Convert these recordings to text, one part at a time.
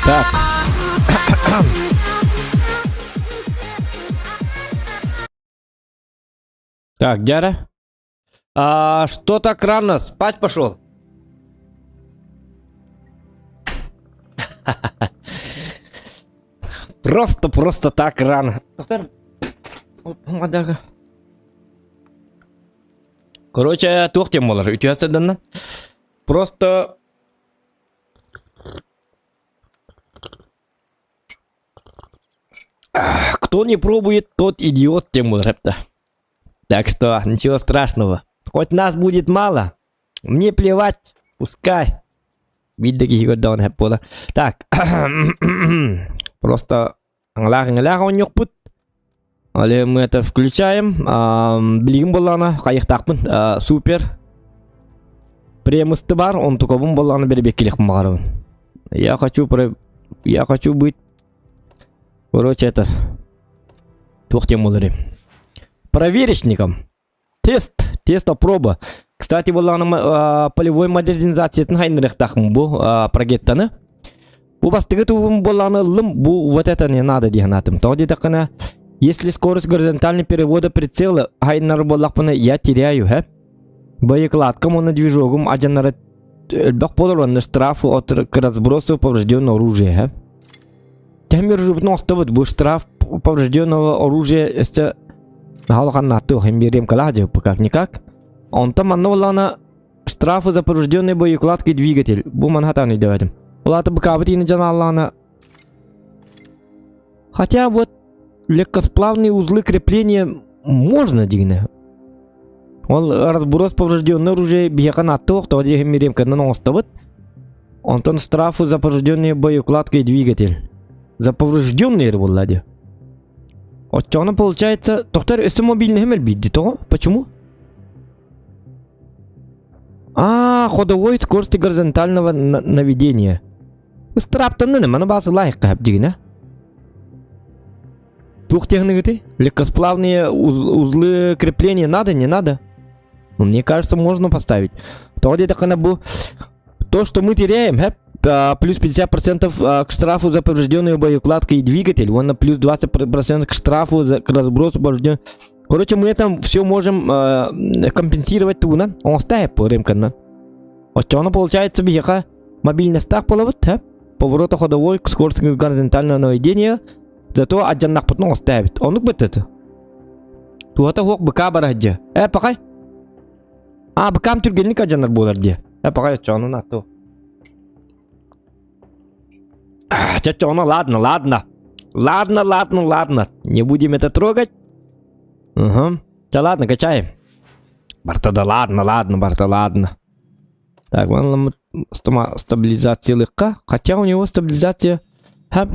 Так. Так, Дяра. А, что так рано? Спать пошел? Просто, просто так рано. Короче, туох тем болар? Үтүө сырданна. Просто Кто не пробует, тот идиот, тем болар. Так что ничего страшного. Хоть нас будет мало, мне плевать, пускай. Видно, киһи көрдөҕүн буола. Так, просто аңлаах оонньуохпут. Али мы это включаем. Билигин буоллаҕына хайыахтаахпын. Супер. Премысты бар, онтукабын буоллаҕына бэрибиэккилиэхпин баҕарабын. Я хочу про... Я хочу быть... Короче, это... Туох диэн буоларый? Проверочником. Тест, тест проба. Кстати, буоллаҕына полевой модернизациятын хайнырыахтаахпын бу прогеттаны. Бу бастакы тугум буоллаҕына ыллым, бу вот это не надо диэн аатым. Тоҕо диэтэххинэ, если скорость горизонтального перевода прицела хайнар буоллахпына, я теряю, хэ? Боекладкам уонна движогум адьаннара элбэх буолар уонна штраф от к разбросу поврежденного оружия, хэ? Темир жубутун оҥостобут бу штраф поврежденного оружия өстө наһаа улахан биэриэм калаах как никак. Онтон манна буоллаҕына штрафы за поврежденные боекладки двигатель. Бу манна хатаан өйдөөбөтүм. Ол аата быкаабыт иини дьанааллаҕына Хотя вот легкосплавные узлы крепления можно дигинэ. Ол разброс поврежденное оружие биһиэхэ нааттыах тоҕо диэхин мириэмкэнэн оҥостобут. Онтон штрафы за поврежденные боекладка и двигатель. За поврежденные буолла дии. Оччоҕуна получается, тохтор өссө мобильный элбиирди тоҕо? Почему? А, ходовой скорости горизонтального наведения. Ыстырааптаннын маны баасы лайыққа дигинэ. Туох техники Легкосплавные узлы крепления надо, не надо? Ну, мне кажется, можно поставить. То где-то бу то, что мы теряем, плюс 50% к штрафу за поврежденную боекладку и двигатель, вон на плюс 20% к штрафу за к разбросу поврежденных. Короче, мы это все можем компенсировать туна. Он ставит по рынкам. Оччоҕуна получается биһиэхэ мобильностаах буолабыт, поворота ходовой к скорости горизонтального наведения, зато адьаннахпытын оҥостообут. Оннук быттыт. Туһата суох быка бараһдьа. Э, пакай. А, быкам түргэнник адьанар буолар дии. Э, пакай оччоҕунан атту. Чочоҕуна ладно, ладно. Ладно, ладно, ладно. Не будем это трогать. Угу. Да ладно, качаем. Барта да ладно, ладно, барта ладно. Так, вон стабилизациялыкка. Хотя у него стабилизация хап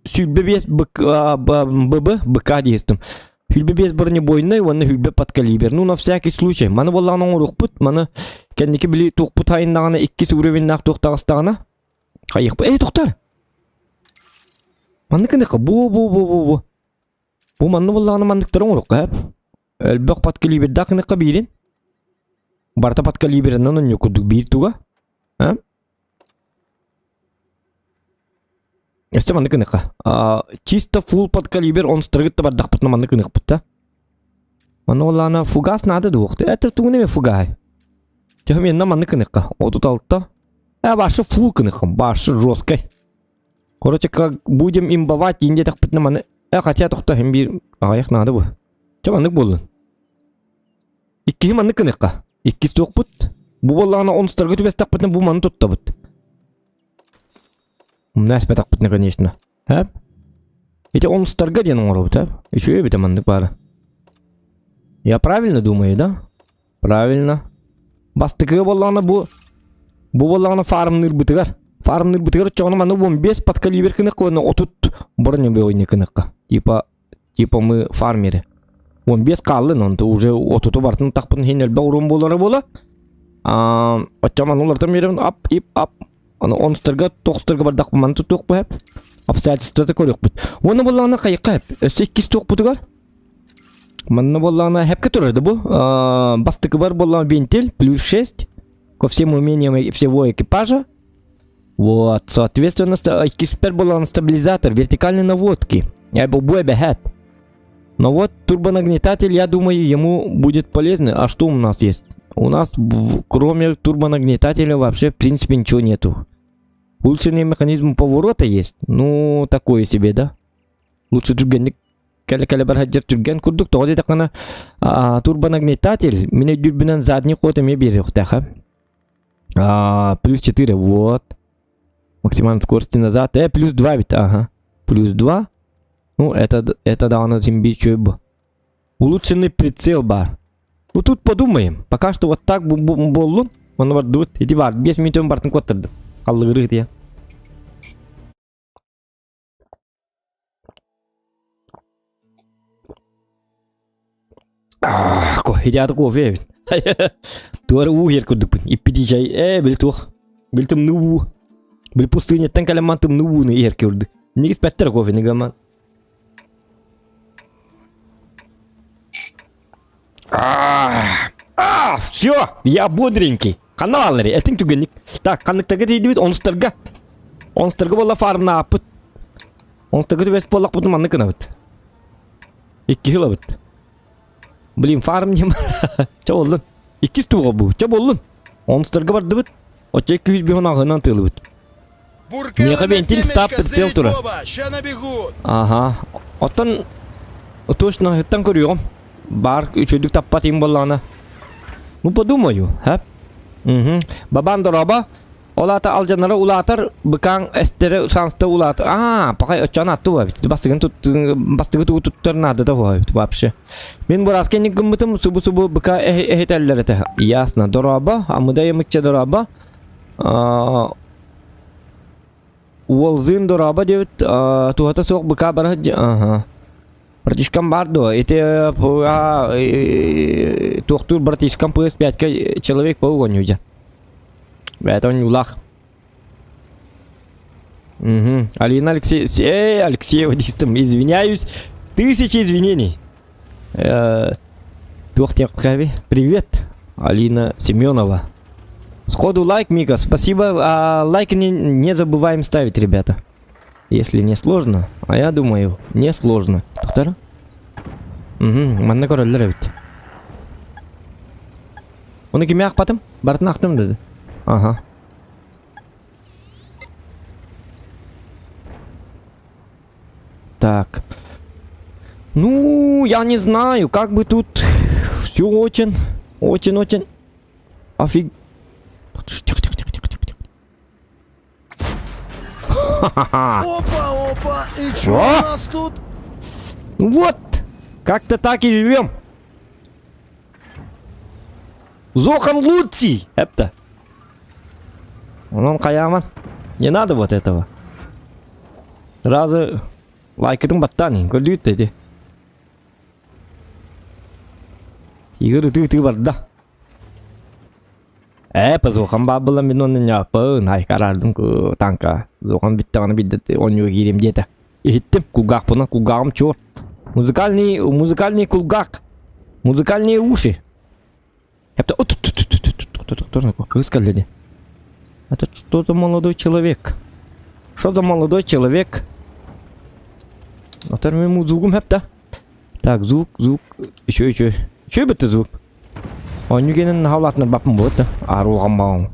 сүүрбэ биэс ББ БК диэстим. Сүүрбэ биэс бронебойный уонна сүүрбэ подкалибер. Ну, на всякий случай. Маны буоллаҕына оҥоруохпут. Маны кэнники били туохпут хайыннаҕына иккис уровеннаах туох таҕыстаҕына хайыахпыт. Эй, тохтор! Маннык гыныахха бу бу бу бу бу. Бу манны буоллаҕына манныктары оҥоруохха сөп. Элбэх подкалибердаах гыныахха биирин. Барыта подкалиберынан онньу курдук биир туга. А? Өссө маннык гыныахха. А, чисто фулл под калибр онстаргыт да бардахпытына маннык гыныахпыт да. Манна буоллаҕына фугас наада дуох. Это тугун эмэ фугаһай. Чэ мен маннык гыныахха. 36. Э, башы фулл гыныаххым. Башы жесткой. Короче, как будем имбовать, диэтэхпитинэ маны э, хотя тохто иһин биир аҕыйах наада бу. Чэ маннык буоллун. Иккиһи маннык гыныахха. Иккис туохпут. Бу буоллаҕына онустарга түбэстэхпитинэ бу маны туттабыт. Умна эспэтэхпитинэ, конечно. Һэп? Ити онустарга диэн оҥоробут, һэп? Үчүгэй эбитэ маннык баара. Я правильно думаю, да? Правильно. Бастакыга буоллаҕына бу бу буоллаҕына фармныырбытыгар. Фармныырбытыгар оччоҕуна манна 15 подкалибер кынык уонна 30 бронебойный кыныкка. Типа типа мы фармеры. 15 хааллын, онто уже отуту бартын тахпын хин элбэх урун буолара буола. Аа, оччо маны улартан биэрэбин ап ип ап. Аны онустарга тоҕустарга бардах маны тутуох бу Обстоятельствота көрүөхпүт. Уонна буоллаҕына хайыкка хэп. Өссө иккис туохпутугар Манна буоллаҕына хэпкэ турар да бу. Бастакыбар буоллаҕына вентиль плюс 6 ко всем умениям всего экипажа. Вот, соответственно, иккиспэр буоллаҕына стабилизатор вертикальной наводки. Я был бу эбэһэт. Но вот турбонагнетатель, я думаю, ему будет полезный. А что у нас есть? У нас кроме турбонагнетателя вообще в принципе ничего нету. Улучшенный механизм поворота есть. Ну, такое себе, да? Лучше түргэнник кэлэ-кэлэ барһаддьар түргэн курдук тоҕо диэтэххинэ турбонагнетатель мин өйдүүрбүнэн задний ход эмиэ биэриэхтээх а плюс 4 вот максимальной скорости назад э плюс 2 ведь ага плюс 2 ну это это даҕаны син биир үчүгэй бу улучшенный прицел бар ну тут подумаем пока что вот так буоллун онно бардыбыт ити бар 5 минутын бартын куоттардым халлыгырыы тиэ Идеята кофе эбит. Туора уу иһэр курдукпун. Иппитии чай. Ээ, били туох. Били тымныы уу. Били пустыняттан кэлэн тымныы ууну иһэр курдук. Инник испэттэр кофены гаман. А, все, я бодренький. Ханна бааллар, этиҥ түгэнник. Так, ханныктарга тиийдибит, онустарга. Онустарга буолла фармнааппыт. Онустарга түбэс буоллахпытын маннык гынабыт. Икки ылабыт. Блин, фарм нем. Чэ боллун. Иккис туға бу. Чэ боллун. Онустарга бардыбыт. Оччо 200 аҕынан тыылыбыт. Миэхэ вентиль стап прицел тура. Ага. Оттон точно ыттан көрүөҕүм. Баар үчүгдүк таппат им буоллаҕына. Ну подумаю, һэ? Угу. Бабан дороба. Ол аата алдьанара улаатар, быкаан эстере шанста улаатар. Аа, пахай оччоон атту бабит. Бастыгын тут бастыгы тугу туттар наада да бабит вообще. Мин бураска инник гыммытым субу-субу быка эһитэллэр этэ. Ясно. Дороба, амыда емыкча дороба. Уолзыын дорообо диэбит туһата суох быка бара сылдьа Братишкам баар дуо? Ити туохтуур братишкам PS5-ка Человек-паук оонньуу дьэ. Бэйэтэ оонньуулаах. Угу. Алина Алексей... Эй, Алексеева диистим, извиняюсь. Тысячи извинений. Туох диэххэ Привет, Алина Семенова. Сходу лайк, Мика, спасибо. А, лайк не, не забываем ставить, ребята. Если не сложно, а я думаю, не сложно. Тоқтар? Угу, манна көрөллөр эбит. Оны кими аахпатым? Барытын аахтым деді. Ага. Так. Ну, я не знаю, как бы тут все очень, очень-очень офиг... Тихо, тихо, тихо, тихо, тихо. Ха-ха-ха. Опа, опа, и чё у нас тут? Вот, как-то так и живем. Зохан Луций, это. Онон хайааман. Не надо вот этого. Сразу лайкытын баттаан көрдүгүт эти. Игорь ытыы-ытыы барда. Ээ, позухан баар буолан мин онно ньааппын, айкараардым танка. Зухан бүттэҕинэ биирдэ оонньууга киириэм диэтэ. Иһиттим, кулгаахпынан кулгааҕым чуор. Музыкальный, музыкальный кулгаах. Музыкальные уши. Хепте кыыс кэллэ дии. Это что за молодой человек? Что за молодой человек? Атар мен звугум хәп Так, звук, звук. Еще, еще. Еще бітті звук. Оонньуу кэнин наһаа баппын буолла. Ааруулган баҕам.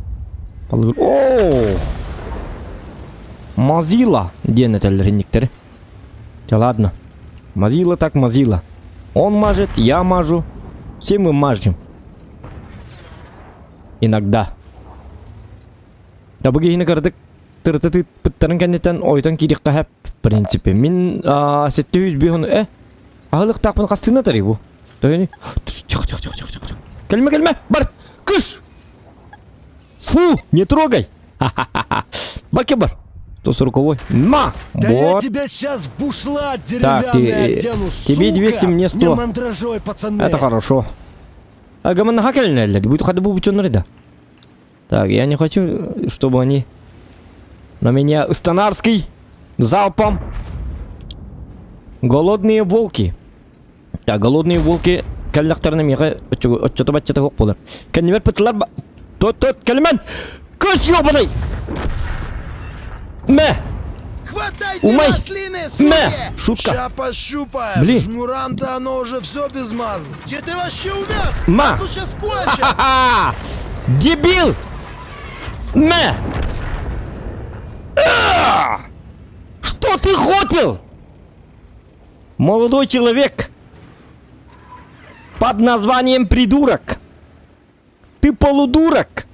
О! Мазила диэн этэллэр инниктери. Да ладно. Мазила так мазила. Он мажет, я мажу. Все мы мажем. Иногда. Да бу киһини кыратык тырытытыппыттарын кэнниттэн ойутан киириэххэ сөп в принципе. Мин 705 э аһылыктаахпын хастыына тарый бу. Тойони. Тихо, тихо, тихо, тихо, тихо. Кэлимэ, кэлимэ, бар! Кыш! Фу, не трогай! Баки бар. 140 На! Да я Вот. тебя сейчас в бушлат Так, ты, деревянный э, одену, тебе 200, сука! мне 100. Не мандражой, пацаны! Это хорошо. Агаман хакелнеллер. Будет хода бу да. Так, я не хочу, чтобы они на меня Станарский залпом. Голодные волки. Так, голодные волки кэллэхтэринэ миэхэ оччото баччата суох буолар. Кэннибэр пытылар Тот тот кэлимэн! Кыс ёбаный! Мэ! Хватайте Умай! маслины, суки! Мэ! Шутка! Ща пощупаем! Блин. Жмурам-то оно уже все без маз. Где ты вообще увяз? Ма! Нас тут сейчас кончат! Ха-ха! Дебил! Мэ! А! Что ты хотел? Молодой человек под названием придурок. Ты полудурок.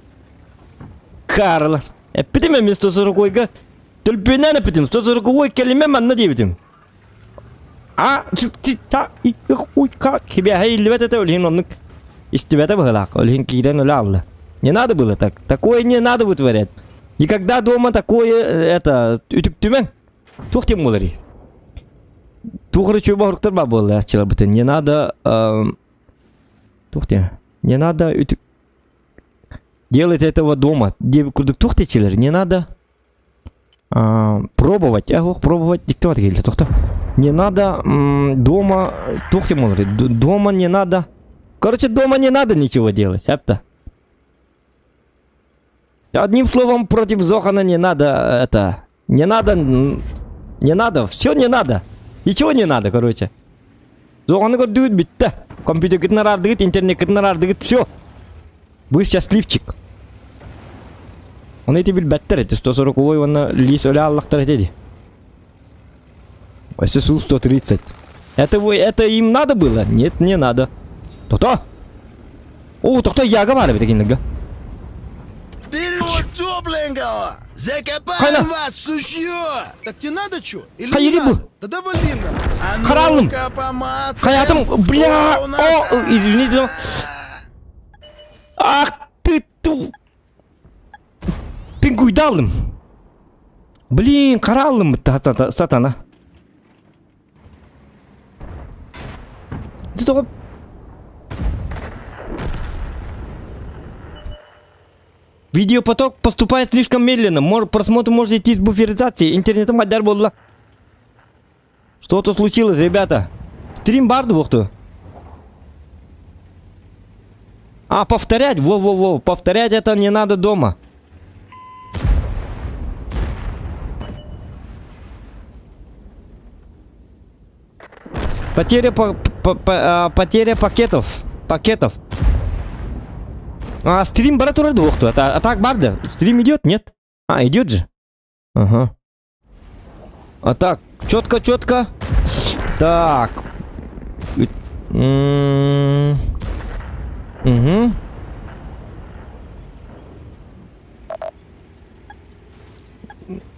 Карл. Эппитим эмиэ 140-га төлпүөннээн эппитим 140 кэлимэ манна диэбитим. А та кибэһэ иллибэт этэ олиһин оннук истибэтэ быһылаах олиһин киирэн өлө алла. Не надо было так. Такое не надо вытворять. Никогда дома такое это үтүктүмэҥ. Туох диэн буоларый? Туох эрэ үчүгэй боһоруктар баар буолла Не надо туох диэн Не надо үтүк делать этого дома. Курдук туох диэчилэр не надо пробовать. Эх, пробовать диктовать кэллэ тохто. Не надо дома туох диэн буоларый? Дома не надо. Короче, дома не надо ничего делать. Это. Одним словом, против Зохана не надо это. Не надо. Не надо. Все не надо. Ничего не надо, короче. Зоханы көрдүгүт бүттэ. Компьютергитин араардыгыт, интернеккитин араардыгыт, все. Вы счастливчик. Оны ити билбэттэр эти 140 уонна лис өлө аллахтар этэ ССУ 130. Это вы, это им надо было? Нет, не надо. То-то! О, тохто яга баар эбит кинилэргэ. Вперед, тепленького! Закопаем Хайна. вас, сучье! Так тебе надо что? Или Хайри не бу. надо? Да давали нам! А Харалым. ну-ка, помацаем. Хайатым, бля! Что у нас? О, извините. Ах ты ту... Пингуйдалым. Блин, харалым сатана. Ты только... Видеопоток поступает слишком медленно. Мор, просмотр может идти с буферизацией. Интернетом хадар буолла. Что-то случилось, ребята. Стрим баар дуо? А, повторять? Во-во-во. Повторять это не надо дома. Потеря, по, по, по, а, потеря пакетов. Пакетов. А, стрим бара турар дуо? А, а так баар да? Стрим идет? Нет? А, идет же? Ага. А так, четко, четко. Так. Угу.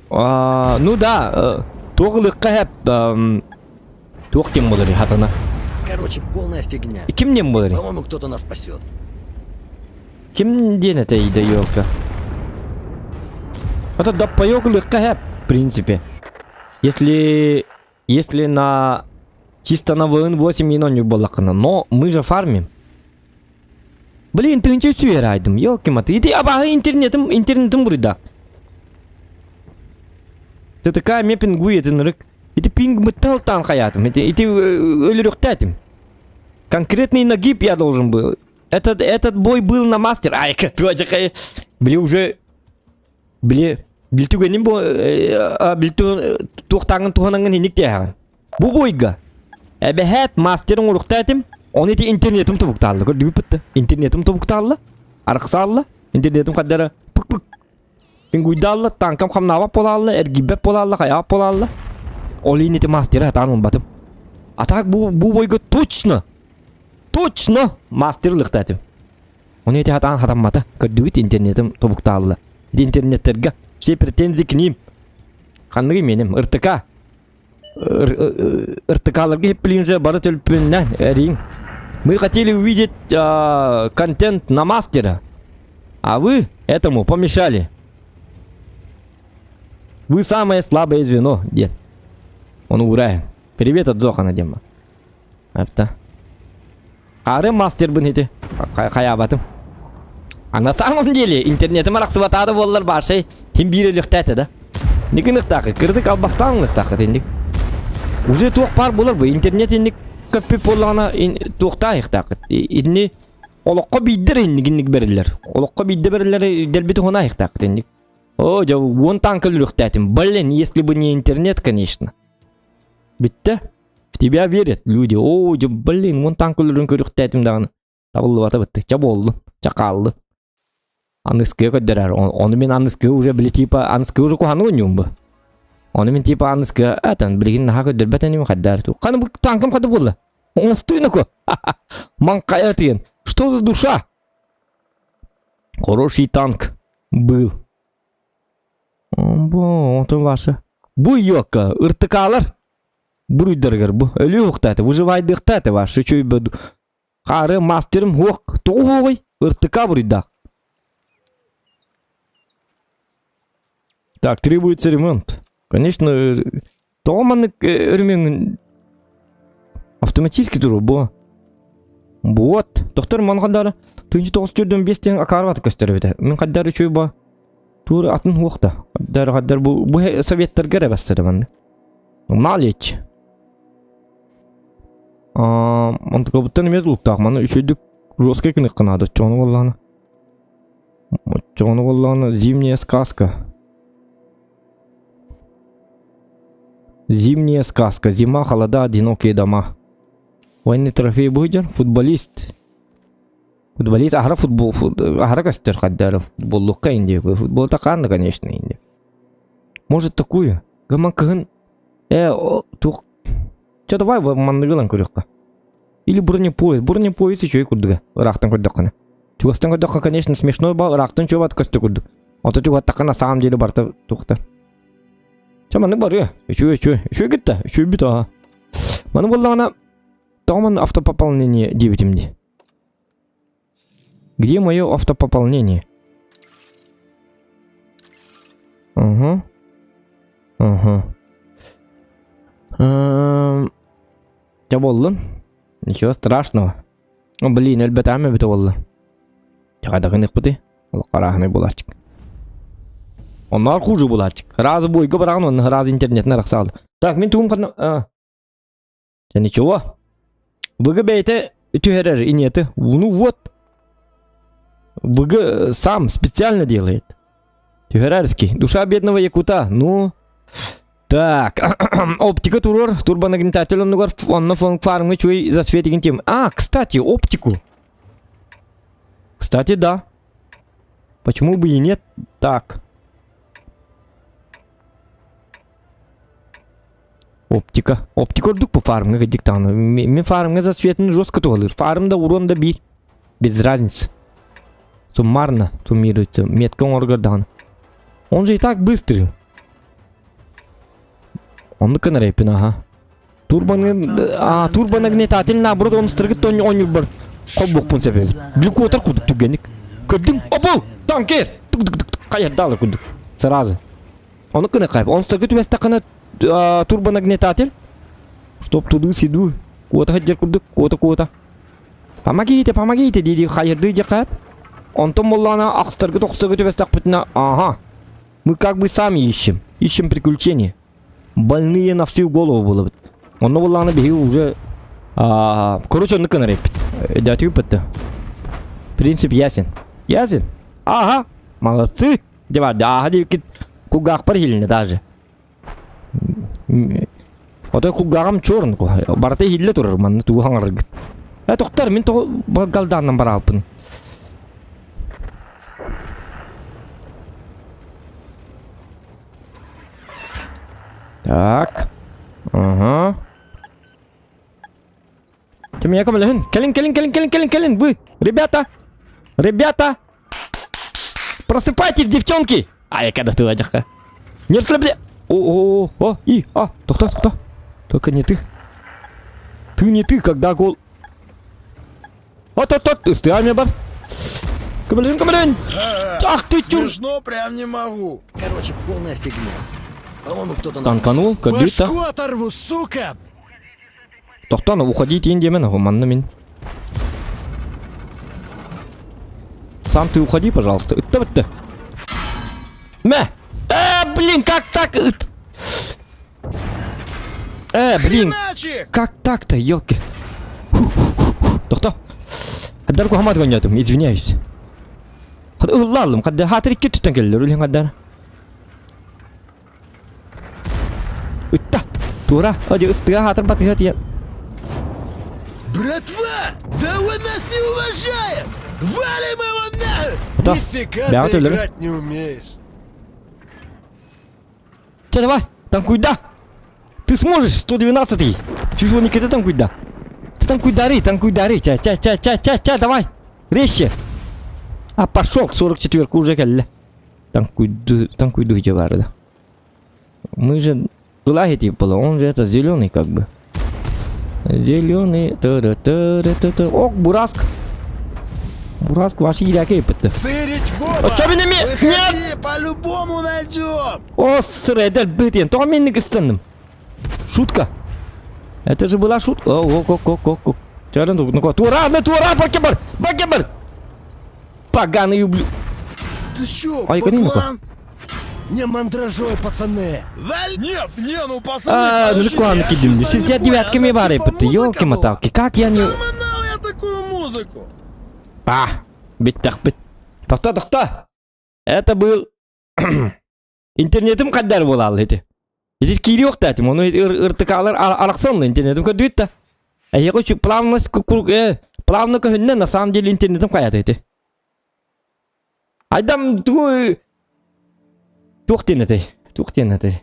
А, ну да, туох туох диэн буолар хатана. Короче, полная фигня. Ким диэн буолар? По-моему, кто-то нас спасет. Ким диэн это да елка? Это да в принципе. Если если на чисто на ВН8 и не буоллаххына, но мы же фармим. Блин, ты ничего сүйер елки маты. Иди абаһы интернетим, интернетим буруйда. Ты такая ме пингует, рык. Ити пинг бытал хаятым. Ити ити өлүрүөхтээтим. Конкретный нагиб я должен был. Этот, этот бой был на мастер. Ай, блин, уже... Били били түгэнин бу били туохтааҥҥын туһанаҥҥын инник тиэһэҕин. Бу бойга эбэһээт мастер оҥоруохта этим, ону ити интернетим тобуктаалла. Көрдүгүт интернетим тобуктаалла, арахсаалла, интернетим хардара пык-пык Пингуйдаалла, танкам хамнаабат буолаалла, эргийбэт буолаалла, хайаабат буолаалла. Ол иһин ити мастеры сатаан ылбатым. А так бу, бу бойга точно, точно мастер ылыахта этим. Ону ити сатаан хатаммата. Көрдүгүт интернетим тобуктаалла. Ити интернеттергэ все претензии к ним. Ханныгы меним? РТК. РТК-ларга хиппилиинже бары төлпүннэн эриин. Мы хотели увидеть э, контент на мастера, а вы этому помешали. Вы самое слабое звено, дед. Он уурайын. Привет от Зохана, Дима. Апта. Ары мастербын ити. Хаябатым. А на самом деле интернетим арахсыбатаары буоллар бааршай хим биир өлүөхтээтэ да. Никин ыктаахы, кырдык албастаан ыктаахы тинник. Уже туох баар буолар бу интернет инник көппүт буоллаҕына туохтаа ыктаахыт. Итини олоххо биирдэр инник бэриллэр. Олоххо биирдэ бэриллэр дэлбит уһуна ыктаахыт инник. О, дьэ, уон танка өлүөхтээтим. Блин, если бы не интернет, конечно. Бүттэ. В тебя верят люди. О, дьэ, блин, уон танка өлөрүн көрүөхтээтим даҕаны. Табыллыбата бытты. Ча буоллун. Ча хааллын. Аныскыга көрдөрөр. Ону мин аныскыга уже били типа аныскыга уже куһаны оонньуум бу. Ону мин типа аныскыга этэн билигин наһаа көрдөрбөт иним хайдар. Ханы бу танкым хады буолла. Оҥостуйнаку. Маҥхайа тыйын. Что за душа? Хороший танк был. Бу, онтон ваша. Бу йокка, ыртыкаалар. Буруйдарыгар бу. Өлүү уктааты, выживайдыктааты ваша чөйбө. Хары мастерым хуох, тоҕу хуоҕуй? Ыртыка буруйдаах. Так, требуется ремонт. Конечно, тоҕо маннык өрүмүҥ автоматически туру бу. Вот. Доктор ман хандары 1945 тен акарбат көстөр эбите. Мин хаддар үчүй бу. Тур атын хуохта. Хаддар хаддар бу бу советтарга эрэ бастары манны. Налич. Онтукабыттан эмиэ тулуктаах. Маны үчүйдүк жесткий кынык кынаады. Оччоҕуну буоллаҕына. Оччоҕуну буоллаҕына зимняя сказка. Зимняя сказка. Зима, холода, одинокие дома. Военный трофей быдьар. Футболист. Футболист аһара футбол аһара көстөр хаддары футболлукка инди. Футбол такаанна, конечно, инди. Может такую. Гыман кыһын Э, туох Чэ, давай манныгынан көрүөххэ. Или бронепоезд. Бронепоезд үчүгэй курдуга. Ыраахтан көрдөххүнэ. Чугастан көрдөххө, конечно, смешной бал, ыраахтан чуобат көстө курдук. Ото чугаттахха на самом деле барта тухта. Чэ, маннык барыа. Үчүгэй, үчүгэй. Үчүгэй кытта. Үчүгэй аха. Маны буоллаҕына, тоҕо манна автопополнение диэбитим дии. Где мое автопополнение? Угу. Угу. Чэ буоллун. Ничего страшного. О, блин, өлбөтөҕүм эбитэ буолла. Чаҕадагын ыкпыты. Олох буолааччык. Онноор хуже буолааччык. Разы бойга бараҕын онно разы интернетин арахсаалла. Так, мин тугум ханна... Дьэ ничего. ВГ бэйэтэ түһэрэр инеты. Ну вот. ВГ сам специально делает. Түһэрэрский. Душа бедного якута. Ну. Так. Оптика туруор. Турбонагнетатель оннугар онно фон фармы чуй засветигин тем. А, кстати, оптику. Кстати, да. Почему бы и нет? Так. Оптика. Оптика ордук по фармга кырдьык даҕаны. Мин фармга засветын жестко туһалыыр. Фарм да урон да биир. Без разницы. Суммарно суммируется. Метка оҥоргор даҕаны. Он же и так быстрый. Оннук гынар эппин аха. Турбаны а турбонагнетатель наоборот он стрыгыт оонньуурбар холбуохпун сөп эбит. Били куотар курдук түргэнник. Көрдүҥ? Обул! Танкер! Хайардаалар курдук. Сразу. Ону гына кайп. Он сыргы түбэстэххинэ турбонагнетатель. Чтоб туду-сиду. Куота сылдьар курдук, куота-куота. Помогите, помогите дии-дии хайырдыы дьэ Онтон буоллаҕына ахстаргы тохсорго түбэстэхпитинэ, ага, мы как бы сами ищем, ищем приключения. Больные на всю голову буолабыт. Онно буоллаҕына биһиги уже короче оннук гынар эппит. Өйдөөтүгүт бытты. Принцип ясен. Ясен? Ага, молодцы. Дьэ бар, ааһа диэбиккит кулгаахпар иһилиннэ даже. Отой кулгааҕым черный барыта иһиллэ турар манна тугу хаҥараргыт. Э, тохтор, мин тоҕо галдааннан бараалпын. Так. Ага. Ты меня көмөлөһүн. Кэлин, кэлин, кэлин, кэлин, кэлин, кэлин. Вы, ребята! Ребята! Просыпайтесь, девчонки! А я когда ты ладяха. Не расслабля... О, о, о, о, и, а, тохто, тохто. Только не ты. Ты не ты, когда гол... От, от, от, ыстыа бар. Көмөлөһүн, көмөлөһүн! Ах ты чур! Смешно, прям не могу. Короче, полная фигня. По-моему, кто-то нас Танканул, как будто. Башку оторву, сука! Тохтоон, уходи тиин диэмэн, манна мин. Сам ты уходи, пожалуйста. Ытта бытты. Мэ! Э, блин, как так? Э, блин, Иначе! как так-то, елки? Тохто. Хаддар кухамат гонятым, извиняюсь. Ыллалым, хадда хатыр икки түттен келлер, үлен хаддар. Ытта! Тура! Оди ыстыга хатыр батыга тиен. Братва! Да он нас не уважает! Валим его на! Ото. Нифига Бяҕа ты төлөрү. играть не умеешь. Че, давай, танкуйда! Ты сможешь, 112-й! Чужого Никита танкуйда! Ты танкуйдары, танкуйдары! Ча, ча, ча, ча, ча, ча, давай! Резче! А пошел, 44-ку уже кэллэ. Танкуйду, танкуйду где да. Мы же лаги типа, он же это зеленый как бы. Зеленый. Та -та -та -та -та. Ок, Бураск. Бураск ваши иляки пытты. Сырить в оба! Чё меня Нет! Выходи, по-любому найдем! О, средер бытен, то минник станным. Шутка. Это же была шутка. О, о, о, о, о, о. Чаран, ну тура, на тура, бакебар, бакебар. Поганый ублю. Ты чё, Ай, конечно. баклан? Не мандражой, пацаны! Валь... Нет, не, ну пацаны, А, ну подожди, рекламки я дим. чисто не 69-ками понял, бары, это типа елки музыка моталки. Как я не... была? Манал я такую музыку. А, бит бит. Тохто, тохто. Это был... Интернетим каддар болал эти. Здесь кириок татим, он ыртыкалар араксанлы интернетим көдүт А я хочу плавность плавно көһүннэ на самом деле интернетим каят эти. Айдам тугу туох диэн этэй? Туох диэн этэй?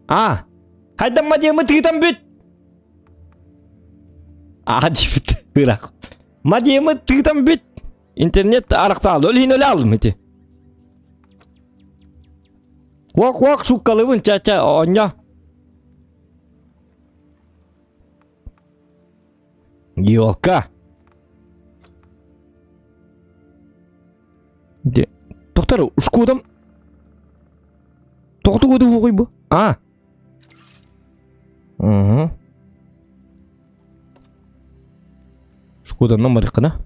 А, хайдам мадемы тыытан бүт. А диэбит ыраах. Мадемы тыытан бүт. Интернет арахсаал ол иһин өлө алым ити. Хуак хуак шуккалыбын ча-ча оонньоо. Елка. Де Тохтар ушкудам. Тоқту году бу. А. Угу. Шкода номер кына.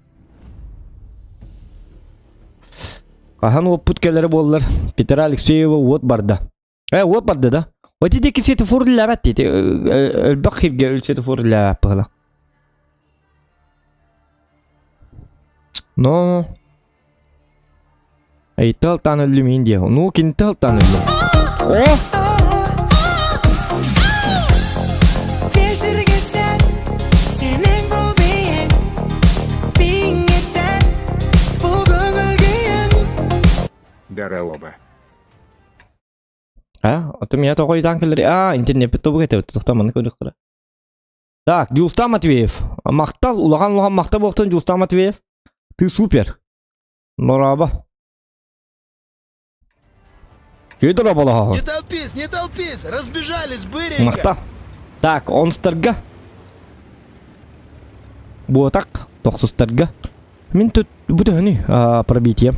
Хаһан уоппут кэлэрэ буоллар Петра Алексеева уот барда. Э, уот барда да. Оти диэки светофор үлэлээбэт дии. Элбэх сиргэ светофор үлэлээбэт быһыла. Но... Ыйытыалтаан өллүм иин диэ. Ну, кинитэ алтаан өллүм. О! Вечерге сенің бұл биің биіңе бұл көңіл күйің Даралоба. А, это меня тоҕо ыйытаан кэллэр. А, интернеппит тобук этэ. Тохтоо манна көрүөххэ. Так, Дьулустаан Матвеев. Махтал, улахан улахан махтал буолтун Дьулустаан Матвеев. Ты супер. Дорообо. Федор Балаха. Не толпись, не толпись! Разбежались быренько! Махтал. Так, онустарга. Буотак, тохсустарга. Мин тут бүтөһүнү пробитие.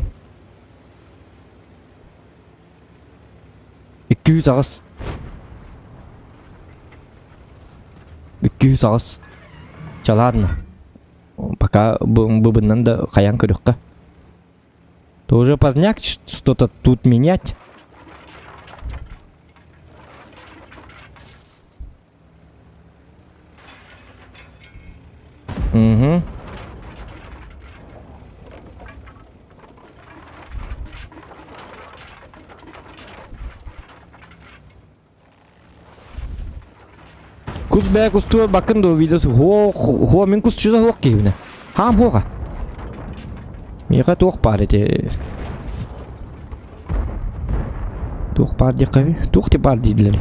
208. 208. Чэ ладно. Пока быбыннан да хайан көрүөххэ. То уже поздняк что-то тут менять. Угу. Кус бээ кустуо бакын дуо видеосы хуо хуо мин кусчута хуох киһибинэ. Хаам хуоха. Миэхэ туох баар ити? Туох баар диэххэ Туох ти баар дииллэр.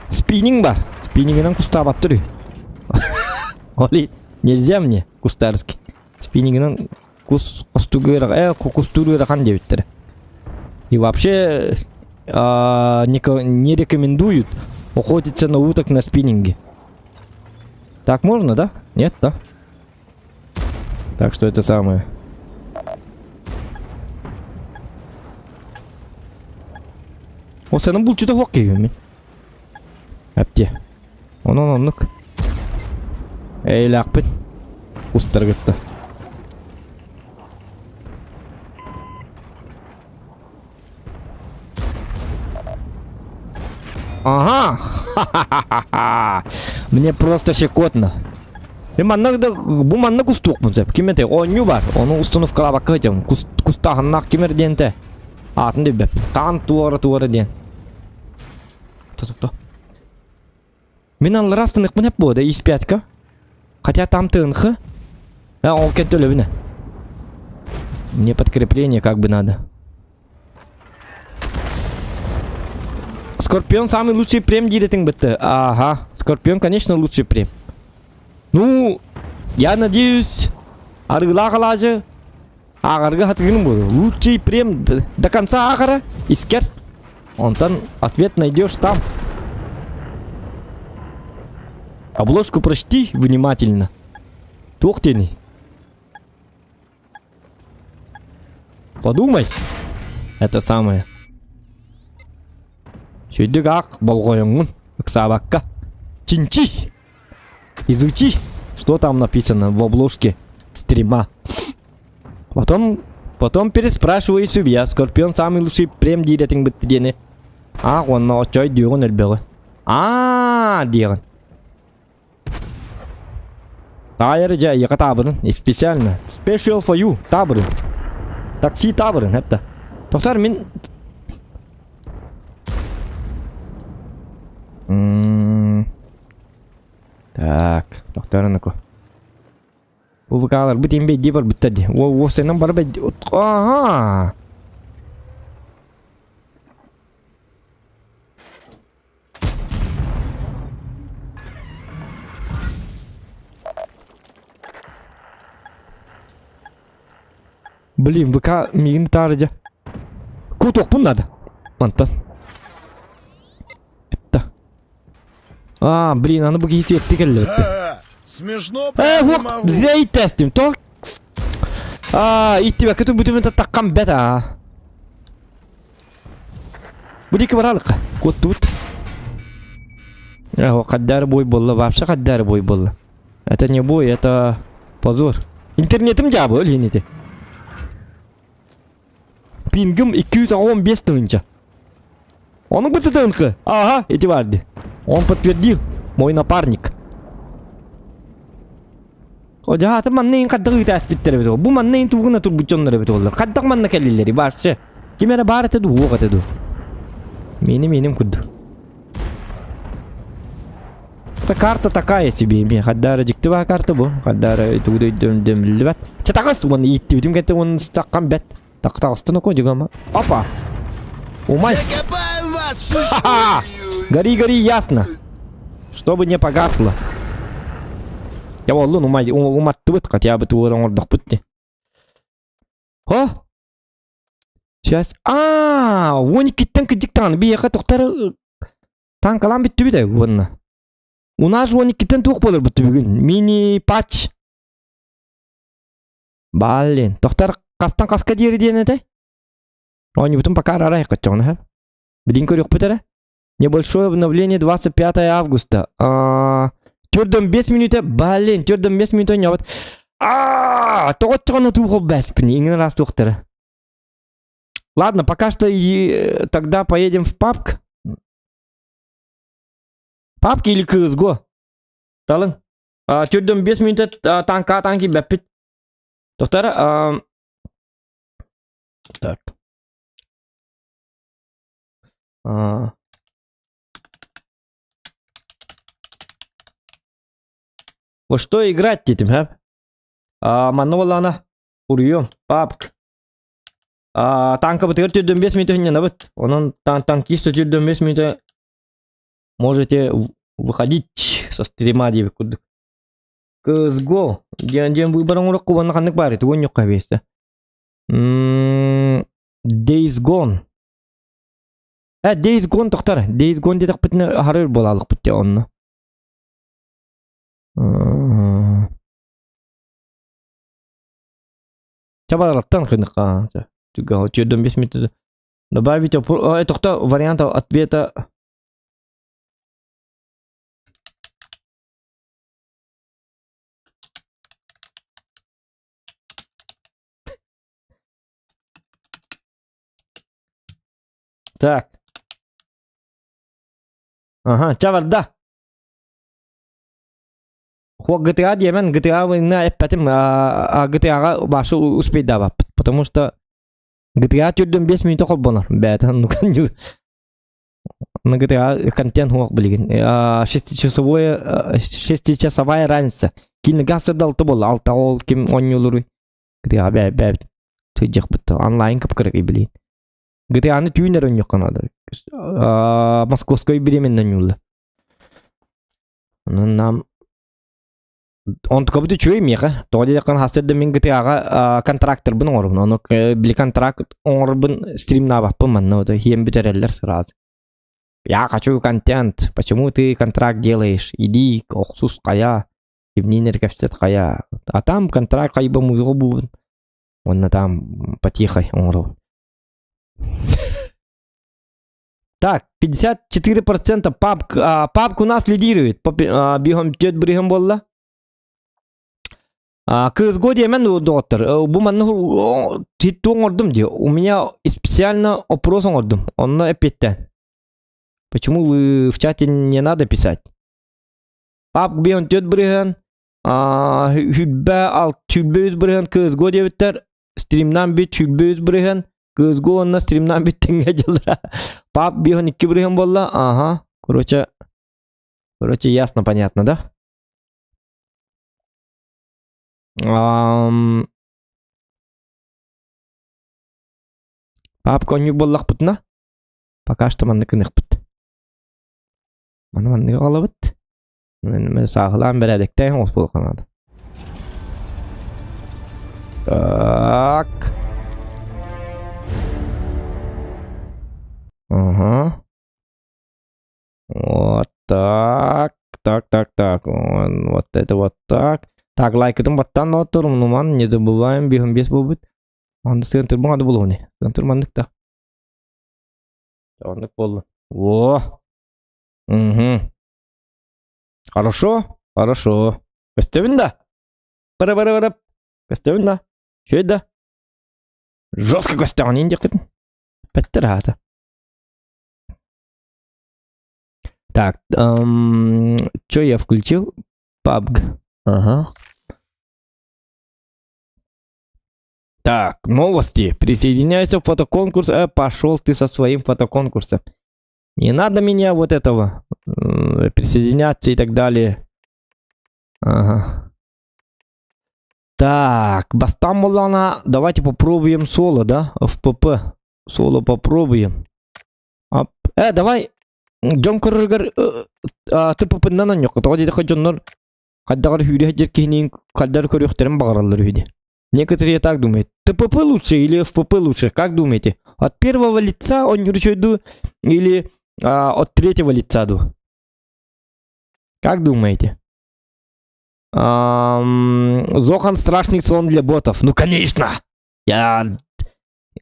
Спиннинг бар. Спиннингинэн кустаабаттар үһү. Оли, нельзя мне кустарский. Спиннингинэн кус кустугу э кустуур ыарахан диэбиттэрэ. И вообще а, не, не рекомендуют охотиться на уток на спиннинге. Так можно, да? Нет, да? Так что это самое. О, сенин булчута хуак киһибин мин. Әпте. Онон оннук. Эйлаахпын. Устаргытта. Ага! Ха-ха-ха-ха! Мне просто щекотно. Мен манна да бу манна кустуохпун сөп. Ким этэй? Оонньуу бар. Ону установкалаабакка сылдьабын. Кус кустааһыннаах ким эрэ диэнтэ. Аатын да билбэппин. Хаан туора-туора диэн. То-то-то. Мин аллара астыныахпын эп буо да испятка. Хотя там ТНХ. А, ол кэнтэ Мне подкрепление как бы надо. Скорпион самый лучший прем диретиҥ бытты. Ага, Скорпион, конечно, лучший прем. Ну, я надеюсь, арыгылаах алаадьы ааҕарга хатыгын буолуо. Лучший прем до конца ааҕара искер. Онтон ответ найдешь там. Обложку прочти внимательно. Туох диэний? Подумай. Это самое. Сүйдүк аах болҕойоҥҥун ыксаабакка. Чинчи! Изучи, что там написано в обложке стрима. Потом, потом переспрашивай себя. Скорпион самый лучший прем диирэтиҥ бытты диэни. А, уонна оччой диэҕин элбэҕи. Аа диэҕин. Таайар дьэ эйиэхэ таабырын. Специально. Special for you. Таабырын. Такси таабырын эптэ. Тохтор мин Так, тохторунаку. Бу ВК-ларбыт имбэйдии барбыттар дии. Уопсайынан бары бэйди... Ага! Блин, ВК миигин таарыдьа. Кутуохпун надо. Мантан. Это. А, блин, аны бу киһи сиэтти кэллэбиттэ. Смешно Э, прям не хуох, могу. зря иттээстим. Тоҕо А, иттибэккэ турбутум таххан бэт аа. Бу диэки баралык. Куоттубут. Э, хаддары бой буолла, вообще хаддары бой буолла. Это не бой, это позор. Интернетим дьаабы өлүн ити. Пингым 215 тыһыынча. Ону бытыдынкы. Ага, ити бар ди. Он подтвердил, мой напарник. Дьаһааты манна иин хардах ыытааспиттэр эбит Бу манна иин тугуна турбут дьоннор эбит оллар. Хардах манна кэллилэри баарчы. Ким эрэ баар этэ дуу, уох этэ дуу. Мииним мииним курдук. Это карта такая себе ми хаддара дьикти баа карта бу. Хаддара тугу да өйдөм Чэ таҕыс уонна ииттибитим кэнтэ уонна саккам бэт. Так таҕыстын око дьыгама. Опа! Умай! Закопаем вас, Ха-ха! Гори, гори, ясно. Чтобы не погасло. Я оллун умай уматтыбыт хотя бы туора оҥордохпут ти. О! Сейчас. Аа, уон иккиттэн кыдьык даҕаны биһиэхэ тохтор танкалаан бүттүбүт ээ уонна. У нас уон иккиттэн туох буоларбыт бүгүн? Мини патч. Блин, тохтор хастан хаска диэри диэн этэй? Оонньуубутун пока араарай хаччоҕуна һэ. Билин көрүөхпүт эрэ. Небольшое обновление 25 августа. Төрдөн 5 минута, блин, төрдөн 5 минута оонньообут. Аа, тоҕо туох бэспин, иҥин раз туохтара. Ладно, пока что и э, тогда поедем в пабг. Пабг или CSGO? Талын. Төрдөн 5 минута танка танки бэппит. Доктор, так. А. Во что играть диэтим, һэ? А, манна буоллаҕына уруйуом, папк. А, танкабытыгар 45 мүнүүтэ сынньанабыт. Онон танкист 45 мүнүүтэ можете выходить со стрима диэбит курдук. CSGO диэн диэн выбор оҥорокку уонна ханнык баар тугун ньукка биэстэ. Days Gone. Э, Days Gone тохтор. Days Gone диэтэхпитинэ аһарыр буолаалыкпыт дии онно. Чабараттан хыныкка. Түгэн 45 минут. Добавить тохто варианта ответа Так. Ага, чабарда. Хуа GTA диэмэн GTA война эппэтим GTA-га башы успейдаабаппыт потому что GTA түрдөн 5 мүнөтө холбонор бээтэн на GTA контент хуох билигин шестичасовое шестичасовая разница кини гасырда алты болла алта ол ким оонньуулуруй GTA бээ бээ тыйдьахпыт онлайн кып-кыракый билигин GTA-ны түүн эрэ оонньуохха наада московской временно оонньуулла Онон нам онтукабыт үчүгэй миэхэ. Тоҕо диэтэххинэ хас да мин GTA-ҕа контракторбын оҥоробун. Ону били контракт оҥорорбун стримнаабаппын манна вот иһиэн бүтэрэллэр сразу. Я хочу контент. Почему ты контракт делаешь? Иди, охсус хайа. Кимниин эрэ кэпсэт хайа. А там контракт хайба музыка буубун. Уонна там потихой оҥоробун. Так, 54% папк, а, папк у нас лидирует. Бигом тет биригем буолла. А, CSGO диэмэн доҕоттор. Бу манна хитту оҥордум дии. У меня специально опрос оҥордум. Онно эппиэттэн. Почему вы в чате не надо писать? Папк биһон түөт бырыһыан, хүлбэ алт хүлбэ үс бырыһыан CSGO диэбиттэр. Стримнан бүт хүлбэ үс бырыһыан CSGO уонна стримнан бүт тэҥҥэ дьыллара. Пап биһон икки бырыһыан буолла. Ага. Короче, короче, ясно, понятно, да? Ам... Папка онньук буоллахпытына, пока что маннык гыныахпыт. Маны маннык аҕалабыт. Сааһылаан бэрээдэктээн оҥос буолуохха наада. Так. Ага. Вот так. Так, так, так. Вот это вот так. Так, лайкытын баттан оттор, не забываем, бигом бес буолбут. Анда сыан турбаҥа да буолуони. Сыан турманнык да. Оннук буолла. О! Угу. Хорошо, хорошо. Көстөбүн да? Бара-бара-бара. Көстөбүн да? Үчүгэй да? Жестко көстөҕүн иин диэххитин. Пэттэр аата. Так, эм, что я включил? PUBG. Ага. Так, новости. Присоединяйся в фотоконкурс. Э, пошел ты со своим фотоконкурсом. Не надо меня вот этого присоединяться и так далее. Ага. Так, бастан буоллаҕына, давайте попробуем соло, да? ФПП. Соло попробуем. Ап. Э, давай дьон көрөргөр ТПП-нан онньуохха. Тоҕо диэтэххэ дьоннор хайдаҕар сүүрэ сылдьар киһиниин хайдах көрүөхтэрин баҕараллар үһү дии. Некоторые так думают. ТПП лучше или ФПП лучше? Как думаете? От первого лица он ду или а, от третьего лица ду? Как думаете? Зохан страшный сон для ботов. Ну конечно! Я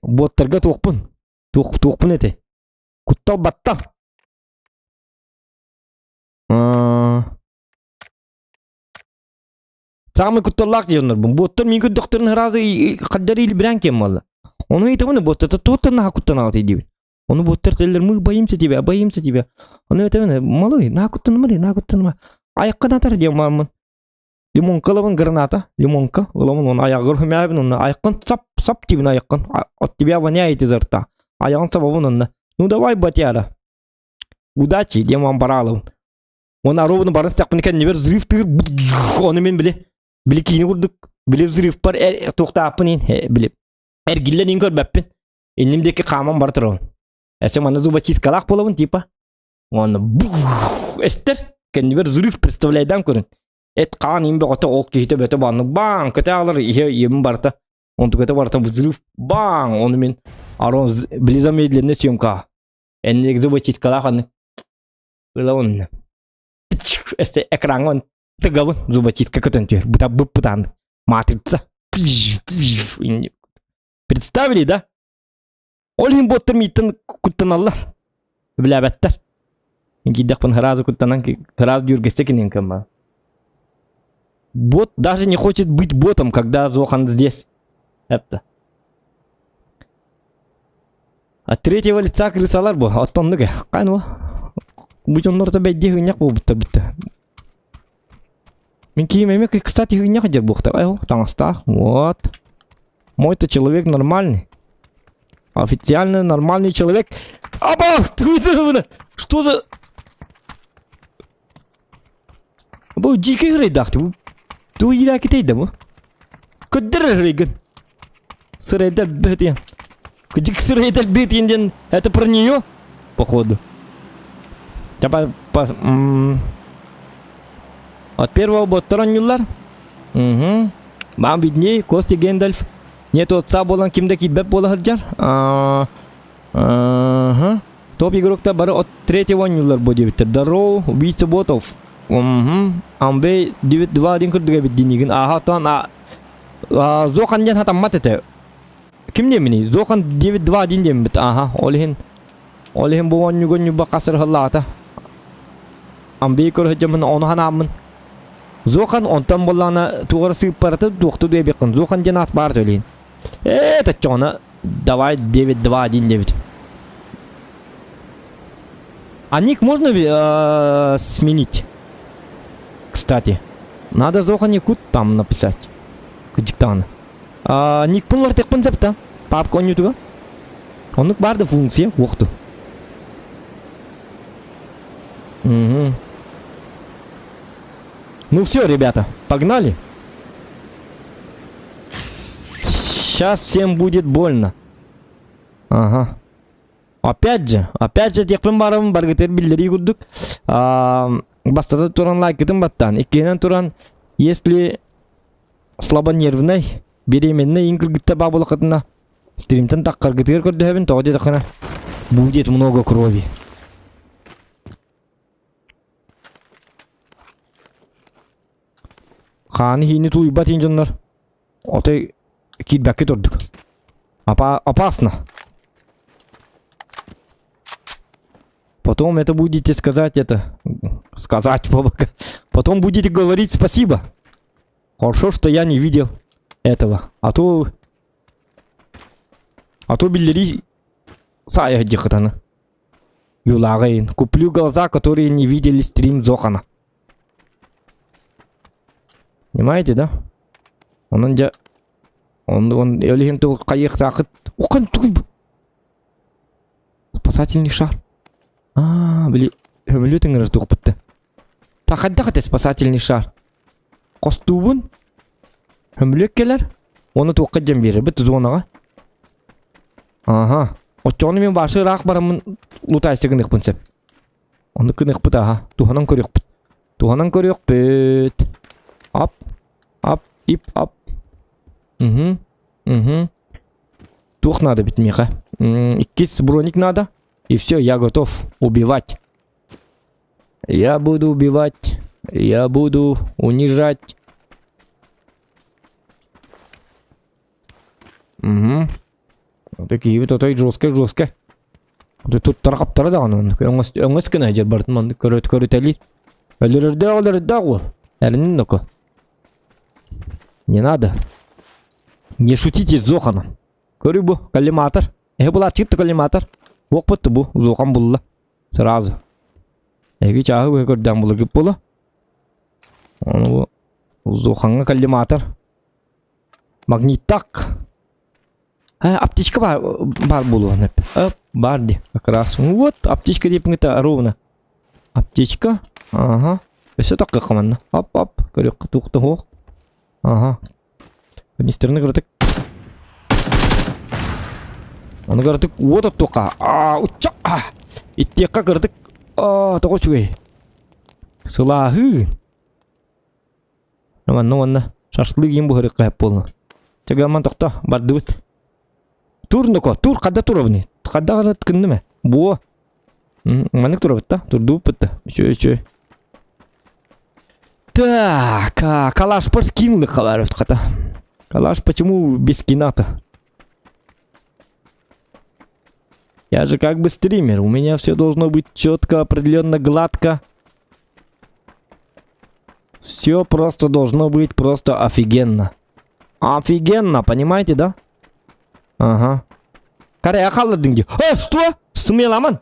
боттарга туохпун. Туох туохпун эти. Куттал баттал. Саамай кутталлаах дьоннорбун. Буоттар миин көрдөхтөрүн сразу хаддар илбирээн киэн буолла. Ону ыйытабын буоттар туоттан наһаа куттанаҕыт диибин. Ону буоттар теллэр мы боимся тебя, боимся тебя. Ону этэбин малый, наһаа куттаныма наһаа куттаныма. Айаххын атар диэн баармын. Лимонка ылабын граната, лимонка ылабын оны айаҕыгар хөмөөбүн онно айаххын сап сап диибин айаххын. От тебя воняет изо рта. Айаҕын сабабын онно. Ну давай, батяра. Удачи, диэн вам бараалабын. Уонна ровно барын сахпын кэннибэр взрыв тыыр ону мен били били киини курдук били взрывпар туохтааппын ин били эргиллэн ин көрбөппүн. Инним диэки хааман бара турабын. Эсэ манна зубочисткалаах буолабын типа. Уонна эстер кэннибэр взрыв представляйдан көрүн. Эт хаан им бөҕөтө ол киһитэ бөтө баннык баң көтө аалар иһэ иэм барыта онтуката барыта взрыв баң ону мин арон били замедленная съемка энник зубочисткалаах аны ылабын эсте экраҥҥа тыгабын зубочистка көтөн түһэр быта быппытаан матрица представили да ол иһин буоттар мииттэн куттаналлар билээбэттэр киирдэхпин сразу куттанан сразу дьүргэстэ кинин кымма бот даже не хочет быть ботом когда Зохан здесь это От третьего лица крысалар бу. Оттоннук кан бу. Бу дьоннорто бэйдиэ хыынньах буолбуттар бүтэ. Мин киим эми кстати хыынньах дьэр буохта. Ай таҥастаах. Вот. Мой-то человек нормальный. Официально нормальный человек. Аба! Что за... Бу дьиикэй ырайдаах бу. Туу иирээкитэй да бу. Көддөр ырайгын. Сырайдар бөтен. Дик сырайдар бөтен диэн это про нее, походу. Тапа по, От первого боттар оонньууллар. Угу. Вам видней, Костя Гендальф. Нет отца буолан ким да киирбэт буола сылдьар. Ага. Топ игроктар бары от третьего оонньууллар бу диэбиттэр. Здорово, убийца ботов. Угу. Амбей 9-2-1 курдук эбит динигин. Ааха, оттон а, Зохан диэн хатаммат этэ. Ким диэминий? Зохан 9-2-1 диэммит. Ааха, ол иһин ол иһин бу оонньууга ньуба хасырһыллаата. Амбей көрө ону ханааммын. Зохан онтон буоллаҕына туох эрэ сыыппарата туохту диэбиккин. Зохан диэн аат баар төлөйүн. Ээ, таччоҕуна давай 9-2-1 диэбит. А ник можно э, сменить? Кстати, надо Зохан Якут там написать. Кыдьыктаҕына. А, никпын уларытыахпын сөп да. Папка оонньуутуга. Оннук баар да функция уохту. Угу. Ну все, ребята, погнали. Сейчас всем будет больно. Ага. Опять же, опять же диэхпин барабын баргытыр биллэрии курдук. Бастата туран лайкытын баттаан. Иккиһинэн туран, если слабонервнай, беременный иҥ кыргытта баа буолаххытына, стримтэн таххаргытыгар көрдөһөбүн, тоҕо диэтэххинэ, будет много крови. Хааны иһиини тулуйбат иин дьоннор отой киирбэккит ордук. Опа опасно. Потом это будете сказать это... Сказать, Потом будете говорить спасибо. Хорошо, что я не видел этого. А то... А то биллери саайа дьыхытаны. Юлааҕын. Куплю глаза, которые не видели стрим Зохана. Понимаете, да? Онон дьэ... Он, он, ол иһин хайыахтаахыт... Ухан тугуй Спасательный шар. А, били, көмөлүөт ыҥырар туохпутта. Та хайдах этэ спасательный шар? Хостуубун. Көмөлүөт кэлэр. Уонна туохха дьэн биэрэр бит зонаҕа. Аха. Оччоҕуна мин башы ыраах бараммын лутайсы гыныахпын сөп. Ону гыныахпыт аха. Туһанан көрүөхпүт. Туһанан көрүөхпүт. Ап. Ап. Ип. Ап. Угу. Угу. Туох надо бит миэхэ? Иккис броник надо. И все, я готов убивать. Я буду убивать. Я буду унижать. Угу. Такие вот отой жестко жестко. Тут тарҕаптара даҕаны өҥөс өҥөс гына дьэ бартын маннык көрөт көрүтэлиир. Өлөрөрдөөх өлөрөрдөөх уол. Эринин ноко. Не надо. Не шутите с Зоханом. Көрү бу, коллиматор. Эһи булааччыт коллиматор. Уохпут бу, Зохан булла. Сразу. Эһиги чааһы быһа көрдөөн буларгыт буолуо. Ону бу Зохаҥҥа коллиматор. Магниттак. А, аптечка бар, бар буолуон эп. Баар дии, как раз. Вот, аптечка диэппин ровно. Аптечка. Ага. Өссө таххыахха манна. Оп-оп. Көрүөххэ туох да суох. Ага. Канистраны кыратык. Ону кыратык уот оттуохха. Аа, учча. Иттиэххэ кыратык. Аа, тоҕо үчүгэй. Сылааһыы. Манна уонна шашлык иин буһарыахха сөп буолла. Чэ гамман тохто, бардыбыт. Тур ноко, тур хадда турабыный? Хадда гына кынным ээ? Буо. Маннык турабыт да? Турдубуппут да. Үчүгэй, үчүгэй. Так, а, калашпар скинлы халарыт хата. Калаш почему без скина-то? Я же как бы стример, у меня все должно быть четко, определенно, гладко. Все просто должно быть просто офигенно. Офигенно, понимаете, да? Ага. Каре хааллардыҥ дии. Э, что? Сымыйаламан.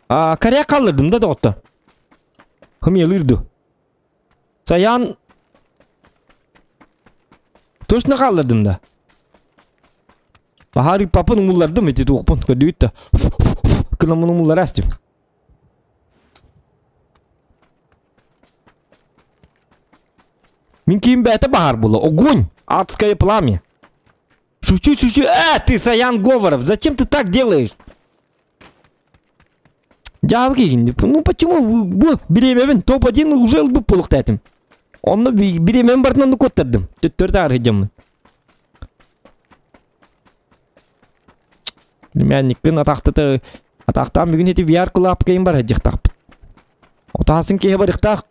А, каре хааллардым да доҕоттор. Хымыйалыыр дуу. Саян Точно хааллардым да. Баһаар ыыппаппын умуллардым ити туохпун көрдүбүт да. Кынаммын умуллара астым. Мин киим бэйэтэ баһаар буолла. Огонь! Адское пламя. Шучу, шучу. Э, ты Саян Говоров, зачем ты так делаешь? Дьаабы киһин, ну почему бу бириэмэбин топ-1 уже ылбыт буолуохтаатым. Онно бириэмэбин барытын онно куоттардым. Төттөрү таары сылдьаммын. Племянниккын атахтата атахтаан бүгүн ити VR кылаапкайын бар сылдьыахтаахпыт. Отаасын киһи барыахтаах.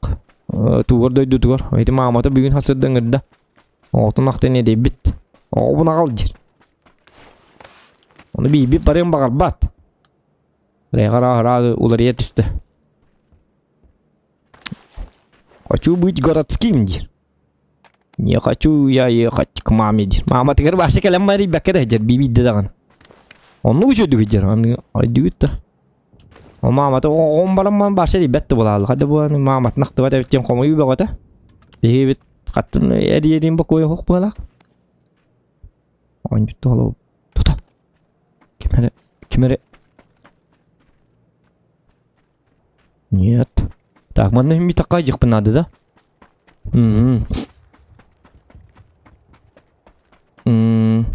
Тугар дойдутугар. Ити маамата бүгүн хасырда ыҥырда. Оҕотун ахтан эдэйбит. Оҕобун аҕал диир. Ону биирбит барыан баҕарбат. Рэҕэ уларыйа түстэ. Хочу быть городским диир. Не хочу я ехать к маме диир. Мааматыгар вообще кэлэн барыйбакка да сылдьар биибийдэ даҕаны. Оннук үчүгэй сылдьар. Аны өйдүүгүт да. О маамата оҕом баран вообще диэбэт да буолааллар. Хата бу мааматын ахтыбат эбит диэн хомойуу бөҕөтө. Биһиги хаттын эрийэриин бокуойа суох буолаах. Оонньутту олоо. Тута. Ким эрэ, ким эрэ. Нет. Так, манна ми такая дьахпын надо, да? Угу. М.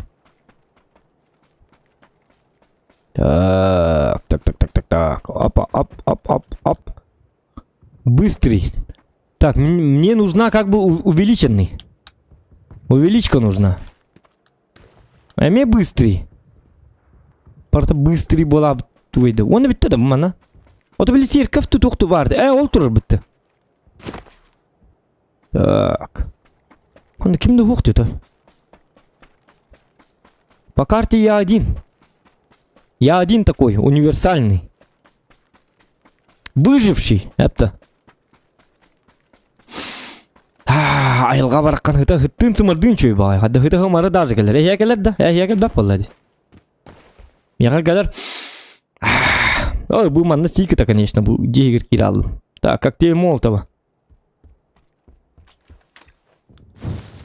Так, так, так, так, так, так. Опа, оп, оп, оп, оп. Быстрый. Так, мне нужна как бы увеличенный. Увеличка нужна. А мне быстрый. Парта быстрый була туйды. Оны битте да мана. Ото били церковь тутукту барды. Э, ол турар битте. Так. Оны кимде хук деді? По карте я один. Я один такой, универсальный. Выживший, это. Айылҕа бараххан ыта ыттыын сымырдыын үчүгэй баҕайы. Хадда ыта ымара даже кэлэр. Эһиэ кэлэр да, эһиэ кэлбэт буолла дии. Миэхэ кэлэр. Ой, бу манна сииката, конечно, бу дьиэ иһигэр киирэ аллым. Так, коктейль Молотова.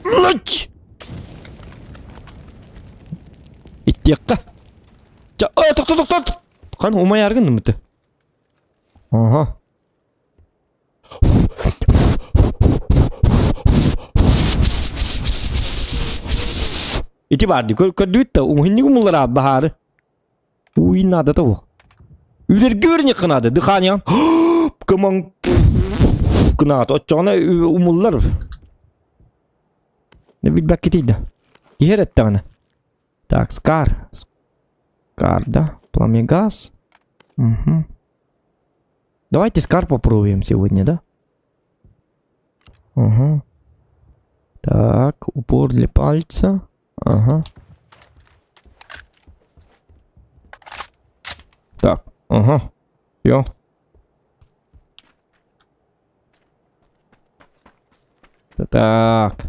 Лыч! Иттиэххэ. Ча, ой, тохто, тохто! Хан умайаргын нымыты. Ага. Ити баар дии, көрдүгүт да, уһуннук умуллар баһаары. Уй надо того. Үлэргэ үөрэниххэ наада, дыхание кымаҥ гынаат, оччоҕуна умуллар. Билбэккитий да. Иһэр эттэҕинэ. Так, скар. Скар, да? Пламегаз. Угу. Давайте скар попробуем сегодня, да? Угу. Так, упор для пальца. Ага. Так, ага. Все. Так.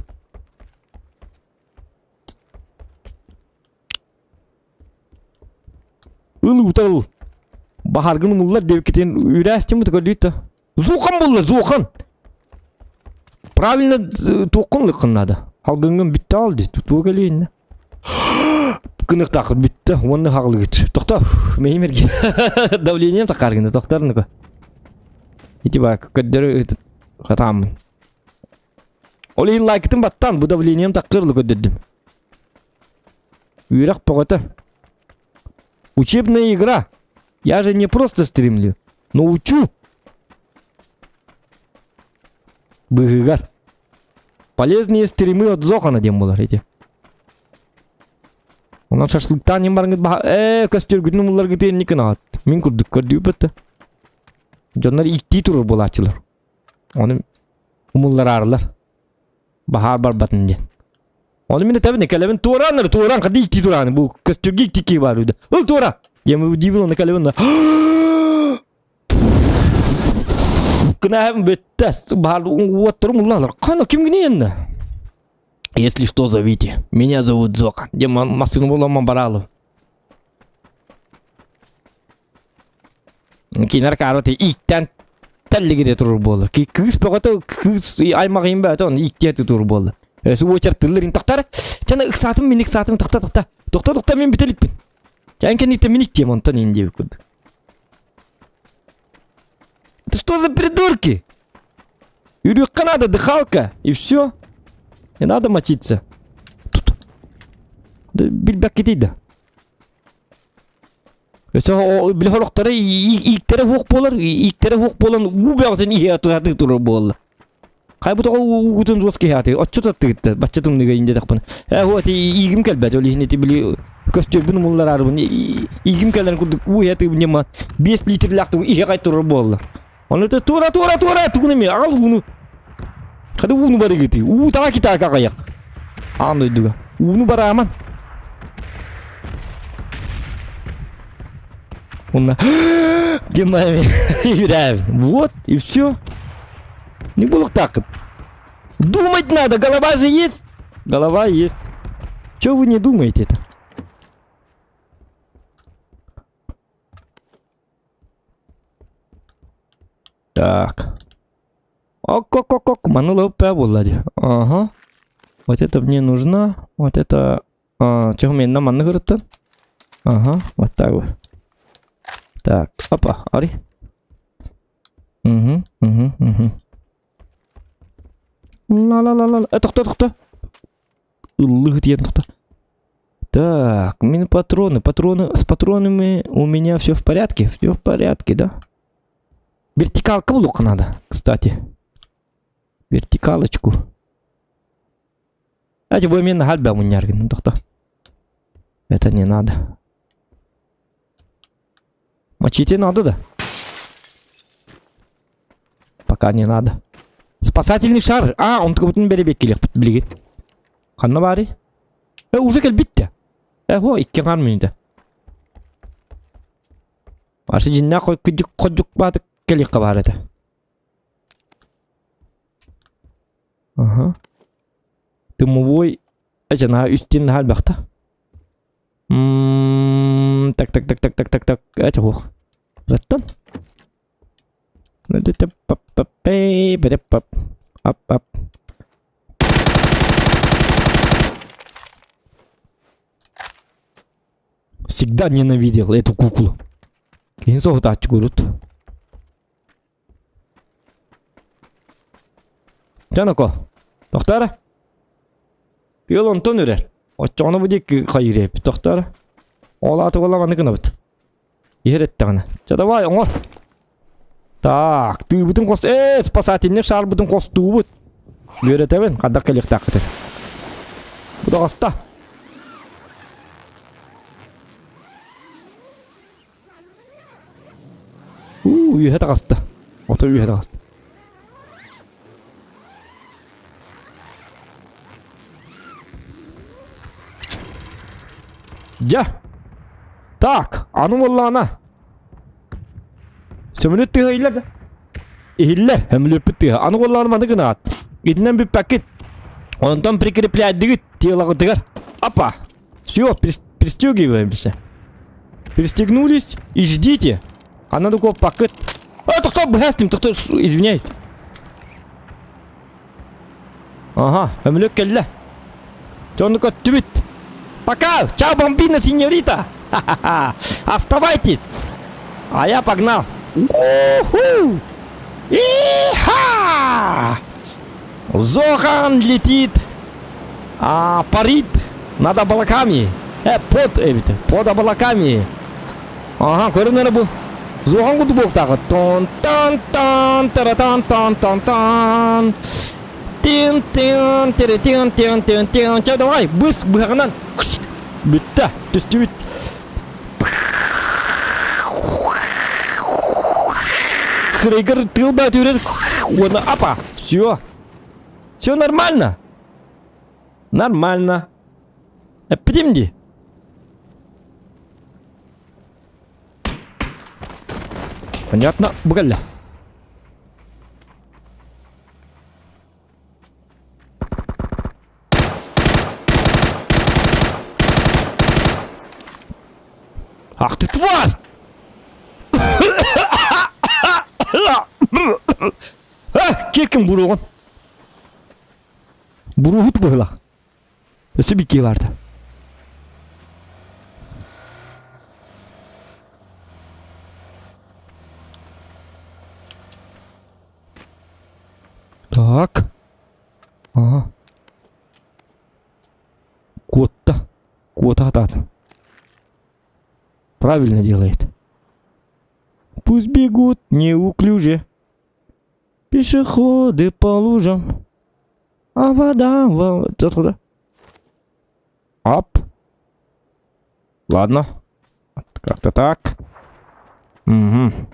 Ыл утал. Баһаргын умуллар диэбиккитин үүрээстим көрдүүт да. Зухан булла, зухан. Правильно туоххун лыккын надо. Халгыҥҥын бүтте ал дии. Туох кэлииннэ. Кыныктаахыт бүттэ уонна хаҕылыгыт. Тохто, мэйим эрги. Давлением тахаар гына тохтор ну-ка. Ити ба көрдөрү хатааммын. Ол иһин лайкытын баттаан бу давлением тахсырлы көрдөрдүм. Үөрэх бөҕөтө. Учебная игра. Я же не просто стримлю, но учу. Быһыгар. Полезные стримы от Зохана диэн буолар ити. Онон шашлыктаан иһин бараҥҥыт баха ээ көстүөргүтүн умулларгытын инник гынаҕыт. Мин курдук көрдүүбүт да. Дьоннор ииктии турар буолааччылар. Ону умуллараарылар. Баһаар барбатын диэн. Ону мин этэбин кэлэбин туорааннар туораан хады ииктии турааны бу көстүргэ ииктии баар үдэ. Ыл туора! Диэн диибин оны кэлэбин Кынаһым бүттэ. Баар уоттарым уллалар. Хана ким гинен? Если что, зовите. Меня зовут Зока. Де массыны боламан баралы. Кинер караты иттен тэллигире турur буолар. Кыыс бөҕөтө кыыс аймаҕын бөҕөтө оны иттиэ турur буолла. Өсү уочар тылларын тохтар. Чана ыксаатым мин ыксаатым тохта тохта. Тохта тохта мен бүтеликпин. Чан кэнниттэн мин иттиэм онтон ин диэбит курдук. Это что за придурки? Үрүөххэ надо дыхалка, и все. Не надо мочиться. Тут. Да, билбэккитий да. Өссө били хорохторо ииктэрэ суох буолар, ииктэрэ суох буолан уу бөҕөтүн иһэ туһатыы турар буолла. Хайбыт оҕо уугутун жёсткий киһи оччо таттыгытта бачча тымныыга индиэтэхпин. Ээ хуа ити иигим кэлбэт ол иһин ити били көстүөрбүн умуллараарбын иигим кэлэн курдук уу иһэ тыыбын ньыма 5 литрлээх тугу иһэ хай турар буолла. Ону это туора туора туора тугун эми аҕал ууну. Хады ууну барыгыты уу таға китака каяк. Аан дойдуга. Ууну барааман. Онна Вот и все. Не булуктаакыт. Думать надо, голова же есть. Голова есть. Чего вы не думаете-то? Так. Ок-ок-ок-ок, манула буолла дии. Ага. Вот это мне нужно. Вот это... А, чего мен на манны көрөттөн? Ага, вот так вот. Так, опа, ари. Угу, угу, угу. Ла-ла-ла-ла. Э, тохто, тохто. Ыллых диэн тохто. Так, мин патроны, патроны, с патронами у меня все в порядке, все в порядке, да? Вертикалка булуохха надо, кстати. Вертикалочку. Эти бу мен хальба мунняргын тохто. Это не надо. Мочите надо, да? Пока не надо. Спасательный шар. А, он как будто бэрибэккилиэхпит билигин. Ханна баарый? Э, уже кэлбиттэ. Э, хо, икки аҥаар мүнүүтэ. Ашы дьиннээх кыдьык ходьук баатык кэлиэххэ баар этэ. Ага. Дымовой эчэ наһаа үстин наһаа элбэхтэ. М так так так так так так так эчэ хуох. Раттан. Ап ап. Всегда ненавидел эту куклу. Киһин соһутааччы курут. Чаноко, тохтара. Тыал онтон үрэр. Оччоҕуна бу диэки хайыыр эбит. Тохтара. Ол ааты буолла маннык гынабыт. Иһэр эттэҕинэ. Чэ давай оҥор. Так, тыыбытын хос... Ээ, спасательный шарбытын хостуубут. Үөрэтэбин, хайдах кэлиэхтээххитин. Бу таҕыста. Уу, үөһэ таҕыста. Ото үөһэ таҕыста. Дьэ. Так, аны буоллаҕына. Сөмөлүөт тыаһа иһиллэр да? Иһиллэр, сөмөлүөппүт тыаһа. Аны буоллаҕына маны гынаат. Итинэн бүппэккит. Онтон прикрепляйдыгыт телоҕытыгар. Апа. Все, пристегиваемся. Пристегнулись и ждите. А надо коппаккыт. А, тохтоо, быһастым, тохтоо, извиняюсь. Ага, өмүлүк кэллэ. Дьону көттүбүт. Пока! Чао, бомбина, сеньорита! Ха-ха-ха! Оставайтесь! А я погнал! У-ху! И-ха! Зохан летит, а, парит над облаками. Э, под, эбит, под облаками. Ага, көрүнэр бу. Зохан курдук буолтааҕы. Тон тан тан таратан тан тан тан. Тин тин тири тин тин тин тин. Чэ, давай, быс быһаҕынан. Бүттэ, түстүбүт. Крейгер тыл бөтүрэр уонна апа. Все. Все нормально. Нормально. Эппитим дии. Понятно, бу кэллэ. Ах ты тварь! Киркин буруоҕун. Буруһут быһылах. Өссө бикки барды. Так. Ага. Куотта. Куота хатаатын. Правильно делает. Пусть бегут неуклюже. Пешеходы по лужам. А вода... Откуда? Ап. Ладно. Как-то так. Угу.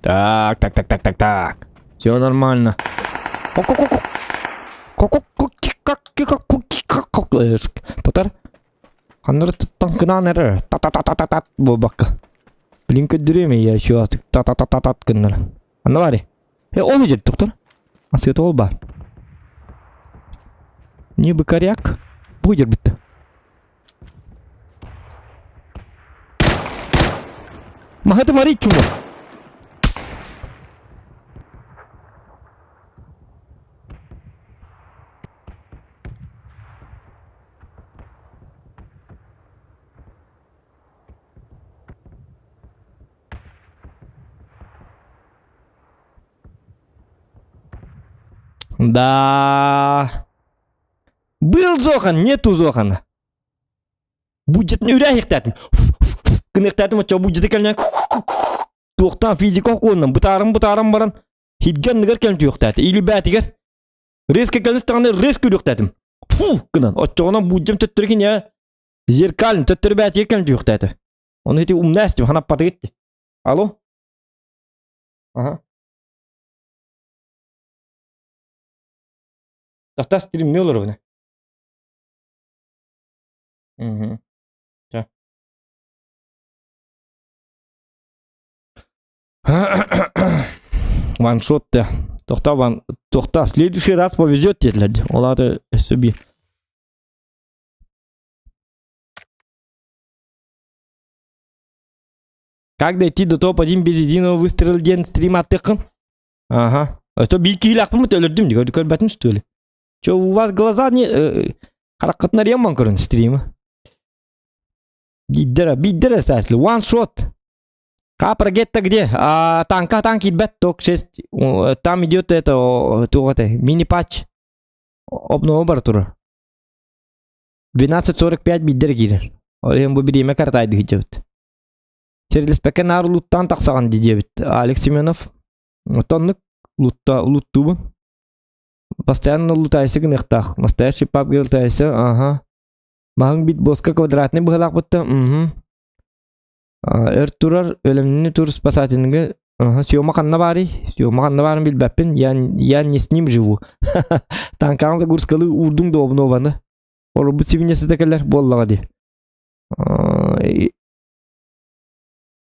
Так, так, так, так, так, так. Все нормально. Татар. Ханнары туттан кынаан эрэр. Та-та-та-та-та буолбакка. Блин, көрдөрүөм я еще та-та-та-та-та гыннаран. Анна баар. Э, ол үдер доктор. Асыта ол бар. Не быкаряк. Бу үдер бүтті. Махаты мари чума. Да. Был Зохан, нету Зохана. Будет үрээхтэтим. Гыныктатым очо будет кэлнэ. Туохтан физика окуоннан бытааран бытааран баран хидгэн ныгар кэлэн түөхтээтэ. Или бээтигэр резко кэлэн даҕаны резко үрүөхтээтим. Фу гынан оччоҕунан буудьам төттөрү киниэ зеркаль төттөрү бээтигэр кэлэн түөхтээтэ. Ону ити умнаастым ханаппатыгыт ти. Алло? Ага. Тахта стримни олоробуна. Мгм. Чэ. Ваншот да. Тохта ван тохта следующий раз повезет диэтилэр дии. Ол аата өссө биир. Как дойти до топ-1 без единого выстрела диэн стрим аттыаххын? Ага. Это биир киһилээхпин өлөрдүм дии көрбөтүм что ли? Че, у вас глаза не... Хараххытын арыйан көрөн стримы. Биддера, биддера сәслі. One shot. Капрагетта где? А, танка, танк идбет, ток 6. Там идет это, это, мини-патч. Обнова бар турар. 12.45 биддер киирэр. Ол иһин бу бириэмэ картайды сылдьабыт. Сэрилэспэккэ наар луттаан тахсаҕын дии диэбит Алекс Семенов. Оннук лутта луттуубун. Постоянно лутайсы гыныахтаах. Настоящий паб лутайсы, ага. Маһыҥ бит боска квадратный быһалаахпытта, угу. Өр турар, өлөмнү тур спасательныгы Съема ханна баарый? Съема ханна баарын билбэппин. Я, я не с ним живу. Танкаҕын загрузкалыы уурдуҥ да обнованы. Олорбут сибиньэситэ кэлэр буоллаҕа дии.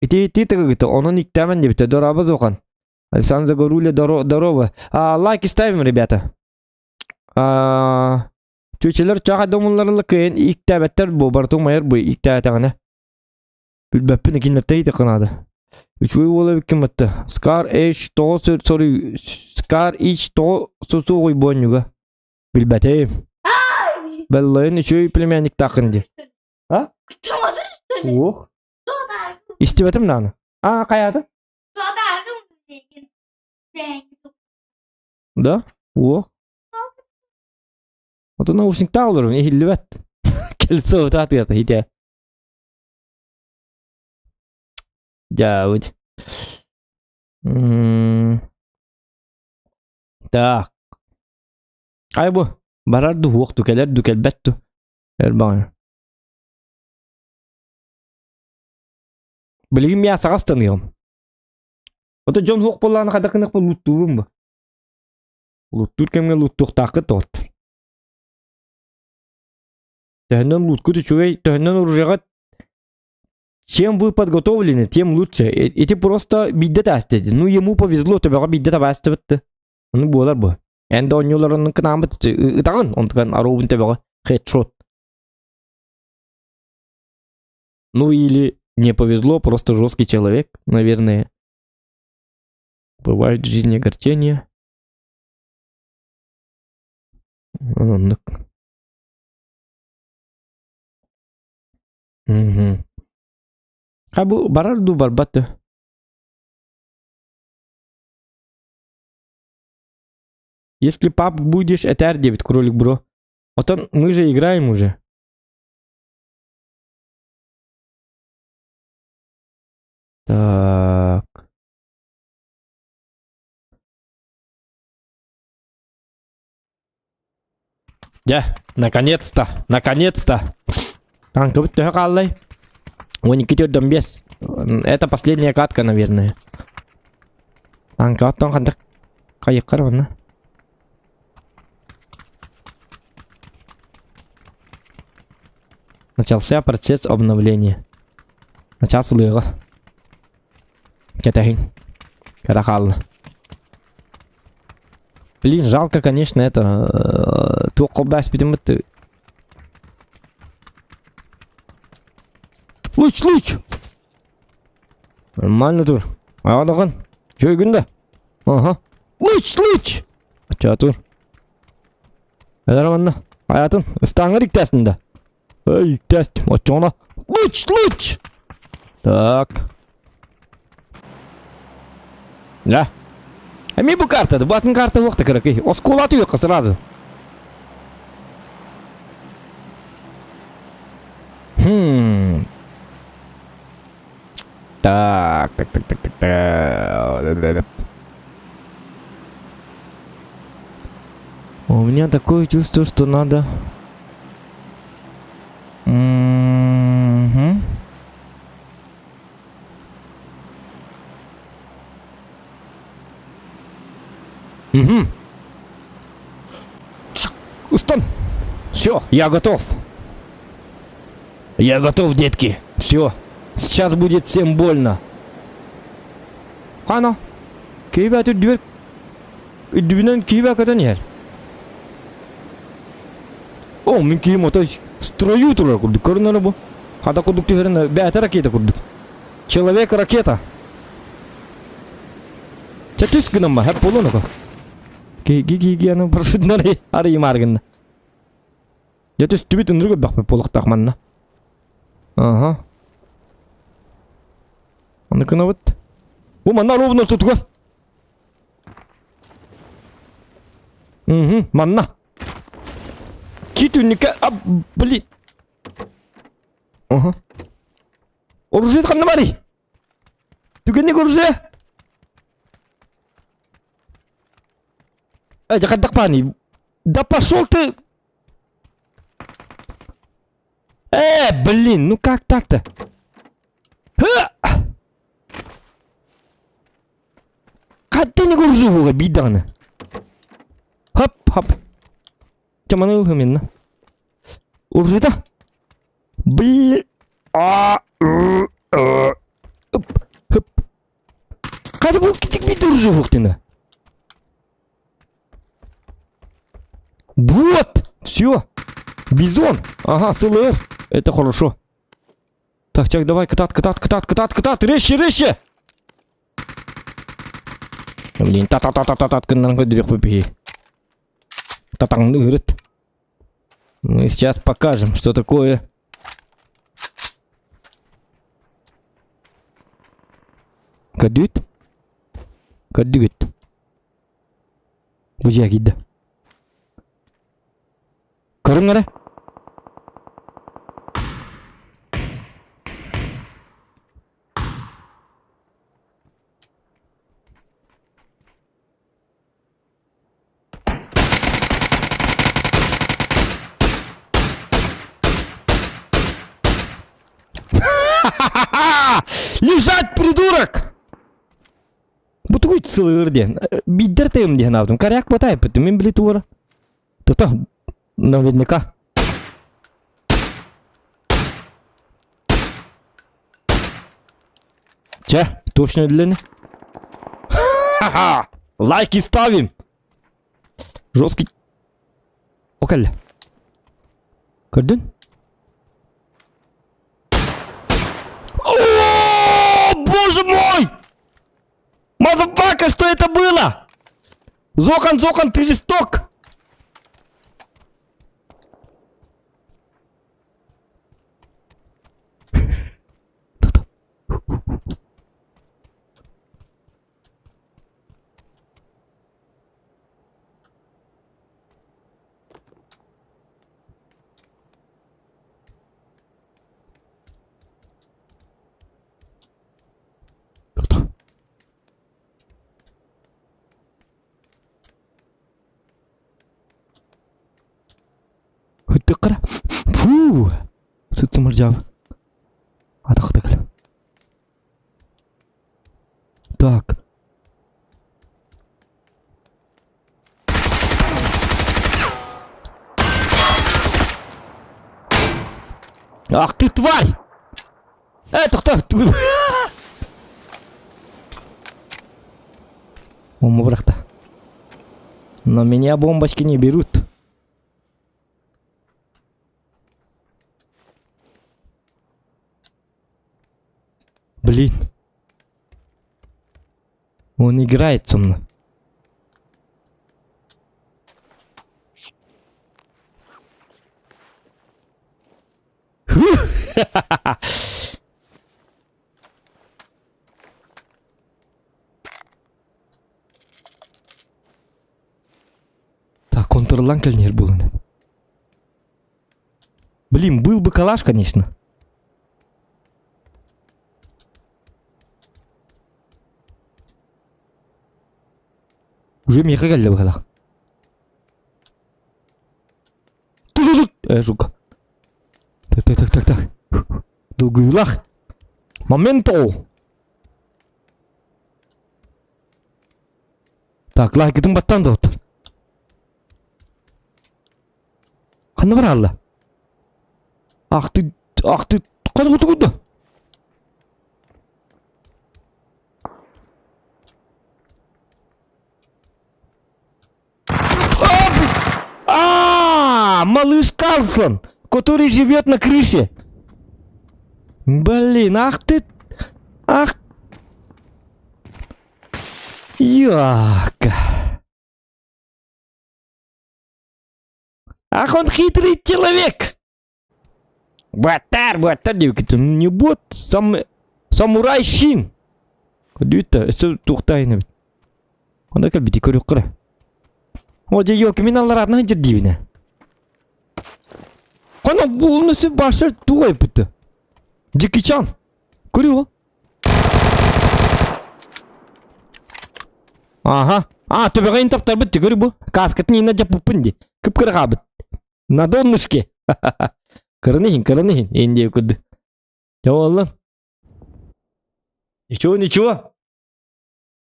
Ити ити тыгыгыта, онон иктэмэн диэбитэ. Дорообо Зохан. Александр Загоруля, здорово. А, лайки ставим, ребята. А, чүчэлэр чаҕа домулларыла кыайан иктээбэттэр бу барытын майар бу иктээтэҕинэ. Билбэппин кинилэртэ итэххэ наада. Үчүгэй уол эбиккин батта. Скар H тоҕо сорүй Скар H тоҕо сосуоҕуй буонньуга. Билбэтим. Беллайын үчүгэй племянниктааххын дии. А? Уох. Истибэтим даҕаны. А, хайаата? Да? Уох. Ото наушниктаах олорум, иһиллибэт. Кольцо утаатыата итэ. Дьаабыт. Так. Ай бу барар ду хуох ду кэлэр ду кэлбэт ду өр баҕайы. Билигин миа саҕастаныам. Ото дьон хуох буоллаҕына хайдах гыныахпын лууттуубун бу. Лууттуур кэмҥэ лууттуохтааххыт доҕоттор. Төһөннөн лууткут үчүгэй, төһөннөн оружиеҕа чем вы подготовлены, тем лучше. Ити просто биирдэ таасты. Ну ему повезло, төбөҕө биирдэ табаастыбытты. Ону буолар бу. Эн да оонньууларын кынааммыт ытаҕын, онтукан аруубун төбөҕө хедшот. Ну или не повезло, просто жесткий человек, наверное. Бывают в жизни огорчения. Оннук. Мгм. Ха бу барар дуу барбат дуу? Если пап будешь, это R9, кролик бро. Потом мы же играем уже. Так. Дьэ, наконец-то, наконец-то. Танкыбыт төһө хааллай? 12 төрдөн 5. Это последняя катка, наверное. Танка оттон ханнык хайыккар онно. Начался процесс обновления. Начаас ылыаҕа. Кэтэһиҥ. Кыра хаалла. Блин, жалко, конечно, это... Туох холбооспитин Луч, луч! Нормально тур. Аҕадаҕын. Үчүгэй да. Ага. Луч, луч! Аччаа тур. Эдэр манна. Аятын. Ыстааҥҥар иктээстин да. Эй, иктээстим. Оччоҕуна. Луч, луч! Так. Да. Эми бу картада, бу атын карта уохта кыракый. Оскуола атыйыахха сразу. Хм. Так, так, так, так, так, так. У меня такое чувство, что надо... Угу. Угу. Устан. Все, я готов. Я готов, детки. Все. Сейчас будет всем больно. Қана. Киһи үрдүбэр үрдүбүнэн киһи көтөн иһэр. О, мин киһим отой строю турар курдук көрүнэр бу. Хата курдук түһэрин бэйэтэ ракета курдук. Человек ракета. Чэ түс гынан ба, хэп буолуон око. Киһи киһи аны парашютунан арыйымаар гынна. Дьэ түстүбүт ынырык өрбөхпүт буолуохтаах манна. Аха. Аны кынабыт. Бу манна ровно ортотугар. Угу, манна. Ки түннүккэ, а, блин. Ага. Оружие ханна барый? Түгэнник оружие. Э, хайдах бааны? Да пошел ты! Э, блин, ну как так-то? Хаттан оружие буга биир Хоп, хоп. Чаманы ылһым инна. Оружие-то? Блин. А, Хоп, хоп. Хайда бу китик биир оружие буохтына? Вот! Все! Бизон! Ага, СЛР! Это хорошо. Так, так, давай, кытаат, кытаат, кытаат, кытаат, кытаат! Резче, резче! Блин, та-та-та-та-та-та гыннан көрдүрүөх пипиһи. Татаҥны ырыт. Мы сейчас покажем, что такое. Кадют? Кадют. Бу дьиэ киирдэ. Көрүҥ эрэ. Лежать, придурок! Бу тугуй сылыыр диэн. Биирдэр тыым диэн аабытым. Коряк батайпыт. Мин били туора. Тута наверняка. Че, точно длины? Ха-ха! Лайки ставим! Жесткий. Окей. Көрдүн? О, боже мой! Мазафака, что это было? Зохан, Зохан, ты жесток! Ыттыккара. Фу! Сыт-сымырдьаабы. Атахтыкыл. Так. Ах ты тварь! Э, тохтоо! Бомба бырахта. Но меня бомбочки не берут. Блин. Он играет со мной. Так, контрлан кэлнер буолан. Блин, был бы калаш, конечно. Уже миэхэ кэллэ быһалаах. Э, жука. Так, так, так, так, так. Долгуйлах. Моменто. Так, лайкытын баттан да оттор. Ханна баралла? Ах ты, ах ты, қаны кутугудда? А, малыш Карлсон, который живет на крыше. Блин, ах ты, ах. Яка. Ах, он хитрый человек! Баттар, баттар диэбиккит. Не бот, сам, самурай Шин. Көрдүбүт өссө туохтаайын эбит. Онда кэлбити көрүөххэ. О, дьэ, ёлки, мин аллараатынан сылдьар диибинэ. Хана буолуна сөп баашар туох айбыта. Джеки Чан. Көрү Аха. А, төбөҕө таптарбыт түгөр бу. Кааскатын иинэ дьаппыппын дии. Кып-кыраҕаабыт. На донышке. Кыраны иһин, кыраны иһин. Индия курдук. Дьэ буоллун. Ничего, ничего.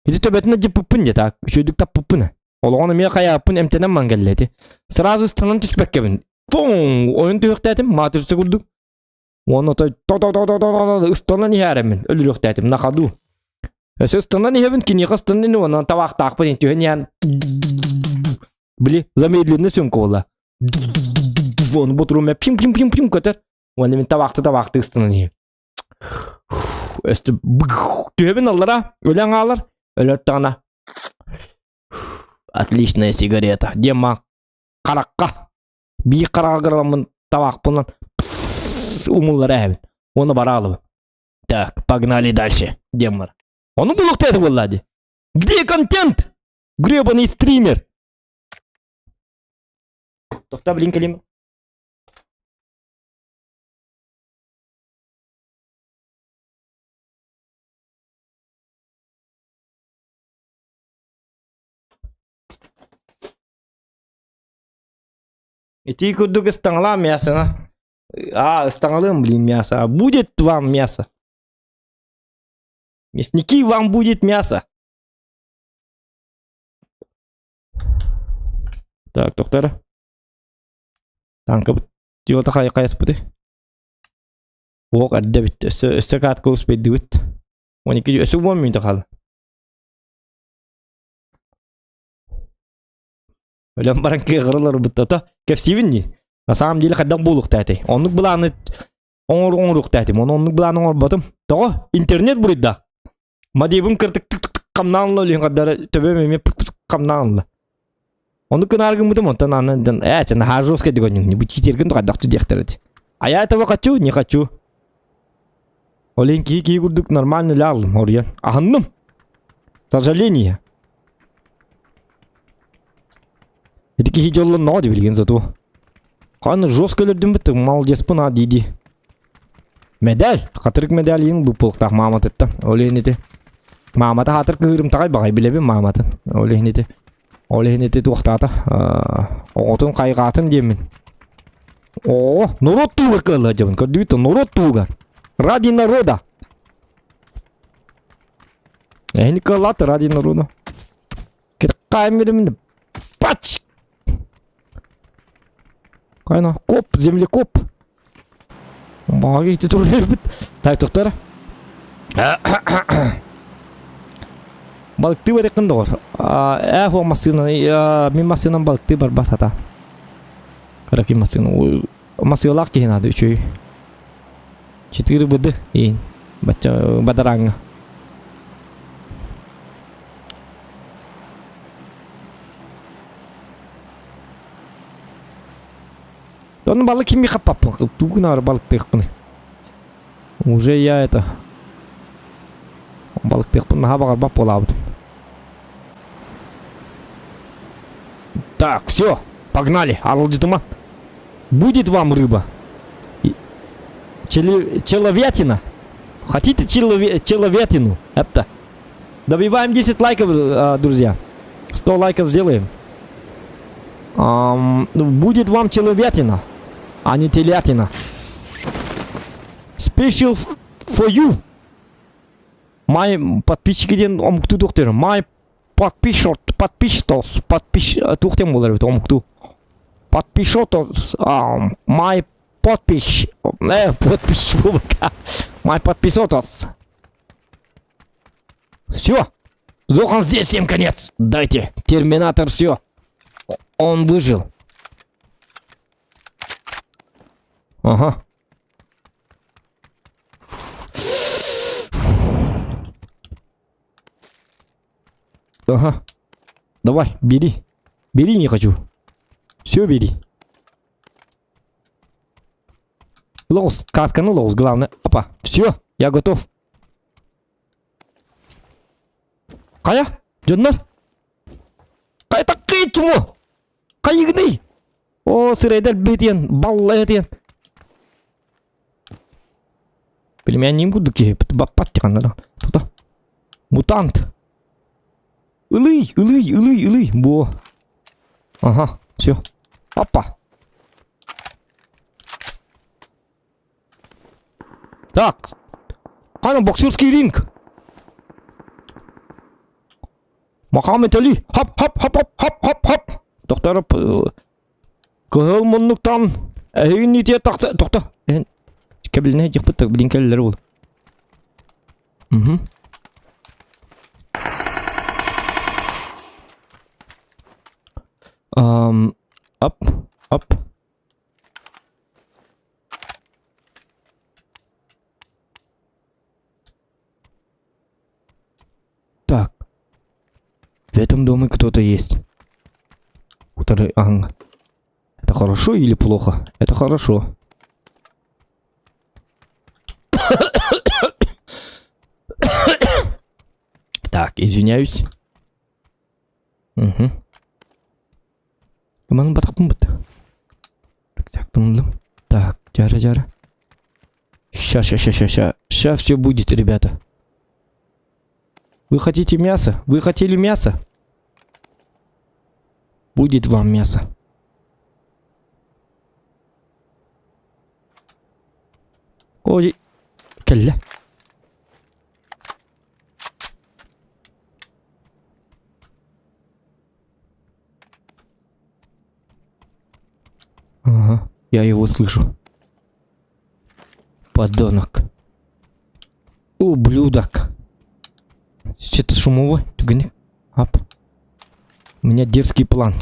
Ити төбөтүн дьаппыппын дии так. Үчүгдүк таппыппын. Олоҕун эмиэ хайааппын эмтэнэн ман кэллэ ити. Сразу ыстанан түспэккэбин. Фуң! Ойун түһүөхтээтим, маатырса курдук. Уонна отой то-то-то-то-то ыстанан иһээреммин өлөрүөхтээтим на ходу. Өссө ыстанан иһэбин киниэхэ ыстанан иһэн уонна табаахтаахпын түһэн иһэн били замедленный съемка буолла. Ону ботурума пим-пим-пим-пим көтөр. Уонна мин табаахты табаахты ыстанан иһэм. Өстө түһэбин аллара өлөн хаалар. Өлөр даҕана отличная сигарета диэн харахха. Биир хараҕа кыраламмын табаахпынан умуллара эһэбин. Уонна бараалыбын. Так, погнали дальше, диэн бар. Ону булуохтаах буолла дии. Где контент? Гребаный стример. Тохта, блин, кэлим. Ити курдук ыстаҥалаа мясо. А, ыстаҥалыам, блин, мясо. А будет вам мясо? Мясники, вам будет мясо. Так, доктор. Танка тиота хай хайаспыты. Уох эрдэ бүттэ. Өссө өссө каатка успейдыбыт. 12 өссө 10 мүнөтэ хаалла. Өлөн баран кыаҕырылар бутта. Кэпсиибин дии. На самом деле хайдах буолуохтаа этэй. Оннук былааны оҥор оҥоруохтаа этим. Ону оннук былааны оҥорботум. Тоҕо? Интернет буруйдаах. Мадибым кыртык тык тык хамнаан ылла өлүөн хардара төбөм эмиэ пык пык хамнаан ылла. Ону кынаар гыммытым онтон анан ээ чэ наһаа жесткий дегоннюк бу читергин хайдах диэхтэр эти. А я этого хочу, не хочу. Ол иһин киһи киһи курдук нормально үлэ аллым оруйан. Аһынным. Сожаление. Ити киһи дьоллонноҕо дии билигин зато. Ханна жестко өлөрдүм быттык, молодецпын а дии-дии. Медаль, хатырык медаль иин бу полктаах мааматыттан. Ол иһин ити. Маамата хатыр кыырымтаҕай баҕай билэбин мааматын. Ол иһин ити. Ол иһин ити туохтаата. Оҕотун хайҕаатын диэммин. Оо, норуот туһугар кыалла дьабын. Көрдүгүт норуот туһугар. Ради народа. Эһини кыаллааты ради народа. Кайм Пач! Кайна коп, землекоп. Помогите турбит. Так, доктор. Балыкты барыккын доҕор. Ээ хуа массыына, мин массыынам балыкты барбат ата. Кыракый массыына. Массыылаах киһи наада үчүгэй. Четыре ВД иин. Бачча бадарааҥҥа. Онно балык кими хаппаппын, тугунаар балыктыахпын. Уже я это балыктыахпын наһаа баҕарбат буолаабытым. Так, все, погнали, аралдьытыма. Будет вам рыба. Человятина. Хотите человятину? Это. Добиваем 10 лайков, друзья. 100 лайков сделаем. Будет вам человятина, а не телятина. Special for you. My подписчики диэн омуктуу туохтер. My подписчик, подписчикос, подпис туох диэн буолар эбит омуктуу. Подписчотос, my подпись, подпись My подписотос. Все. Зохан здесь, всем конец. Дайте. Терминатор, все. Он выжил. Ага. Ага. Давай, бери. Бери, не хочу. Все бери. Лоус, каска, ну лоус, главное. Опа, все, я готов. Хайа, дьоннор? Хайа таккый чумо? Хайыгыный? О, сырайдар бетиэн, балла этиэн. Племянник курдук киһи баппат тиханна да. Мутант. Ылый, ылый, ылый, ылый. Бо. Ага, все. Опа. Так. Хана боксерский ринг. Мохаммед Али. Хоп, хоп, хоп, хоп, хоп, хоп, хоп. Доктор, кыһыл муннуктан эһигин итиэ тахса тохто. Кэбилинэ дьыппыт блин кэллэр ол. Угу. Um, up, up. Так. В этом доме кто-то есть. Утары аҥ. Это хорошо или плохо? Это хорошо. Так, извиняюсь. Угу. Манын батақпын быт. Так, жара жара. Ща, ща, ща, ща, ща. Ща все будет, ребята. Вы хотите мясо? Вы хотели мясо? Будет вам мясо. Ой, кэллэ. Ага, я его слышу. Подонок. Ублюдок. Это шумовой. Ап. У меня дерзкий план.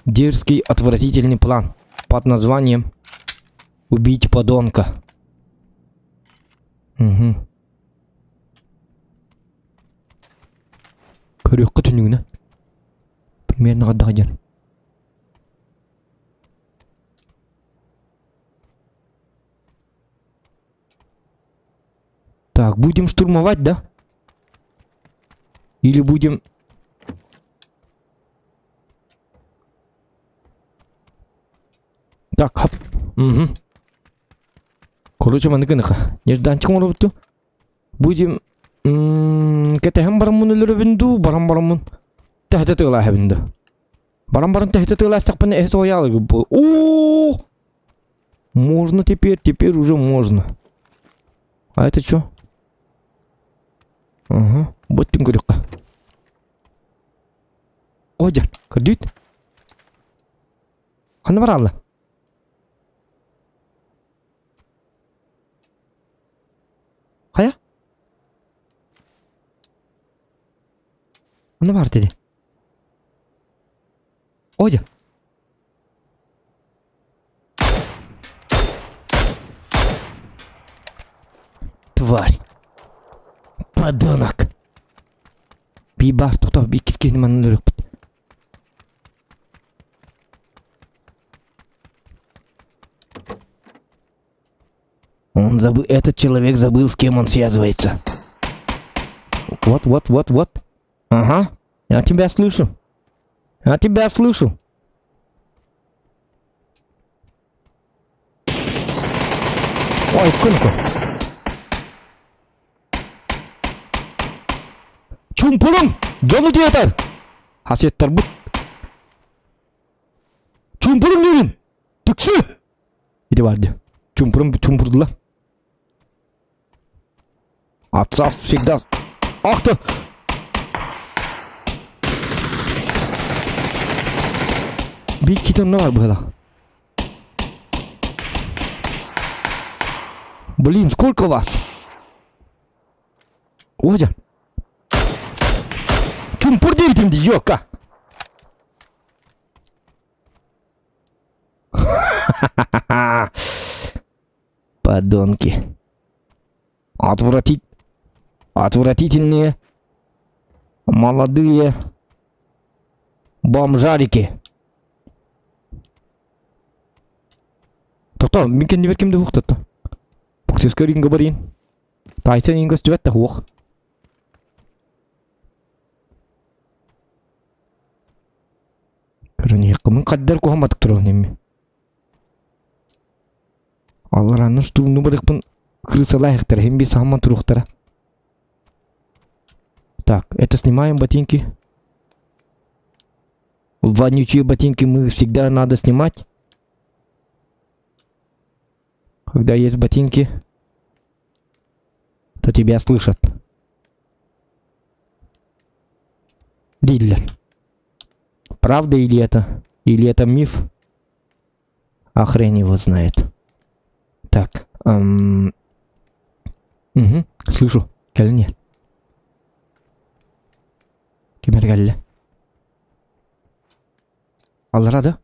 Дерзкий, отвратительный план. Под названием «Убить подонка». Угу. Көрүөххэ түнүгүнэ. Примерно хайдах диэн. Так, будем штурмовать, да? Или будем... Так, хоп. Угу. Короче, маннык гыныха. Нежданчик оҥоробут Будем кэтэһэн бараммын өлөрөбүн дуу, баран бараммын тэһитэ тыалааһабын дуу. Баран баран тэһитэ тыалаастахпына эһэ соһуйаалыгы бу. О! Можно теперь, теперь уже можно. А это что? Ага, вот көрүөххэ. О, дьэ, көрдүүт. Ханна бараалла? Хайа? Ханна баар диди? О, дьэ. Тварь. Подонок. Бибар тохтоо иккис киһини манна өлөрүөхпүт. Он забыл, этот человек забыл, с кем он связывается. Вот, вот, вот, вот. Ага, я тебя слышу. Я тебя слышу. Ой, кунку. Чумпуруҥ! Дьону диэтэр! Хасиэттэрбит. Чумпуруҥ диибин! Түксү! Ити бар дии. Чумпурум чумпурдулар. Отца всегда... Ах ты! Биир онно бар быһыылаах. Блин, сколько вас? Оля. Чумпур диэбитим дии, ёка. Подонки. Отвратить... Отвратительные молодые бомжарики. Тохтоо, мин кэннибэр ким да суох тотто. Боксерскай ринга барыйын. Тайсон иин көстүбэт да суох. Көрүнүөххүмүн хаддар куһамматык турабын эмми. Алларааннан штурмну барыахпын крысалаахтара, иһин биир саһамман туруохтара. Так, это снимаем ботинки. Вонючие ботинки мы всегда надо снимать. Когда есть ботинки, то тебя слышат. Дииллэр. Правда или это? Или это миф? А хрен его знает. Так. Эм... Угу, слышу. Кэлин Ким эрэ кэллэ? Аллара да?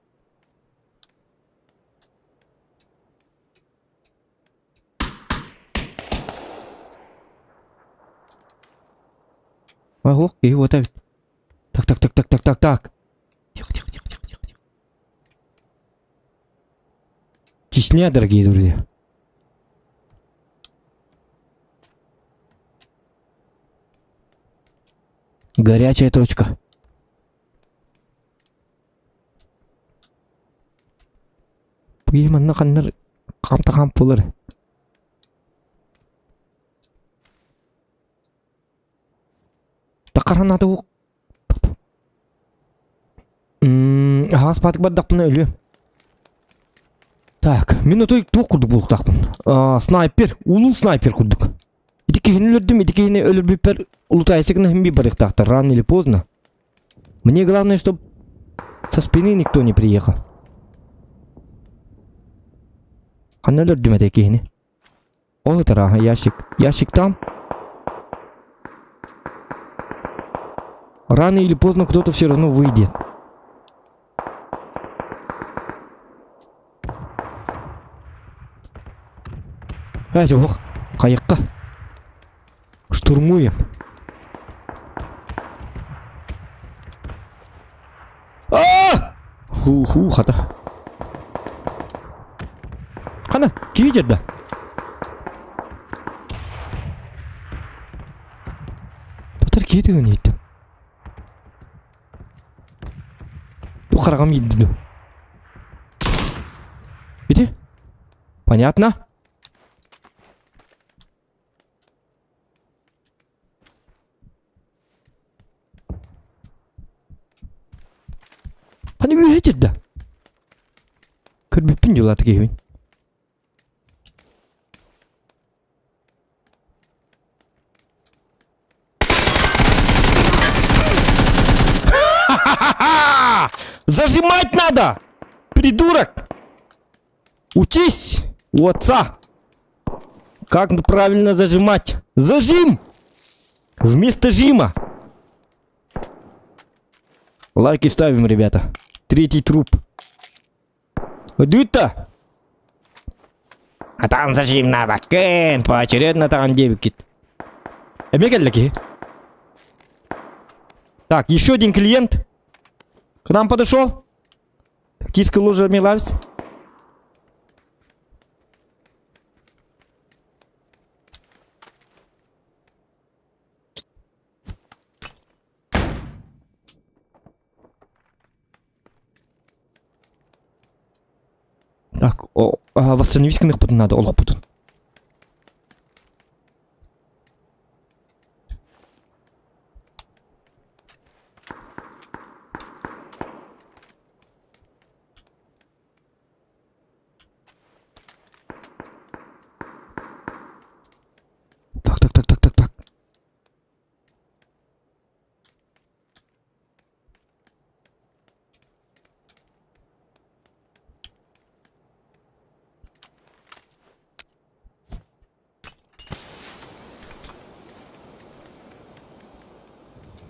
Ох, киһи уота эбит. Так, так, так, так, так, так, так. Тихо, тихо, тихо, тихо, тихо. Чечня, дорогие друзья. Горячая точка. Бу манна ханнар хамта хам булар. Тақаран аты Аһаҕас баатык бардахпына өлүөм. Так, мин отой туох курдук буолуохтаахпын? Снайпер, улуу снайпер курдук. Ити киһини өлөрдүм, ити киһини өлөрбүппэр улутаайсы гына иһин барыахтаахтар, рано или поздно. Мне главное, чтобы со спины никто не приехал. Ханна өлөрдүм этэй киһини? Ол ытара, ящик. Ящик там. Рано или поздно кто-то все равно выйдет. Ай, ох, хайыққа. Штурмуем. А! Ху-ху, хата. Хана, киһи да. Татар киһи тыгын иһиттим. Ду хараҕым иирдэ ду. Ити? Понятно? Ханы үөһэ да. Көрбүппүн дьулааты киһибин. Зажимать надо! Придурок! Учись у отца! Как правильно зажимать? Зажим! Вместо жима! Лайки ставим, ребята. Третий труп. Өдүүт Атаҕын зажимнаабаккын, поочередно атаҕын диэбиккит. Эмиэ кэллэ киһи. Так, еще один клиент. К нам подошел. Киска лужа милавс. Так, о, а, восстановить гыныахпытын надо, олохпутун. Так, так, так, так, так, так.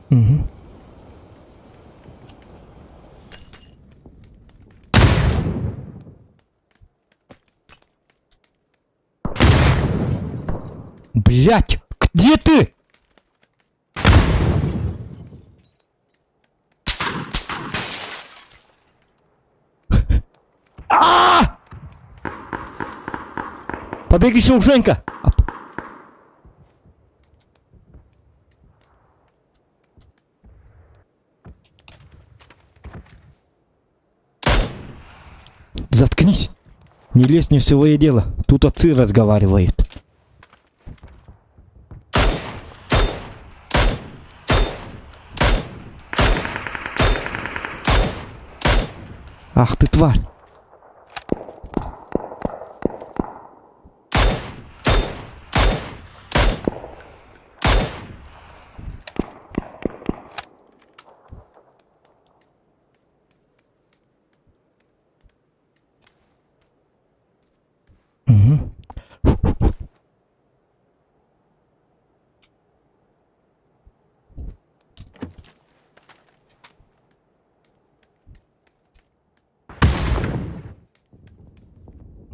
Угу. Блять, где ты? А! Побег из Шоушенка! Заткнись! Не лезь не в свое дело. Тут отцы разговаривают. Ах ты тварь! Угу.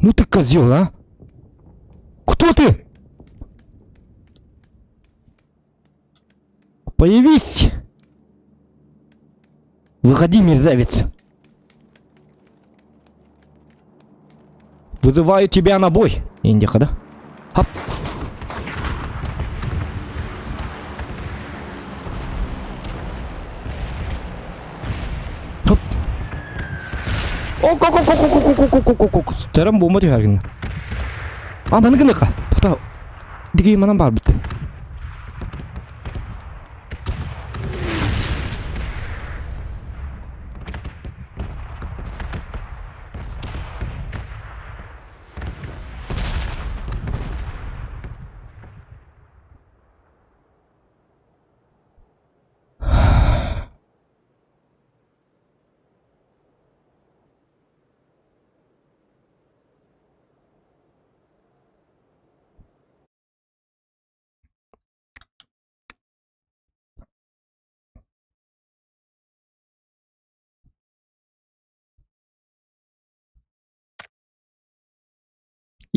Ну ты козел, а? Кто ты? Появись! Выходи, мерзавец! Вызываю тебя на бой. Индиха, да? Хоп. Хоп. Ок-ок-ок-ок-ок-ок-ок-ок-ок. Терем бомба түһэр гынна. А, маны гыныка. Тоқта. Диги манан бар битти.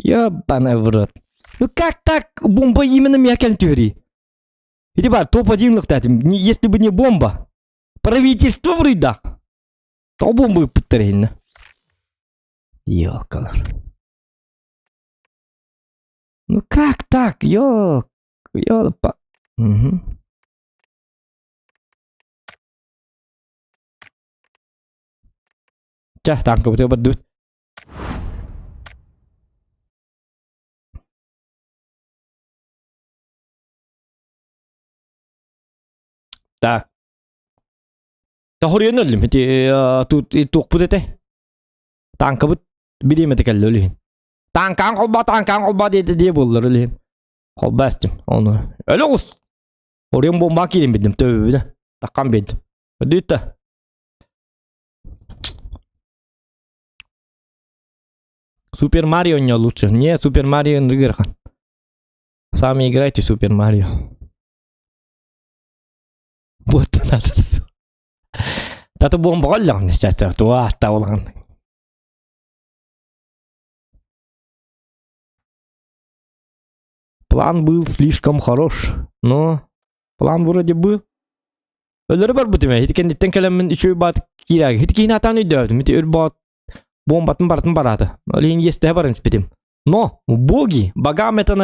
Ёбаный в рот. Ну как так бомба именно меня кэлэн Иди бар, топ-1 кстати, если бы не бомба. Правительство в рыдах. То бомбы ыппыттар Ёкалар. Ну как так? Ёл, ёлпа. Угу. Чэ, танкабытыгар бардыбыт. Так. Тоһоруйан өллүм. Ити туохпут этэ? Танкабыт бириэмэтэ кэллэ ол иһин. Танкаан холбоо, танкаан холбоо диэтэ диэ буоллар ол иһин. Холбоо эстим. Ону өлө оҕус. Оруйан бомбаа киирэн биэрдим төбөбүнэ. Таккан биэрдим. Өдүйт Супер Марио не лучше. Не, Супер Марио ыарахан. Сами играйте Супер Марио. Вот надо. Тата бомбаҕа өллөҕүн туа улахан. План был слишком хорош, но план вроде был. Өлөрө барбытым ити кэнниттэн кэлэммин үчүгэй баат киирээги. Ити киһини атаан өйдөөбүтүм. Ити өр баат бомбатын барытын бараата. Ол иһин иэстэһэ баран испитим. Но боги, богам это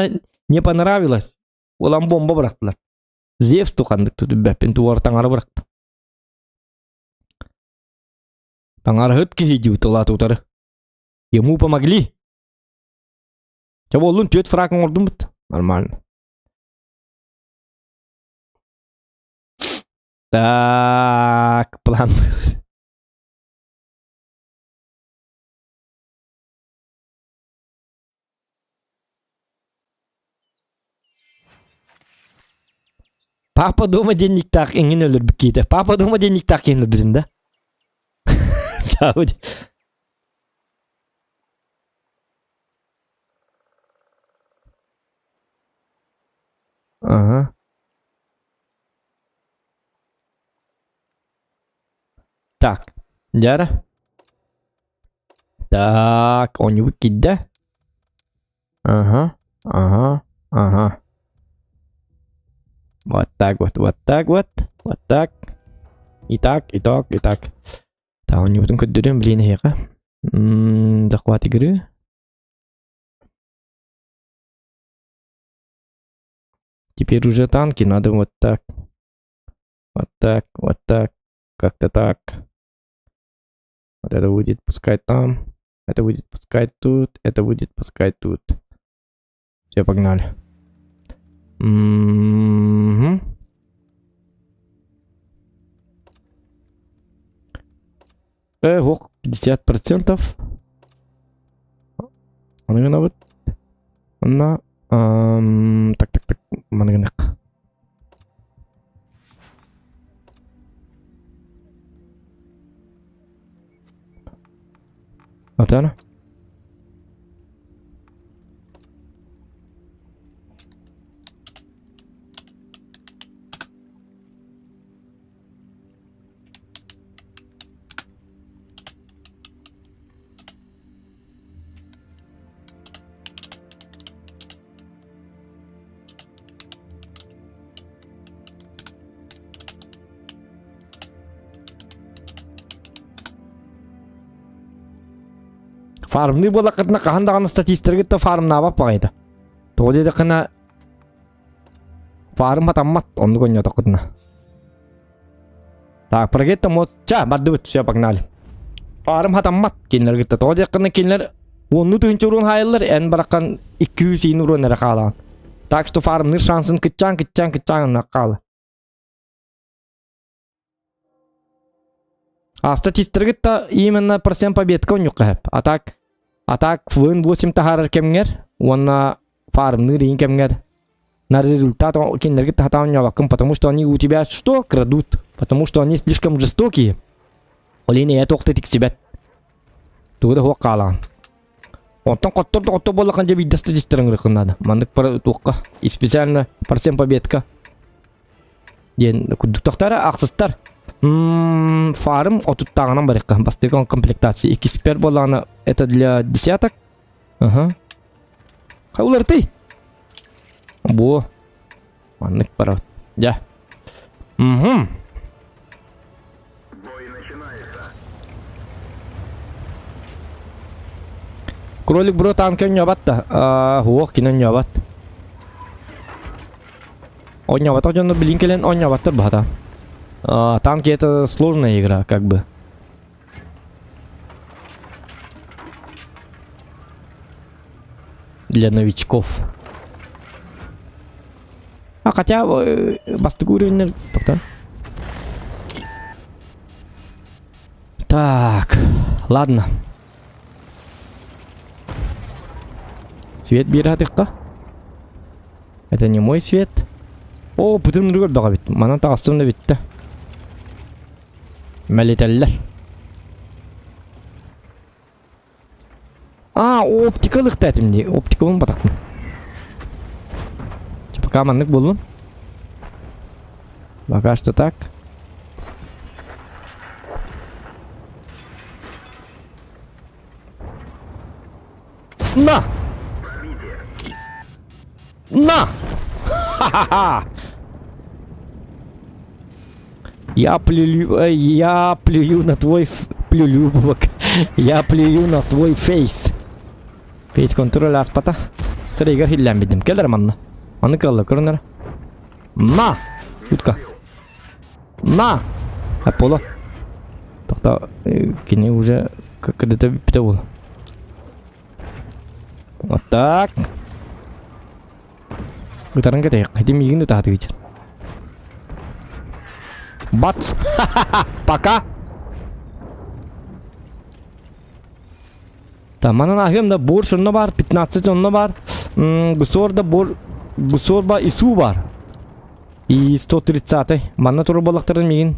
не понравилось. Улам бомба бырахтылар. Зевс туханнык тутубэппин туар таҥара бырахта. Таҥараһыт киһи диэбит улаата утары. Ему помогли. Чэ буоллун түөрт фраг оҥордуммут. Нормально. Так, план. Папа дома денниктаах иҥин өлөрбүт киһитэ. Папа дома денниктаах киһини өлөрбүтүм да. Чао. Ага. Так, дьара. Так, оонньуубут киирдэ. Ага, ага, ага. Вот так вот, вот так вот, вот так. И так, и так, и так. Так, оонньуубутун көрдөрүөм, блин, эһиэхэ. Захват игры. Теперь уже танки надо вот так. Вот так, вот так, как-то так. Вот это будет пускать там. Это будет пускать тут. Это будет пускать тут. Все, погнали. Угу. Ох, 50%. Аны вот. На. Так, так, так. Маны Атана. Фармныы буоллаххытына хаһан даҕаны статистаргыт да фармнаабат баҕайыта. Тоҕо диэтэххинэ фарм хатаммат оннук оонньоотоххутуна. Так, прогетто мод ча бардыбыт, все, погнали. Фарм хатаммат кинилэр кытта. Тоҕо диэххинэ кинилэр уонну тыһыынча уруон хаайыллар, эн бараххан 200 иин уруон эрэ хаалаҕын. Так что фармныыр шансын кыччаан кыччаан кыччаан хаала. А статистаргыт да именно процент победка онньукка хэп. А так, а так вын 8 таһаарар кэмҥэр уонна фармныыр иин кэмҥэр на результат кинилэргэ таһатаан оонньообоккун, потому что они у тебя что крадут? Потому что они слишком жестокие. Ол иһин эйэ туохта тиксибэт. Тугу да суох хаалаҕын. Онтон хоттор да хоттор буоллаххын дьэ биирдэ статистарын ырыххын наада. Маннык туохха и специально процент победка диэн курдук тохтара ахсыстар. Фарм отуттааҕынан барыахха. Бастакы комплектация. Иккиспэр буоллаҕына это для десяток. Ага. Хайуларты. Бу. Маннык барабыт. Дьэ. Угу. Кролик бро танка оонньообот да? Суох, кини оонньообот. Оонньооботох дьонно билин кэлэн оонньооботтор баһата. Танки это сложная игра, как бы. Для новичков. А хотя бастакы уровеньнер тоқтар. Так, ладно. Свет биэрэ Это не мой свет. О, бүтүн көрдөҕө бит. Манан таҕыстым да бүттэ. Мэлитэллэр. А, оптика ылыхта этим дии. Оптикабын батахпын. Пока маннык буоллун. Пока что так. На! На! Ха-ха-ха! Я плюю, я плюю на твой плюлюбок. Я плюю на твой фейс. Фейс контроль аспата. Сырыйгар хиллээн бидим. Кэлэр манна. Аны кылла көрүнэр. На! Шутка. На! Аполло. Тохто, кини уже когда-то бүппүтэ буолла. Вот так. Ытарын кэтэйэх. Ити миигин да таһатыгычыр. Бац! Пока! Там манан аһыам да борщ онно бар, 15 онно бар. Гусор да бор гусор ба ису бар. И 130 Манна турар буоллахтарын миигин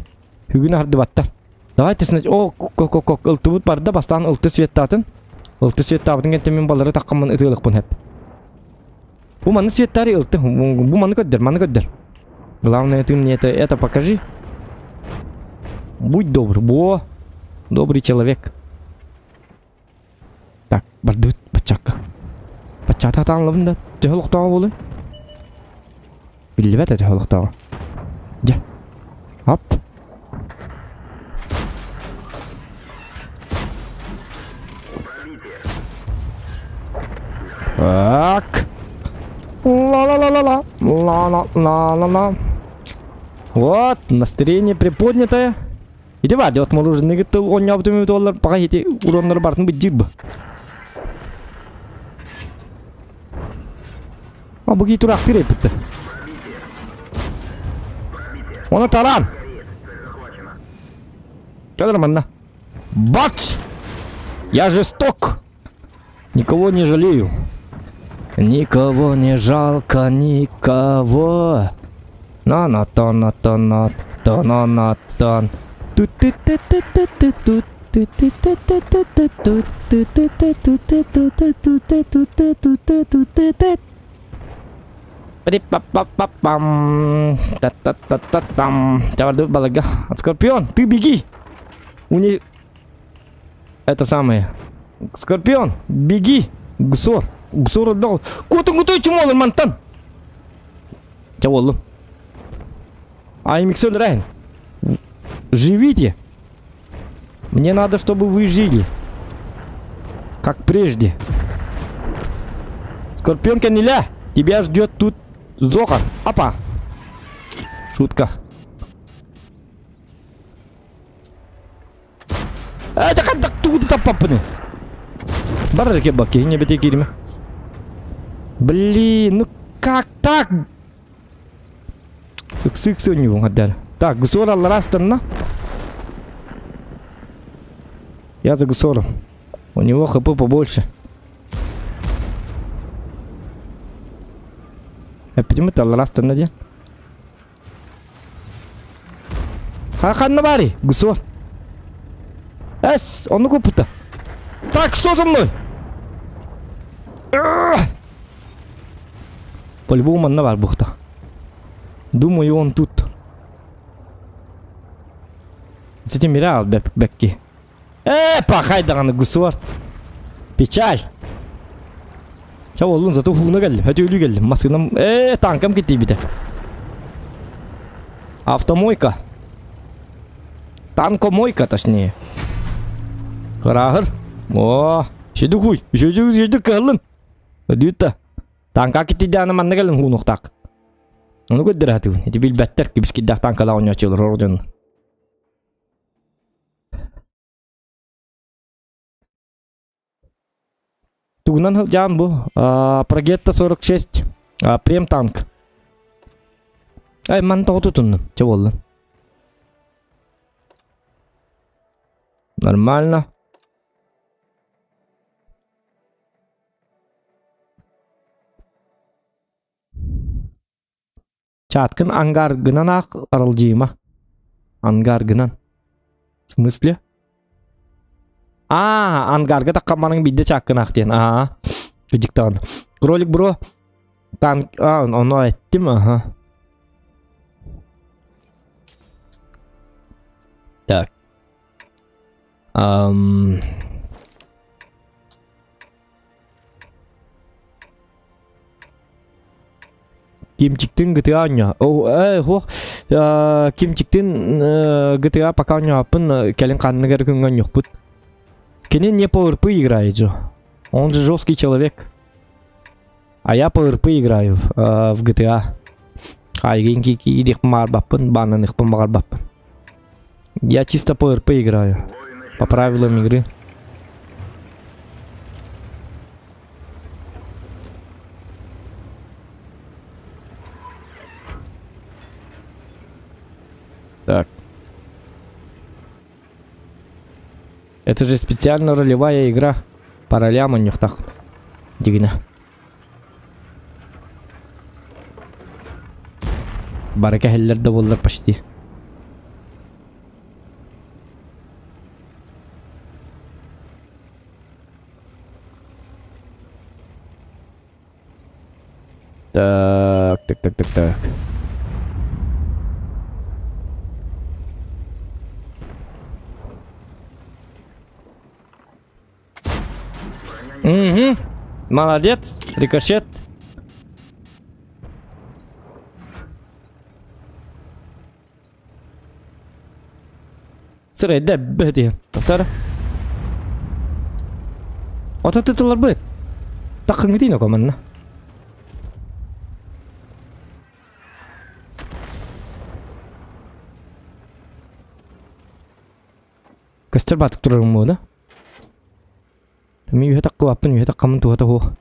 бүгүн аһардыбаттар. Давайте сначала о ко ко ылтыбыт барда бастаан ылты светтаатын. Ылты светтаабытын кэнтэн мин балары таххаммын ытыалыкпын хэп. Бу маны светтари ылты. Бу маны көрдөр, маны көрдөр. Главное ты мне это, это покажи. Будь добр. Бо. Добрый человек. Так, бардыбыт баччакка. Баччата атаанлабын да төһө олохтооҕо буолуй? Биллибэт төһө олохтооҕо. Дьэ. Оп. Так. Ла-ла-ла-ла-ла. Ла-ла-ла-ла-ла. Вот, настроение приподнятое. Ити баар дьэ отмороженныйгыт тыл оонньообутум эбит буоллар пока ити уроннары барытын быдьыыр А бу кии тураахтыыр эппиттэ. Оны таран! Кэлэр манна. Бац! Я жесток! Никого не жалею. Никого не жалко, никого. На на то на то на то на на то. Ту ты ты ты ты ты ту ты ты ты ты ты ты ту ты ты ты ту ты ту ты ту ты ту ты ту ты ту ты ты. При-па-па-па-пам. Та-та-та-та-там. Балага. Скорпион, ты беги! У не... Это самое. Скорпион, беги! Гсор. Гсор отдал. Кутун кутой чумолы мантан! Ча боллум. Аймиксел Райн. Живите! Мне надо, чтобы вы жили. Как прежде. Скорпион кэннилэ! Тебя ждет тут Зоха. Апа! Шутка. Это хаддак тугу таппаппыны. Бар эрке бакки, не бете кириме. Блин, ну как так? Ыксы-ыксы ойнугун хаддар. Так, Гусор аллара станна. Я за Гусором. У него хп побольше. Эппитимит аллара станна диэн. Ханна баарый? Гусор. Эс, ону куппута. Так, что со мной? По-любому манна бар бухта. Думаю, он тут. Сити мира бэкки. Э, пахай даҕаны гусуар. Печаль. Ча олун зато хууна кэллим, өтүүлүү кэллим. Массыынам, э, танкам киттийбитэ. Автомойка. Танкомойка, точнее. Кыраахыр. О, шеду хуй, шеду, шеду кыһыллын. Өдүүт Танка киттийдэҕинэ манна кэлин хуунуохтааххыт. Ону көрдөрө сатыыбын. Ити билбэттэр кибискиддээх танкалаах оонньооччулар олор дьонно. Тугунан сылдьаан бу? Прогетта 46. Прем танк. Ай, ман тоҕо тутуннум. Чэ буоллун. Нормально. Чааткын ангаргынан аах аралдьыйыма. Ангаргынан. В смысле? Аа, ангарга таххамманың биирдэ чааккын аах диэн. Аа, кыдьыктаҕын. Кролик бро. Танк, а, ону эттим, аха. Так. Ам... Кимчиктин GTA оонньоо. Оо, ээ, суох. Э, Кимчиктин э, GTA пока оонньооппун, кэлин ханнык эрэ күҥҥэ оонньуохпут. Кини не по РП играет же. Он же жесткий человек. А я по РП играю э, в GTA. Айгин киирихпин баҕарбаппын, бааннаныхпын баҕарбаппын. Я чисто по РП играю. По правилам игры. Так. Это же специально ролевая игра. По ролям у них так. Дигина. Бары кэһэллэр да буоллар почти. Так, так, так, так, так. Угу. Молодец. Рикошет. Сырайда бэти. Тохтар. Ото тытылар быт. Таххыҥытыйна команна. Көстөр баатык турарым буо да? Мин үһэ таххыбаппын, үһэ таххаммын туһата суох.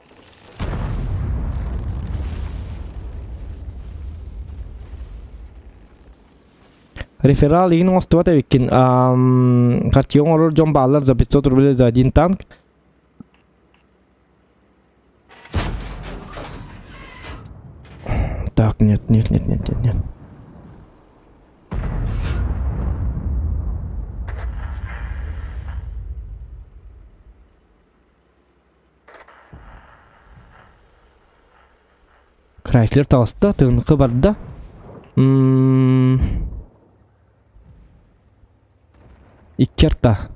Реферал игин оҥостубат эбиккин. Харчы оҥорор дьон бааллар за 500 рублей за один танк. Так, нет, нет, нет, нет, нет, нет. Крайслер таҕыста, тыыныкы барда. М Икки арта.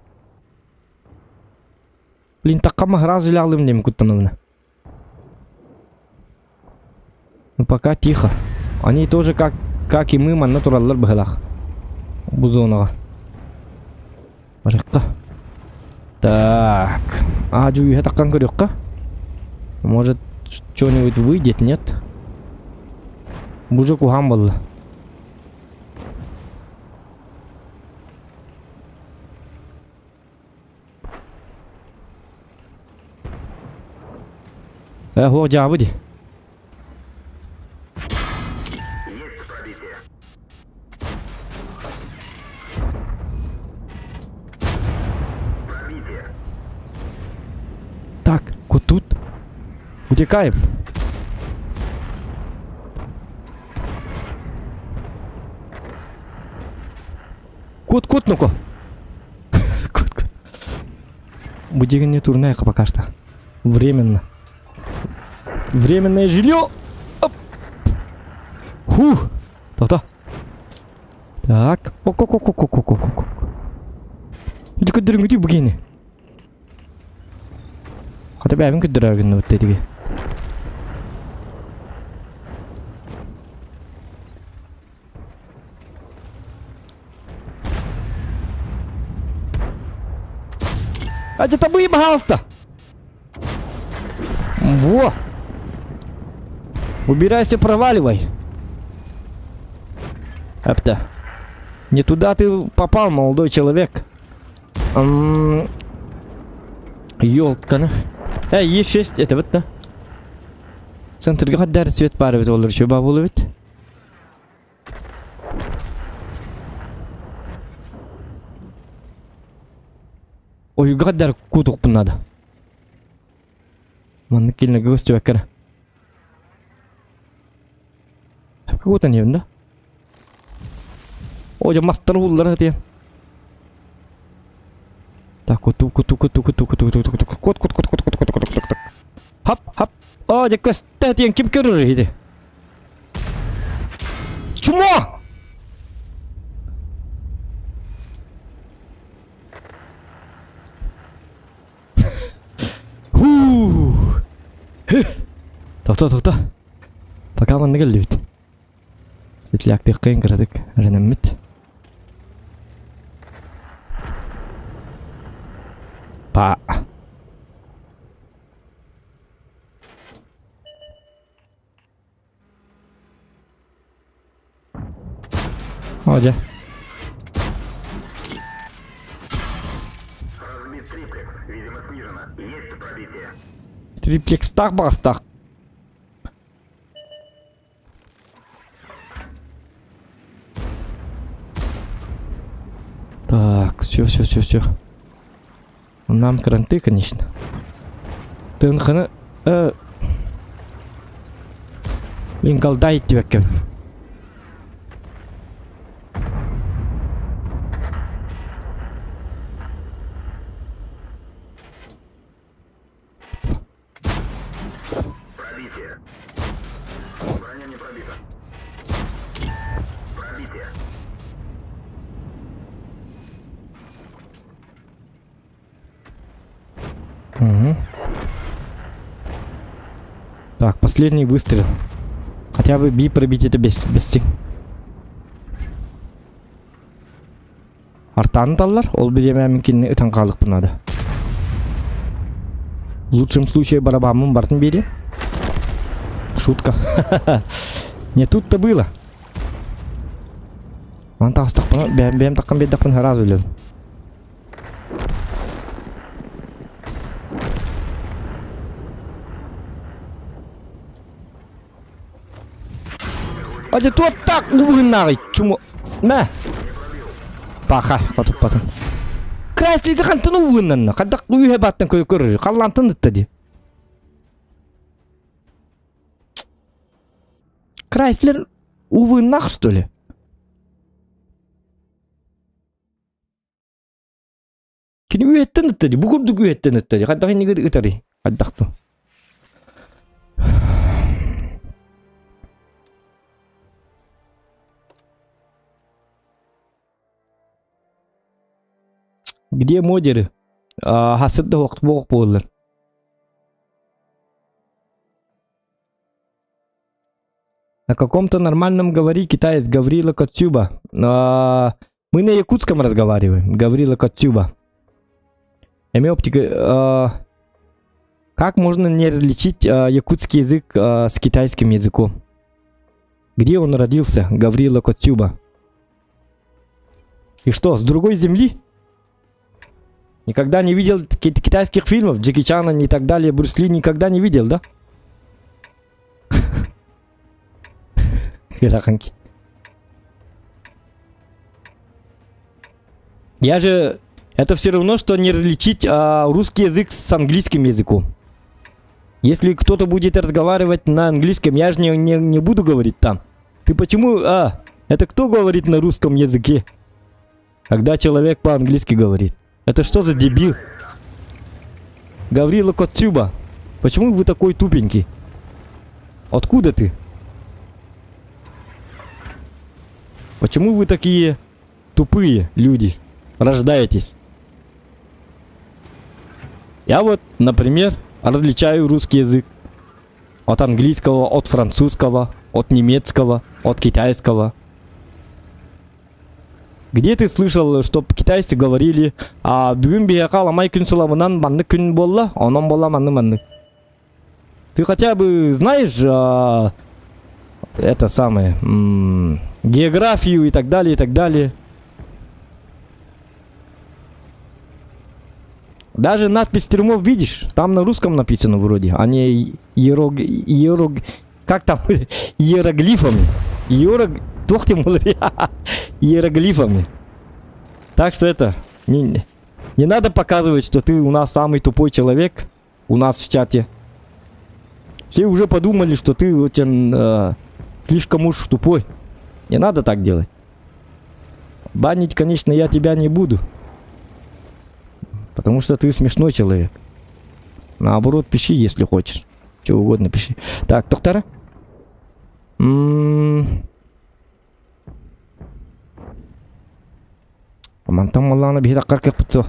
Блин, таккама сразу илалым диэн куттанабына. Ну пока тихо. Они тоже как, как и мы манна тураллар быһылаах. Бу зонаҕа. Барыахха. Так. Аа, дьуйуһа таххан көрүөххэ. Может, что-нибудь выйдет, нет? Бу же куһаан буолла. Э, хуох дьаабы ди. Так, вот тут. Утекаем. Кут, кут, ну-ка. Кут, кут. Будигин не турная пока что. Временно. Временное жилье. Оп. Фух. То-то. Так. Ок-ок-ок-ок-ок-ок-ок. Ити көрдөрүҥүтүй бу киһини. Хата бэйэбин көрдөрөр гынныбыт дедиги. А это табы, пожалуйста! Во! Убирайся, проваливай. Апта. Не туда ты попал, молодой человек. Ёлканы. Э, Е6, это вот да. Центрга хаддар свет баар эбит олор үчүгэй баа буолуо эбит. Ойууга хаддар куутуохпун наада. Маннык килинэргэ көстүбэккэ эрэ. Куутан иһэбин да? О, дьэ мастары ууллара сытыйан. Так, куту, куту, куту, куту, куту, куту, куту, кут, кут, кут, кут, кут, кут, кут, кут, кут. Хап, хап. О, дьэ көстө диэн ким көрөр иһити? Чмо! Хуу! Тохто, тохто. Пока манна кэллибит. Светляктыаххайын кыратык эрэнэммит. Па. О, дьэ. Триплекстаах баҕастаах. Так, все, все, все, все. Нам кранты, конечно. Тынханы... Э... Блин, голда иттибэккин. Угу. Так, последний выстрел. Хотя бы би пробить это без, без сил. Артааны таллар, ол бириэмэ мин кинини ытан хаалыахпын наада. В лучшем случае барабаммын бартын биэриэм. Шутка. Не тут-то было. Ман таҕыстахпына, бэйэм бэйэм таххан биэрдэхпинэ сразу өлөбүн. Ати туоттаах уһуннааҕый чумо мэ паха хотуппатын Крэслиди хантан уһуннанна хаддах үһэ бааттан көрөр халлаантан ытта ди Крайслер увыннах что ли Кини үөттэн ытта ди бу курдук үөттэн ытта ди хайдах иннигэр ытарый хайдах ту Где модеры? Хасыр да буох буоллар. На каком-то нормальном говори китаец Гаврила Коцюба. А, мы на якутском разговариваем. Гаврила Коцюба. Эми оптика... А... Как можно не различить э, якутский язык э, с китайским языком? Где он родился, Гаврила Коцюба? И что, с другой земли? Никогда не видел китайских фильмов, Джеки Чана и так далее, Брюс Ли никогда не видел, да? Хираханки. Я же... Это все равно, что не различить а, русский язык с английским языком. Если кто-то будет разговаривать на английском, я же не, не, не буду говорить там. Ты почему... А, это кто говорит на русском языке? Когда человек по-английски говорит. Это что за дебил? Гаврила Коцюба. Почему вы такой тупенький? Откуда ты? Почему вы такие тупые люди? Рождаетесь. Я вот, например, различаю русский язык от английского, от французского, от немецкого, от китайского. Где ты слышал, чтоб китайцы говорили, а бүгүн биһиэхэ аламай күн сылабынан маннык күн буолла, онон буолла маннык маннык. Ты хотя бы знаешь а, это самое, м- географию и так далее, и так далее. Даже надпись термов видишь, там на русском написано вроде, а не иерог... иерог... Как там? Иероглифами. Иерог... Туох Иероглифами. Так что это... Не, не надо показывать, что ты у нас самый тупой человек у нас в чате. Все уже подумали, что ты очень э, слишком уж тупой. Не надо так делать. Банить, конечно, я тебя не буду. Потому что ты смешной человек. Наоборот, пиши, если хочешь. Чего угодно пиши. Так, доктора. М-м-м. Мантан буоллаҕына биһи таххар кыахпыт суох.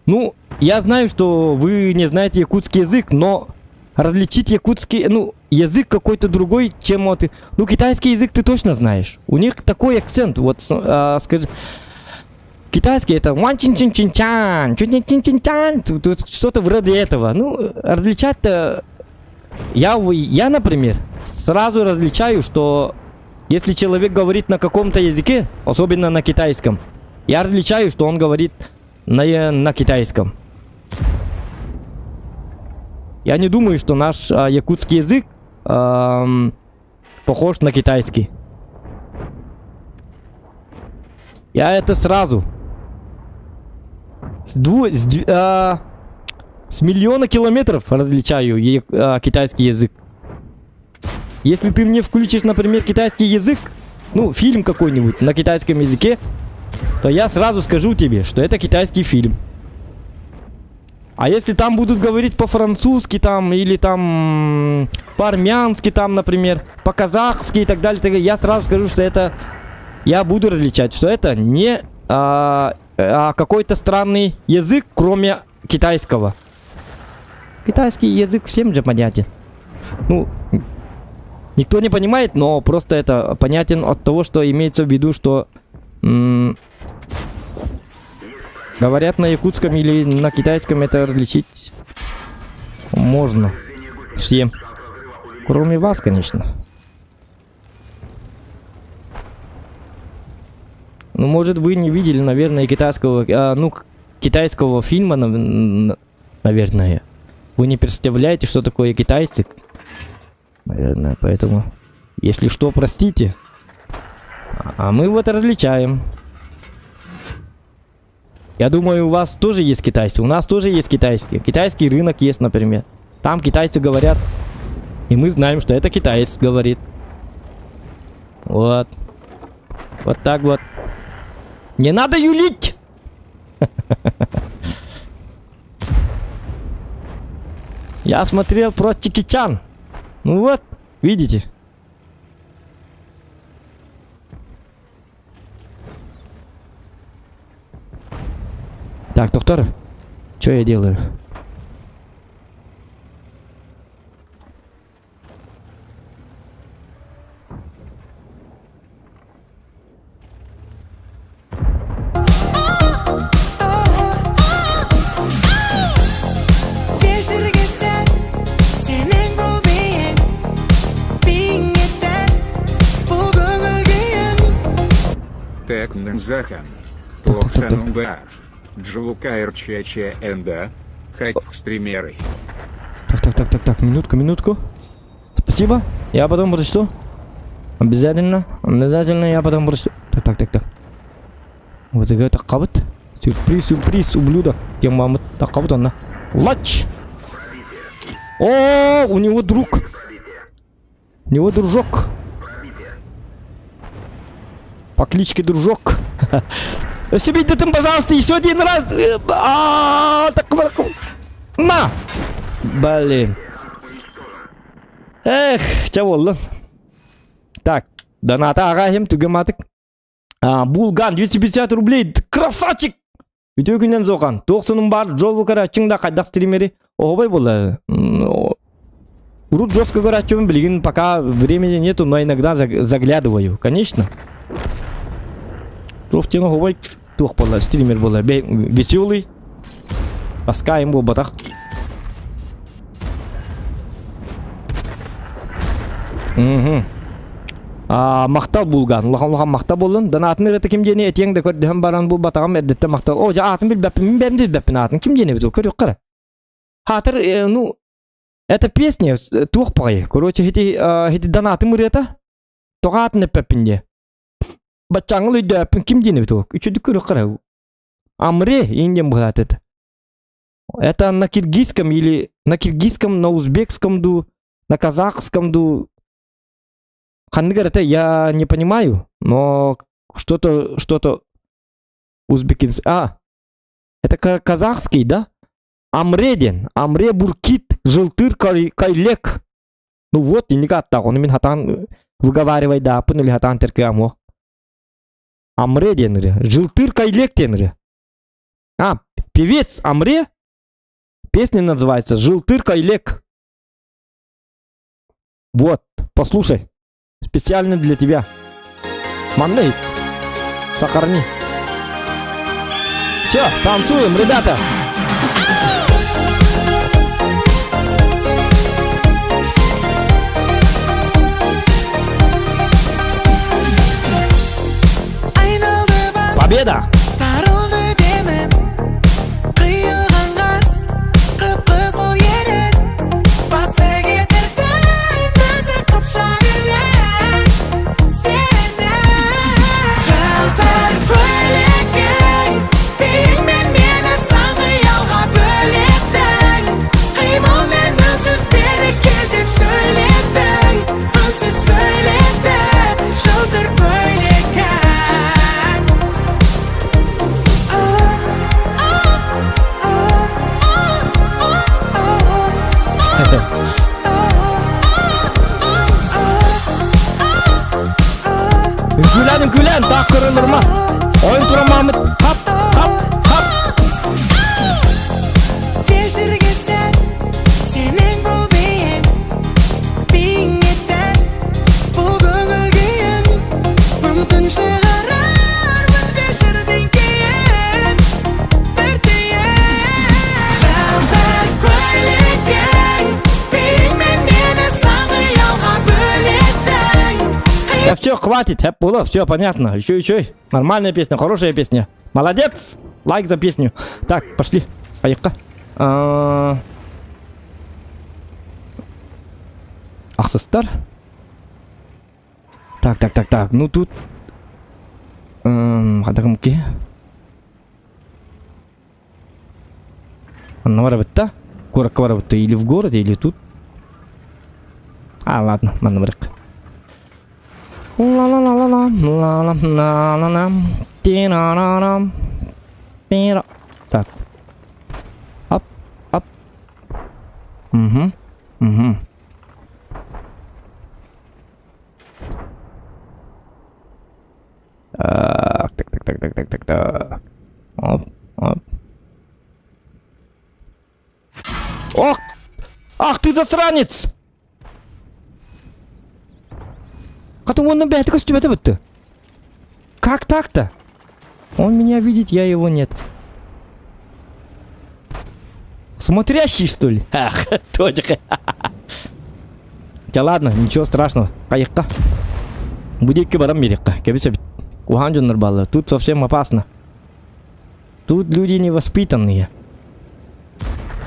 Ну, я знаю, что вы не знаете якутский язык, но различить якутский, ну, язык какой-то другой, чем вот... Ну, китайский язык ты точно знаешь. У них такой акцент, вот, а, скажи... Китайский это ван чин чин чин чан, чин чин чин чан, что-то вроде этого. Ну, различать-то... Я, я, например, сразу различаю, что если человек говорит на каком-то языке, особенно на китайском, я различаю, что он говорит на, на китайском. Я не думаю, что наш а, якутский язык а, похож на китайский. Я это сразу. С, дву, с, а, с миллиона километров различаю е, а, китайский язык. Если ты мне включишь, например, китайский язык, ну, фильм какой-нибудь на китайском языке, то я сразу скажу тебе, что это китайский фильм. А если там будут говорить по-французски там, или там по-армянски там, например, по-казахски и так далее, так я сразу скажу, что это... Я буду различать, что это не а, а какой-то странный язык, кроме китайского. Китайский язык всем же понятен. Ну, никто не понимает, но просто это понятен от того, что имеется в виду, что говорят на якутском или на китайском это различить можно всем. Кроме вас, конечно. Ну, может, вы не видели, наверное, китайского, а, ну, китайского фильма, наверное. Вы не представляете, что такое китайцы. Наверное, поэтому, если что, простите. А мы вот различаем. Я думаю, у вас тоже есть китайцы. У нас тоже есть китайские. Китайский рынок есть, например. Там китайцы говорят. И мы знаем, что это китаец говорит. Вот. Вот так вот. Не надо юлить! Я смотрел про Чики Ну вот, видите. Так, доктор, что я делаю? Захан. Так, так, так, так. Туох баар. Джулукайр ЧЧНД. Хайф стримеры. Так, так, так, так, так, минутку, минутку. Спасибо. Я потом прочту. Обязательно, обязательно я потом прочту. Так, так, так, так. Вот это қабыт. Сюрприз, сюрприз, ублюдок. Тем мамыт қабыт онна. Лач! О, у него друг. У него дружок. По кличке Дружок. Себе ты, пожалуйста, еще один раз. А, так, на! Блин. Эх, чэ буоллун. Так, доната ааҕа түгэматык. А, Булган, 250 рублей. Красавчик! Үтүө күнүнэн Зохан. Туох сонун баар Джолу көрөөччүҥ да хайдах стримери оһобой буолла. Урут жестко көрөөччүмүн билигин пока времени нету, но иногда заглядываю. Конечно. Туох диэн оһобой туох буолла стример буолла. Веселый. Таскаем буолбатах. Мгм. А, махтал булган. Улахан улахан махтал буоллун. Донаатын ырыта ким диэни этиэҥ да көрдөһөн баран булбатаҕым эрдэттэн махтал. О, дьэ аатын билбэппин, мин бэйэм да билбэппин аатын. Ким диэни эбит ол көрүөххэ эрэ. Хаатыр, э, ну, это песня э, туох баҕайы. Короче, ити, э, ити донатым ырыата. Тоҕо аатын эппэппин диэ. Баччааҥҥыл өйдөөппүн ким диэни эбит ол. Үчүгдүк көрүөххэ эрэ. Амре иин диэн быһаат это. Это на киргизском или на киргизском, на узбекском ду, на казахском ду. Ханнык это я не понимаю, но что-то, что-то узбекинс... А, это казахский, да? Амре диэн, Амре Буркит, Жылтыр Кайлек. Ну вот, инник ааттаах, ону мин хатаан выговаривай дааппын или хатаан теркеам Амре диэн ырыа. Жылтыр Кайлек диэн ырыа. А, певец Амре? Песня называется «Жылтыр Кайлек». Вот, послушай. Специально для тебя. Манны, сохрани. Все, танцуем, ребята. Победа! Үҥкүүлээн үҥкүүлээн таах көрөн ырма. Ойон туран маамыт хап хап хап. Вечерге сәт сенің бұл биің биің етер бұл көңіл күйін мүмкін шығарармын вечерден кейін бір түйін Жалбыр көйлекең биіңмен мені сан қиялға бөлеттің Да все, хватит, хэп было, все понятно. Еще, еще. Нормальная песня, хорошая песня. Молодец! Лайк за песню. Так, пошли. Поехали. А, Ахсыстар. Так, так, так, так. Ну тут... Хадагымки. Онно барабытта. Куоракка барабытта. Или в городе, или тут. А, ладно, манна барык. Ла-ла-ла-ла-ла, ла-ла-ла-ла-ла, ти-ра-ра-рам, пи-ра. Так. Ап, ап. Угу, угу. Так, так, так, так, так, так, так, так. Оп, оп. Ох! Ах ты засранец! Хата уонна бэйэтэ көстүбэтэ бүттэ. Как так-то? Он меня видит, я его нет. Смотрящий, что ли? Ах, точка. Да ладно, ничего страшного. Хайыахха. Бу диэки баран биэриэххэ. Кэбис эбит. Куһаҕан дьоннор бааллар. Тут совсем опасно. Тут люди невоспитанные.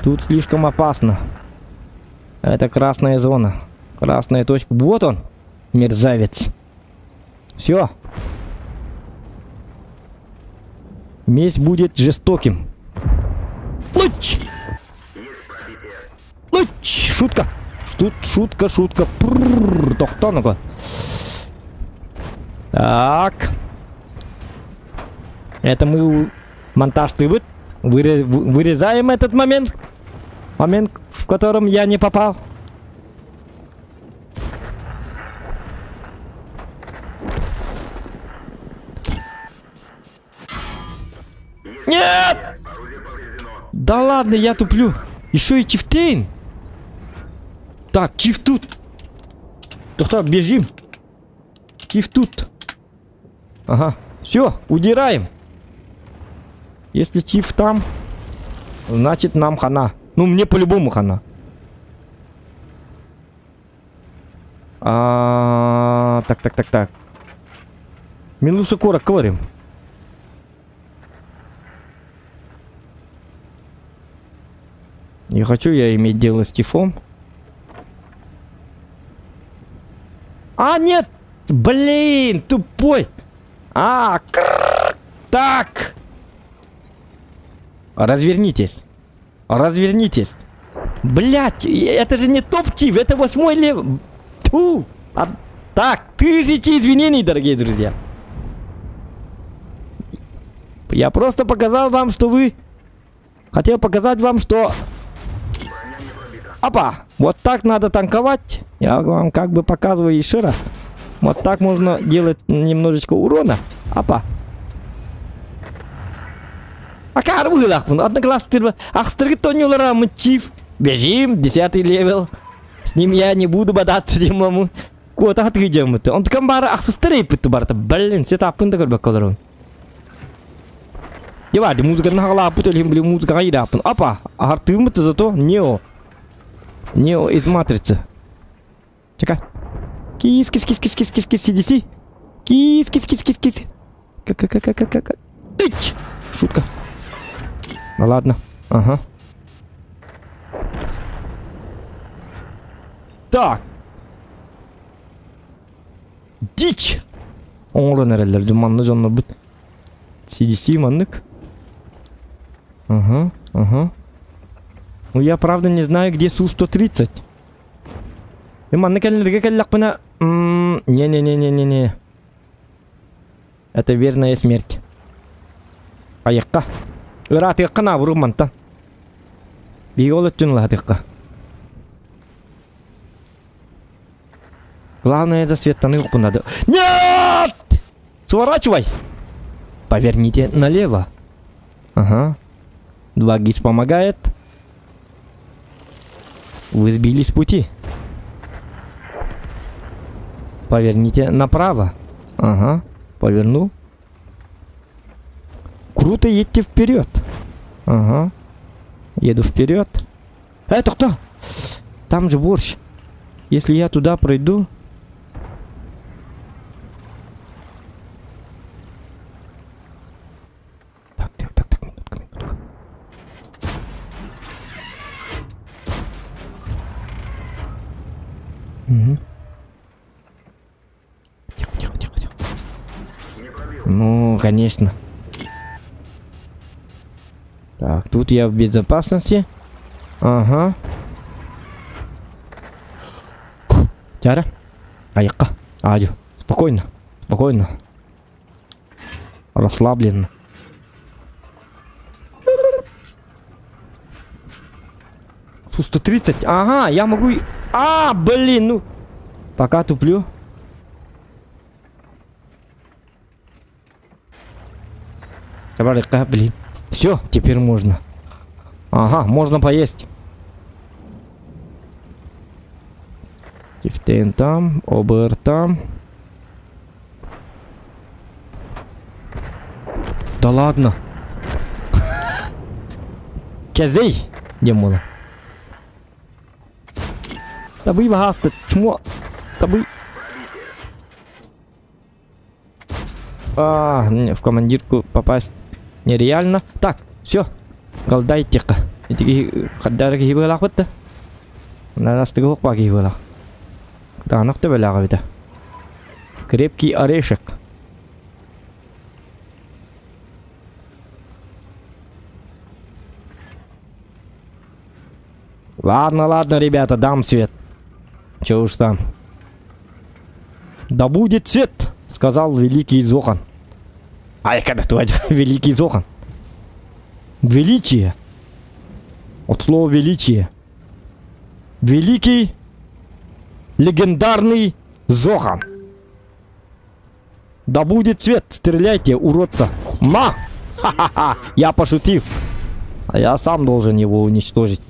Тут слишком опасно. Это красная зона. Красная точка. Вот он, мерзавец. Все. Месть будет жестоким. Луч! Луч! Шутка! Тут шутка, шутка. Тохтоо Так. Это мы монтаж ты Вырезаем этот момент. Момент, в котором я не попал. Нет! Да ладно, я туплю. Еще и Чифтейн. Так, Чиф тут. Доктор, бежим. Чиф тут. Ага. Все, удираем. Если Чиф там, значит нам хана. Ну, мне по-любому хана. А, так, так, так, так. Милуша Корок говорим. Не хочу я иметь дело с Тифом. А, нет! Блин, тупой! А, крррр, так! Развернитесь. Развернитесь. Блять, это же не топ-тив, это восьмой level. Тьфу. А, так, тысячи извинений, дорогие друзья. Я просто показал вам, что вы... Хотел показать вам, что... Опа! Вот так надо танковать. Я вам как бы показываю еще раз. Вот так можно делать немножечко урона. Опа. Акаары быһыылаахпын. Одноклассниктар ахстыргыт тонньулара чиф. Бежим, десятый level. С ним я не буду бодаться, диэмму. Куота тыгыдьаммыт. Онтукам баара ахсыстар эппит барта. Блин, сетаппын да көрбөккө олоробун. Дебади музыканы хагалааппыт өлүм били музыкаҕа идааппын. Опа, аһартыыммыт зато Нео. Нео из Матрицы. Чека. Кис, кис, кис, кис, кис, кис, кис, CDC. Кис, кис, кис, кис, кис. К, к, к, к, к, к, к. Ич! Шутка. Ну ладно. Ага. Так. Дичь! Оҥорон эрэллэр дьэ манна дьоннорбут CDC маннык. Ага, ага. Ну я правда не знаю, где Су-130. И манна кэллэргэ кэллэхпинэ не-не-не-не-не-не. Это верная смерть. Айыкка. Ыраатыахха наабыру мантан. Биһиги ол өттүн ылаһатыахха. Главное за светтаны надо. Нет! Сворачивай! Поверните налево. Ага. 2ГИС помогает. Вы сбились с пути. Поверните направо. Ага, повернул. Круто едьте вперед. Ага. Еду вперед. Это кто? Там же борщ. Если я туда пройду... Так, так, так, так, минутка, минутка. Угу. Тихо, тихо, тихо, тихо. Ну, конечно. Так, тут я в безопасности. Ага. Тяра. Айыкка. Адю. Спокойно. Спокойно. Расслабленно. Фу, 130. Ага, я могу... А, блин, ну... Пока туплю. Блин. Все, теперь можно. Ага, можно поесть. Тифтейн там, ОБР там. Да ладно. Кэзэй! Демона. Табый баһааста, чмо. Табый. А, в командирку попасть нереально. Так, все. Голдай тихо. Ити хаддара киһи быалаахпыт да. Нарастыгы хоппа киһи быалаах. Кытаанах төбөлөөх эбитэ. Крепкий орешек. Ладно, ладно, ребята, дам свет. Че уж там. Да будет свет, сказал великий Зохан. Ай, когда твой великий Зохан. Величие. От слова величие. Великий, легендарный Зохан. Да будет свет, стреляйте, уродца. Ма! Ха-ха-ха, я пошутил. А я сам должен его уничтожить.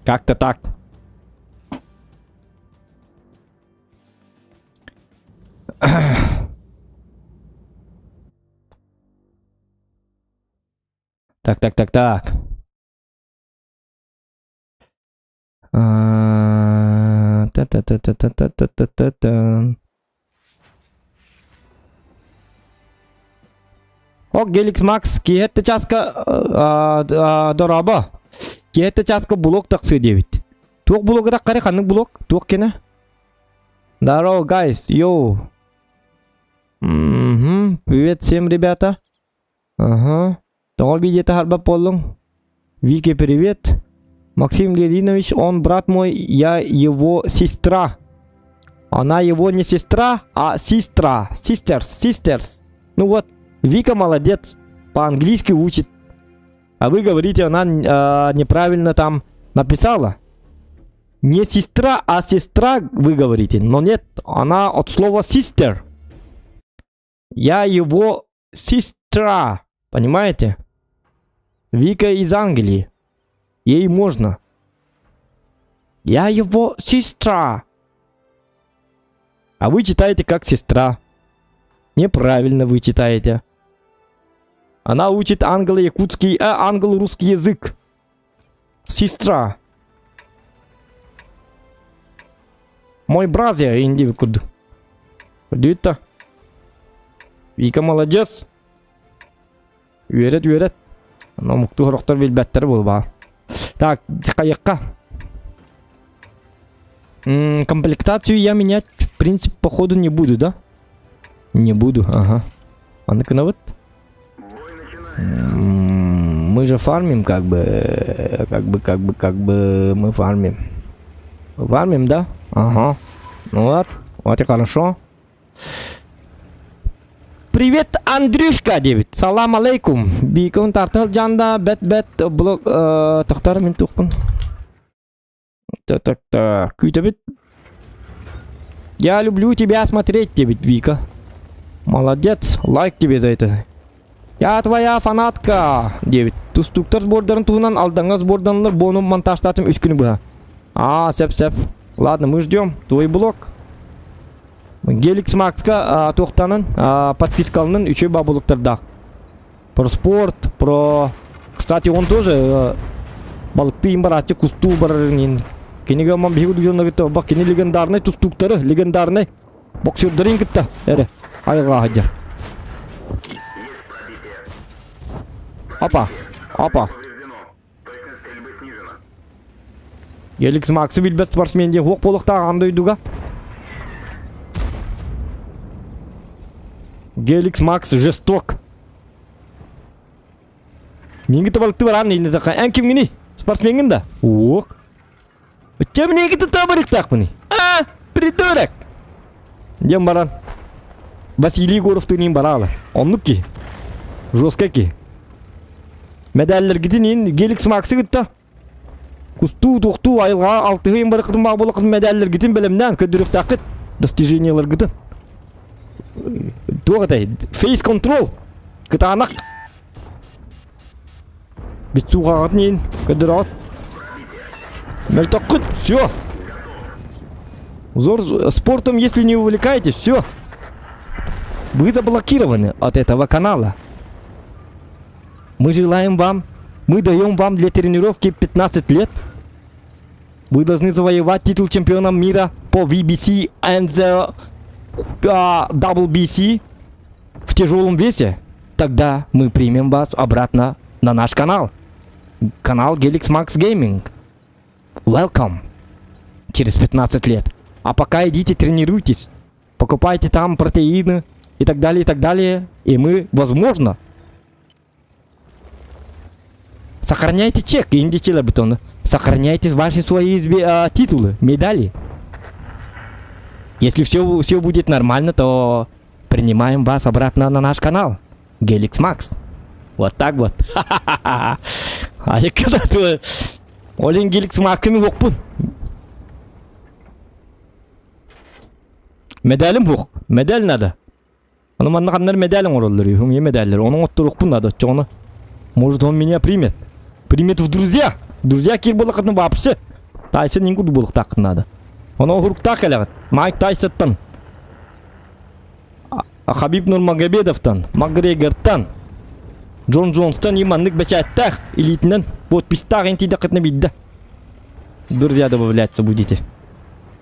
Как-то так. Так, так, так, так. Та-та-та-та-та-та-та-та-та. Ок, Геликс Макс, киһэтте часка дорообо. Киһэтте часка блок тахсыы диэбит. Туох блогу таххары ханнык блок? Туох кene? Здорово, guys, йоу. Угу. Привет всем, ребята. Ага. Тоҕо видео таһарбат буоллуҥ? Вике, привет. Максим Леонидович, он брат мой, я его сестра. Она его не сестра, а сестра. Sisters, sisters. Ну вот, Вика молодец, по-английски учит. А вы говорите, она э, неправильно там написала. Не сестра, а сестра, вы говорите. Но нет, она от слова sister. Я его сестра. Понимаете? Вика из Англии. Ей можно. Я его сестра. А вы читаете как сестра. Неправильно вы читаете. Она учит англо-якутский, а, англо-русский язык. Сестра. Мой brother инди курдук. Дүйт Вика молодец. Үөрэт, үөрэт. Омуктуу сорохтор билбэттэр буолбаа. Так, хайыкка. Комплектацию я менять, в принципе, походу не буду, да? Не буду, ага. А ну-ка, вот. Мы же фармим, как бы, как бы, как бы, как бы мы фармим. Фармим, да? Ага. Ну вот, вот и хорошо. Привет, Андрюшка диэбит. Салам алейкум. Бикон тартыл жанда бет бет блок тохтар мин тухпун. Так так так. Күүтэбит. Я люблю тебя смотреть, диэбит Вика. Молодец, лайк тебе за это. Я твоя фанатка, диэбит. Тустууктар сбордарын туһунан Алдаҥҥа сборданылар буону монтажтаатым үс күнү быһа. А, сөп-сөп. Ладно, мы ждем твой блог. Геликс Макска туохтанын подпискаланын үчүгэй бабылыктардаах. Про спорт, про... Кстати, он тоже балыктыын барааччы кустуу барарын кинигэ ман биһиги дьонно кытта бак кини легендарный тустууктары, легендарный боксердарын кытта эрэ айылҕа сылдьар. Опа, опа. Геликс Максы билбэт спортсмен диэн суох буолуохтаах аан дойдуга. Геликс Макс жесток. Минги табалыкты баран инде така. Эн кимгини? Спортсменгин да? Ок. Чем неги табарыктаакпыный? А, придурок! Диэн баран Василий Егоровтыын бараалар. Оннук ки. Жестко ки. Мэдээллэргитин иин Геликс Максы кытта кустуу, туохтуу айылҕаҕа алтыһыйын барыкытын баа буолаххытын мэдээллэргитин бэлэмнээн көрдөрүөхтээххит достижениеларгытын. Туох этэй? Фейс контрол. Кытаанах. Биццуугаҕытын иин көрдөрөҕүт. Мөлтөххүт, все. Узор спортом, если не увлекаетесь, все. Вы заблокированы от этого канала. Мы желаем вам, мы даем вам для тренировки 15 лет. Вы должны завоевать титул чемпиона мира по VBC and the uh, WBC в тяжелом весе, тогда мы примем вас обратно на наш канал. Канал Gelix Max Gaming. Welcome. Через 15 лет. А пока идите тренируйтесь. Покупайте там протеины и так далее, и так далее. И мы, возможно, Сохраняйте чек, индичилер бутону. Сохраняйте ваши свои а, титулы, медали. Если все, все будет нормально, то принимаем вас обратно на наш канал. Геликс Макс. Вот так вот. А когда ты... Олен Геликс Максами оқпын. Медалим хух. Медаль надо. Ону манна ханнар медаль оҥороллор үһү, уме медаллер. Ону оҥотторуохпун наада оччоҕуна. Может он меня примет. Примет в друзья. Друзья киир буоллаххытына вообще. Тайсон иҥ курдук буолуохтааххын наада. Ону уһуруктаах кэлэҕит. Майк Тайсоттан. Хабиб Нурмагомедовтан, Макгрегортан, Джон Джонстан и маннык бэчээттээх илиитинэн подписьтаах ин тиийдэххитинэ биирдэ. Друзья добавляться будете.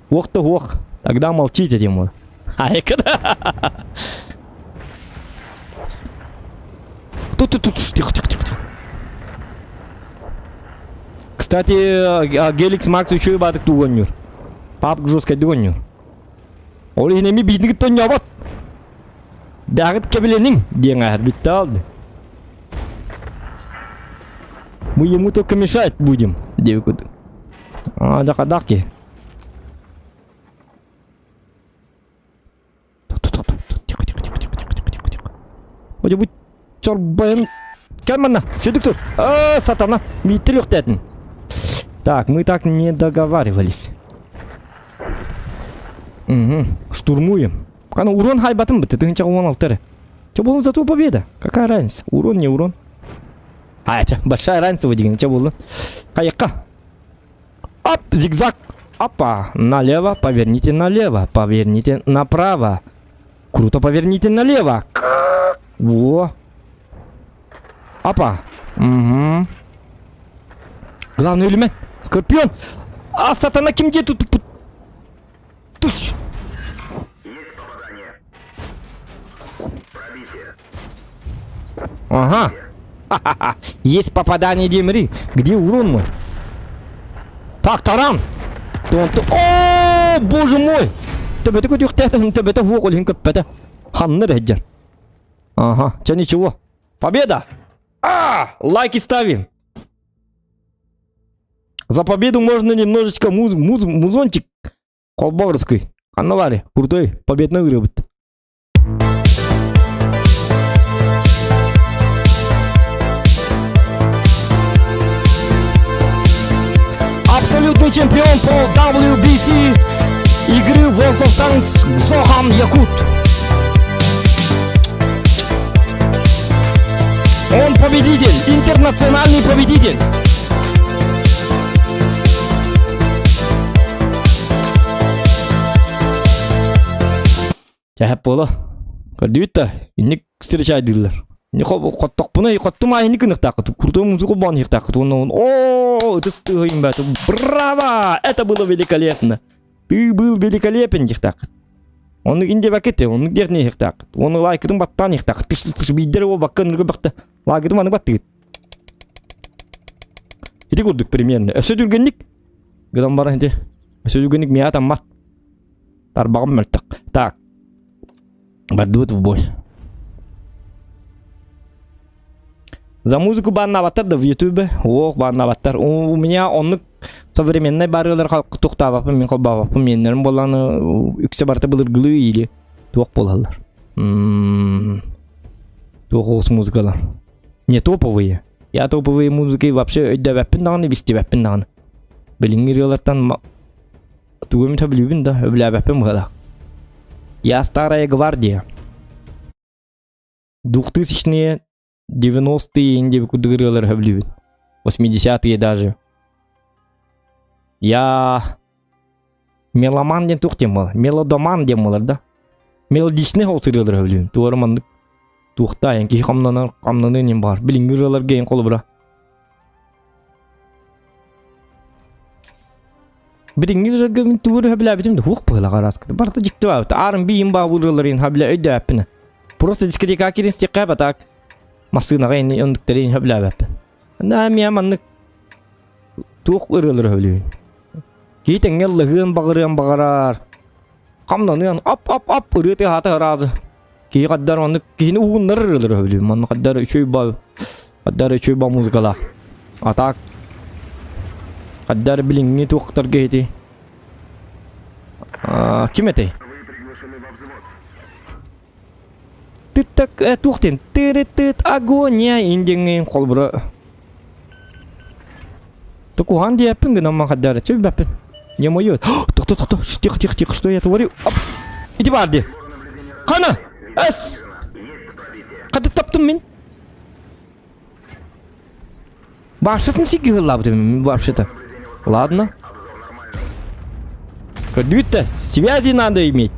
Уох да уох. Тогда молчите, Тимур. Айка да. Тут, тут, тут, тихо, тихо, тихо, тихо. Кстати, Геликс Макс еще и бадык тугоннюр. Папк жесткой дугоннюр. Ол иһин эми биитин кытта онньообот. Бэҕит кэбилэниҥ диэн ааһар бүтте алды. Мы ему только мешать будем, диэбит курдук. А, дакадак ки. Тихо, тихо, тихо, тихо, тихо, тихо, тихо. Вроде бы чорбайын. Кэл манна, сөдүк тур. А, сатана, мииттил үхтээтин. Так, мы так не договаривались. Угу, штурмуем. Кана урон хайбатын бітті, тыгынча 16 эрэ. Че болун зато победа. Какая разница? Урон, не урон. А, это большая разница деген, че болун. Кайыққа. Оп, зигзаг. Опа, налево, поверните налево, поверните направо. Круто поверните налево. Во. Опа. Угу. Главный элемент. Скорпион. А, сатана, ким где тут? Туш. Ага. Ха-ха-ха. Есть попадание Демри. Где урон мой? Так, таран! Тон О, боже мой! Төбөтө көтүөхтээтин, төбөтө хуох олиһин көппөтө. Ханна дэһдьэр. Ага, чэ ничего. Победа! А, лайки ставим. За победу можно немножечко муз, муз, музончик Холбоорский. Ханна баары? Крутой победной ырыабыт. Абсолютный чемпион по WBC игры World of Tanks Зохан Якут. Он победитель, интернациональный победитель. Чэһэп буолуо. Көрдүбүт да, инник встречайдыыллар. Хоттохпуна хоттум аайы инник гыныахтааххыт. Крутой музыку баан иһиэхтааххыт. Уонна о ытыс тыаһын бааты. Браво! Это было великолепно! Ты был великолепен диэхтааххыт. Ону индиэбэккит, оннук диэх иһиэхтааххыт. Уонна лайкытын баттаан иһиэхтааххыт. Тыш тыш биирдэр буолбакка ынырга бахта. Лайкытын маннык баттыгыт. Ити курдук примерно. Өссө түргэнник гынан баран ити. Өссө түргэнник миэхэ таммат. Тарбаҕым мөлтөх. Так. Бардыбыт в бой. За музыку баннаабаттар да в ютубе. Ох, баннаабаттар. У меня оннук современный барыылар туохтаабаппын, мин холбообоппун, миэннэрим буоллаҕына үксэ барыта былыргылыы или туох буолаллар. Туох оҕус музыкалар. Не топовые. Я топовые музыки вообще өйдөөбөппүн даҕаны, истибэппин даҕаны. Билиҥҥи ырыалартан тугу эмит сөбүлүүбүн да, сөбүлээбэппин быһыылаах. Я старая гвардия. Двухтысячные, 90-е инде курдук ырыалары сөбүлүүбүн. 80-е даже. Я меломан диэн туох диэн буолар? Мелодоман диэн буолар да. Мелодичный соҕус ырыалары сөбүлүүбүн. Туора маннык туохтаа киһи хамнанар хамнаныан иһин баар. Билиҥҥи ырыаларга эйин холобура. Билиҥҥи ырыаларга мин тугу эрэ сөбүлээбитим да суох быһыылаах араас. Барыта дьикти баабыт. R&B им баабы ырыаларын сөбүлээ өйдөөппүнэ. Просто дискотека киирин истиэххэ а так массыынаҕа ини оннуктары сөбүлээбэппин. Наа миэ маннык туох ырыалары сөбүлүүбүн. Киһи тэҥҥэ ыллаһыан баҕарыан баҕарар. Хамнаныан ап-ап-ап ырыа тыаһаата ыраазы. Киһи хаддар оннук киһини уһугуннарар ырыалары сөбүлүүбүн. Манна хаддар үчүгэй ба хаддар үчүгэй ба музыкалаах. А так хаддар билиҥҥи туохтарга ити ким этэй? Ты так туох диэн тыры-тыт агония индиҥҥин холбура Тукухан диэппин гынан махаддара чүлбэппин. Не мое. Тохто, тохто, тихо, тихо, тихо, что я творю? Оп. Иди бар ди. Хана! Эс! Хаты таптым мин. Барсытын сиги хыллабытым вообще-то. Ладно. Көрдүгүт связи надо иметь.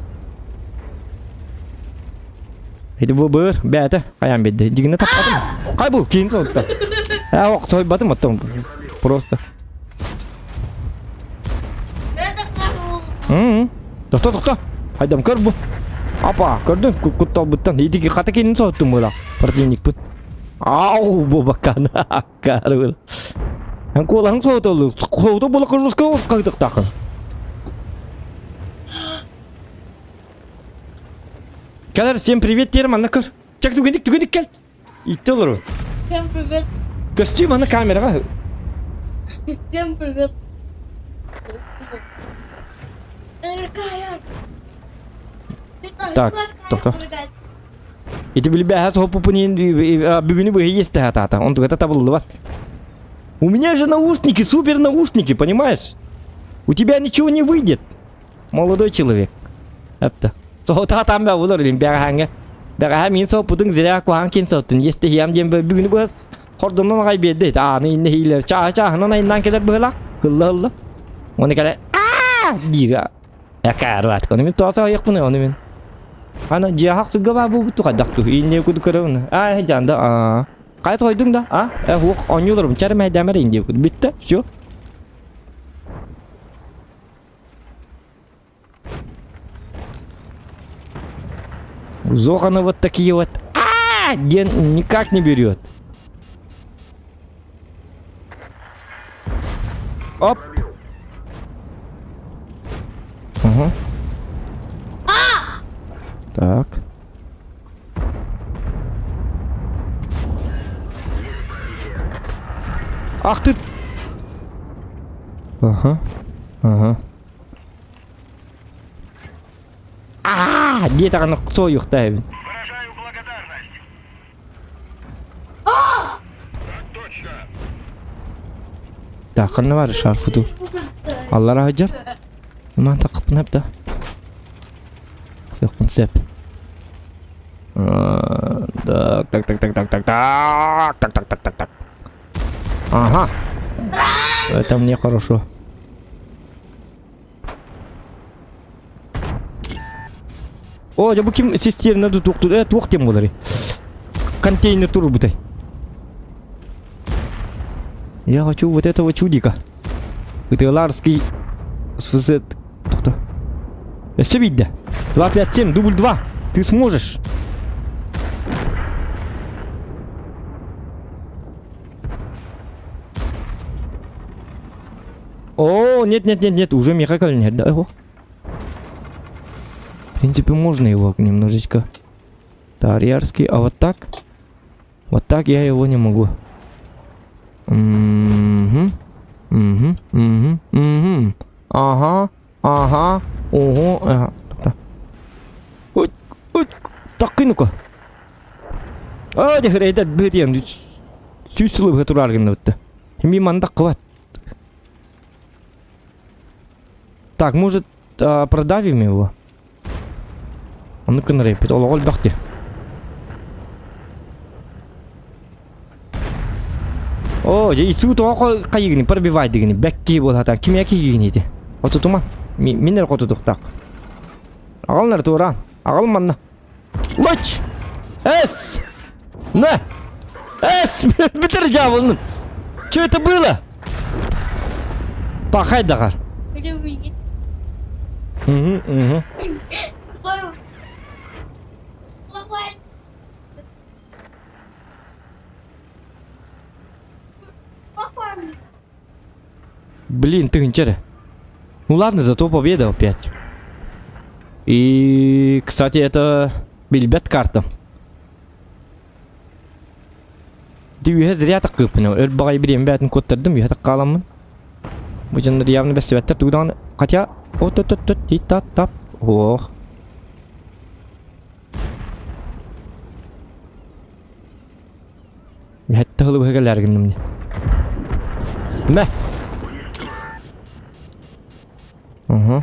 Ити бу быр бэйэтэ хайаан биэрдэ. Дьигинэ таппатым. Хай бу киин солта. Ээ ох тойбатым оттон просто. М. Тохто тохто. Хайдам көр бу. Апа, көрдүн кутталбыттан. Ити хата кинин соһуттум була. Противникпын. Ау, бу бакканы аккары. Эн куолаһың соһутоллу. Соһута була кырылыска кыһытыктаахын. Кэлэр, всем привет диэрим манна көр. Чак түгэнник түгэнник кэл. Итте олору. Всем привет. Көстүү манна камераға. Всем привет. Так, тохто. Ити билбэһэ соһуппуппун бүгүнү быһы иэстэһэ атаата. Онтугата табыллыбат. У меня же наушники, супер наушники, понимаешь? У тебя ничего не выйдет, молодой человек. Эпта. Соһута атаам бэ булар дим бэҕэһээҥҥэ. Бэҕэһээ мин соһуппутуҥ зря куһаҕан киин соһуттун. Иэстэһиэм диэн бүгүнү быһа хордонон аҕай биэрдэ. Ааны иннэ иилэр чааһы чааһынан айаннаан кэлэр быһыылаах. Ылла-ылла. Оны кэлэ аа диир. Экаарбат. Ону мин тоҕо соһуйахпыный ону мин. Ана дьиэхах сылга баа буолбут хайдах ту инне куду көрөбүн. Аа жанда аа. Кай тойдуң да а э хуох оонньууларым чар мэйдэмэр инде бүтте все. Зохана вот такие вот а диэн никак не берет. Оп. Ага. Так. Ах ты! Ага. Ага. А, диэтэҕинэ суойуохтаах Выражаю благодарность. Так, ханна баар шарфыту? Аллара сылдьар. Ман таххыппын да. Сыахпын сөп. Так, так, так, так, так, так, так, так, так, так, так, так. Ага. Это мне хорошо. О, дьэ бу ким систиэринэ тутуохтур, э, туох диэн буоларый? Контейнер турбутай. Я хочу вот этого чудика. Ытыаларский СФЗ... Тохто. Өссө биирдэ. 2, 5, 7, дубль 2. Ты сможешь. О, нет, нет, нет, нет, уже Михаил нет, да, его. В принципе, можно его немножечко. Тарьярский, а вот так? Вот так я его не могу. Угу. Угу, угу, угу. Ага, ага, ого, ага. Ой, ой, так ну-ка. А, дехрейдет бытием. Сүүс сылы быһа турар гынныбытта. Ми мандак кылат. Так, может, а, продавим его? Ону кынарайпыт. Олоҕо элбэх дии. О, дьэ исуу тоҕо хайыгыны пробивай дигини бэкки буолатан кимиэ киһигини ити. Хотутума. Мин эрэ хотутуктаах. Аҕалнар туораан. Аҕал манна. Лоч! Эс! На! Эс! Бүтэр дьаабылын! Что это было? Пахай даҕар. Угу, угу. Блин, тыһыынча эрэ. Ну ладно, зато победа опять. И, кстати, это билбэт карта. Ди үһэ зря таккыыппын. Өр баҕайы бириэмэ бээтин куоттардым, үһэ таккааламмын. Бу дьоннор явно бэссибэттэр тугу даҕаны. Хотя, от от от от и тап тап. Ох. Сэттэ сылы быһа кэлээр гынным дии. Мэ! Угу.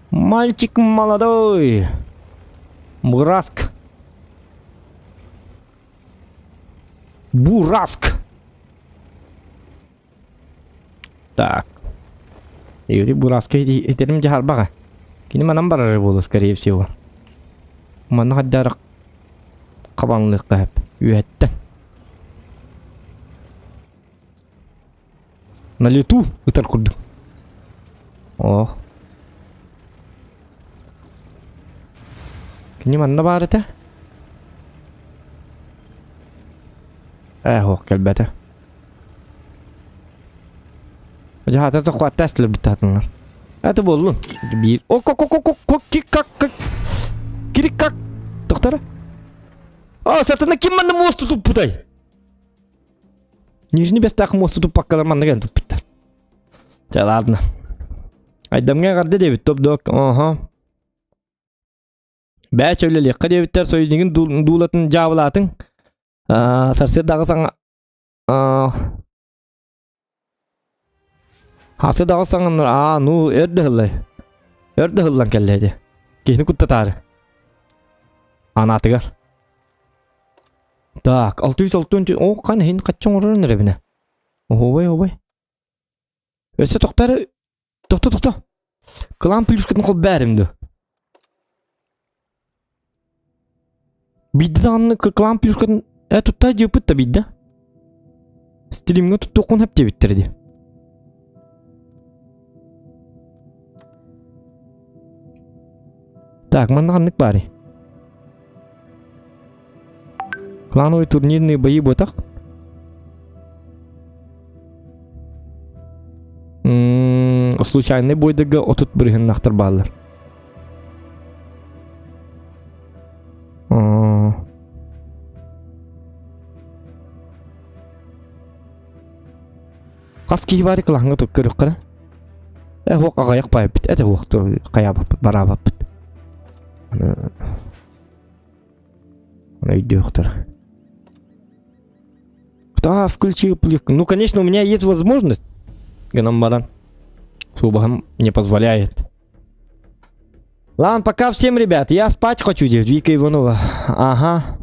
Мальчик молодой. Бураск. Бураск. Так. Юрий Бураска итерим дьаһарбаҕа. Кини манан барар буолуо, скорее всего. Манна хаддарах хабанлыахха сөп. Үөһэттэн. На лету ытар курдук. Ох. Кини манна баар этэ. Ээ, ох, кэлбэтэ. Дьаһата захватта эстилер Это буоллун. Биир. О, ко ко ко ко ко ки как как кири как Доктора? А, сатана ким манна мосту туппутай? Нижний бестах мосту туппаккалар манна кэлэн туппуттар. Чэ, ладно. Айдамҥа эҕэрдэ диэбит топ док. Ага. Бээ чөллөлиэххэ диэбиттэр союзнигын дуулатын дьаабылаатыҥ. Сарсыардаҕы саҥа Сарсыардаҕы саҥаннар аа ну өр да ыһыллай. Өр да ыһыллан кэллэ ити. Киһини куттатаары. Анаатыгар. Так, 660 о хан иһин хачча оҥорорун эрэбинэ. Оһуобай, оһуобай. Өссө тохтор тохто тохто. Кылаан плюшкатын холбээрим дуо? Биирдэ даҕаны кылаан плюшкатын э тутта дьыппыт да биирдэ. Стримҥэ туттуоххун сөп диэбиттэрэ дии. Так, манна ханнык баарый? Клановый турнирные бои буотах. Случайный бойдыга 30 бырыһыннахтар бааллар. Хас киһи баары кылаһыҥҥа тук көрүөххэ Э хуох аҕайах баайбыт, этэ хуох хайаабаппыт, бараабаппыт. Аны өйдүөхтэр. Да, включил плитку. Ну, конечно, у меня есть возможность. Гынан баран. Суобаһым не позволяет. Ладно, пока всем, ребят. Я спать хочу, Вика Иванова. Ага.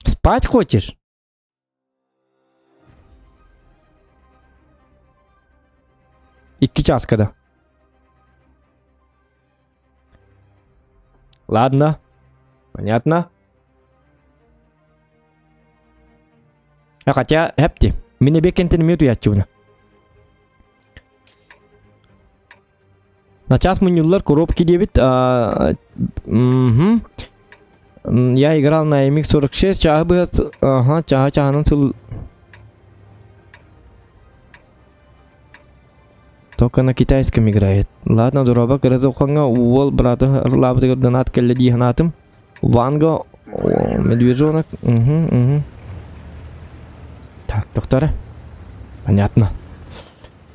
Спать хочешь? Икки чааска да. Ладно. Понятно. А хотя, эпти. Мин эбиэ кэнтэн эмиэ утуйааччыбына. Начаас мунньуллар коробки диэбит. Угу. Я играл на MX-46, чааһы быһа... Ага, чааһы чааһынан сыл... Только на китайском играет. Ладно, дороба, кыра уол браты ырлаабытыгар донат кэллэ дии санаатым. Ванга, медвежонок, угу, угу. Так, доктора. Понятно.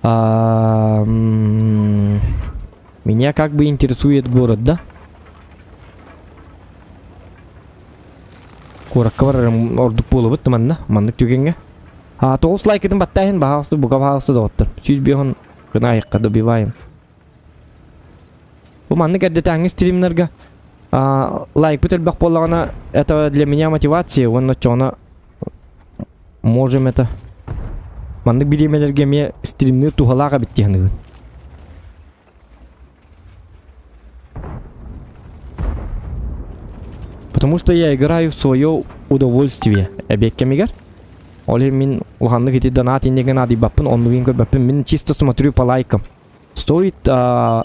А, меня как бы интересует город, да? Куоракка барарым ордук буолубут манна, маннык түгэҥҥэ. А, тоҕус лайкытын баттааһын баһаалыста бука баһаалыста доҕоттор. 105 гына айыққа добиваем. Бу маннык эрдэтээҥҥи стримнарга лайкпыт элбэх буоллаҕына, это для меня мотивация уонна оччоҕуна можем это маннык бириэмэлэргэ эмиэ стримнир туһалаах эбит дии саныыбын. Потому что я играю в свое удовольствие эбиэт кэмигэр. Ол иһин мин улаханнык ити донат иннигин наадыйбаппын, оннугун көрбөппүн. Мин чисто смотрю по лайкам. Стоит а...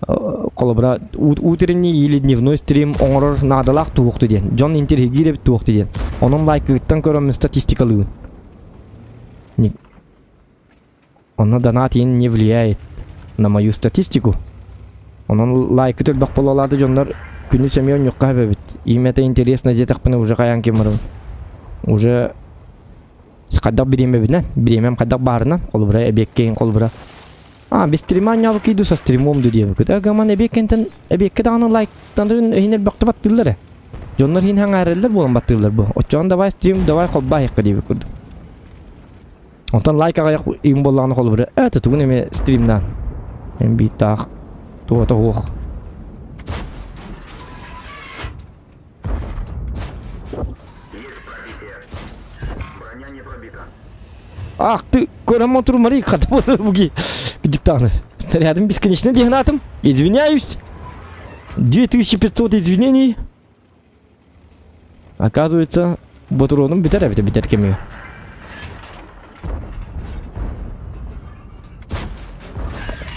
Холобура, утренний или дневной стрим оҥорор наадалаах туохту диэн. Дьон интириэһиргиир эбит туохту диэн. Онон лайкыттан көрөммүн статистикалыыбын. Онно донат иин не влияет на мою статистику. Онон лайкы элбэх буолалаады дьоннор күнүс эмиэ онньукка эбэбит. Им это интересно диэтэхпинэ уже хайаан ким барабын. Уже хайдах бириэмэбинэн, бириэмэм хайдах баарынан, холобура эбиэккэ холобура. А, без стрима ньаабы кийду со стримом ду диэбиккит. Эгаман эбиэккэнтэн эбиэккэ даҕаны лайктанарын иһин элбэхтэ баттыыллар ээ. Дьоннор иһин хаҥаараллар буолан баттыыллар бу. Оччоҕун давай стрим, давай холбаа диэбит курдук. Онтон лайк аҕыйах им буоллаҕына холобура это тугун эмэ стримнаан. Эн биир туота уох. Ах ты, көрөм отурмари хата буги. Диктаны. Снарядом бесконечно дигнатом. Извиняюсь. 2500 извинений. Оказывается, ботуруонум бүтэр эбитэ бүтэр кэмигэр.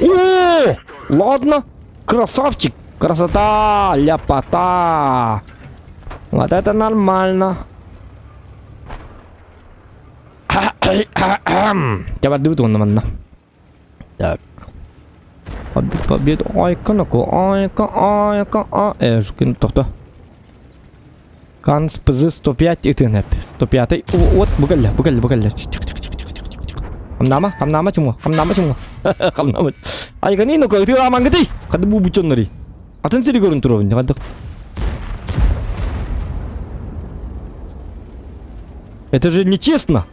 О, ладно, красавчик, красота, ляпота. Вот это нормально. Чабардыбыт уонна манна. Так. Победу. Айка нако, айка, айка, а. Э, жукин, тохто. Канс ПЗ 105 ытын 105. Вот, бугалля, бугалля, бугалля. Тихо, тихо, тихо, тихо, тихо, тихо. Хамнама, хамнама чума, хамнама чума. Хамнама. Айка ни ноко, ты амангыты. Кады бу бучоннори. Атын сири көрүн туробун, кадык. Это же нечестно.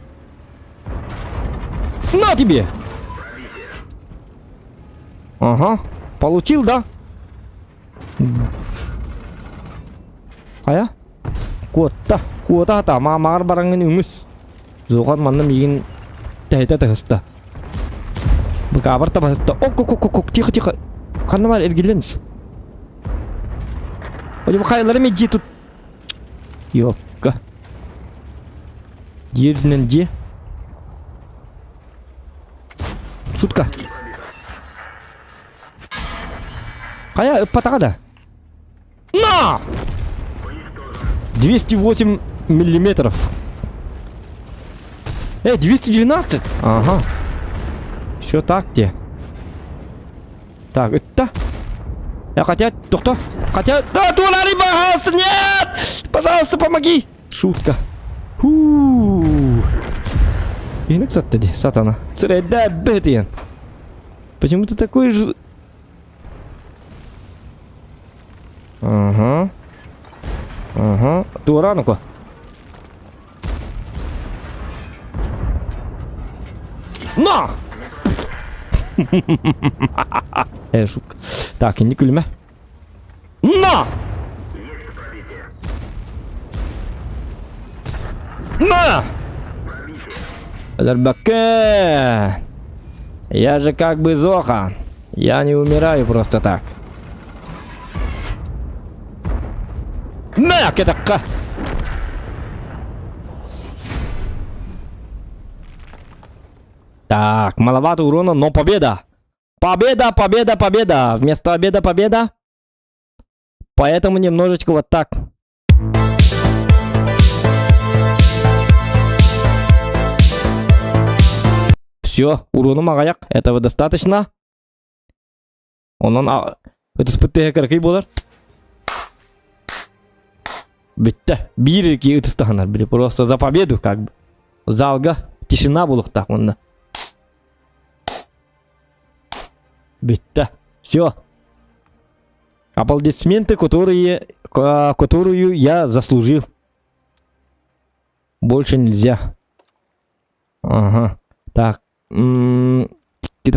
На тебе! Ага, получил, да? Хайа? Куотта, куота хата, маамаар бараҥҥын үҥүс. Зоҕор манна миигин тэһитэ таһыста. Быкаабар табаһыста. Ок, ок, ок, ок, тихо, тихо. Ханна бар эргиллэн ис. Ой, хайлары меджи тут. Ёпка. Дьиэ үрдүнэн дьиэ. Шутка. Хайа, ыппатаҕа да? На! 208 миллиметров. Эй, 212! Ага. Все так те. Так, это... Я хотя... Кто? Хотя... Да, тулари, пожалуйста, нет! Пожалуйста, помоги! Шутка. Фу. Инок сатта сатана. Среда бетен. Почему ты такой же... Ага. Ага. Турану-ка. На! Э, шутка. Так, инник күлүмэ. На! На! Өлөрбөккө! Я же как бы Зоха. Я не умираю просто так. На, кэтакка! Так, маловато урона, но победа! Победа, победа, победа! Вместо обеда победа. Поэтому немножечко вот так. Все, урону аҕыйах, этого достаточно. Онон ытыспыт тыаһа кыракый буолар. Бүттэ. Биир ики ытыстаһынар, били просто за победу как бы. Залга тишина буолуохтаах уонна. Бүттэ. Все. Аплодисменты, которые, которую я заслужил. Больше нельзя. Ага. Так. Икки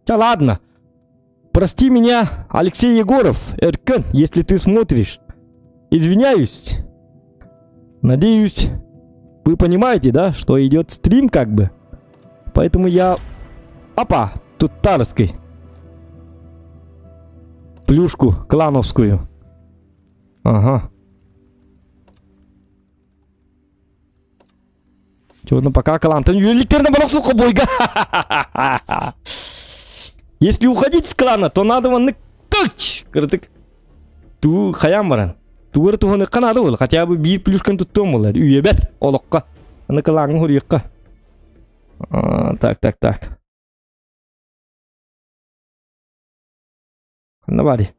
Да ладно. Прости меня, Алексей Егоров, Эркен, если ты смотришь. Извиняюсь. Надеюсь, вы понимаете, да, что идет стрим как бы. Поэтому я... Опа, тут Тарской. Плюшку клановскую. Ага. Чего, пока клантан юликтерна барахсуха бойга. Если уходить с клана, то надо вон тыч! Кырдык. Ту хаям баран. Тугар туһаны канады бол, хотя бы биир плюшкан туттуом болар. Үйебер, олоққа. Аны клаңы хуруйыққа. Так, так, так. Ханна бари.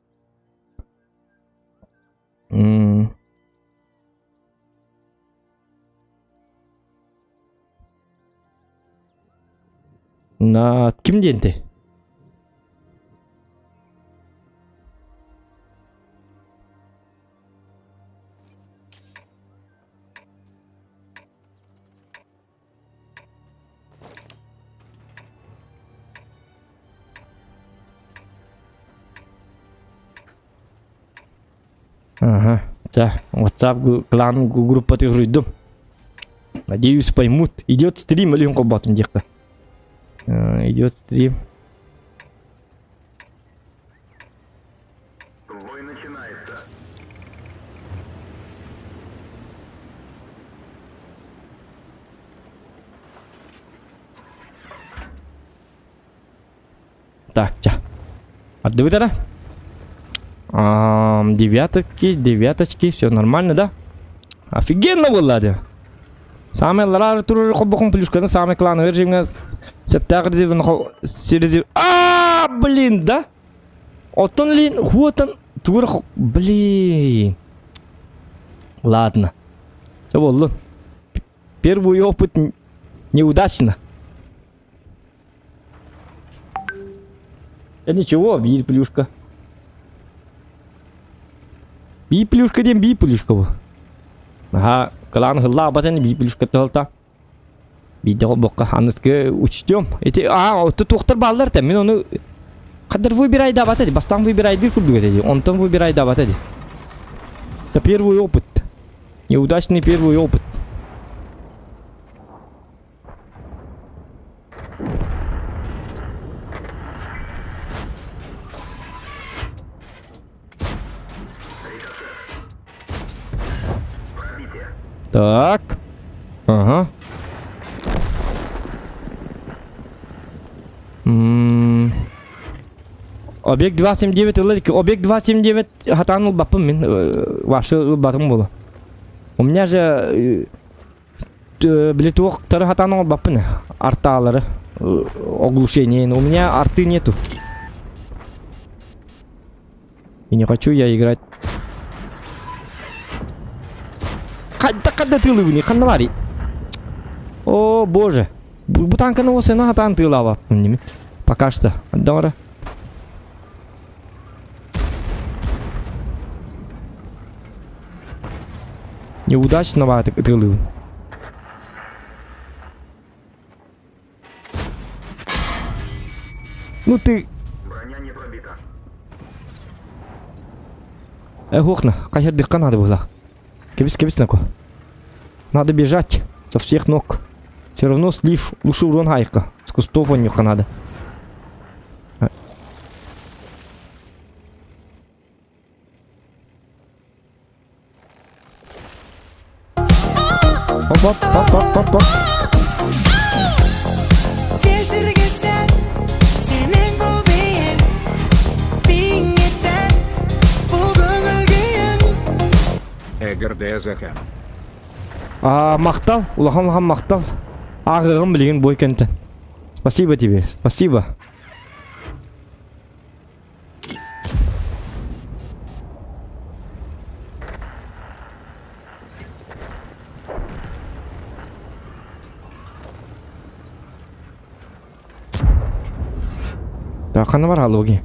М. На ким диэнтэй? Ага, да, WhatsApp клан группа руйдум. Надеюсь, поймут. Идет стрим или он диэххэ. Идет стрим. Бой начинается. Так, ча. Отдавай тогда. Девяточки, девяточки, все нормально, да? Офигенно было, да? Самый ларар турur хоббохун плюшканы самый клан режимге септак резервин резерв. А, блин, да? Оттон лин, хуотан тугур блин. Ладно. Все болду. Первый опыт неудачно. Да ничего, биир плюшка. Биир плюшка диэн биир плюшка бу. Аха, кылаан ыһыллаабатын биир плюшка тыһалта. Биирдэ холбокка аныскы учтем. Ити аа, отто туохтар бааллар та. Мин ону Хаддар выбирайдаабата ди. Бастаан выбирайдыр курдук этэ ди. Онтон выбирайдаабата ди. Это первый опыт. Неудачный первый опыт. Так. Ага. М Объект 279 ылар Объект 279 хатаан ылбаппын мин вообще ылбатым буолла. У меня же били туохтары хатаан оҥорбаппын артаалары оглушение. У меня арты нету. И не хочу я играть. Хадда хадда тыылыбыный ханна баарый? О боже. Бу танканы осена хатаан тыылаабаппын ними. Пока что. Отдамара. Неудачно тыылыбын. Ну ты... Броня не пробита. Э, окна, кайдыхха надо было. Кэбис, кэбис нако. Надо бежать со всех ног. Все равно слив лучше урон хайка. С кустов он надо. Оп, оп, оп, оп, оп, оп. Вечерге сәт сенің бұл биің биің бұл көңіл күйің Эгрд Захан. А, махтал, улахан улахан махтал. Ааҕыаҕым билигин бой кэнтэн. Спасибо тебе, спасибо. Так, ханна бар халуги.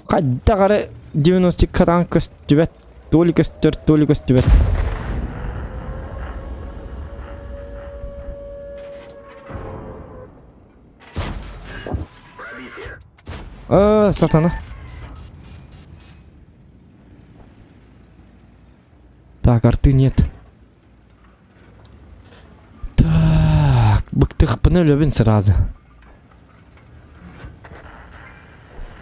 Хайдах эрэ 90 хараан көстүбэт, толи көстөр, толи көстүбэт. Э, сатана. Так, арты нет. Так, быктыхпын өлөбүн сразу.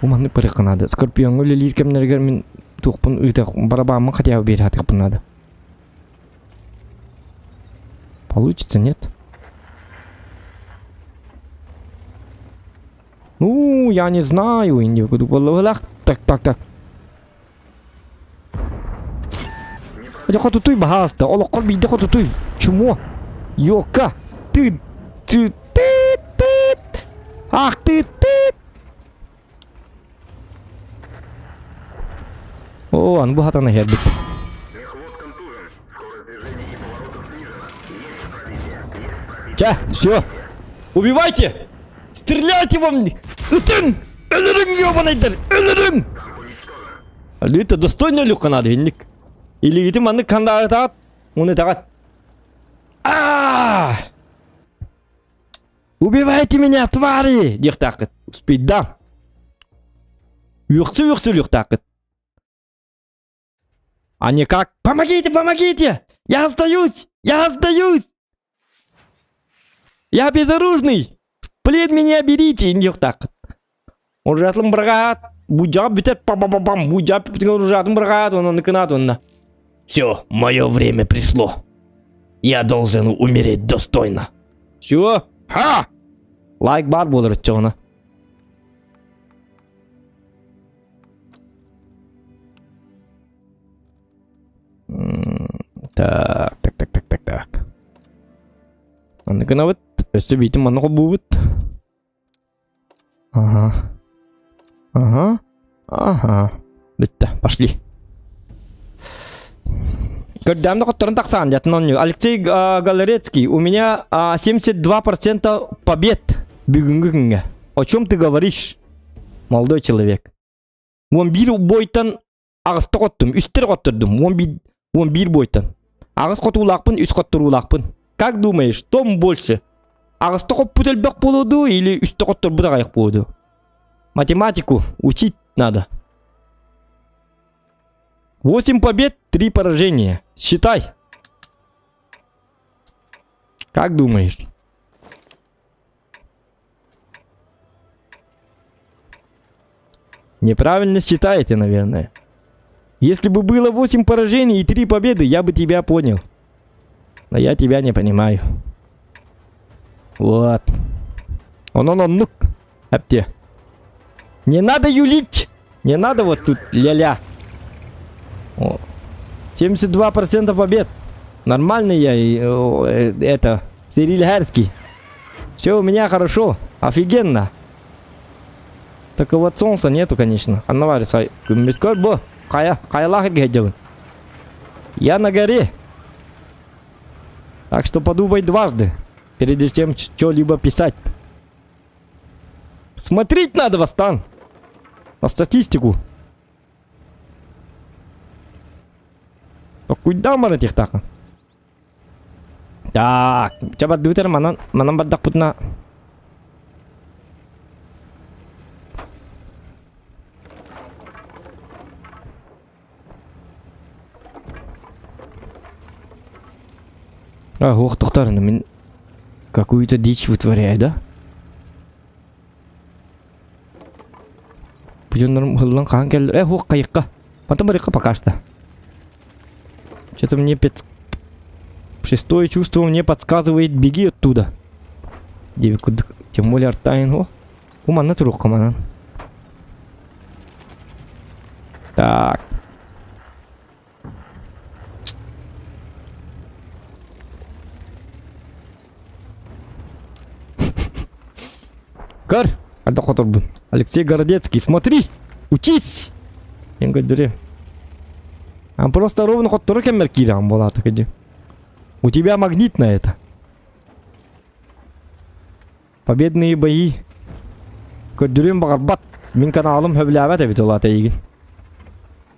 Бу маннык барыахха наада. Скорпиоҥҥа үлэлиир кэмнэригэр мин Туохпун ыытах барабааммын хотя бы биэрэ сатыахпын наада. Получится, нет? Ну, я не знаю, Так, так, так. Дьэ хотутуй баһаалыста, олоххор биирдэ хотутуй. Чмо. Ёлка. Ты, ты, ты, ты. Ах ты, ты. О, аны бу хатана иһэрбит. Чэ, все. Убивайте! Стреляйте во мне! Ытын! Өлөрүҥ, ёбанайдар! Өлөрүҥ! Это достойно өлүөххэ наада инник. Илигитин маннык хандаатаат, уну этэҕэт. А! Убивайте меня, твари! диэхтааххыт. Успейдам. Үөхсү-үөхсү өлүөхтааххыт. А не как «Помогите, помогите! Я сдаюсь! Я сдаюсь! Я безоружный! В плен меня берите!» диэхтааххыт. Оружиятын быраҕаат, будьаҕа бүтэр па-па-па-пам, будьаҕа бүтэн оружиятын быраҕаат, онон кынаат уонна Все, мое время пришло. Я должен умереть достойно. Все, ха! Лайк баар буолар оччоҕуна. Так, так, так, так, так, так. Манна гынабыт, өссө биитин манна холбуубут. Ага. Ага. Ага. Бүттэ, пошли. Көрдөм да хотторун тахсан дятын онню. Алексей Галарецкий, у меня 72% побед бүгүҥҥү күҥҥэ. О чем ты говоришь, молодой человек? 11 бойтан аҕыста хоттум, үстэр хоттордум, 11, 11 бойтан. Аҕыс хотуулаахпын, үс хотторуулаахпын. Как думаешь, что больше? Аҕыста хоппут элбэх буолуо дуу или үстэ хотторбут аҕайах буолуо дуу? Математику учить надо. 8 побед, 3 поражения. Считай. Как думаешь? Неправильно считаете, наверное. Если бы было 8 поражений и 3 победы, я бы тебя понял. Но я тебя не понимаю. Вот. Он, он, он, ну, апте. Не надо юлить! Не надо вот тут ля-ля. 72% побед. Нормальный я, это, Цириль Все у меня хорошо. Офигенно. Только вот солнца нету, конечно. Анна Күммүт бу. Хайа, хайалаах сылдьабын. Я на горе. Так что подумай дважды, перед тем что-либо писать. Смотреть надо, Вастан. На статистику. Куда барар Так, чэ бардыбыт манан, манан бардахпытына. А, ох, мин какую-то дичь вытворяю, да? Бу дьоннорум ыһыллан хаһан кэллэр? Э, уох, хайыкка. Потом барыахха пока что. Что-то мне пет... Шестое чувство мне подсказывает, беги оттуда. Тем более артайын. О, уманна туруохха манан. Так. Көр! Алексей Городецкий, смотри! Учись! Я говорю, а просто ровно хоттору кэммэр киирэн буолаата кыдьы. У тебя магнит на это. Победные бои. Көрдөрүөн баҕарбат. Мин каналым сөбүлээбэт эбит ол аата эйигин.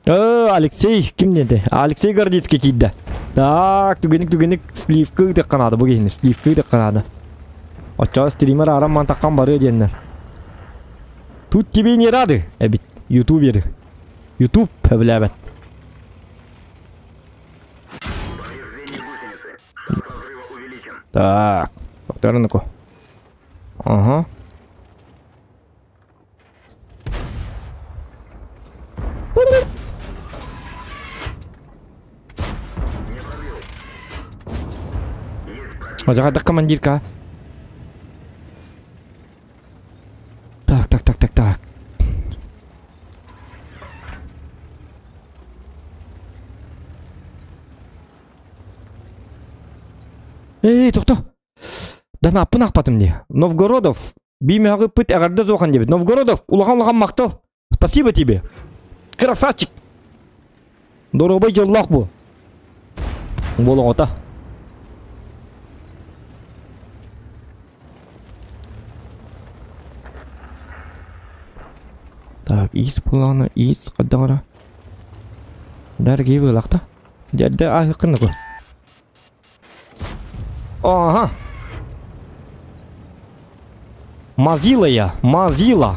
Э, Алексей ким диэтэй? Алексей Гордицкий киирдэ. Так, түгэнник түгэнник сливка ыытыахха наада бу киһини сливка ыытыахха наада. Оччоҕо стример ааран мантаххан барыа диэннэр. Тут тебе не рады эбит, ютуберы. Ютуб сөбүлээбэт. Так, повторно Ага. Ожаҕайдах командирка. Так, так, так, так, так. Эй, тохто. Да наппын ахпатым дии. Новгородов, биимэҕи ыппыт эҕэрдэ суохан диэбит. Новгородов, улахан-улахан махтал. Спасибо тебе. Красавчик. Доруобай дьоллоох буол. Буол оҕото. Так, ис булаана, ис қаддағара. Дәргі бұлақта. Дәрді айықын ғой. Ага. Мазила я, мазила.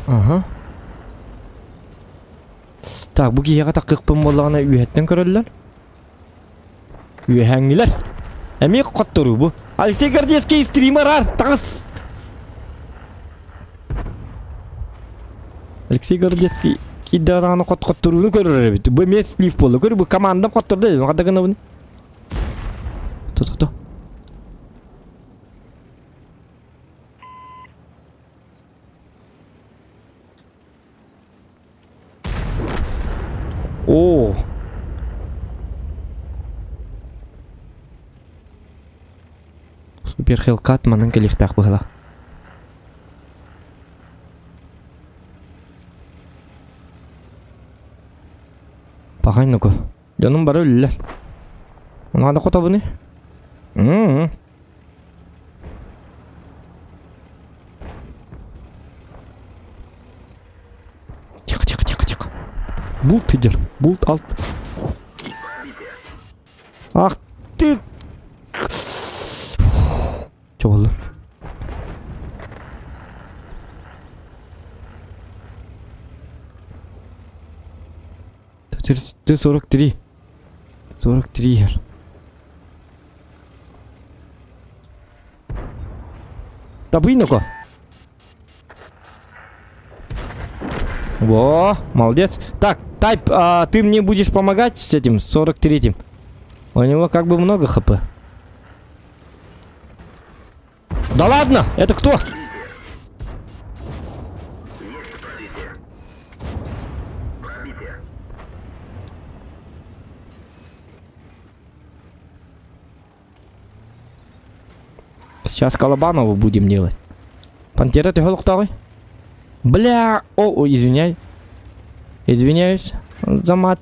Ага. Так, бу киһиэхэ таккыкпын буоллаҕына үөһэттэн көрөллөр. Үөһээҥҥилэр. Эмиэ хотторуу бу. Алексей Гордеевский стример ар, таҕыс! Алексей Гордецкий киирдэҕинэ хот хотторууну көрөр эбит. Бу эмиэ слив буолла. Көр бу командам хоттордо дедим. Хата гынабын. Тото. О. Супер Хелкат манан кэлиэхтээх быһыла. Пахай ну-ка. Дьонум бары өллүлэр. Надо хотобуну. М-м. Тихо, тихо, тихо, тихо. Булт идер. Булт алт. Ах ты! Че болды? Т-43. 43. Табый ну-ка. Во, молодец. Так, Тайп, а ты мне будешь помогать с этим 43-м? У него как бы много хп. Да ладно, это кто? Сейчас Колобанову будем делать. Пантера, ты голохтовый? Бля, о, о, извиняй. Извиняюсь за мат.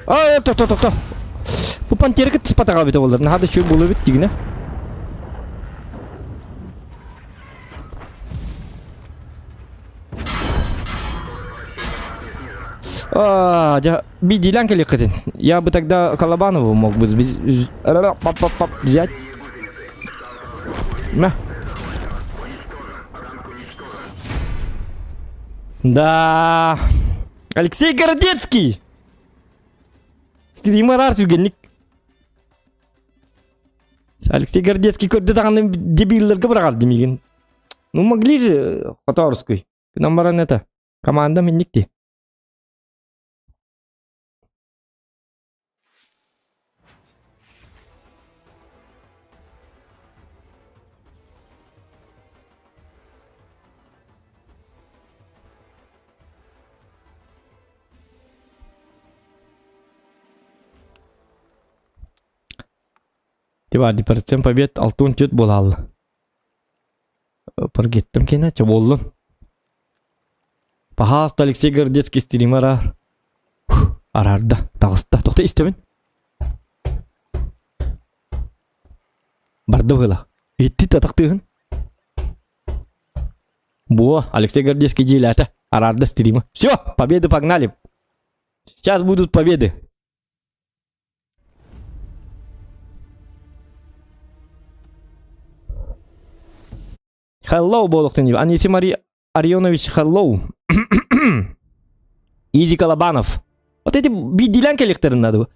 А, то, то, то, то. Бу пантерка тиспатаға бит олар. Нахада шөй болу бит дигіне. А, дя, бидилянка кэлиэххитин. Я бы тогда Колобанову мог бы взять. На. Да. Алексей Городецкий! Стример Артюгенник. Алексей Городецкий көрдө даҕаны дебиллерге быраҕар димигин. Ну могли же Хоторской. Нам баран это. Команда минникти. Тибарди процент побед алтын түт болалы. Паргеттим кене чо боллун. Пахаста Алексей Гордецкий стримера. Арарда, таҕыста. Тохто истэбин. Барды быһыла. Итти татахтыһын. Во, Алексей Гордецкий дьиэлээтэ. Араарда стрима. Все, победы погнали. Сейчас будут победы. Hello, буолуохтун Анисим Ари... Арионович, hello. Изи Колобанов. Вот эти биирдиилээн кэлиэхтэрин надо.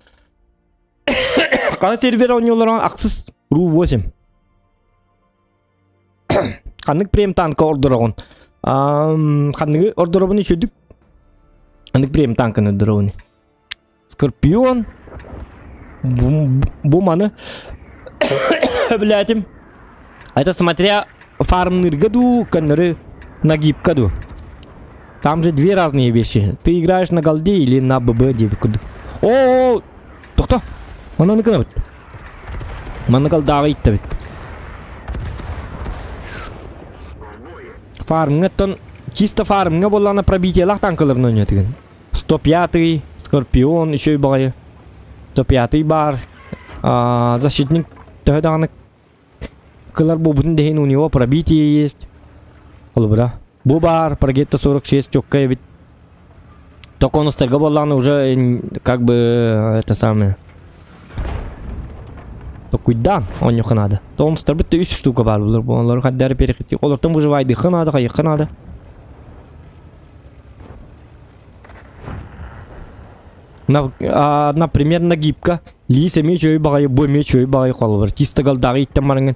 Хана сервер оонньуулар ахсыс. Ру-8. Ханнык прем танка ордороҕун? Ханныгы ордоробун үчүдүк? Ханнык прем танканы ордоробун? Скорпион. Бу маны блядь. Это смотря фармнырга ду, көннөрү нагибка ду. Там же две разные вещи. Ты играешь на голде или на ББ диэбит курдук. О, тохто. Мананы гынабыт. Манна голдаҕа ииттэбит. Фармҥа чисто фармҥа буоллаҕына пробитиелаах танкаларын ойнотугун. 105-й, Скорпион үчүгэй баҕайы. 105-й баар. А, защитник төһө даҕаны кылар буолбутун да иһин у него пробитие есть. Холобура. Бу баар, Прогетто 46 чокка эбит. Токонустарга буоллаҕына уже как бы это самое Токуйдаан оонньуохха наада. Томстарбыт да үс штука баар булар. Олору хайдары перехити. Олортон выживайдыхха наада, хайыхха наада. На, а, например, нагибка. Лиис эмиэ үчүгэй баҕайы, бу эмиэ үчүгэй баҕайы холобур. Чисто голдаҕы иттэн бараҥҥын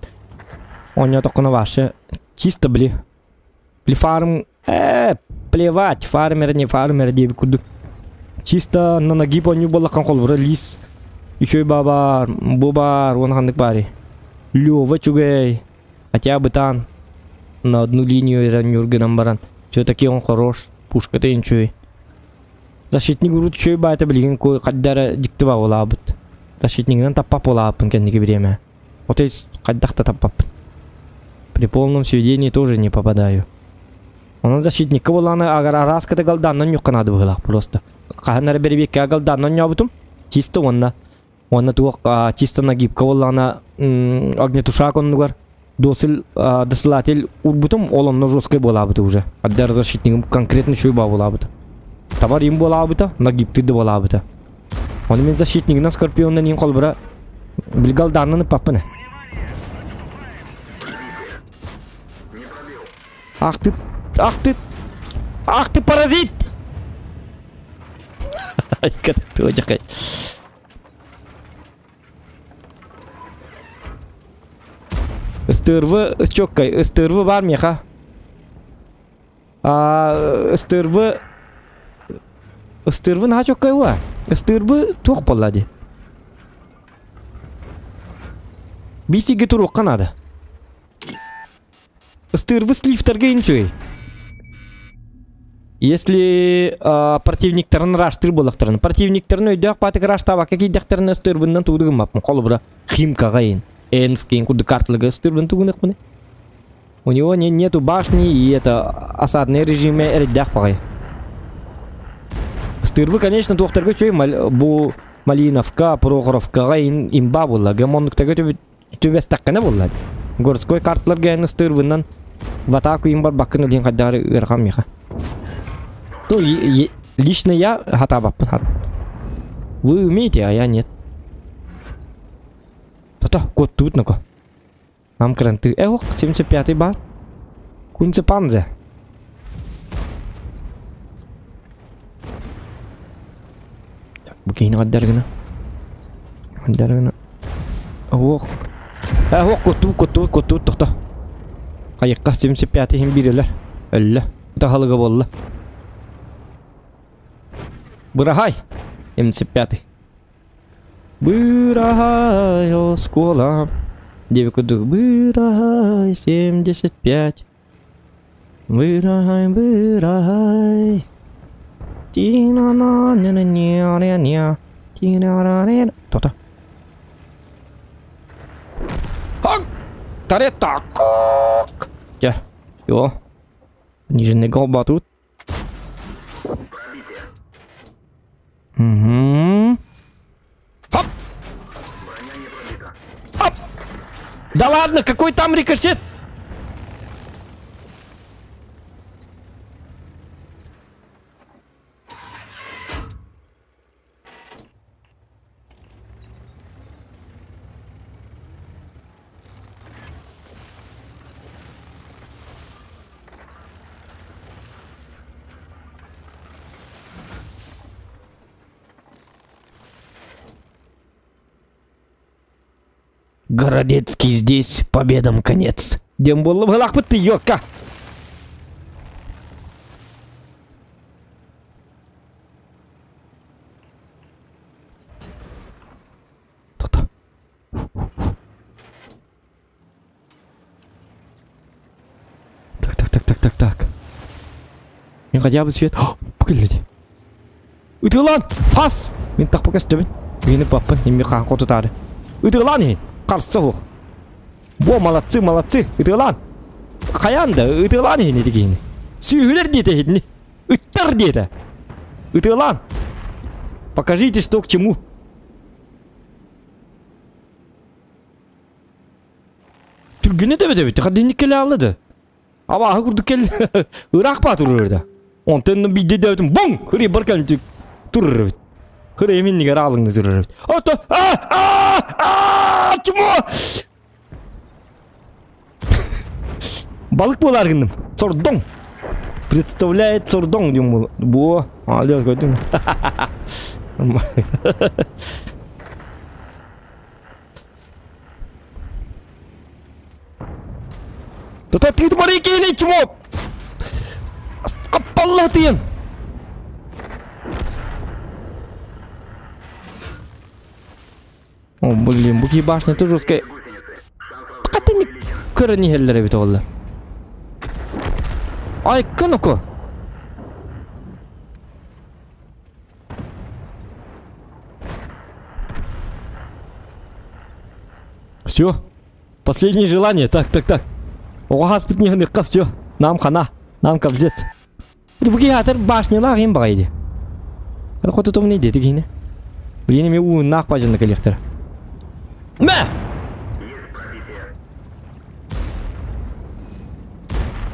оонньоотоххуна вообще чисто били. Били фарм, плевать, фармер не фармер диэбит курдук. Чисто на нагиб оонньуу буоллахха холобура лиис үчүгэй баар, бу баар, уонна ханнык баарый? Лёва үчүгэй, хотя бы там на одну линию оонньуур гынан баран все-таки он хорош, пушката үчүгэй. Защитник урут үчүгэй баайта билигин хайда эрэ дьикти баҕалаабыт. Защитнигынан таппап буолааппын кэнники бириэмэ. Отой хайдах да таппаппын. При полном сведении тоже не попадаю. Онон защитникка буоллаҕына агар араас галданнан ньукка наада быһыылаах просто. Хаһан эрэ бэрэбиэккэ галданнан ньообутум чисто уонна уонна туох чисто нагибка буоллаҕына огнетушак оннугар досыл досылатель урбутум ол онно жесткай буолаабыта уже. Аддар защитнигым конкретно үчүгэй баа буолаабыта. Табар им буолаабыта, нагибтыр да буолаабыта. Оны мен защитнигынан скорпионнан иин холбура билгалдааннан ыппаппын. Ах ты, ах ты, ах ты паразит! Айка, Ыстырвы чоккай, ыстырвы бар меха. А, ыстырвы ыстырвы наһаа чоккай уа. Ыстырвы туох буолла дии. Биисигэ туруохха наада. Ыстырвы сливтерге үчүгэй. Если противниктарын раштыр буоллахтарын, противниктарын өйдөөх баатык раштаабакка киирдэхтэринэ ыстырбыннан тугу гыммаппын. Холобура, Химкаҕа иһин, Энскин курдук карталарга ыстырбын тугунахпыный. У него не, нету башни и это осадный режиме эрэйдээх баҕайы. Ыстырбы, конечно, туохтарга үчүгэй бу Малиновка, Прохоровкаҕа имба буолла. Гэмоннуктарга түбэстэххинэ буолла. Городской карталарга эн ыстыырбынан в атаку им барбаккын өлүн хайдары ыарахан миэхэ. То лично я хатаабаппын. Вы умеете, а я нет. Тото, куоттубут ноко. Нам кранты. Эх, 75-й бар. Кунце панзе. Бу киһини хаддар гына. Хаддар гына. Ох. Ох, куттуу, куттуу, куттуу, тохто. Хайыкка 75 иһин биирэлэр. Өллө. Тахалыга буолла. Быраһай. 75. Быраһай, оскуола. Диэбит курдук. Быраһай, 75. Быраһай, быраһай. Ти-на-на-на-на-на-на. Ти-на-на-на. Тота. Таретта. Дьэ, йоо. Нижний голба тут. Угу. Хоп! Оп! Да ладно, какой там рикошет? Городецкий здесь, победам конец. Диэн буолла быһылаахпыт тыйыакка. Тоқта. Так, так, так, так, так, так. Мен хотя бы свет. Покажите. Ытыалаан! Саас! Мин тахпа көстөбүн. Мини паппын, имми хаан хотутаары. Ытыалаан иһин! Харса суох. Бо, молодцы, молодцы! Ытыалаан! Хайаан да, ытыалаан иһин ити киһини. Сүүһүлэр диэтэ иһитини. Ыттар диэтэ. Ытыалаан! Покажите, что к чему. Түргэнэ да эбит, хадинник кэлэ аалла да. Абааһы курдук кэллэ. Ыраах баа турар да. Онтон биирдэ дөбүтүм боҥ! Хырый бар кэлин турар эбит. Хырый эминнигэр аалыҥны турар эбит. Ото а а а чмо! Балык буолар гынным. Сордоҥ. Представляет сордоҥ диэн буол. Буо. Алё көтүм. Тута тыыт барый киһини чмо! Аппалла тыйын! О, блин, бу киһи башня жесткая. Хата не көрөн иһэллэр эбит оҕолор. Ай, кыноко! Все. Последнее желание. Так, так, так. Оҕо хаспыт нехныкка все. Нам хана. Нам кобзец. Буги хатыр башнялаах им багайды. Хоту не дети гине. Блин, ми ууннаах бажынны келехтер. Мэ!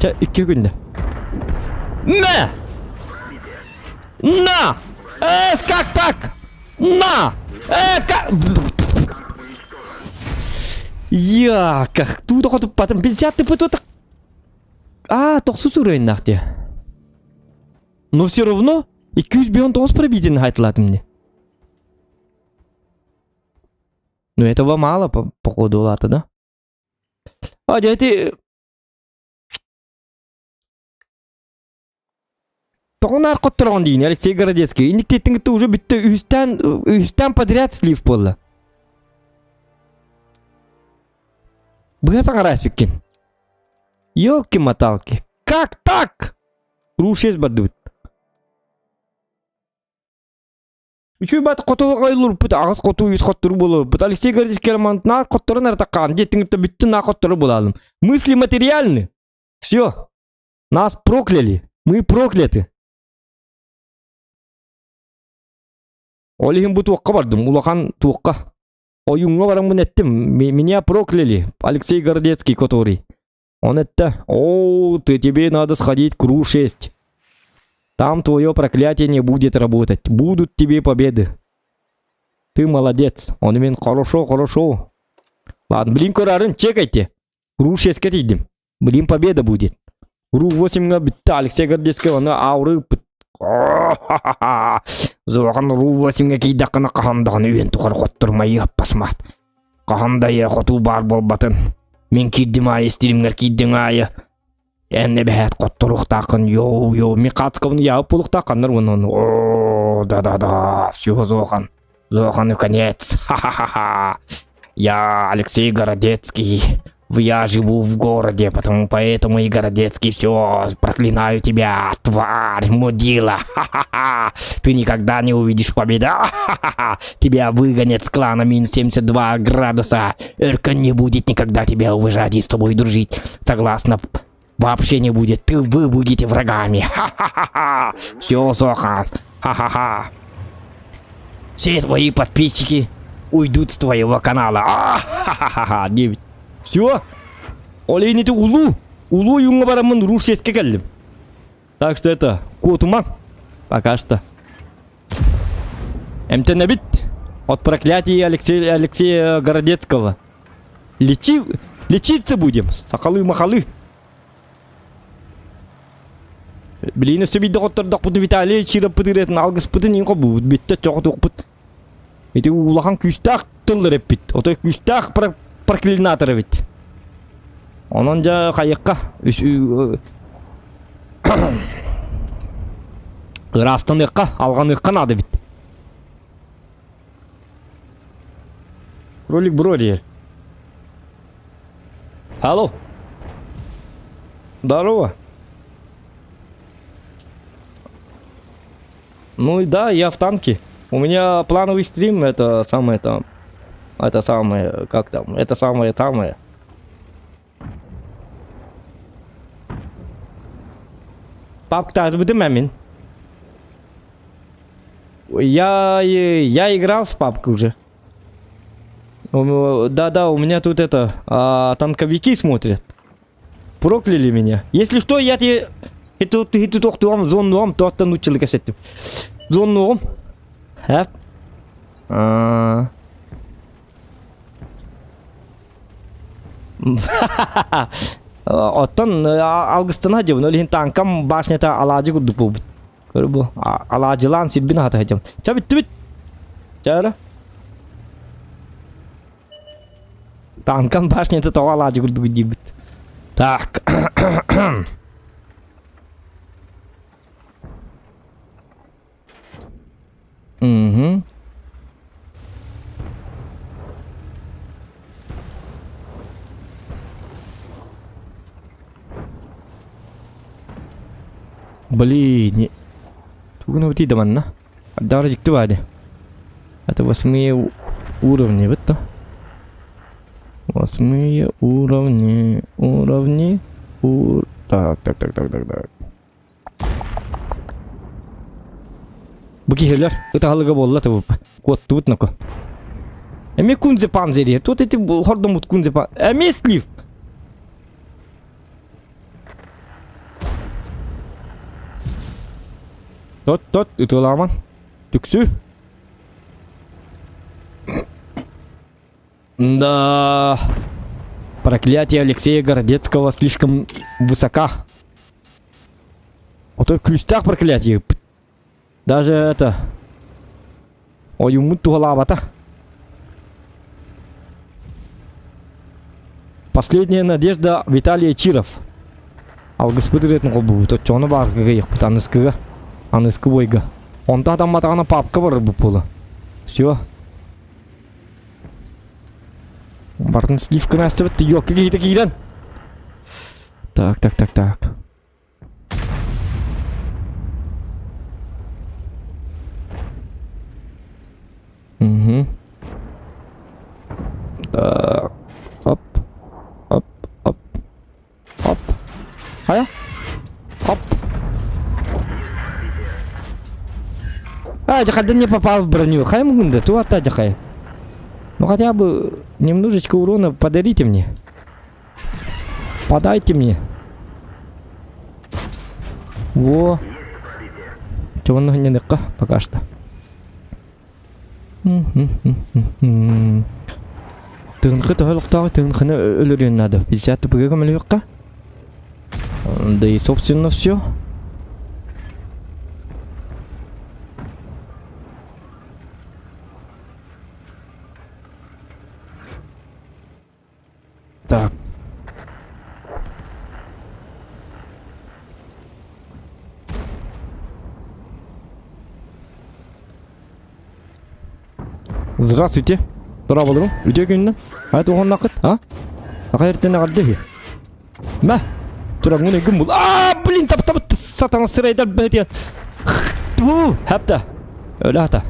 Чэ, икки күндэ. Мэ! На! Э, как так? На! Э, как... Я, как тут хотуппатым 50 ты тут. А, тохсус уровень те. Но все равно 259 пробитие хайтылатым мне. Ну этого мало, по походу, лата, да? А, дядя, Тоҕо хотторон диин Алексей Городецкий. Инниктиэттиҥ уже бүттэ үһүстэн үһүстэн подряд слив буолла. Быһа саҥара испиккин. Елки-моталки. Как так? Ру 6 бардыбыт. Үчүгэй баат хоту ойлурбут, аҕыс хоту үс хоттору буоларбыт. Алексей Городецкий романтнаар хотторун артакаан диэттиҥ бүттүн наа хоттору булалым. Мысли материальны. Все. Нас прокляли. Мы прокляты. Ол иһин бу туохха бардым, улахан туохха. Ойууҥҥа бараммын эттим, меня прокляли, Алексей Городецкий который. Он это, о, ты тебе надо сходить к Ру-6. Там твое проклятие не будет работать. Будут тебе победы. Ты молодец. Он именно хорошо, хорошо. Ладно, блин, көрарын чекайте. Ру-6 тиийдим. Блин, победа будет. Ру-8 бүттэ Алексей Городецкий оны ауры Зоған Ру-8 кийдақына қахандағын үйен тухар хоттурмай аппасмат. Хаһан да ийэ хотуу баар буолбатын. Мин киирдим аайы стримҥэр киирдиҥ аайы эн эбэһээт хотторуохтааххын йоу йоу мин хаацкабын яабыт буолуохтаахханнар уонна оо да да да все Зохан Зохану конец ха-ха-ха я Алексей Городецкий я живу в городе, потому поэтому и Городецкий все, проклинаю тебя, тварь, мудила, ха-ха-ха, ты никогда не увидишь победы, ха-ха-ха, тебя выгонят с клана минус 72 градуса, Эрка не будет никогда тебя уважать и с тобой дружить, согласно вообще не будет, ты, вы будете врагами, ха-ха-ха, все, Зохан, ха-ха-ха. Все твои подписчики уйдут с твоего канала. А-ха-ха-ха, 9. Все. Ол иһин улуу. Улуу ойууҥҥа бараммын Ру шестке кэллим. Так что это, куотумаҥ. Пока что. Эмтэнэбит. От проклятия Алексея, Алексея Городецкого. Лечи, лечиться будем. Сакалы-махалы. Билигин өссө биирдэ хоттордохпут Виталий Чироппут ырыатын алгыспытын иин хобуубут бүттэ чоҕо туохпут. Ити улахан күүстээх тыллар эппит. Отой күүстээх про... проклинатор эбит. Онон дьэ хайыкка ыраастаныахха, алҕаныахха наада эбит. Кролик бро диэр. Алло. Здорово. Ну и да, я в танке. У меня плановый стрим, это самое там. Это самое, как там, это самое самое. Папка мин. Я играл в папку уже. Да-да, у меня тут это, танковики смотрят. Прокляли меня. Если что, я тебе... Это это тохтуам, зоннуам, туаттан училы кэсеттим. Зоннуом. Хэп. А. Оттон алгыстана дьыбын, ол иһин танкам башнята алаадьы курдук буолбут. Көрө бу алаадьылаан сирбин аһата сылдьабын. Чэ бүттүбүт. Чэ эрэ. Танкам башнята тоҕо алаадьы курдук диибит. Так. Угу. Блин, не... Тугун ути да манна. Даже дьикти баады. Это восьмые уровни, вот то. Восьмые уровни, уровни, ур... Так, так, так, так, так, так. Бу киһилэр ытаһалыга буолла тыбып. Куоттубут ноко. Эми кунзе панзери. Тут эти хордомут кунзе пан. Эми слив. Тот, тот, ытыламан. Түксү. Да. Проклятие Алексея Городецкого слишком высока. А то күүстээх проклятие. Даже это... Ойуммут туһалаабата. Последняя надежда Виталия Чиров. Алгыспыт ырыатын холбубут. Оччоҕуна бааргыга ыйыхпыт. Аныскыга. Аныскы бойга. Онто атамматаҕына папка барар буолла. Все. Бартын сливканы астыбыт. Ёкка киһитэ киирэн. Так, так, так, так. Угу. Так. Оп. Оп. Оп. Оп. Хайа? Оп. А, дьэ не попал в броню. Хай мугунда, ту атта хай. Ну хотя бы немножечко урона подарите мне. Подайте мне. Во. Чего не пока что. Тыгынхы төһө тыгынхыны өлөрүөн надо. 50 тпг көмөлүөххэ. Да и собственно все. Так. Здравствуйте. Дорооболоруҥ. Үтүө күнүнэн. Ай туһуннаххыт, а? Саха эртэн эҕэрдэ үһү. Мэ. Турангын өйгүн бул. А, блин, тап тап сатана сырайдар бэтиэн. Ту, хапта. Өлө хата.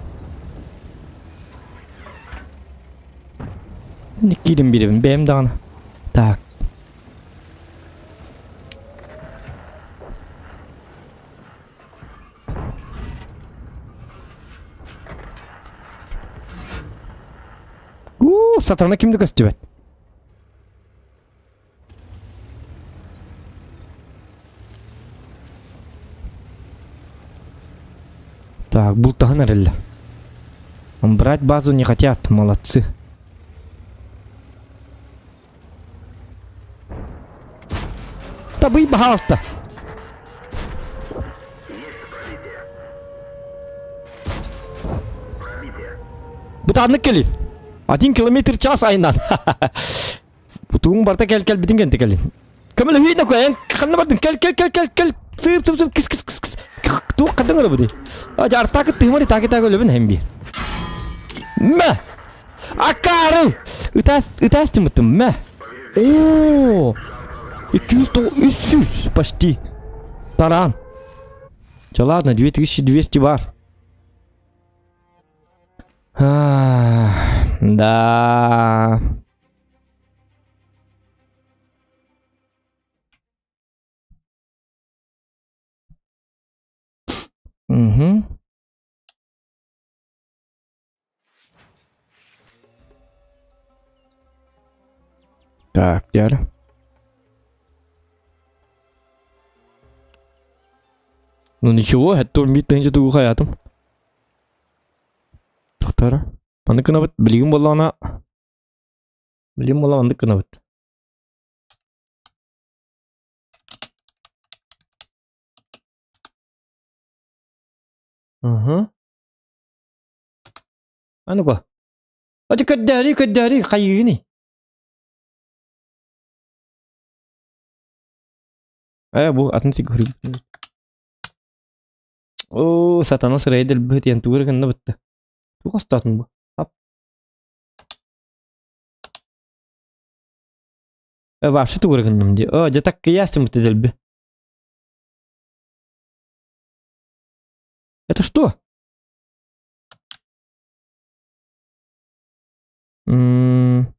Киирин бирэбин, бэйэм даҕаны. Так. Уу, сатана ким да көстүбэт. Так, бултаһан эрэллэр. Брать базу не хотят, молодцы. Табый, пожалуйста. Бытааннык кэлин. Один километр час айынан. Тугуҥ барта кэл кэлбитин кэнтэ кэлин. Көмөлөһүү да эн ханна бардын кэл кэл кэл кэл кэл сып сып сып кис кис кис кис туох хадын ырабыды. А жартаакы тыымары таки таки өлөбүн хэм би. Мэ! Акаары! Ытаас ытаас тымыттым мэ. Оо! 200 300 почти. Таран. Чё ладно, 2200 бар. Да. Угу. Так, дьэ. Ну ничего, это мит нынче тугу хаятым. Тохтара. Маннык гынабыт, билигин буоллаҕына билигин буолла маннык гынабыт. Уһу. А ну-ка. Ати көрдөөрү көрдөөрү хайыыный? Э бу атын сик Оо, сатана сырайы дэлби диэн тугу эрэ гынна бытта. Туох астаатын бу? Ап. Э, вообще тугу эрэ гынным дии. Оо, дьэ таккыйаастым бытта дэлби. Это что? М-м.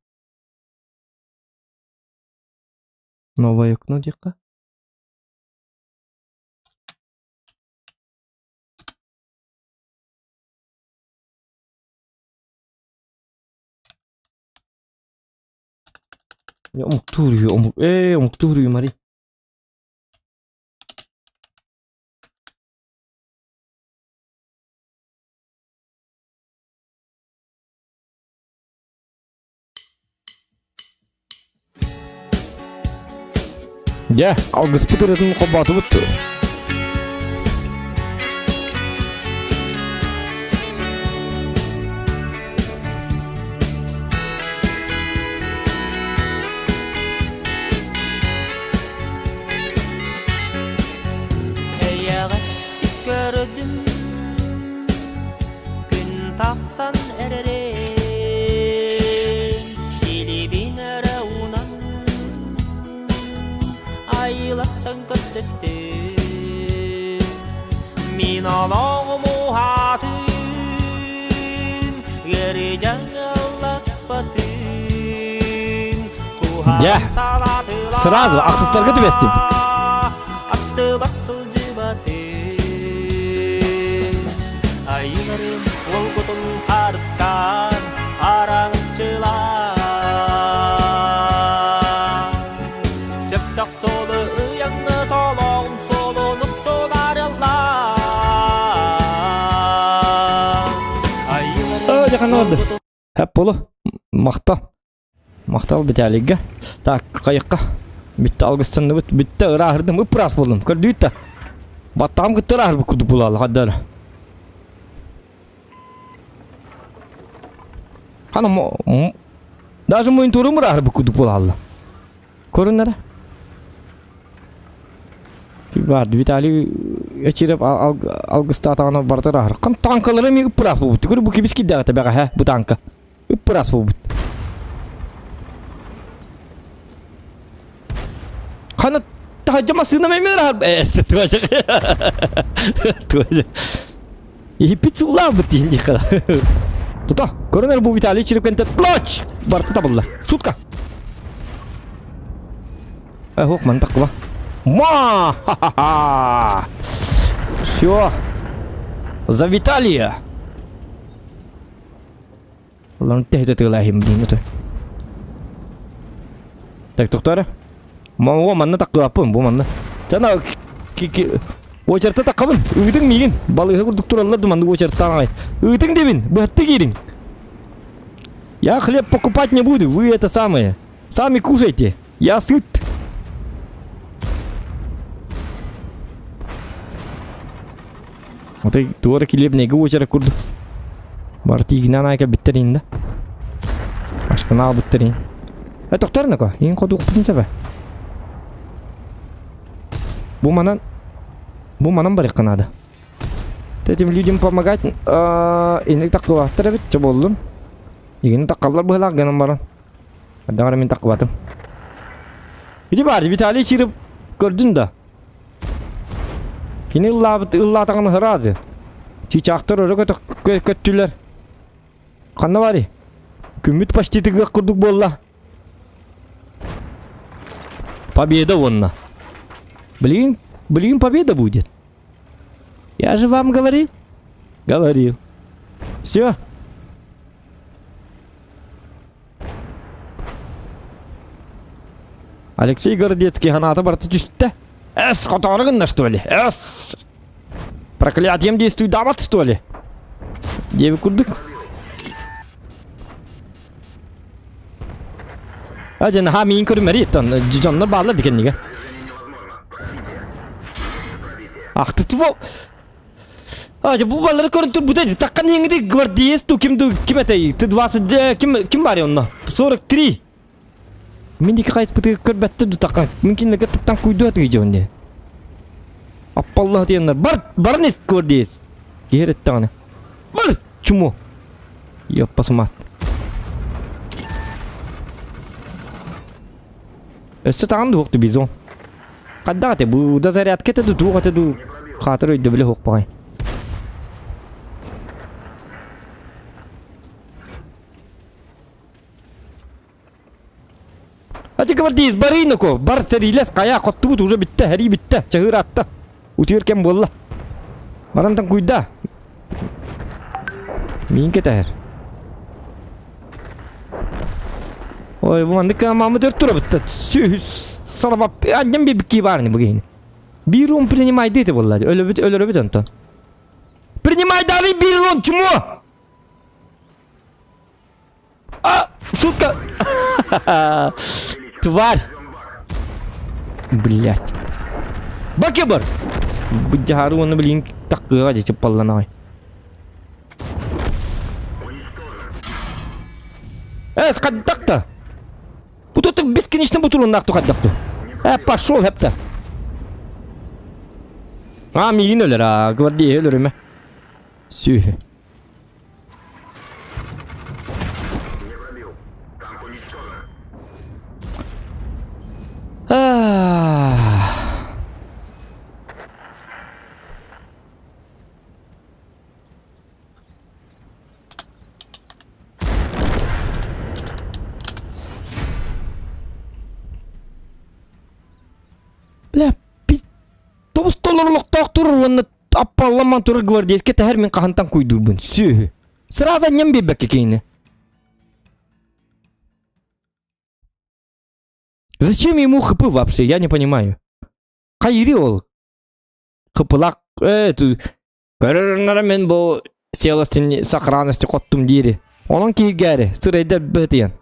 Новое окно диэххэ. Омуктуур үһү, омук ээ, омуктуур үһү Мари. Дьэ, алгыспыт ырытын холбоотубут. Эйэҕэстик көрдүм Күн тахсан эрэрин Илибин эрэ уунан Айылаттан көрдөстүм Мин олоҕум уһаатын Ыарыйан ылласпатын Дьэ, сразу ахсыстарга түбэстим. Аттыбар сылдьыбатын Айыларым уолгутун харыстаан араҥаччылаан Сөптөх суолу ыйаҥҥы толоҕун суолун устун арыллаан Оо, дьэ ханна барда? Хэп болу. Махтал. Махтал Виталийга. Так, хайыкка. Бүттэ алгыстанныбыт. Бүттэ ырааһырдым. Ыппыраас буоллум. Көрдүүт да. Баттаҕым кытта ырааһырбыт курдук буолаалла хаддара. Хана даже мониторум ырааһырбыт курдук буолаалла. Көрүннэрэ. Бар, Виталий Эчиров алгыстаатаҕына барыта ырааһыр. Хам танкалары эмиэ ыппыраас буолбут. Көрү бу кибис киирдэҕэ бэҕэһээ бу танка. Ыппыраас буолбут. Хана таһырдьа массыына эмиэ ырааһыр. Э, туга Туга Иһиппит суулаабыт диэн диэххэ. Тута, көрөн бу Виталий Черепкентен плач! Барыта табылла. Шутка. Э, хух, мантак кыла. Ма! Ха-ха-ха! Все. За Виталия! Лан тэһитэ тыылаахим диин өтө. Так, тоқтары. О, манна таккылаппын, бу манна. Чана очерта таккабын. Ыытыҥ миигин. Балыыһа курдук тураллар да маннык очерттаан аҕай. Ыытыҥ дебин, быһатты киириҥ. Я хлеб покупать не буду, вы это самое. Сами кушайте. Я сыт. Отой туора килиэбинэйгэ уочара курдук. Бар тиигинэн аайка биттэр инде. Устан аалбыттар иин. Э, тохтор нако, иин ходуохпутун сөбө. Бу манан бу манан барыахха наада. Этим людям помогать инник таккыбаттар эбит, чэ буоллун. Дигини таккаллар быһылаах гынан баран. Ардагара мин таккыбатым. Ити бар, Виталий Чиров көрдүн да. Кини ыллаабыт ыллаатаҕына сразу. Чычаахтар өрө көттүлэр. Ханна барый? Күммүт почти тыгыах курдук буолла. Победа уонна. Блин, блин, победа будет. Я же вам говорил. Говорил. Все. Алексей Городецкий ханаата барыта түстэ. Эс, хотоору гынна что ли? Эс! Проклятием действуй дават что ли? Диэби курдук. А дьэ наһаа миин көрүмэри тон дьоннор бааллар дикеннигэ. Ах ты твол! А, бу баллары көрөн турбута таккан иңиди гвардеец ту ким ду ким этэй? Ты 20 ким ким бар онно? 43. Мин дики хайыспыты көрбөттө ду таккан. Мин кинилерге тыттан куйду атыгы дьонне. Аппаллах диэннер. Бар барын ис гвардеец. Киһи эттеҕинэ. Бар чумо. Ёппасымат. Өссө таҕан дуохту бизон. Хайдах этэ бу да зарядка этэ ду туох этэ ду хаатыр өйдөбүлэ суох баҕай. Ати гвардеец барыйнако бар сэриилэс хайа хоттубут уже бүттэ хэрии бүттэ чаһыыр атта утуйар кэм буолла барантан куйда миин кэтэһэр Ой, бу маннык маамы төрт турабыт сүһү салабап анньан биэбиккии баарыны бу киһини. Биир рун принимайды ити буолла. Өлөбүт өлөрөбүт онтон. Принимайдары биир рун чмо! А, шутка! Тварь! Блять. Бакебар! Быдьаары уонна билигин таккыга дьэ чыппалланаҕай. Эс, хайдах-то? Бу тут бесконечно бутулуннаах хайдах-то? Э, пошел, хепта. А, миигин өлөр, а, гвардия өлөрүмэ. Сүүһү. Бля, тобус толору олохтоох турар уонна аппалламан турар гвардейскэ тэһэр мин хаһантан куйдуурбун сүөһү. Сразу анньан биэрбэккэ кинини. Зачем ему хп вообще, я не понимаю. Хайыри ол? Хпылаах э көрөрүннэрэ мин бу целости сохранности хоттум диири. Онон кииргээри сырайдар быһытыйан.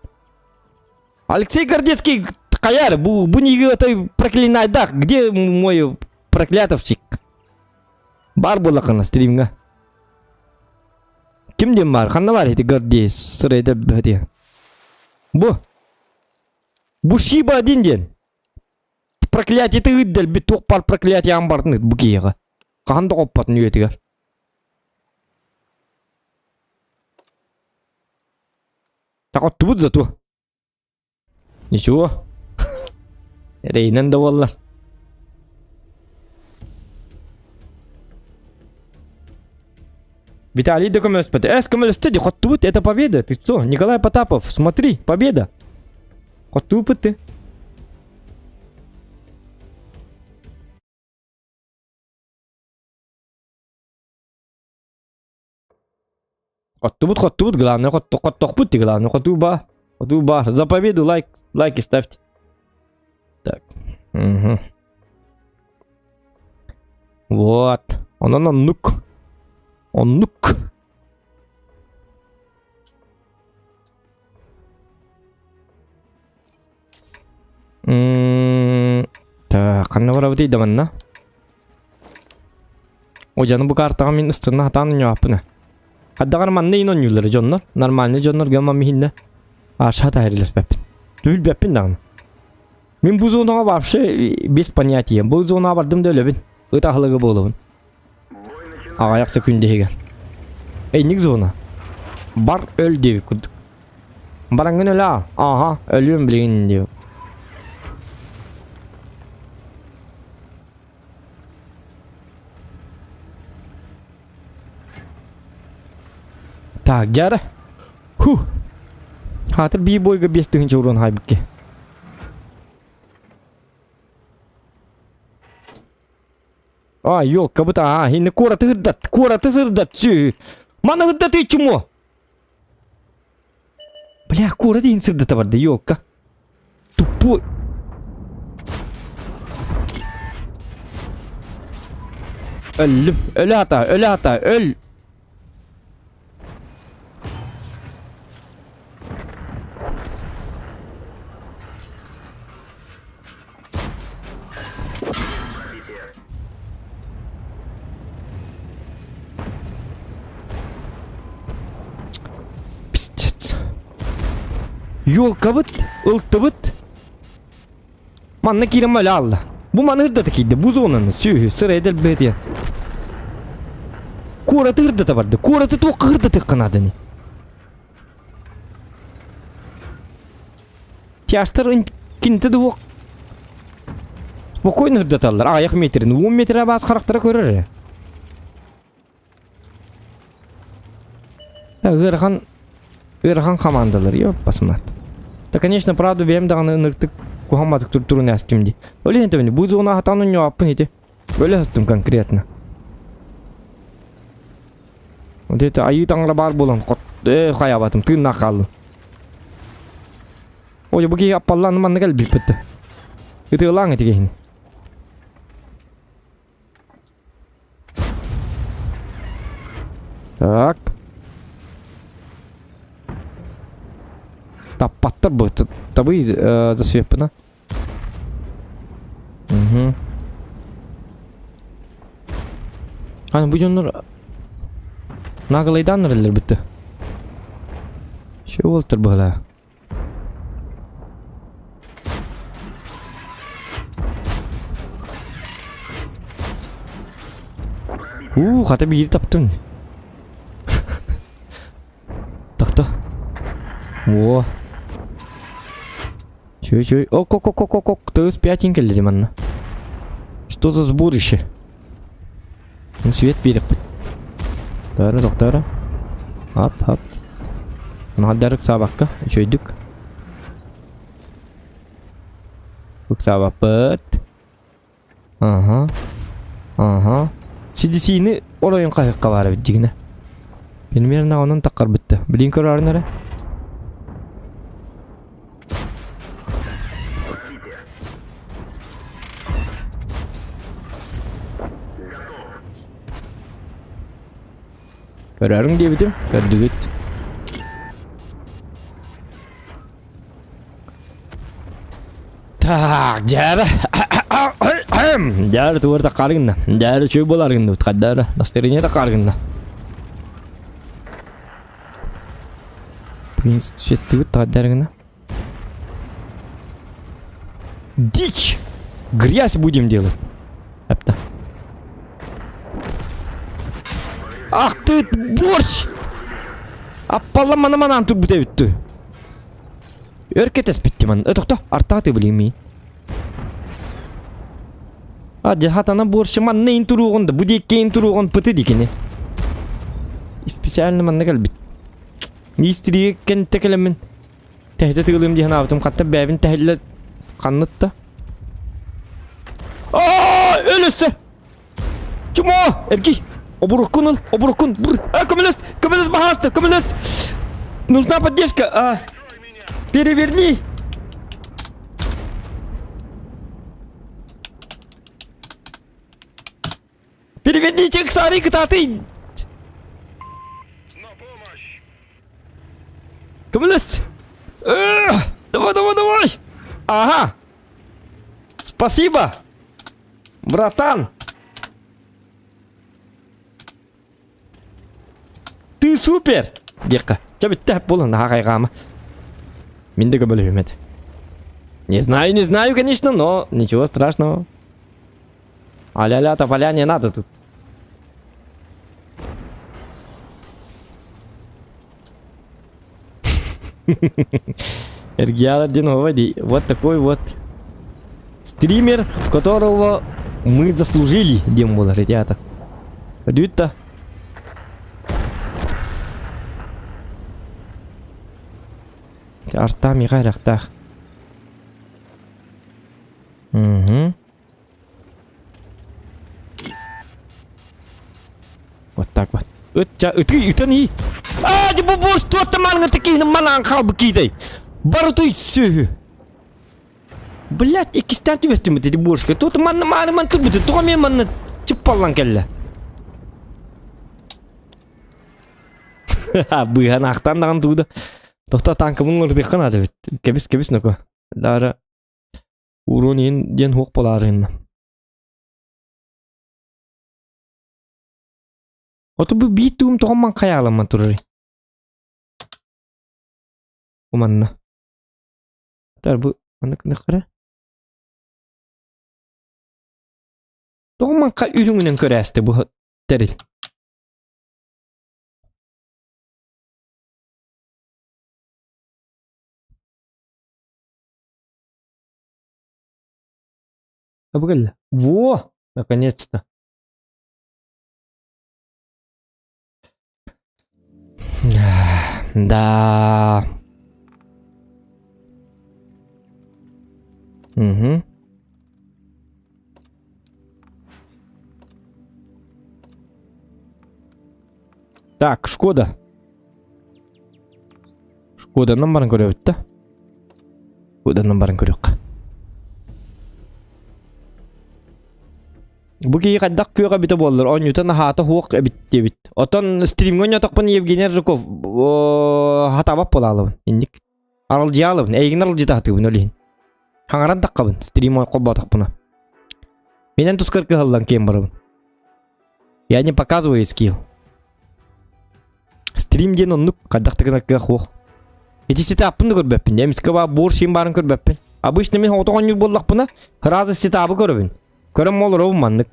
Алексей Гордецкий хайар бу бу ниги отой проклинайдах где мой проклятовчик бар буоллахына стримҥа ким диэн баар ханна баар ити Гордеец сырайдар быһытыйан бу Бушиба один диэн Проклятие ыыт дэлби туох баар проклятиеҕын барытын ыыт бу киһиэхэ. Хаһан да хоппотун үйэтигэр. Так оттубут зато. Ничего. Эрэйинэн да буоллар. Виталий да көмөлөспөтө. Эс көмөлөстө ди хоттубут это победа. Ты что? Николай Потапов, смотри, победа. Хоттубут ты. Хоттубут, хоттубут, главное, хоттохпут ты, главное, хотуба. Хотуба. За победу лайк, лайки ставьте. Так. Угу. Вот. Онон оннук. Оннук. Так, ханна барабытый да манна? О, дьону бу картаҕа мин ыстырна хатаан ойньооппун. Хаддаҕар манна иин ойнууллар дьоннор. Нормальный дьоннор гамма миһиннэ. Аша тахирилеспеппин. Түлбэппин даҕаны. Мин бу зонаҕа вообще без понятия. Бу зонаҕа бардым да өлөбүн. Ыт аһылыга буолабын. Аҕыйах секунда иһигэр. Эйник зона. Бар өл диэбит курдук. Бараҥҥын өлө аа. Ааха, өлүөм билигин диэбит. Так, дьара. Ху. Хаатыр бии бойга 5000 урон хайбыкки. А, елка быта, а, инни куораты сырдат, куораты сырдат, сү. Маны сырдаты чумо. Бля, куорат иһин сырдата барда, елка. Тупой. Өллүм, өлө ата, өлө ата, өл. Пиздец. Ёлкабыт, ылтыбыт. Манна киирэн өлө алла. Бу маны ырдата киирдэ. Бу зонаны сүөһү сыра эдэл бээтиэн. Куораты ырдата барды. Куораты туохха ырдатыахха нааданы. Тяжтар кинти дуох спокойно ырдаталлар. Аҕыйах метрин. 10 метр баас харахтара көрөр эрэ. Ыарахан ыарахан хамаандалар, ёппасмат. Да, конечно, правда, бэйэм даҕаны ынырыктык куһамматык туртурун астым дии. Ол иһин тэбини, бу зона хатан онньооппун ити. Өлө астым конкретно. Вот это айыы таҥара баар буолан хот э хайаабатым тыыннаах хааллым. Ой, бу киһи аппаллаан манна кэлбиппит. Ытыалааҥ ити киһини. Так. Таппаттар бу. Табы э, засвеппына. Угу. Аны бу дьоннор нагалайдаан эрэллэр бүтті. Шө уолтар быһалаа. Уу, хата биири таптым. Тохто. О. Чөй, чөй. Ок, ок, ок, ок, ок, ок. Тыыс пятин кэллэ манна. Что за сборище? Ну, свет биэрэхпит. Тохторо, тохторо. Ап, ап. Наһардарык саабакка, үчүгэйдик. Ыксаабаппыт. Аха. Аха. Сидисиини оройун хаһыахха баар эбит дьигинэ. Примерно онон таххарбытта. Билин көрөөрүн эрэ. Көрөрүҥ диэбитим, көрдүгүт. Так, дьээрэ. Дьээрэ тугар таккаарыгынна. Дьээрэ үчүгэй буолаарыгынныбыт хаддаара. Настырыня таккаарыгынна. Принц түсеттибит тахаддарыгына. Дичь! Грязь будем делать. Апта. Ах ты, борщ! Аппалла мана манан турбут эбитти. Өр кэтэспиттим ан. Тохто, артааты билимий. А дьахатана борщ манна ин туруоҕун да, бу диэкки ин туруоҕун пыты дикини. Специально манна кэлбит. Миистиригэ кэнтэ кэлэммин тэһитэ тыылыым дии санаабытым хантан бэйэбин тэһиллэ ханнытта. Аа, өл өссө! Чумо! Эргий! Обуруккун ыл, обуруккун! Бур! А, көмөлөс! Көмөлөс, баһаалыста, көмөлөс! Нужна поддержка! А, переверни! Переверните сары кытаатый! Көмөлөс! Давай, давай, давай! Ага! Спасибо! Братан! Ты супер! Диэххэ. Чэ бүттэ буолан наһаа хайҕаама. Мин да көмөлөһүөм этэ. Не знаю, не знаю, конечно, но ничего страшного. А-ля-ля, тополя не надо тут. Эргиялар диэн оһоҕо дии. Вот такой вот стример, которого мы заслужили, диэн буолар ребята. Өдүүт Артам иҕа Угу. Вот так вот. Ытча, ыты, ытан и. А, бу бу что ты манга такие манан халбы кидай. Барутуй сүһү. Блять, иккистээн түбэстим ити борщка. Тут манна мааны ман турбут. Туга мен манна чыппаллан кэллэ. Быыһан ахтан даҕан тууда. Тохто танкабын ырдыхха наада бит. Кэбис кэбис ноко. Дара урон иһин диэн хуох болаарыһынна. Оту бу биир тугум тоҕо ман хайааламман турарый? Уманна. Тар бу маннык нахара. Тоҕо манха үрүҥүнэн көрөөстө бу тэрил. Абыгылла. Во! Наконец-то. Да. Угу. Так, Шкода. Шкоданан баран көрөбүт да. Шкоданан баран көрүөххэ. Бу киһи хайдах күөх эбитэ буоллар, оонньуута наһаата хуох эбит диэбит. Оттон стримҥэ оонньоотохпун Евгений Аржаков хатаабат буолаалыбын. Инник. Аралдьыйаалыбын, эйигин аралдьыта сатыыбын ол иһин. Хаҥаран таххабын, стрим холботохпуна. Минэн тускар кыһаллан киэн барабын. Я не показываю скилл. Стрим диэн оннук хайдах да гынар кыах суох. Ити сетаппын да көрбөппүн. Эмискэ баар буор сиин баарын көрбөппүн. Обычно мин оҕотох оонньуур буоллахпына, сразу сетабы көрөбүн. Көрөн олоробун маннык.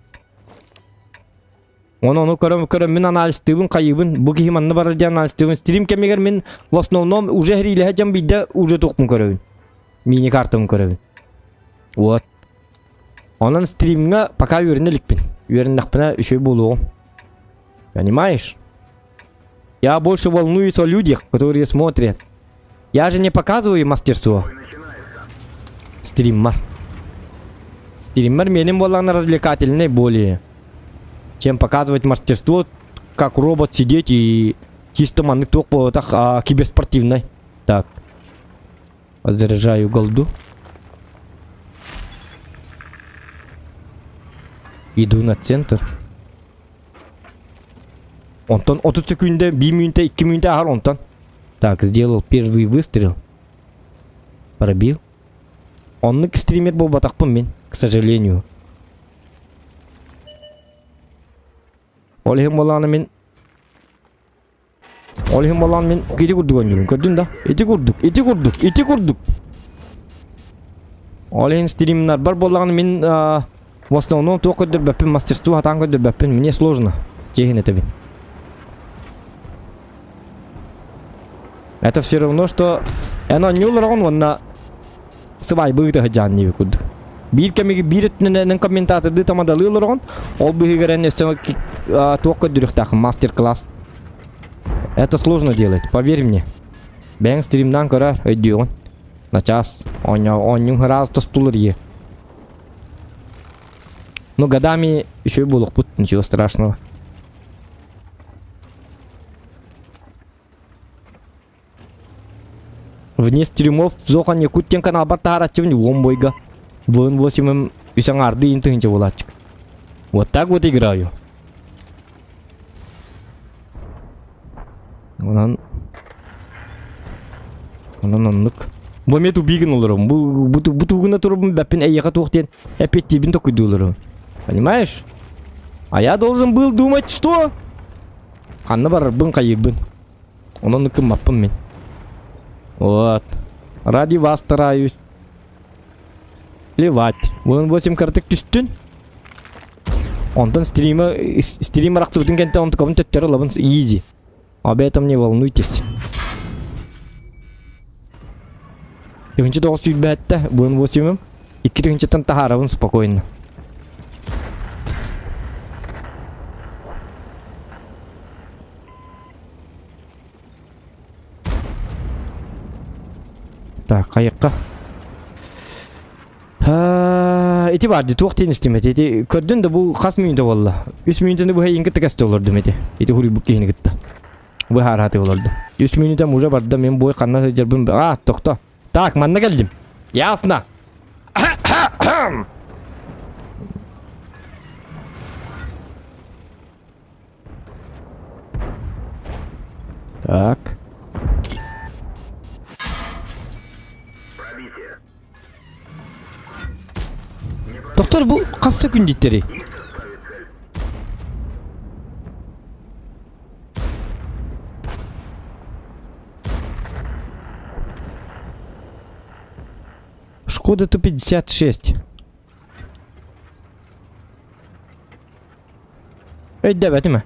Оны ону көрөн көрөн мин анализтыыбын хайыыбын. Бу киһи манна барар диэн анализтыыбын. Стрим кэмигэр мин в основном уже хэриилэһэ дьон биирдэ уже туохпун көрөбүн. Мини картабын көрөбүн. Вот. Онон стримҥа пока үөрэнэ иликпин. Үөрэннэхпинэ үчүгэй буолуоҕум. Понимаешь? Я больше волнуюсь о людях, которые смотрят. Я же не показываю мастерство. Стриммар. Стриммер менин буоллаҕына развлекательный более, чем показывать мастерство, как робот сидеть и чисто маннык туох буолбатах а, киберспортивный. Так. Заряжаю голду. Иду на центр. Онтон 30 секунда, 1 минута, 2 минута ааһар онтон. Так, сделал первый выстрел. Пробил. Оннук стример буолбатахпын мин, к сожалению. Ол иһин буоллаҕына мин Ол иһин буоллаҕына мин ити курдук оонньуурум. Көрдүн да? Ити курдук, ити курдук, ити курдук. Ол иһин стримнарбар буоллаҕына мин в основном туох көрдөрбөппүн, мастерство хатаан көрдөрбөппүн. Мне сложно. Чиэһин этэбин. Это все равно, что эн оонньуу олороҕун уонна сыбаайба ыыта сылдьаҕын диэбит курдук. Биир кэмигэр биир өттүнэн эн комментатордыы тамадалыы олороҕун, ол быыһыгар эн өссө туох көрдөрүөхтээххин мастер-класс. Это сложно делать, поверь мне. Бэйэҥ стримнаан көрөөр, өйдүөҕүн. Начаас, оонньууҥ ыраас тостулар ие. Ну, годами еще и буолуохпут, ничего страшного. Вне стримов Зохан Якут диэн каналбар таһаараччыбын уон бойга. Вын восемым үс аҥаарды иин тыһыынча буолааччы. Вот так вот играю. Онон Онон оннук. Бу эмиэ тупигын олоробун. Бу бу бу тугуна турабын бэппин эйиэхэ туох диэн эппиэттиибин токуйдууларым. Понимаешь? А я должен был думать, что? Ханна барарбын хайыырбын. Онон ыкыммаппын мин. Вот. Ради вас стараюсь. Плевать. Вон 8 картык түстүн. Онтон стрима стрим арахсыбытын кэнтэ онтукабын төттөрү ылабын изи. Об этом не волнуйтесь. Тыһынча тоҕус сүүрбэттэ, вон восемым. Икки тыһынчаттан таһаарабын спокойно. Так, хайыкка. Ити бар ди туох диэн истим эти. Ити көрдүн да бу хас мүнүүтэ буолла. Үс мүнүүтэни быһа иин кытта кэстэ олордум ити. Ити хуруйбут киһини кытта. Быһаараты олордум. Үс мүнүүтэм уже барда мен бой ханна сылдьарбын а тохто. Так, манна кэллим. Ясно. Так. Доктор бу хас күн диттери? Шкода Т-56. Өйдөөбөтүм ээ.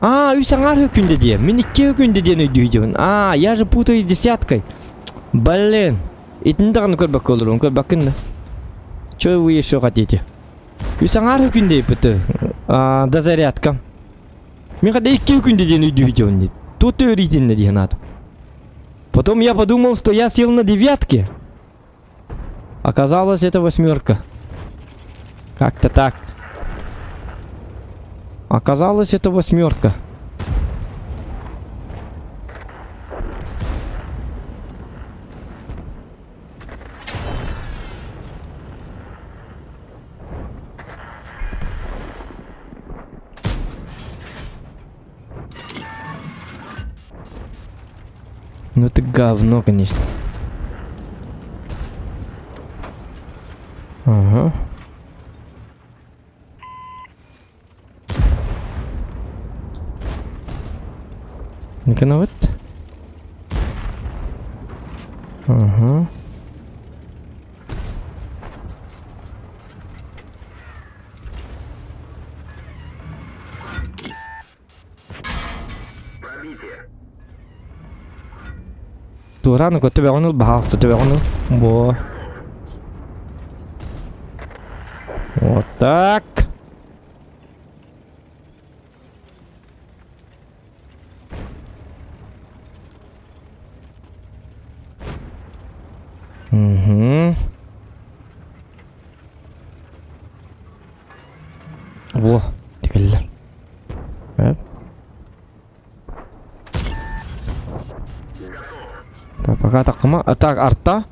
Аа, үс аҥаар өкүндэ диэ. Мин икки өкүндэ диэн өйдүүһүбүн. Аа, я же путаю с десяткой. Блин. Итини даҕаны көрбөккө олорун, көрбөккүн да. Чё вы еще хотите? Үс аҥаар өкүндэ иппити. Аа, дозарядка. Мин хада икки өкүндэ диэн өйдүүһүбүн диит. Тут өритиннэ диэн аатым. Потом я подумал, что я сел на девятке. Оказалось, это восьмерка. Как-то так. Оказалось, это восьмерка. Ну это говно, конечно. Ага. Ну-ка, вот. Ага. Туораан көтүбэҕин ыл, баһаалыста төбөҕүн ыл. Во. Вот так. Угу. Во, кэллэ. Так, пока такма. А, так, арта.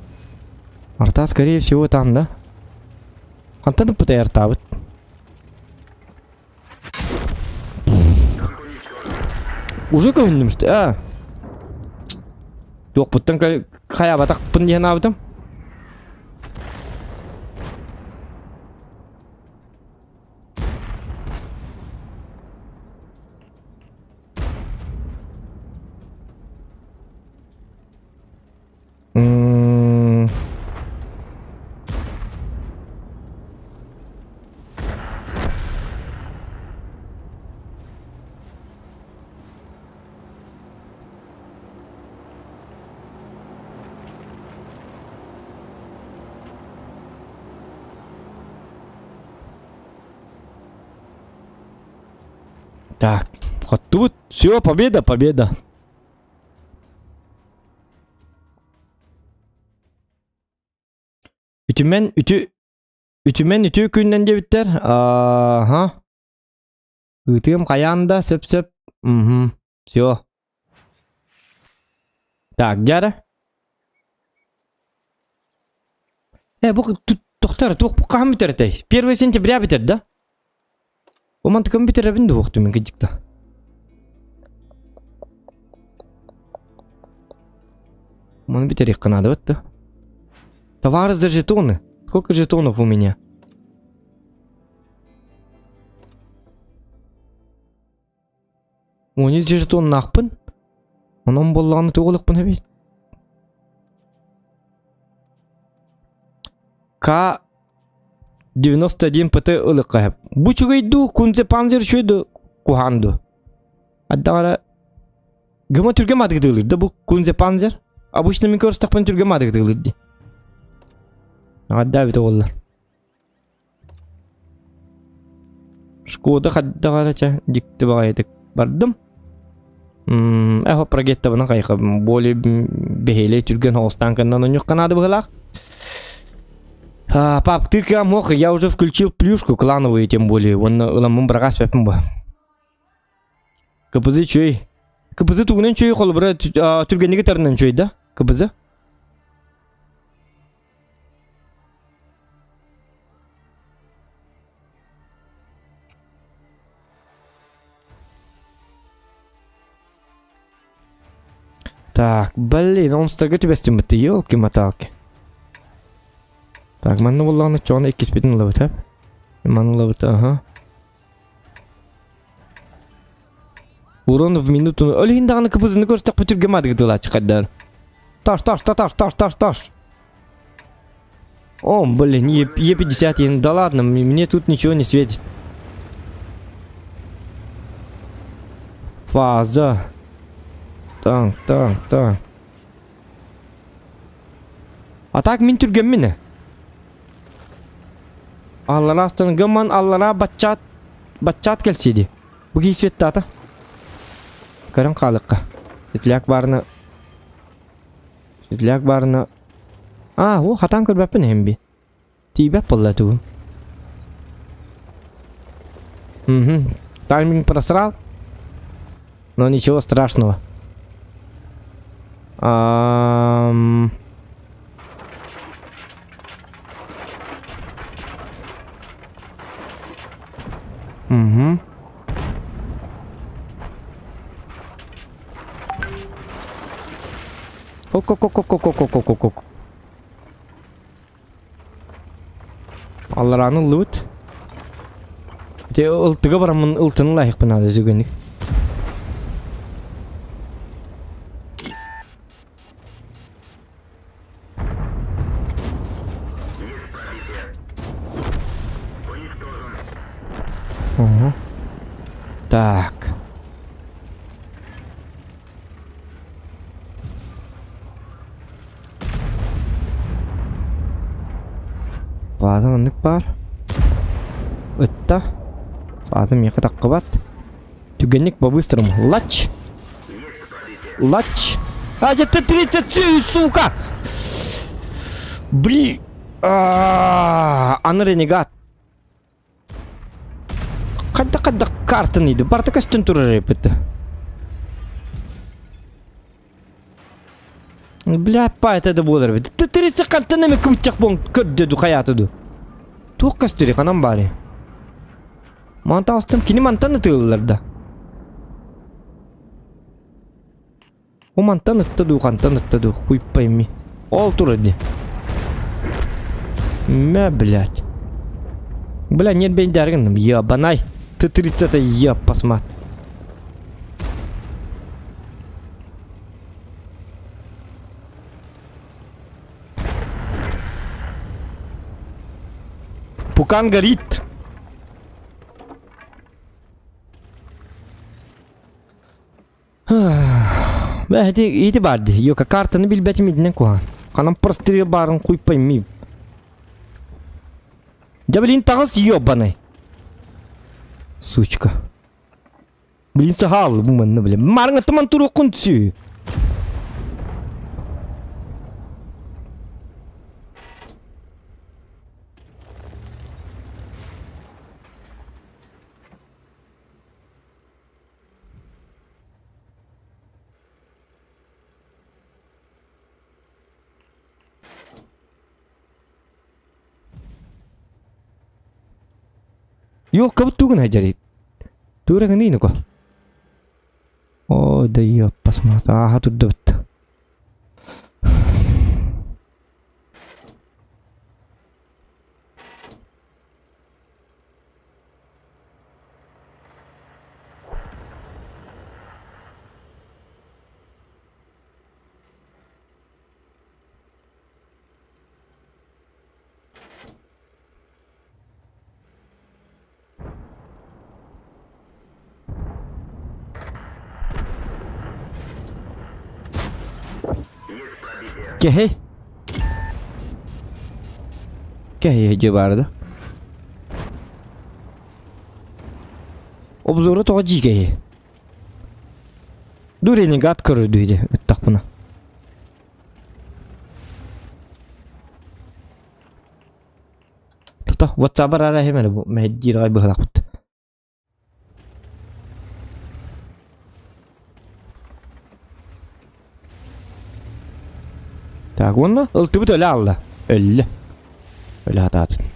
Арта, скорее всего, там, да? Хантан ыппытай артабыт? Уже көһүннүм что а? Туохпуттан хайаабатахпын диэн аабытым. М. Так, вот тут все, победа, победа. Үтүмэн үтү үтүмэн үтүө күннэн диэбиттэр. Ааха. Ыытыам хайаан да сөп-сөп. Мгм. Все. Так, дьара. Э, бу тохтор, туох бу хаһан бүтэртэй? 1 сентября бүтэр да? Бу мантыкым бүтэрэбин да уохтум мин кыдьыкта. Маны бүтэриэххэ наада бытта. Товары за жетоны. Сколько жетонов у меня? Он жетоннаахпын. Онон буоллаҕына туох ылыахпын эбит? К 91 ПТ ылыахха сөп. Бу үчүгэй дуу, Кунзе Панзер үчүгэй дуу, куһаҕан дуу? Аддаҕара Гыма түргэн маадыгытыылыр да бу Кунзе Панзер? Обычно мин көрсөхпүн түргэн маадыгытыылыр дии. Аҕардаабыта буоллар. Шкода хайдаҕа чэ дьикти баҕайытык бардым. Эһо прогеттабына хайха более бэһиэлэй түргэн оҕустаан кыннан онньукка наада быһылаах. А, пап, ты мох, я уже включил плюшку клановую, тем более. Уонна ыламмын бырагас бэппин бу. КПЗ үчүгэй. КПЗ тугунан үчүгэй холобура түргэнниги тарынан үчүгэй да? КПЗ? Так, блин, он стага түбэстим бытты, елки-моталки. Так, манна буллаҕына чоҕун иккиспитин ылабыт, һэ? Манна ылабыт, ага. Урон в минуту. Ол иһин даҕаны кыбызыны көрсөхпүт түргэн маадыгы тылааччы хайдар. Таш, таш, таш, таш, таш, таш. О, блин, Е50, да ладно, мне тут ничего не светит. Фаза. Так, так, так. А так мин түргэммин. Аллара астан гымман аллара баччаат баччаат кэлсиди. Бу киһи светтаата. Көрөн хаалыкка. Светляк баарына Светляк баарына Аа, о, хатаан көрбөппүн эһим би. Тиийбэт буолла тугум. Угу. Тайминг просрал. Но ничего страшного. Ам... Угу. Ок-ок-ок-ок-ок-ок-ок-ок. Алларааны ыллыбыт. Те ылтыга бараммын ылтыны лайықпын ады зүгенік. Угу. Так. Бааза маннык баар. Ытта. Бааза миэхэ таххыбат. Түгэнник по-быстрому. Лач! Лач! А, это 37, сука! Блин! Аны ренегат. Хайдах-хайдах картын иди. Барта көстөн турар эппит. Бля, па это да буолар эбит. Тириси хантан эме кыбыччах буон көрдөду хайааты ду. Туох көстүри ханан баары. Мантан астым кини мантан ытыыллар да. О мантан ытта дуу, хантан ытта дуу, хуй пойми. Ол турар дии. Мә, блядь. Бля, нет бейдәргин, ебанай. Ты 30 еб посмат. Пукан горит. Ити ити баар дии. Йока картаны билбэтим итинэн куһаҕан. Ханан прострел баарын хуй пойми. Да блин, таҕыс ёбаный. Сучка. Блин, сахал бу манна блин. Марыңаттаман туруоххун түсүү. Ёлкабыт тугун хадьарый? Тура гыныйны ко? Ой, да ёп, посмотри. Ааха турдубут. Кэһэй. Кэһэй дьэ баара да. Обзору тоҕо дьиикэйи? Ду ренегат көрөрдүү ыттахпына. Тута WhatsApp-ар араһым эрэ бу мэһэйдиир аҕай быһалаахпыт. Так, уонна ылтыбыт өлө аалла. Өллө. Өлө хатаатын.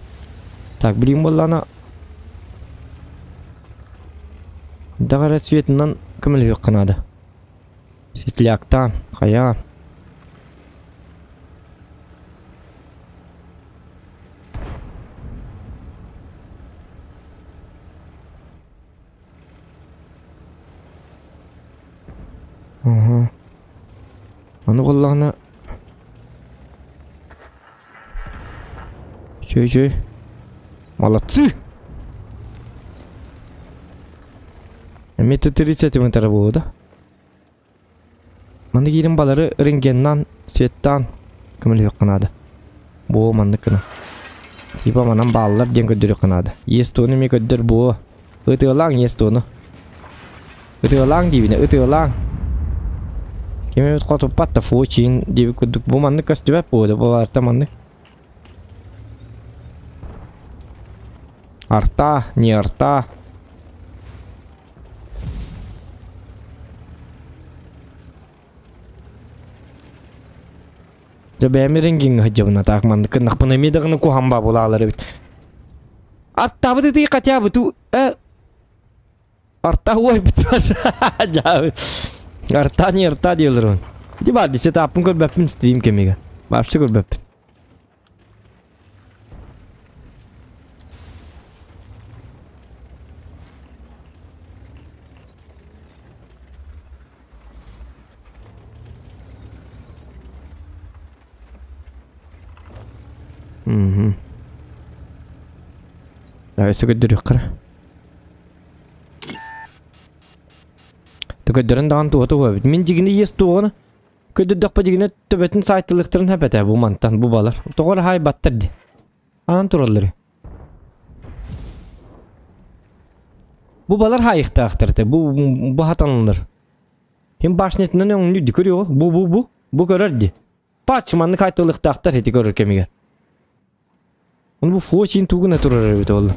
Так, билигин буоллаҕына Даҕара светынан көмөлөһүөххэ наада. Светляктаан, хайаан. Уһу. Аны буоллаҕына Үчүгэй үчүгэй. Молодцы! Эмиэ 30 метра буолуо да? Манна киирэн балары рентгеннаан, светтаан көмөлөһүөххэ наада. Буо маннык гына. Типа манан бааллар диэн көрдөрүөххэ наада. Ес-туону эмиэ көрдөр буо. Ытыалааҥ ес-туону. Ытыалааҥ диибинэ, ытыалааҥ. Ким эмит хотуппат да фу чин диэбит курдук бу маннык көстүбэт буо да бу маннык. Арта, не арта. Дьэ бэйэм эрингиҥҥэ сылдьабын атаак маннык гыннахпына эмиэ даҕаны куһаҕан баа буолаалар эбит. Аттаабыт ытыы хотя бы ту э арта уойбут дьаабы. Арта не арта диэлэр Ди баар десе тааппын көрбөппүн стрим кэмигэр. Вообще көрбөппүн. Мгм. Да, өссө көрдөрүөххэ. Көрдөрөн даҕаны туһа туһа эбит. Мин дьигини иэс туоҕуна Көдөрдөхпө дьигинэ төбөтүн саайтылыктарын хэпэтэ бу мантан бу балар. Тоҕо эрэ хаайбаттар ди. Аан тураллар. Бу балар хаайыктаахтар те. Бу бу хатанылар. Хим башнятынан өҥнү ди көрүө бу бу бу бу көрөр ди. Пач маннык хаайтылыктаахтар ити көрөр кэмигэр. Оны бу фочин тугуна турар эбит ол.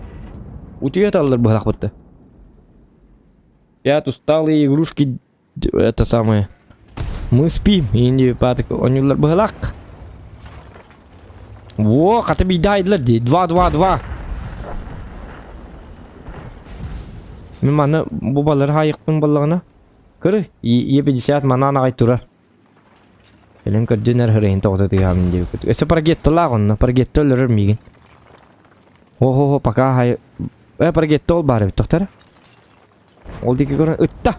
Утуйа таллар быһалахпытта. Я усталые игрушки это самое. Мы спим, инди патык онюлар быһалак. Во, хата бийдайдылар ди. 2-2-2. Мен маны бу балар хайыкпын баллагына. Көрө, Е50 манан агай турар. Кэлэн көрдүнэр хырыйын тоҕото тыаһаабын диэбиккит. Өссө паргетталаах онно, паргетта өлөрөр миигин. О-хо-хо, пока хай... Э, паргетта ол баар эбит, тохтор. Ол диэки көрөн ытта!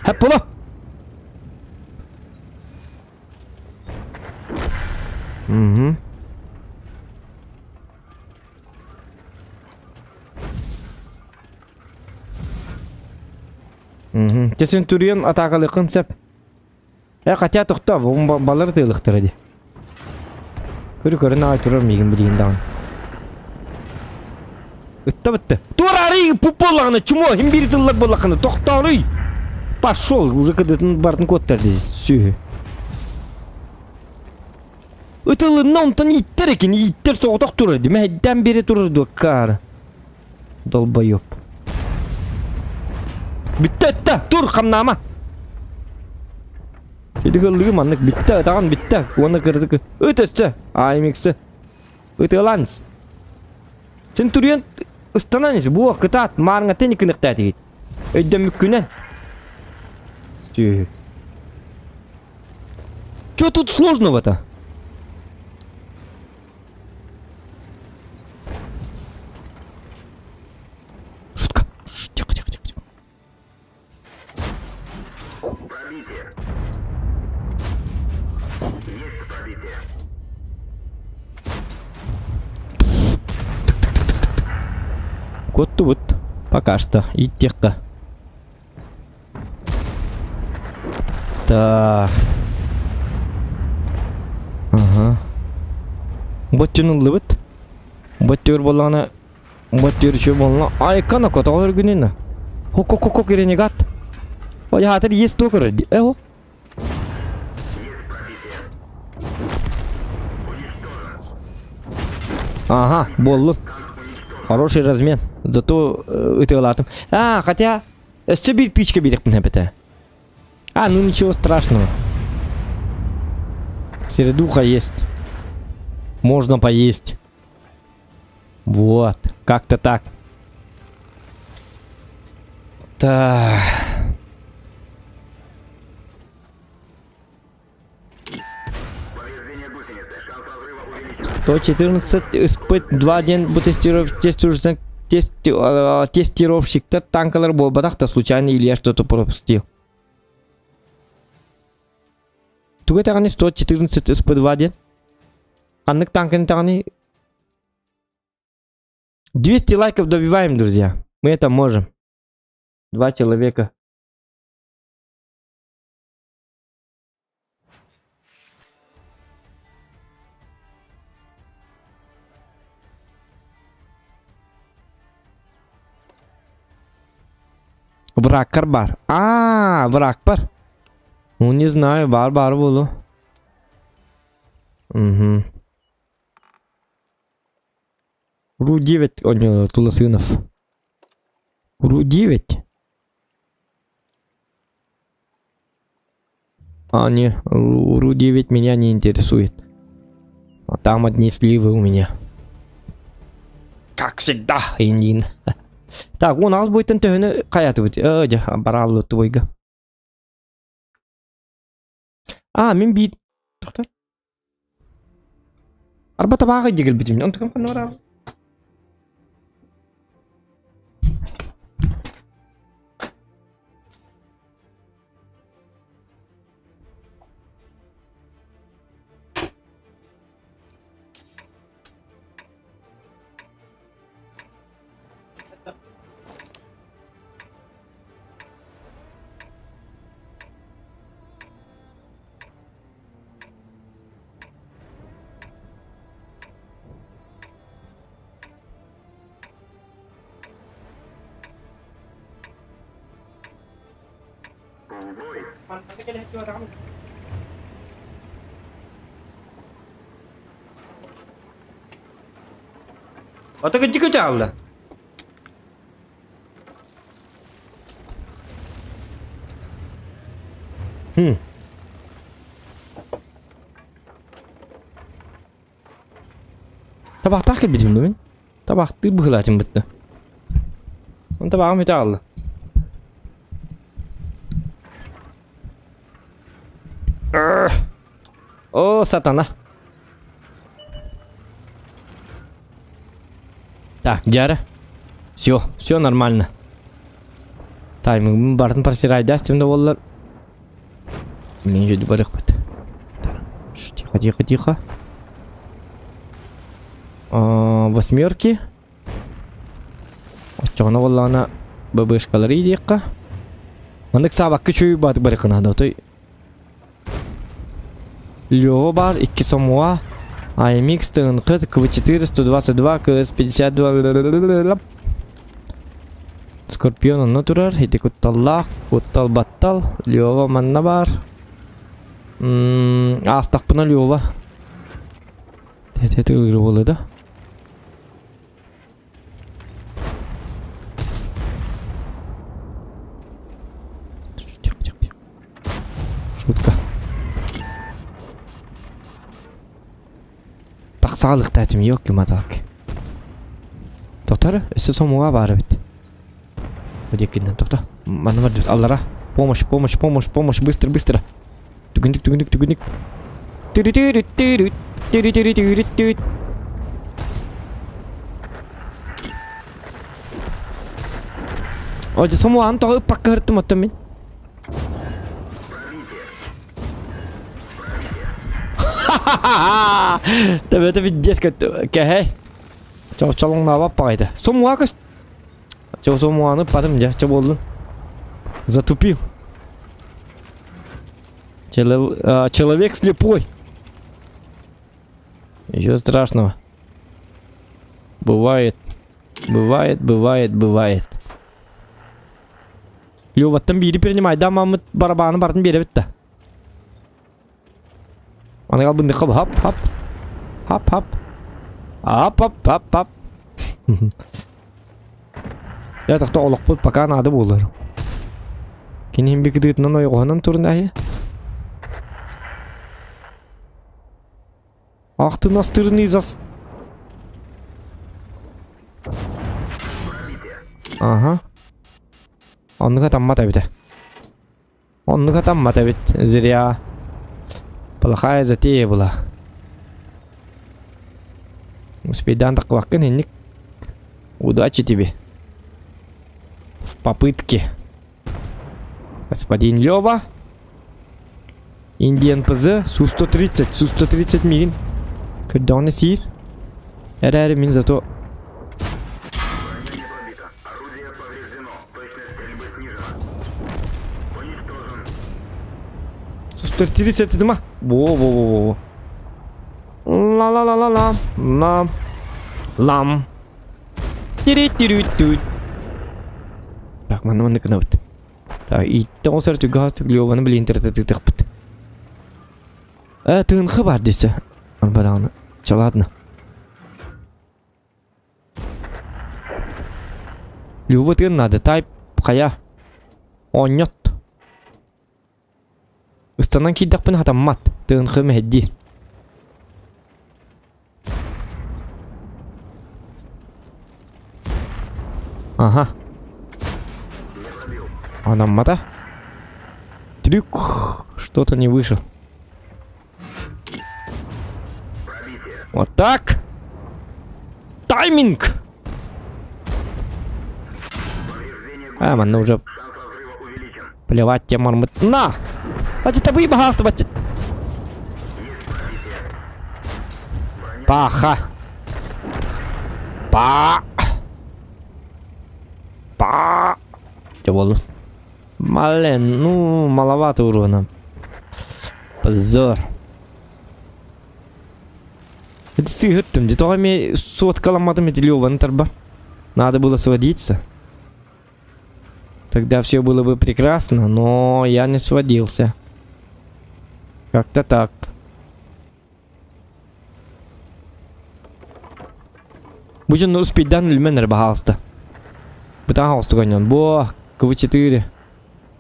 Хэп була! Угу. Мгм. Центурион атаакалыаххын сөп. Э, хотя тохтоо, балар тыылыктара дии. Көрү көрөн аҕай турар миигин билигин даҕаны. Ытта бытты. Туораарый, пуп буоллаҕына, чмо, иһин биир тыллар буоллаххына, тохтооруй! Пошел, уже кыдытын бартын куоттар дии, сүөһү. Ытылынна онтон ииттэр экин, ииттэр соҕотох турар дии, мэһэйдээн биэрэ турар дуо, каара. Долбоеб. Бүттэ ытта! Тур, хамнаама! Силик ыллыгы маннык бүттэ, ытаҕын бүттэ. Уонна кырдык ыт өссө. Аймиксы. Ытыаланс. Центурион ыстанан ис. Буо, кытаат, маарыҥаттан иккиныктаатигит. Өйдөммүккүнэн. Сүөһү. Чё тут сложного-то? Шутка. Тихо, тихо, тихо, тихо. Пробитие. Есть пробитие. Куоттубут. Пока что. Иттиэххэ. Так. Ага. Боттун ыллыбыт. Боттур буоллаҕына боттур үчүгэй буолла. Айкана котоҕо өргүнүнэ. Хо-хо-хо ренегат. Ой, хаатыр есть то көрөр. Э, о. Ага, буоллун. Хороший размен. Зато ытыалаатым. А, хотя, өссө биир тычка биэриэхпин эбэтэ. А, ну ничего страшного. Середуха есть. Можно поесть. Вот, как-то так. Так. 114 СП-2 диэн бу тестировщиктар танкалар буолбатах да случайно Илья что-то пропустил. Тугу этэҕиний 114 СП-2 диэн? Ханнык танканы этэҕиний? 200 лайков добиваем, друзья. Мы это можем. Два человека. Врагкар бар. А, враг бар. Ну, не знаю, бар бар буолу. Угу. Ру-9, о, не, Туласынов. Ру-9? А, не, Ру-9 меня не интересует. А там одни сливы у меня. Как всегда, Индин. Так, он аз бойтан төһөнү хайатыбыт. Э, дьэ, барааллы твойга. А, мин биир... Тохтор. Арба табааҕы дьигилбитим. Онтукам ханна бараабыт? Ата кырдьык өтө Хм. Табахтаах кэлбитим дуо мин? Табахтыы быһыылаатым бытта. Он табаҕым үтэ аҕалла. О, сатана. Так, дьара. Все, все нормально. Таймыгым бартын просирайдастым да буоллар. Блин, еще барыхпыт. Тихо, тихо, тихо. Восьмерки. Оччоҕуна буоллаҕына ББшкалары иилиэххэ. Маннык саабакка үчүгэй баатык барыххына да отой Лёва баар, икки сомуа, AMX, ТНХ, КВ-4, 122, КС-52, Скорпион онно турар, ити кутталлаах, куттал баттал, Лёва манна баар. Аастахпына Лёва. Тэтэ буолла да? Тихо, тихо, тихо. Шутка. Тахсаалыктаатым ёлки-маталки. Тоқтар, өссө сомуга баар эбит. Диэкиннэн тохто. Манна бар аллара. Помощь, помощь, помощь, помощь, быстро, быстро. Түгүндүк, түгүндүк, түгүндүк. Түрү-түрү-түрү, түрү-түрү-түрү-түрү. О, сомуан тоҕо ыппакка ыһыртым оттон мин. Төбөтө пиздец кэһэй. Чолоҥнообот баҕайыта. Сомуа көс... Чо сомуаны ыппатым дьэ, чо буоллун. Затупил. Человек слепой. Ничего страшного. Бывает. Бывает, бывает, бывает. Леваттан биири принимай, да, мамыт барабаны бартын биэрэбит да. Аны албындыхха хап хап. Хап хап. Ап ап ап ап. Я тохто олохпут пока наада буолар. Кини иһин бикытыытынан ойоҕоһунан турун аһы. Ах ты настырный зас... Ага. Оннук атаммат эбитэ. Оннук атаммат эбит. Зря. Плохая затея была. Успейдаан таххыбаккын инник. Удачи тебе. В попытке. Господин Лева. Индиан ПЗ Су-130. Су-130 мигин. Көрдөҕүнэ сиир. Эрээри мин зато Броня не пробита. Орудие повреждено. Точность стрельбы снижена. Уничтожен. Су-130 этима. Во-во-во-во. Ла-ла-ла-ла-ла. Ла. Лам. Тири-тирю-тю. Так, манна манна гынабыт. Так, иттэ оҕус түгас түглүобаны билин тыртытытыхпыт. Э, тыынхы бар десе. Арбадаҕына. Чэ, ладно. Люба тыын надо. Тайп хайа. Оонньот. Ыстанан киирдэхпинэ хатаммат. Тыынхы мэһэйдиир. Ага. Анаммата. Трюк. Что-то не вышел. Вот так. Тайминг. А, манна уже плевать тем мармыт. На! А ты бахалты бачча. Паха. Па. Па. Дьэ буоллун. Мален, ну, маловато урона. Позор. Это сыгыттым, где тоҕо эмиэ суоткаламматым эти Леваны тарба. Надо было сводиться. Тогда все было бы прекрасно, но я не сводился. Как-то так. Бу дьон успейдаан үлүмэн эрэ баһаалыста. Бытаан холостуганньон. Бу КВ-4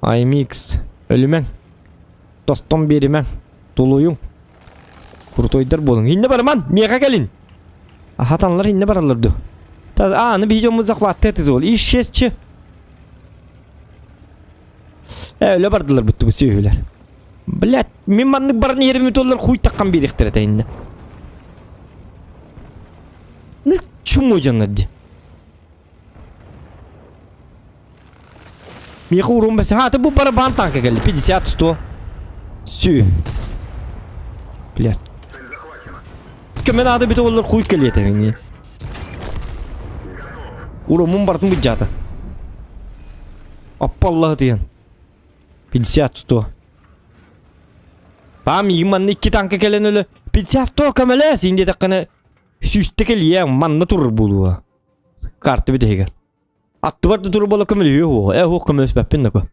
IMX өлүмэҥ. Тостон биэримэҥ. Тулуйуҥ. Крутойдар буолуҥ. Иннэ барыман! Миэхэ кэлин! Хатанлар иннэ бараллар ду. А, аны биһи дьоммут захватты этэ туол. Исчезчи. Э, өлө бардылар бүттү бу сүөһүлэр. Блять, мин маннык баран иһэрим туоллар хуй таххан биэриэхтэрэ этэ иннэ. Ну, чуму дьоннор ди. Миэхэ уруум бэс. Ха, бу барабан танка кэлли. 50 100. Сүү. Блять. Көмө наада бүтэ оллар хуй кэлиэтэ мини. Урумун бартын быдьаата. Аппаллаһы тыйан. 50 100. Пам миигин манна икки танка кэлэн өлө. 50 100 көмөлөөс иин диэтэххинэ сүүстэ кэлиэ манна турар буолуо. Карта бүтэһигэр. Аттыбар да турар буола көмөлөһүө уоҕа. Э уох көмөлөспөппүн да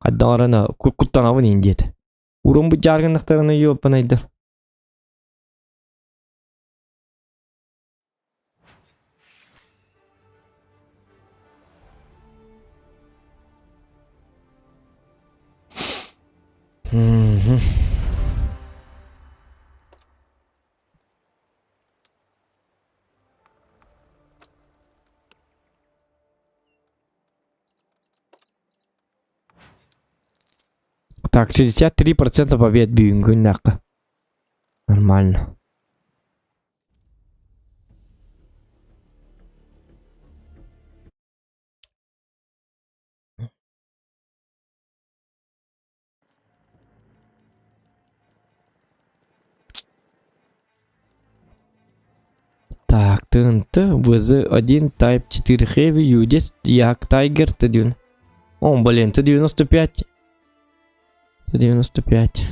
Хайдах арана куттанабын иин диэтэ. Урун быдьааргыннахтарына ёппанайдар. Так, 63% побед бүгүҥҥү күннээххэ. Нормально. Так, ТНТ, ВЗ-1, Type 4 Heavy, Юдес, Як Тайгер, Т9. О, блин, Т-95. 95.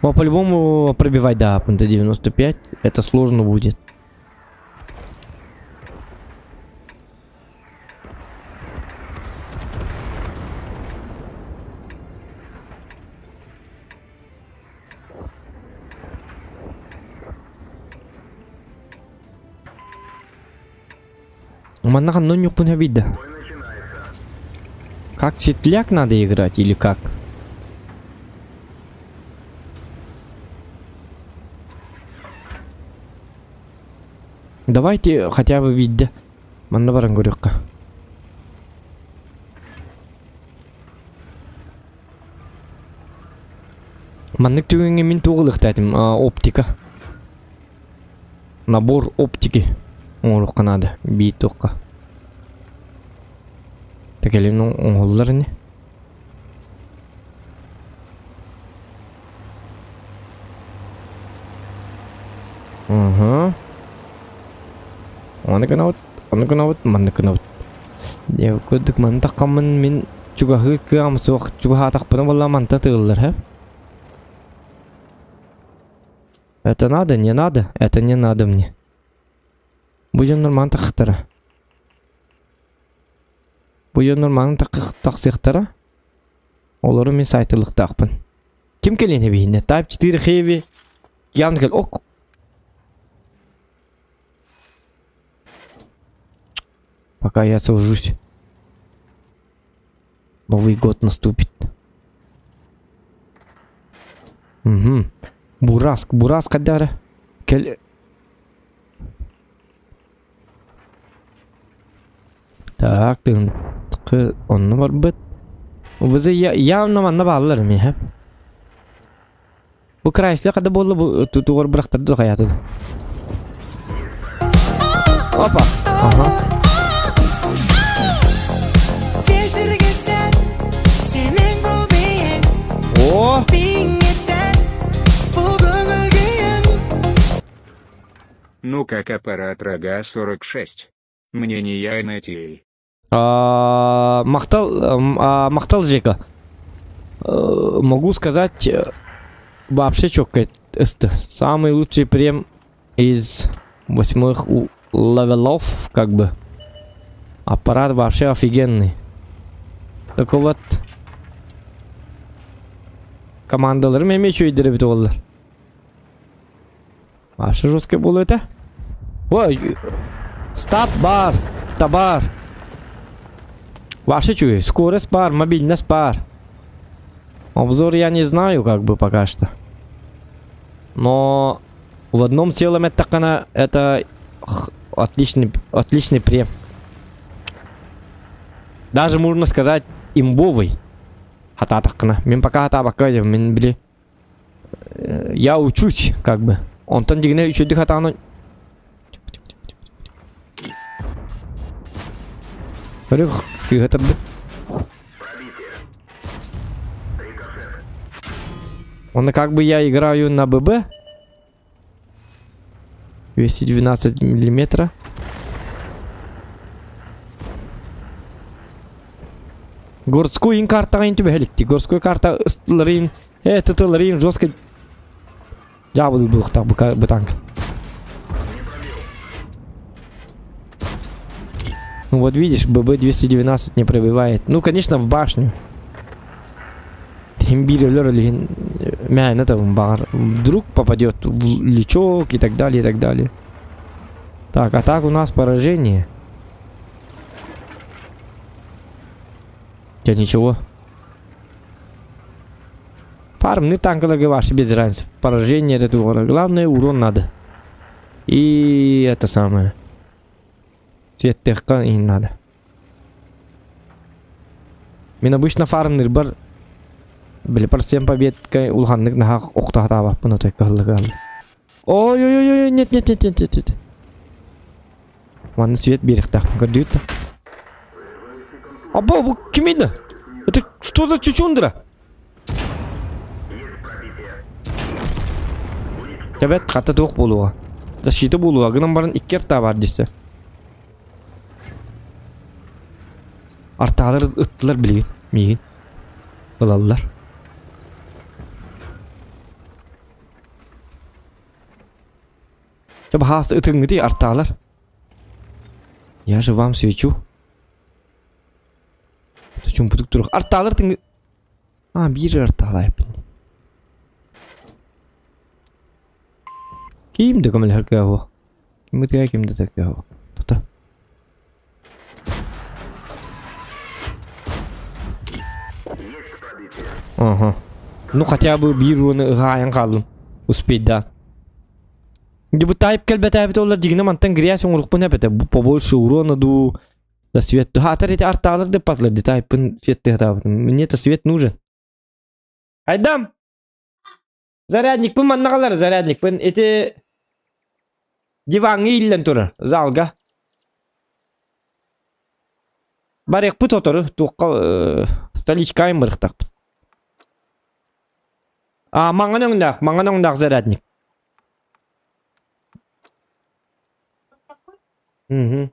Ну, по-любому пробивать, да, ПНТ-95. Это сложно будет. Манна ханна ньукпун хэбийдэ. Как светляк надо играть или как? Давайте хотя бы видде. Манна баран көрүөххэ. Маннык түгэҥҥэ мин туох ылыахтаатым? Оптика. Набор оптики оҥоруохха наада биир туохха. Тэкэлин оҥоһуллар ини. Угу. Ону гынабыт, ону гынабыт, маннык гынабыт. Дьэ, курдук маны таххаммын мин чугаһыы кыаҕым суох чугаһаатахпына буолла манта тыыллар, һэ? Это надо, не надо, это не надо мне. Бу дьон нормально таххтара. Бу дьон нормально тахсыахтара. Олору мин сайтылыктаахпын. Ким кэлиэн эбиһиннэ? Type 4 Heavy. Явно кэл. Ок. Пока я сажусь. Новый год наступит. Угу. Бураск, Бураск хаддара. Кэл... Так, тыын онно барбыт. Вызы явно манна бааллар миэхэ. Бу Крайслер хада буолла бу тутугар бырахтарды хайаатын. Опа. Ага. О! Ну как аппарат рога 46. Мнение я найти. Махтал, махтал Жека. Могу сказать, вообще четко, самый лучший прем из восьмых левелов, как бы. Аппарат вообще офигенный. Только вот командаларым эмиэ үчүгэйдэр эбит буоллар. Вообще жесткий буолуо этэ. Ой, стап бар, табар. Вообще үчүгэй, скорость бар, мобильность бар. Обзор я не знаю, как бы пока что. Но в одном целом это, это отличный, отличный прем. Даже можно сказать имбовый. Хатаатаххына. Мин пока хатаабакка мин били я учусь, как бы. Онтон дигинэ үчүдүк хатааны Көрүх, сыыһа тарбыт. Он как бы я играю на ББ. 212 миллиметра. Городской картаҕа ин түбэһэликти. Городской карта ыстыларын, э, тытыларын жестко дьаабылыы буолуохтаах бу танк. Ну вот видишь, ББ-212 не пробивает. Ну, конечно, в башню. Имбирь өлөр мээнэ это баар. Вдруг попадет в лючок и так далее, и так далее. Так, а так у нас поражение. Я ничего. Фармный танкаларга вообще без разницы. Поражение это Главное, урон надо. И это самое. Цвет и надо. Мин обычно фармнырбар били процент победка улаханнык наһаа охтоһатаабаппын отой кыһыллыгы Ой-ой-ой, нет, нет, нет, нет, нет, нет. Манна свет биэриэхтаахпын көрдүгүт да. Абба, бу кимин? Это что за чучундра? Тэбэт хата туох буолуоҕа. Защита буолуоҕа гынан баран икки артаа баар десэ. Артаалар ыттылар билигин миигин ылаллар. Чэ баһаас ытыҥҥытый артаалар. Я же вам свечу. Чумпутук турух. Артаалар тыҥ... А, биир артаалайпын. Ким да көмөлөһөр кыаҕа Ким ытыа, ким да кыаҕа Тута. Ага. Ну хотя бы биир уону ыһаайан хааллым. Успейда. Дьэ тайп кэлбэтээбит олар дьигинэ мантан грязь оҥорукпун эбэтэ. Побольше урона дуу. Да свет хаатар эти артаалар деп патлар ди тайпын свет тыһатаабытым. Мне это свет нужен. Айдам! Зарядникпын манна қалар зарядникпын. Ити диваҥҥа ииллэн турар залга. Барыахпыт сотору туохха столичкайын барыахтаахпыт. А маҥан өҥнөөх, маҥан өҥнөөх зарядник. Мгм.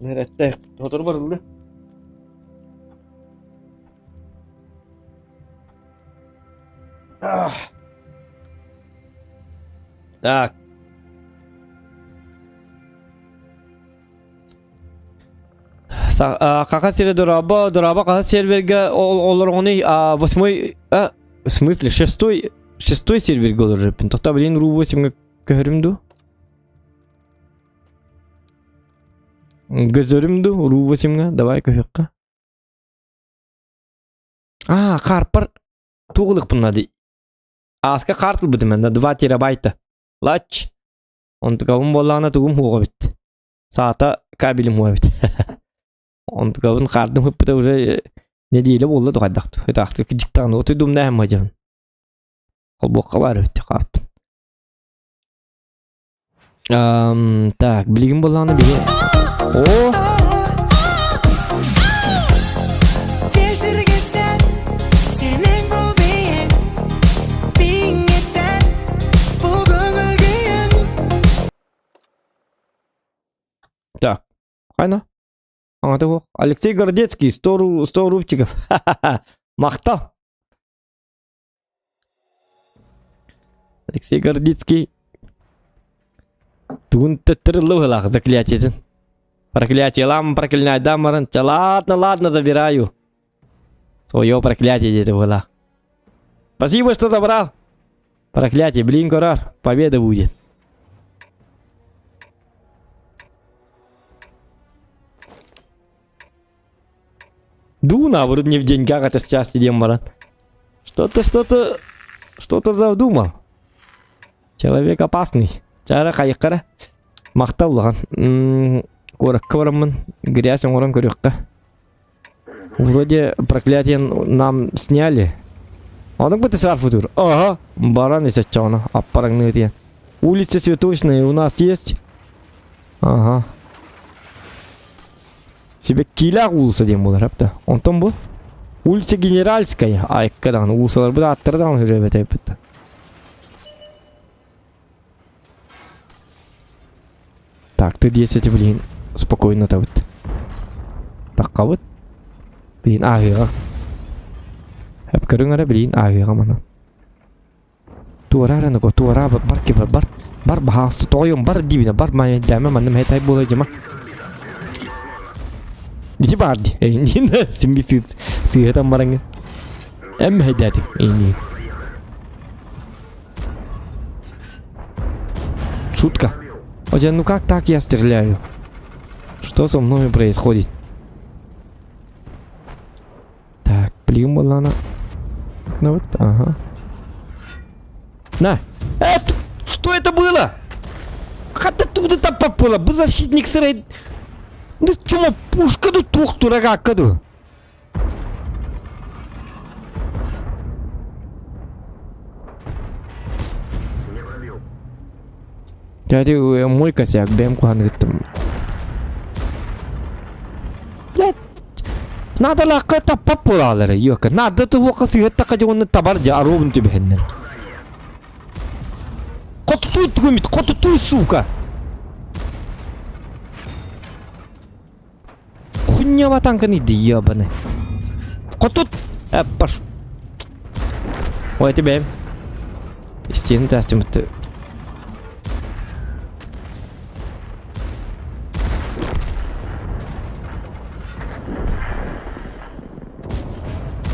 Нэрэттээх сотору барыллы. Так. Хаха сире дорообо, дорообо хаха серверге олоргону восьмой, в смысле шестой, шестой серверге олорор Тоқта блин ру 8 көһөрүм ду? Көзөрүм ду, ру 8 давай көһүөххэ. А, карпар тугулукпун нади. Ааска карт ылбытым на 2 терабайта. Лач. Онтукабын буоллаҕына тугум хуоҕа бит. Саата кабелим хуа бит. Онтукабын кардым хыппыта уже неделя буолла тухайдахту. Ытаахты дьиктаҕын отуй думнаһым мадьан. Холбуохха баар эбит хаарпын. Так, билигин буоллаҕына биһи О! Так, хайна? Аҥата суох. Алексей Городецкий, 100, 100 рубчиков. Махтал. Алексей Гордицкий тугун төттөрүллэ быһылаах заклятиетин. Проклятиелам, проклинайдам баран, ладно, ладно, забираю. Свое проклятие диэтэ быһылаах. Спасибо, что забрал. Проклятие, блин, көрөр, победа будет. Ду наоборот не в деньгах, это сейчас диэн баран. Что-то, что-то, что-то задумал. Человек опасный. Чара хайыккара. Махтал улахан. Куоракка бараммын грязь оҥорон көрүөххэ. Вроде проклятие нам сняли. Онук быты сарфутур. Ага, баран исеччоҕуна аппараҥныы диэн. Улица Цветочная у нас есть. Ага. Сибэккиилээх уулусса диэн буолар апта. Онтон бу улица Генеральская айыкка даҕаны уулуссаларбыт ааттара даҕаны хүрээбэтэйбит да. Так, ты 10 блин спокойно табыт. Таххабыт. Блин ааһыаҕа. Эп көрүҥ эрэ блин ааһыаҕа мана. Туора эрэ нуга туора бар киба бар бар баһаалыста тоҕойум бар диибинэ бар маайдаама манна мэһэй буола дьыма. Ити баар ди эйниин симби сыыһатан бараҥҥын. Эн мэһэйдээтиҥ эйниин. Шутка. Хотя ну как так я стреляю? Что со мной происходит? Так, блин, буоллаҕына. Ну вот, ага. На! Это, что это было? Хата оттуда там попало? Бу защитник сырай. Ну чума пушка ду туох турагакка ду. Дядя, мой косяк, бэм куһаныгыттым. Блядь, надо лакка таппап буолаалары, ёка. Надо туһуохха сыһыаттахха дьэ уонна табар дьэ аруобун түбэһиннэр. Хотутуй тугумит, хотутуй, сука! Хуйня танканы иди, ебаный. Хотут! Э, пош... Ой, тебе. Истиэни таастымыт.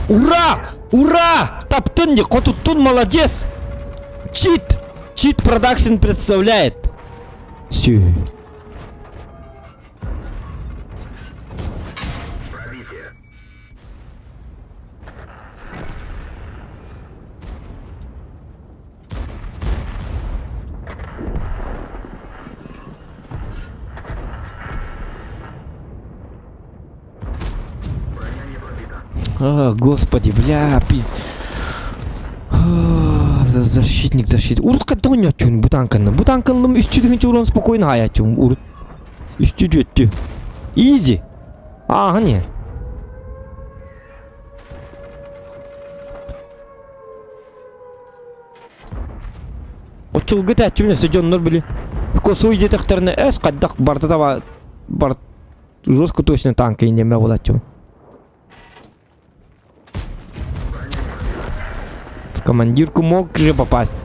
Ура! Ура! Таптын ди, хотуттун, молодец! Чит! Чит продакшн представляет. Сүү. А, господи, бля, пиз... А, защитник, защитник. Урут хайдах оонньооччугун бу танканы? Бу танканным үстүү тыһыынча урон спокойно хаайааччыгын урут. Үстүү түөттүү. Изи. Ааһан иһэн. Оччолго этээччибин өссө дьоннор били косуй диэтэхтэринэ эс хайдах барыта таба бар жестко точно танка иннемэ буолааччыбын. В командирку мог же попасть.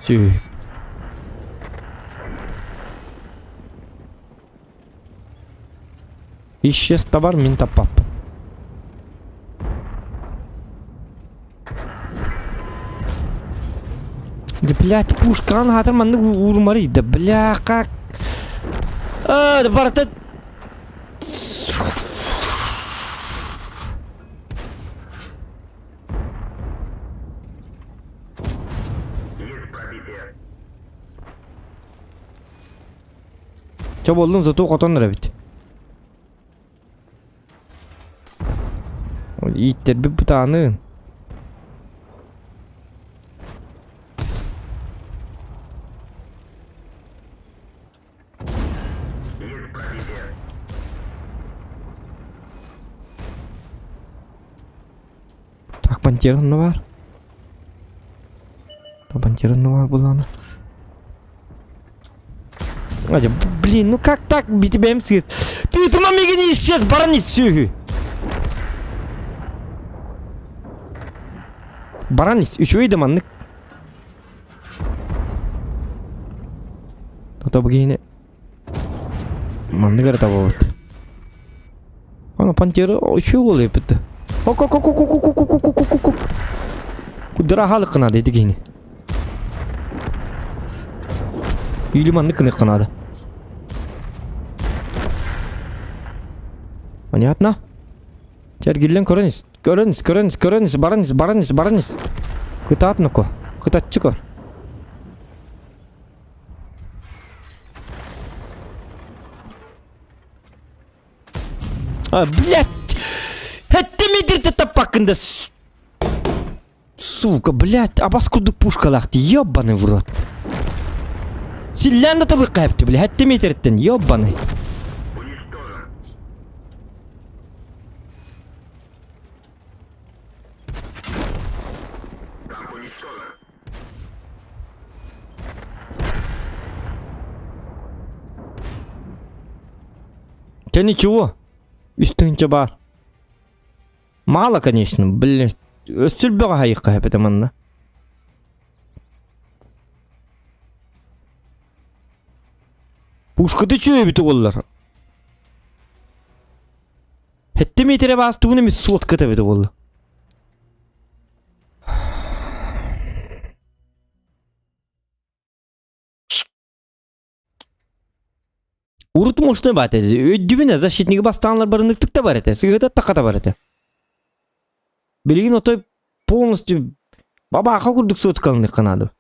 Сү. Исчез товар мин таппаппын. Да блядь, пушканы хатыр маннык уурумарый да бля как А, да барыта Чэ буоллун зато хотон эрэбит. Ииттэрбит бытаанын. Так, пантера онно баар. Пантера онно баар буоллаҕына. Адя, блин, ну как так битибэм сыыс. Тыытыма мигин исчез, баран ис сүөһү. Баран ис, үчүгэй да маннык. Ото бу киһини маннык эрэ табабыт. Аны пантера үчүгэй буолуо эппит. Ок-ок-ок-ок-ок-ок-ок-ок-ок-ок. Кудара хаалык надо ити киһини. Или маннык гыныахха наада. Понятно? Чэргиллэн көрөн ис. Көрөн ис, көрөн ис, көрөн ис, баран ис, баран ис, баран ис. Кытаат ноко. Кытаччы көр. А, блядь! Это метрте таппаккын да Сука, блядь, абас курдук пушкалаах дии, ёбаный в рот. Силлээн да табыахха эбит, блядь, хэттэ метрттэн, ёбаный. Те ничего, үс тыһыынча баар. Мало, конечно, блин. Өссө элбэҕи аһайыахха эбитэ манна. Пушката үчүгэй эбит уоллар. Хэттэ миэтэрэ баастыбын эмис сотката эбит уолла. Урут мощный баат этэ. Өйдүүбүн защитниги бастааннар барыныктык да бар этэ. Сыһыта тахата бар этэ. Билигин отой полностью бабааха курдук суоткалыныахха наада.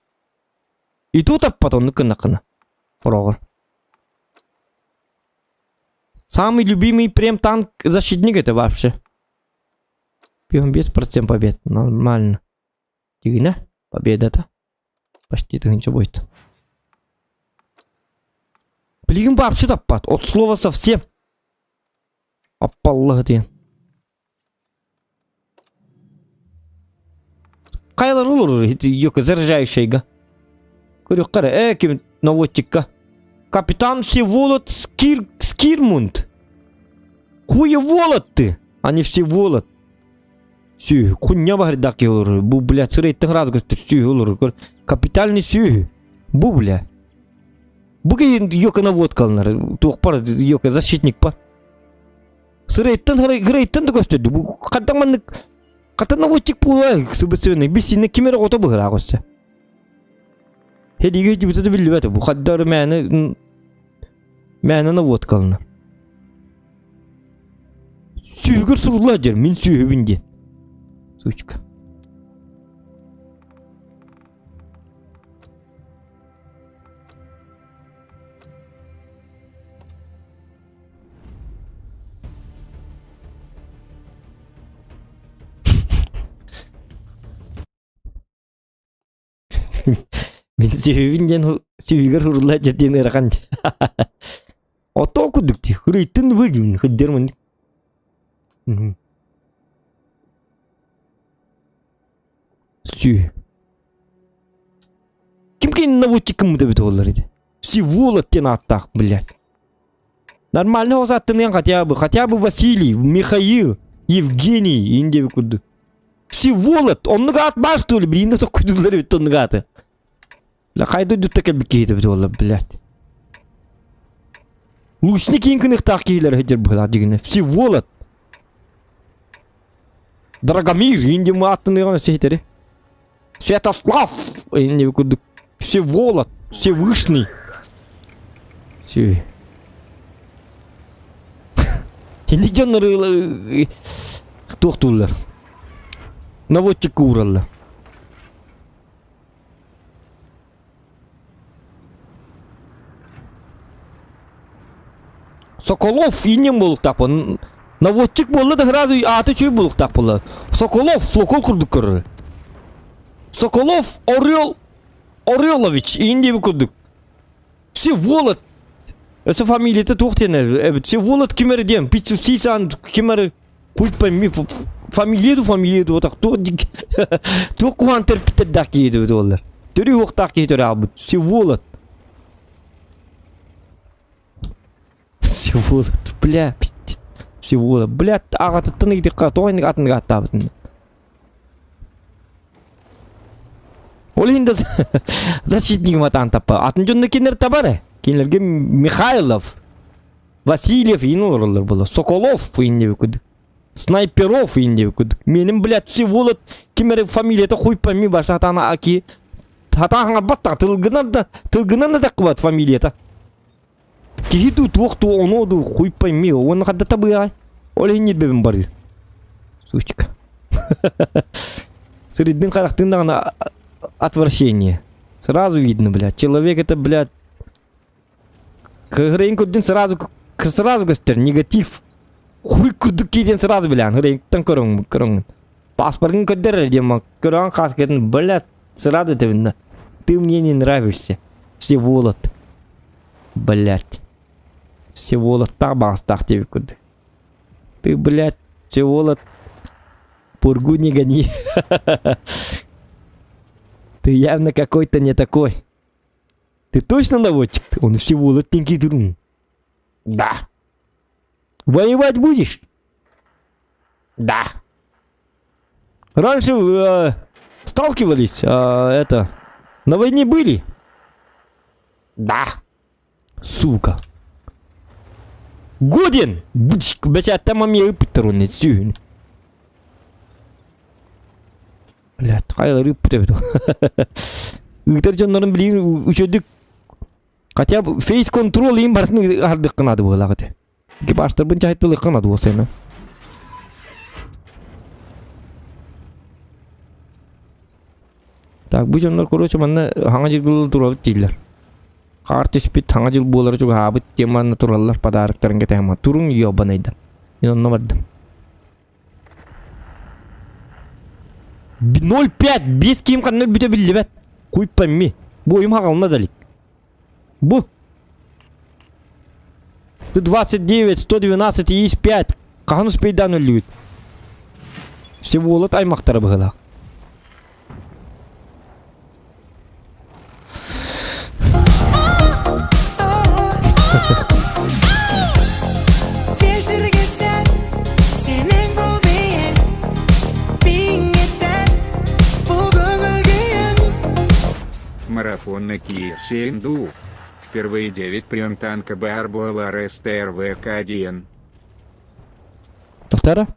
И то таппат оннук гыннаххына. Хороҕор. Самый любимый прем танк защитник это вообще. Пьем без процент побед. Нормально. Дигинэ победа-то. Почти тыһыынча будет. Билигин вообще таппат. От слова совсем. Аппаллаһы диэн. Хайалар олорор ёка заряжающийга. Көрүөххэ эрэ ээ ким наводчикка. Капитан Всеволод Скир Скирмунд. Хуеволод ты, а не Всеволод. Сүһү, кунья баһырдаах киһи олорор. Бу, блядь, сырыйттан ыраас көстөр сүһү олорор. Капитальный сүһү. Бу, бля. Бу киһи ёка наводка алынар. Туох бар, ёка защитник па. Сырыйттан сырыйттан да көстөрдү. Бу хантан маннык хата наводчик буолуа сыбысыбыны. Биссинне ким эрэ оҕото быһыраах өссө. Хедиге дьыбыта да биллибэт. Бу хаддар мээнэ мээнэ наводка алынар. Сүүһүгэр сурулла дьэр, мин сүүһүбүн диэн. Сучка. Мин сүһүбүн диэн сүһүгэр хурулла диэн ыарахан. Ото курдук дии. Хырыйтын выгүн хыддер мын. Сүү. Ким кин наводчик кым бит олар иди. Всеволод диэн ааттаах, блядь. Нормально оҕус аттыныан хотя бы, хотя бы Василий, Михаил, Евгений, инде курдук. Всеволод, оннук аат баар что ли? Билиинде токкуйдулар эбит оннук ааты. Ла хайда дутта кэлбит киһи эбит буолла, блядь. Лучник иин кыныхтаах киһилэр сылдьар быһыылаах дьигинэ. Всеволод. Драгомир, инде ааттыныган өссө хитери. Святослав, инде курдук. Всеволод, Всевышний. Все. Инник дьоннор туохтууллар. Наводчикка уураллар. Соколов иннем буолуктаахпын. Наводчик буолла да сразу ааты үчүгэй буолуктаах буолла. Соколов сокол курдук көрөр. Соколов Орел Орелович иин диэбит курдук. Всеволод Өссө фамилията туох диэн эбит Всеволод ким эрэ диэн Пиццусисан ким эрэ хуй пойми фамилия ду фамилия ду отах туох туох куһаан төрпүттэрдээх киһи эбит уоллар. Төрүү уохтаах киһи төрөөбүт. Всеволод. Всеволод, бля, Всеволод, бля, аҕатыттан ыйдыкка тоҕо инник атын ааттаабытын. Ол иһин да защитнигым атаан таппа. Атын дьонно кинилэр табар э. Кинилэргэ Михайлов, Васильев иин олороллор буолла. Соколов иин диэбит курдук. Снайперов иин диэбит курдук. Менин, блядь, Всеволод ким эрэ фамилията хуй пойми баша сатаана аки сатаан хаҥарбат тылгынан да тылгынан да таххыбат фамилията. Киһи дуу туох дуу ону дуу хуй пойми уонна хадда табыаҕай. Ол иһин ньирбэбин барыыр. Сучка. Сырыддын харахтын даҕаны отвращение. Сразу видно, блядь. Человек это, блядь, Кыһырайын көрдүн сразу сразу көстөр негатив. Хуй курдук киирэн сразу билэн хырайыттан көрөҥ көрөҥ. Паспоргын көрдөр диэн көрөн хаскытын блядь сразу тэбиннэ. Ты мне не нравишься. Всеволод. Блядь. Всеволодтаах баҕастаах диэбит курдук. Ты, блядь, Всеволод, пургу не гони. Ты явно какой-то не такой. Ты точно наводчик? Он Всеволод Никитин. Да. Воевать будешь? Да. Раньше э, сталкивались, э, это, на войне были? Да. Сука. Годен! Бэчээттэн мамия ыппыттар уонна сүһүн. Блядь, хайалары ыппыт эбит. Ыытар дьоннорун билигин үчүгдүк хотя бы фейс контрол иин барытын аһардыахха наада буолаах этэ. Экипажтарбын чаһыттылыахха наада буолсайна. Так, бу дьоннор, короче, манна хаҥа дьылгылы турабыт дииллэр. Хаар түспүт, хаҥа дьыл буолара чугаһаабыт диэн манна тураллар подароктарын кэтэһэмэ. Туруҥ ёбанайда. Мин онно бардым. 0,5 5 киим ханна өлбүтэ биллибэт. Хуй пойми. Бу ойум хаҕалына да илик. Бу. Ты 29, 112 и 5. Хаһан успейдаан өллүгүт? Всеволод аймахтара быһыылаах. Марафонна киирсиэн дуу? Впервые 9 прем танка баар буолар СТРВК-1. Тоқтара?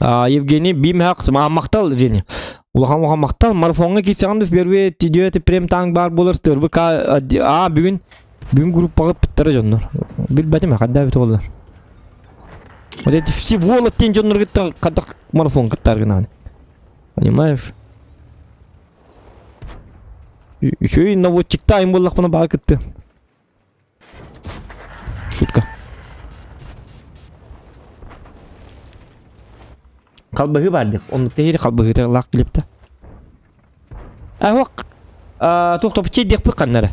А, Евгений Бимхак, махтал, Женя. Улахан улахан махтал. Марафоҥҥа киирсэҕин впервые тидиэт прем танк баар буолар СТРВК А бүгүн бүгүн группаҕа ыппыттара дьоннор. Билбэтим хадда эбит буоллар. Вот эти все волод диэн дьоннор кытта хадах марафон кыттар гынаан. Понимаешь? Еще и наводчикта им буоллахпына баа кытты. Шутка. Халбаһыы баар диэх. Оннук тэһири халбаһыыта лаах килипта. Аһуох туох топчей диэхпит ханнара.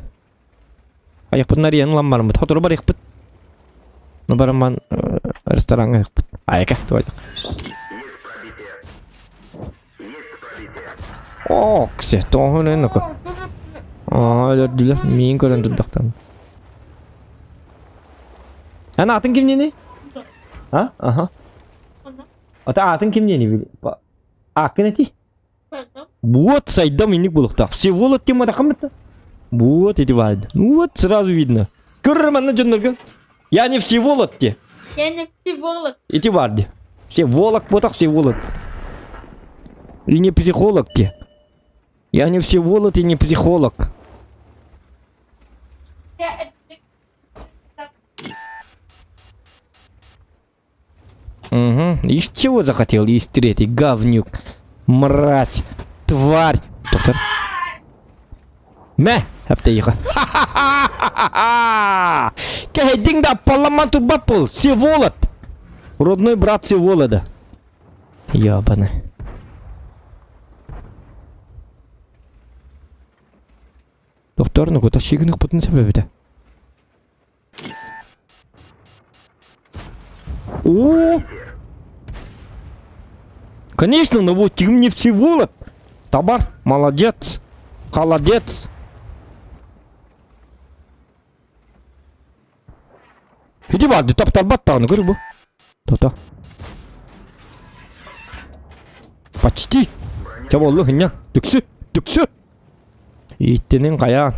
Айахпытын арыйан ылан бараммыт. Хотору барыахпыт. Ну барамман рестораҥҥа айахпыт. Айака, туойдах. Ок, се, тоҕо ноко. Аа, өлөрдүлэр. Миин көрөн турдахтан. Эн аатын кимниний? А? Аха. Ата аатын кимниний? Ааккын эти? Вот сайдам инник булуктаах. Всеволод тема рахамыта. Вот эти вальд. Ну вот сразу видно. Көрөр манна дьоннорго. Я не Всеволод те. Я не Всеволод. Ити баар Всеволог буотах Всеволод. И не психолог те. Я не Всеволод и не психолог. Я Угу. Из чего захотел из третий говнюк? Мразь! Тварь! Доктор. Мэ! Әптейіға. Кәһәйдиң да паламан турбаппыл! Всеволод! Родной брат Всеволода. Ебаный. Доктор, ну куда шигінік бұтын себебі О! Конечно, ну вот ты мне Всеволод. Табар, молодец. Холодец. Иди барды, таптарбат тағаны көрі бұл. Тота. Почти. Чаболлу хиння. Түксі, түксі. Иттенин хайа.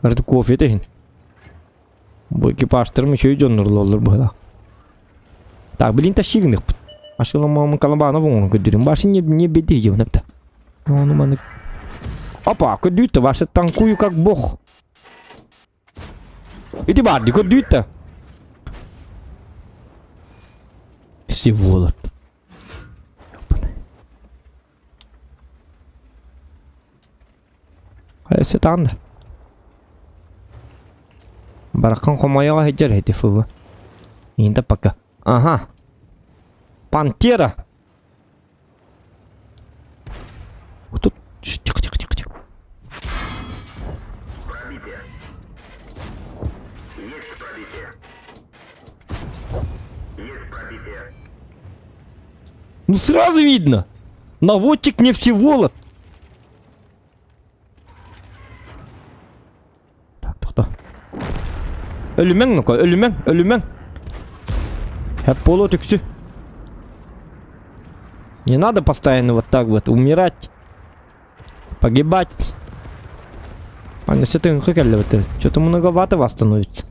Барды кофе иһин. Бу экипажтарым үчүгэй дьоннор быһыылаах. Так, блин, тащигыныхпыт. Ашыламамын Колобанов оҥорон көрдүрүм. Башын не, не беди дьиэбин Ону маны... Опа, көрдүүттэ, ваша танкую как бог. Иди барды, көрдүүттэ. Всеволод. Хайа таанда. Баракан хомойоҕо сылдьар эти фв. Инта пока. Ага. Пантера. Вот тут. Тихо, тихо, тихо, тихо. Пробитие. Есть пробитие. Есть пробитие. Ну сразу видно. Наводчик не Всеволод. Так, тоқта. Өлүмэҥ ну-ка, өлүмэҥ, өлүмэҥ. Хэп полу түксү. Не надо постоянно вот так вот умирать. Погибать. А, ну все ты Что-то многовато вас становится.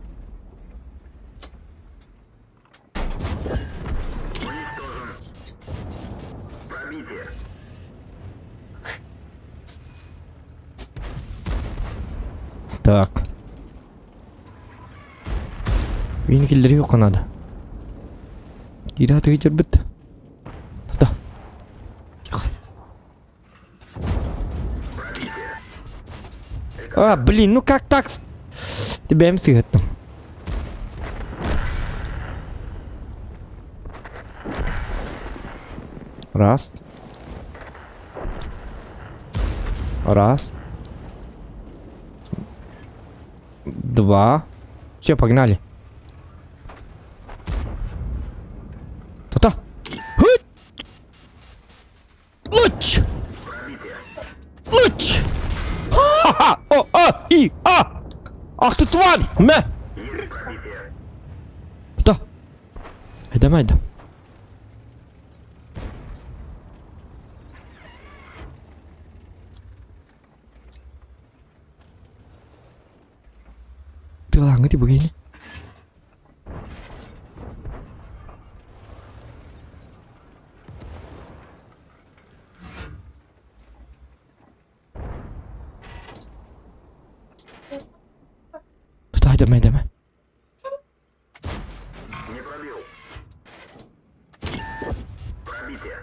Уничтожен. Пробитие. Так. Винкеллери юққа надо. Кира тыгычыр бит. Да. Тихо. А, блин, ну как так? Тебя МС там. Раз. Раз. Два. Все, погнали. Та-та. Хыть! Луч! Луч! Ха-ха! О, а, и, а! Ах ты тварь! Мэ! Та! Айдам, айдам. бу киһини. Тайдама, айдама. Не пробил. Пробитие.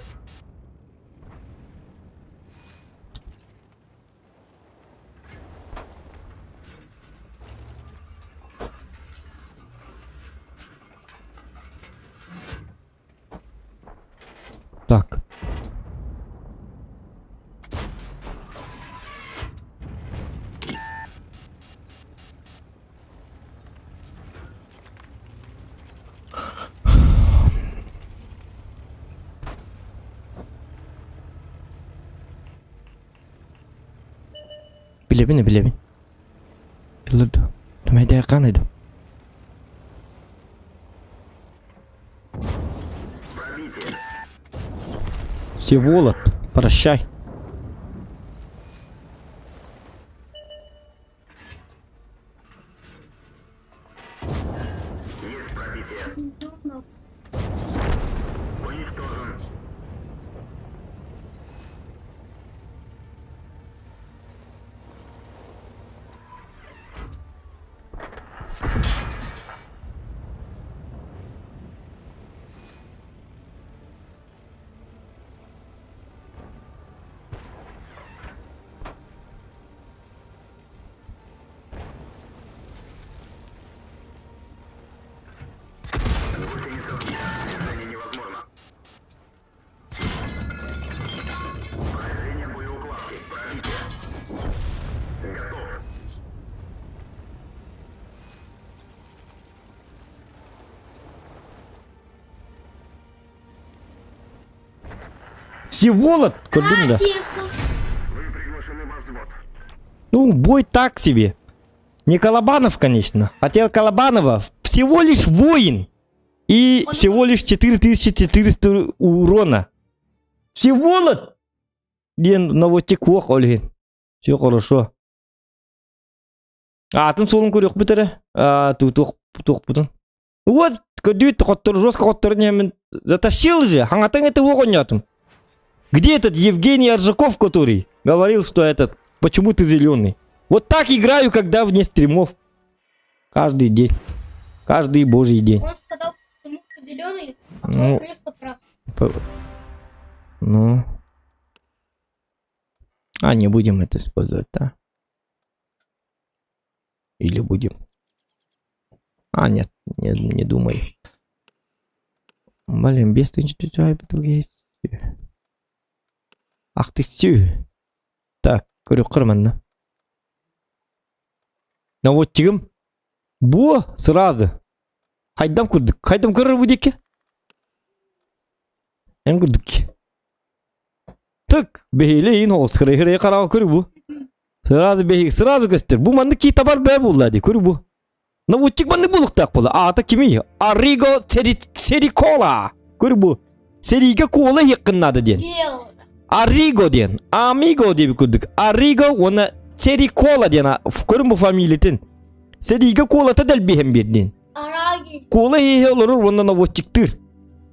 Так. Билэбин, билэбин. Ылырды. Тымайда канайды. Всеволод, прощай. Всеволод, көрдүм да. Ну, бой так себе. Не Колобанов, конечно. Хотел Колобанова. Всего лишь воин. И Он- всего лишь 4400 урона. Всеволод! Диэн наводчик уох ол иһин. Все хорошо. Аатын суолун көрүөхпүт эрэ. А, туох туохпутун. Вот, көрдүүт хоттор жестко хоттор мен затащил же. Хаҥатан это оҕонньотум. Где этот Евгений Аржаков, который говорил, что этот, почему ты зеленый? Вот так играю, когда вне стримов. Каждый день. Каждый божий день. Он сказал, почему ты зеленый, а Ну. твой кресло красный. Ну. А, не будем это использовать, да? Или будем? А, нет, не, не думай. Блин, без есть. Ах ты сю. Так, көрү манна. Ну вот тигим. Бу сразу. Хайдам курдук. Хайдам көрөр бу диэки. Эн курдук. Так, бэһиилэ иин ол сыры хараҕа көрү бу. Сразу бэһи, сразу көстөр. Бу маннык кии табар бээ булла ди, көрү бу. Наводчик маннык булуктаах була. Аата кимий? Ариго Серикола. Көрү бу. Сериге кола иһиккин диэн. Дело. Ариго диэн. Амиго диэби курдук. Ариго уонна Серикола диэн. Көрүн бу фамилиятын. Сериге колата дэлбиһэн биэрдин. Араги. Кола иһэ олорор уонна наводчиктыыр.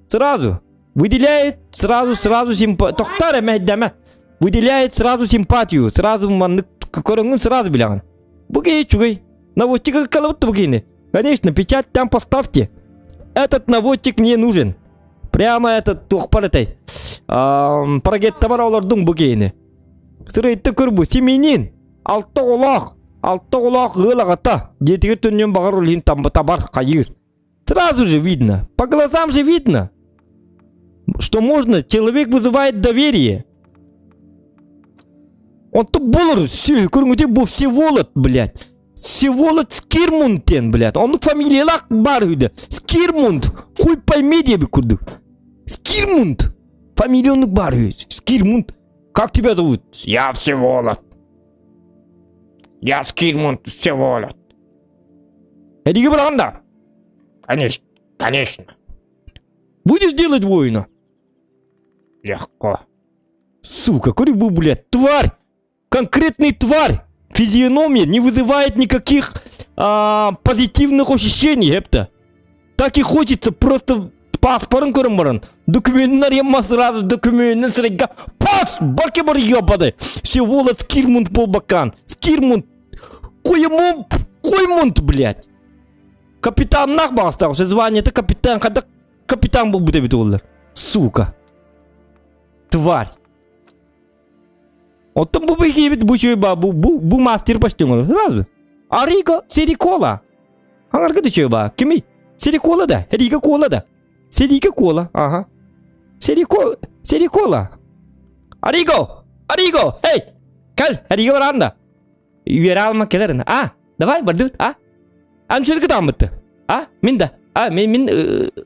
Сразу. Выделяет сразу, сразу симпа... Тоқтар эмэйдэмэ. Выделяет сразу симпатию. Сразу маннык көрөҥҥүн сразу билэҕин. Бу киһи үчүгэй. Наводчик калабыт бу киһини. Конечно, печать там поставьте. Этот наводчик мне нужен. Прямо этот туохпар этэй. Прогеттабар олордуҥ бу киһини. Сырыйтты көр бу семьянин. Алта оҕолоох. Алта оҕолоох ыал аҕата. Дьиэтигэр төннүөн баҕар ол иһин табар хайыыр. Сразу же видно. По глазам же видно. Что можно, человек вызывает доверие. Он тут болор, все, көрүҥүтэ бу Всеволод, блядь. Всеволод Скирмунтен, блядь. Он фамилиялаах баар үһү Скирмунд. Хуй пойми диэбит курдук. Скирмунд. Фамилия оннук баар үһү. Скирмунд. Как тебя зовут? Я Всеволод. Я Скирмунд Всеволод. Эдиги быраганда. Конечно, конечно. Будешь делать воина? Легко. Сука, курибу, блядь, тварь! Конкретный тварь! Физиономия не вызывает никаких... позитивных ощущений, эпта. Так и хочется просто паспорын көрөн баран, документин арыйамма сразу документин сырайга пас! Барки бар ебады! Всеволод Скирмунд буолбаккан. Скирмунд! Куймунд! Куймунд, блядь! Капитаннаах баҕастаах, звание-то капитан, хада капитан буолбут эбит оллар. Сука. Тварь. Оттон бу биһиэбит бу үчүгэй ба бу бу бу мастер почти сразу. Ариго Серикола. Аңарга да үчүгэй ба. Кимий? Серикола да. Рига Кола да. Серика Кола. Ага. Серико Серикола. Ариго! Ариго! Эй! Кэл, Ариго баран да. Үөрэ алма кэлэрин. А, давай бардыбыт, а? Анчыргы тааммытты. А, мин да. А, мин мин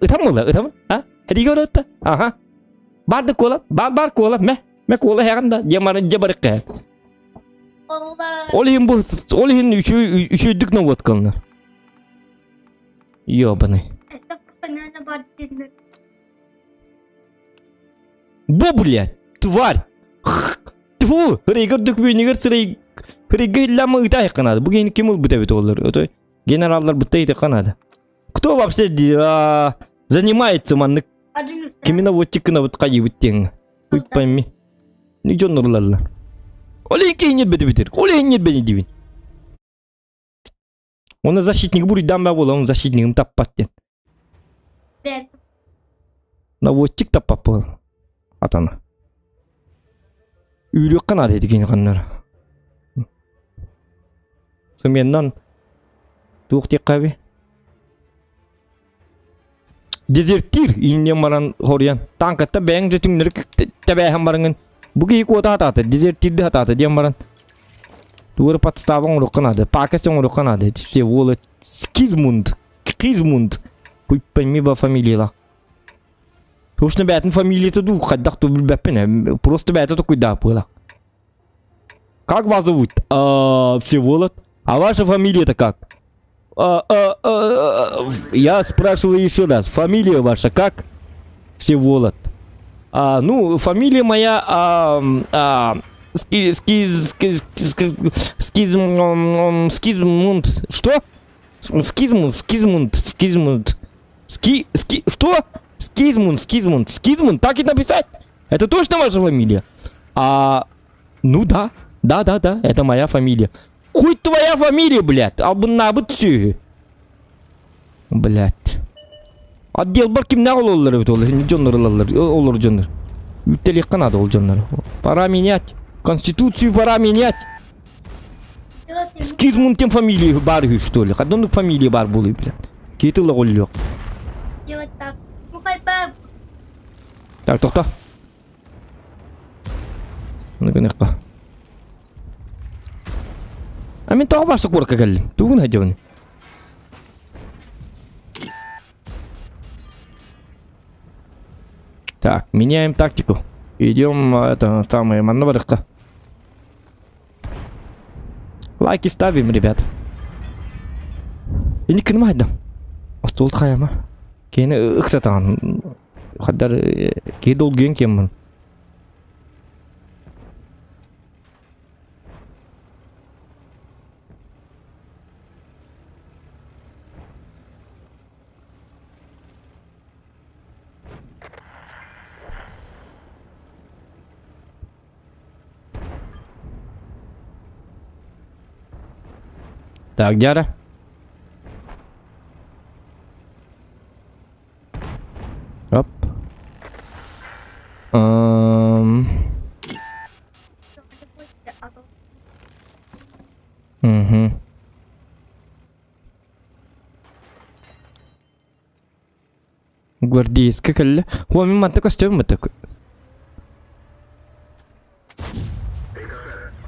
ытам буолла, ытам. А, Ариго баратта. Ага. Барды кола, бар бар кола, мэ. Мэ кола хэҕин да, дьэ дьэ барыкка. Ол иһин бу ол иһин үчүгэй үчүгэйдик наводкаланар. Ёбаный. Бу, блядь, тварь! Тьфу, Рейгер дөкбүүнүгэр сырай Рейгер иллама ыта айканады. Бу ким ылбыт эбит олар? Ото генераллар бутта ите канады. Кто вообще занимается маннык кими наводчикына бут хайыбыт тең. Хуй пойми. Не дьоннурлалла. Ол иин бети битер. Ол иин бени дибин. Оны защитник буруйдан ба буола, он защитнигым таппат диэн. Наводчик таппат буола. Атана. Үүрүөххэ наада ити кини ханнар. Сымыяннан туох диэххэ Дезертир ииннен баран хоруйан танкаттан бэйэҥ да түҥнэри тэбээһэн бараҥҥын бу киһи куота сатаата дезертирди сатаата диэн баран тугу эрэ подстава оҥоруохха наада пакость оҥоруохха наада Всеволод Скизмунд Кизмунд хуй пойми ба фамилияла Точно бэйэтин фамилията дуу хайдах дуу билбэппин просто бэйэтэ токуйдаах буола Как вас зовут? А, Всеволод. А ваша фамилия-то как? А, а, а, я спрашиваю еще раз. Фамилия ваша как? Всеволод. А, ну, фамилия моя... А, а, ски, ски, ски, ски, скизм, скизмунд. Что? Скизмунд, скизмунд, скизмунд. Ски, ски, что? Скизмунд, скизмунд, скизмунд, так и написать? Это точно ваша фамилия? А, ну да, да, да, да, это моя фамилия. Хуй твоя фамилия, блядь, албыннаабыт сүөһү. Блядь. Отдел бар кимнээх ололлор эбит ол дьоннор ылаллар олор дьоннор. Үттэлиэххэ наада ол дьоннор. Пора менять. Конституцию пора менять. Скизмун тем фамилии бар үһү что ли? Хадон фамилия бар буолуй, блядь. Киһи тыла голлуох. Делать так. Ну, хайпа. Так, тохто. Ну гыныахха. А мин тоҕо барса куоракка кэллим? Тугун сылдьабын? Так, меняем тактику. Идем, это, самое, манна барыахха. Лайки ставим, ребят. Инник кынма айдам. Остуол хайама. Кини ыксатаан. Хаддар киһи долгуйан киэммин. Так, Дяра. Оп. Эм... Угу. Гвардейская кэллэ. О, мин манта көстөбүн бытык.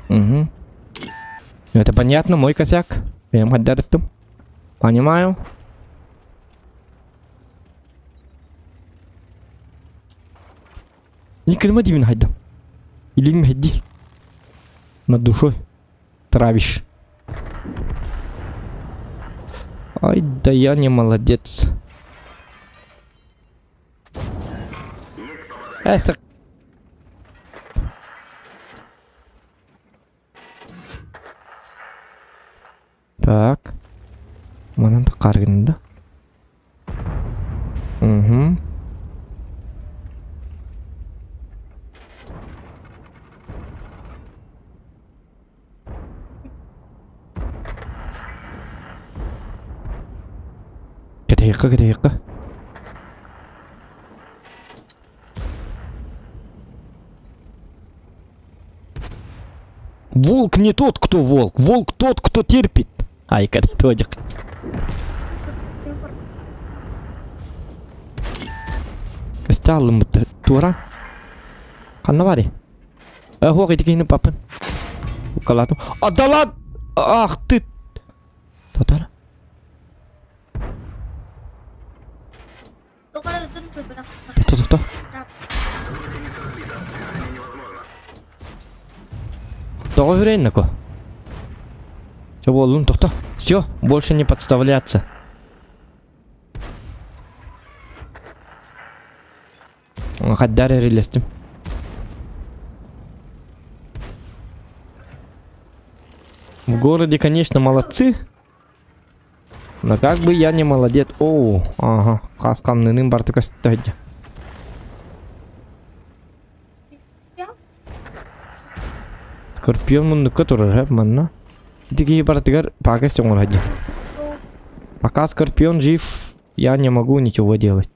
Угу. Ну это понятно, мой косяк. Я им Понимаю. Никогда дивин хайдам. Или не Над душой. Травишь. Ай, да я не молодец. Эсэ. Так. Угу. Кэтэһиэххэ, кэтэһиэххэ. Волк не тот, кто волк. Волк тот, кто терпит. Айка, Тодик. Костялым тура. Ханна бари? Ох, ити киһини папын. Укалатым. Адалат! Ах ты! Татар. Тохто, тохто. Тоҕо үрейн нако? Чё буоллун, тохто. Все, больше не подставляться. Хаддар эрилестим. В городе, конечно, молодцы. Но как бы я не молодец. Оу, ага, хас хамныным бартыка көстөйдө. Скорпион муннукка турар, манна. Ити киһи барытыгар пакость оҥорор. Пока Скорпион жив, я не могу ничего делать.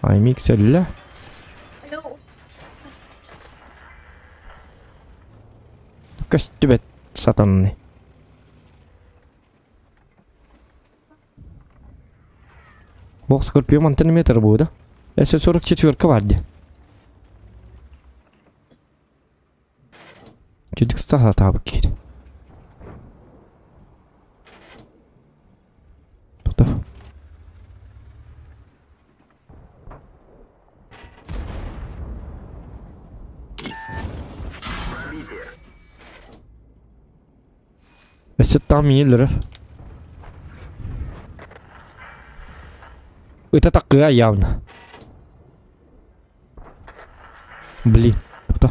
Аймик сөллө. Көстүбэт сатанны. Бог Скорпион антиметр будет, да? СС-44 бар дии. Чүдүк саха киир. Тута. Өссө там иилэр. Это такая явно. Блин, кто?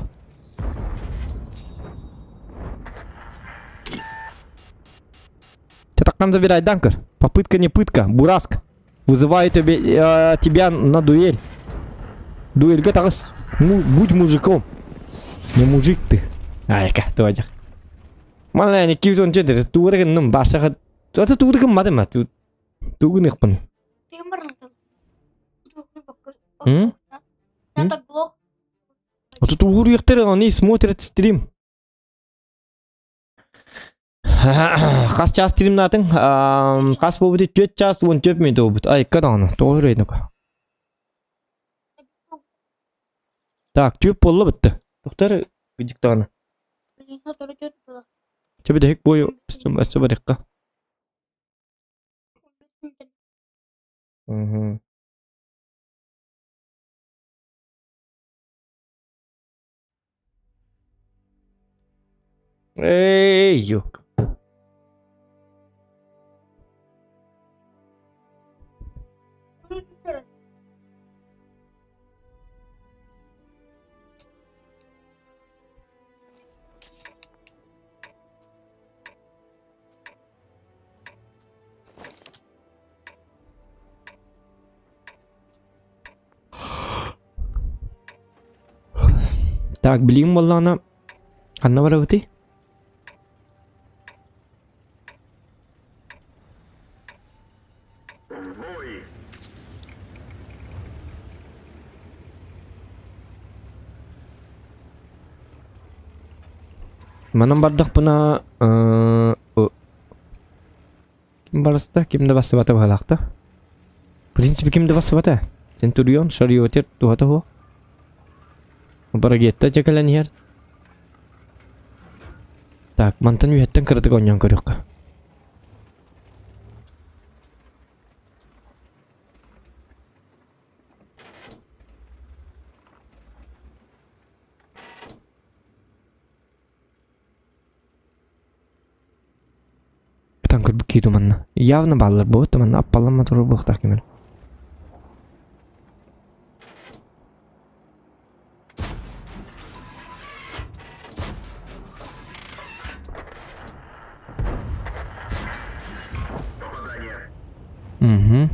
Такан забирай данкер. Попытка не пытка. Бураск. Вызываю тебе, тебя на дуэль. Дуэль таҕыс. Ну, будь мужиком. Не мужик ты. Айка, туадьах. Малая не кивзон жедер. Туурыгынным башаға. Аты туурыгын мадыма. Тугун ихпын. М? Я так глох. А тут угуруйахтар, они смотрят стрим. Хас час стримнатын, хас болбут 4 час 14 минут болбут. Ай, каданы, тоғыр ейнука. Так, төп болла бітті. Тоқтар, гүдіктағаны. Тебе дәхек бойы өсті барыққа. Угу. Эй, юк. Так, блин, боллана. Ханна барабыты? Манан бардахпына ким барыста, ким да басыбата баһалаахта. В принципе, ким да басыбата. Центурион, Шариотер, туһата хуо. Барагетта чекален иһэр. Так, мантан үһэттэн кыратык оонньоон көрүөххэ. Ытан көрбүт киһи манна. Явно бааллар буолбут манна аппалламма турар буолуохтаах ким эрэ. Угу.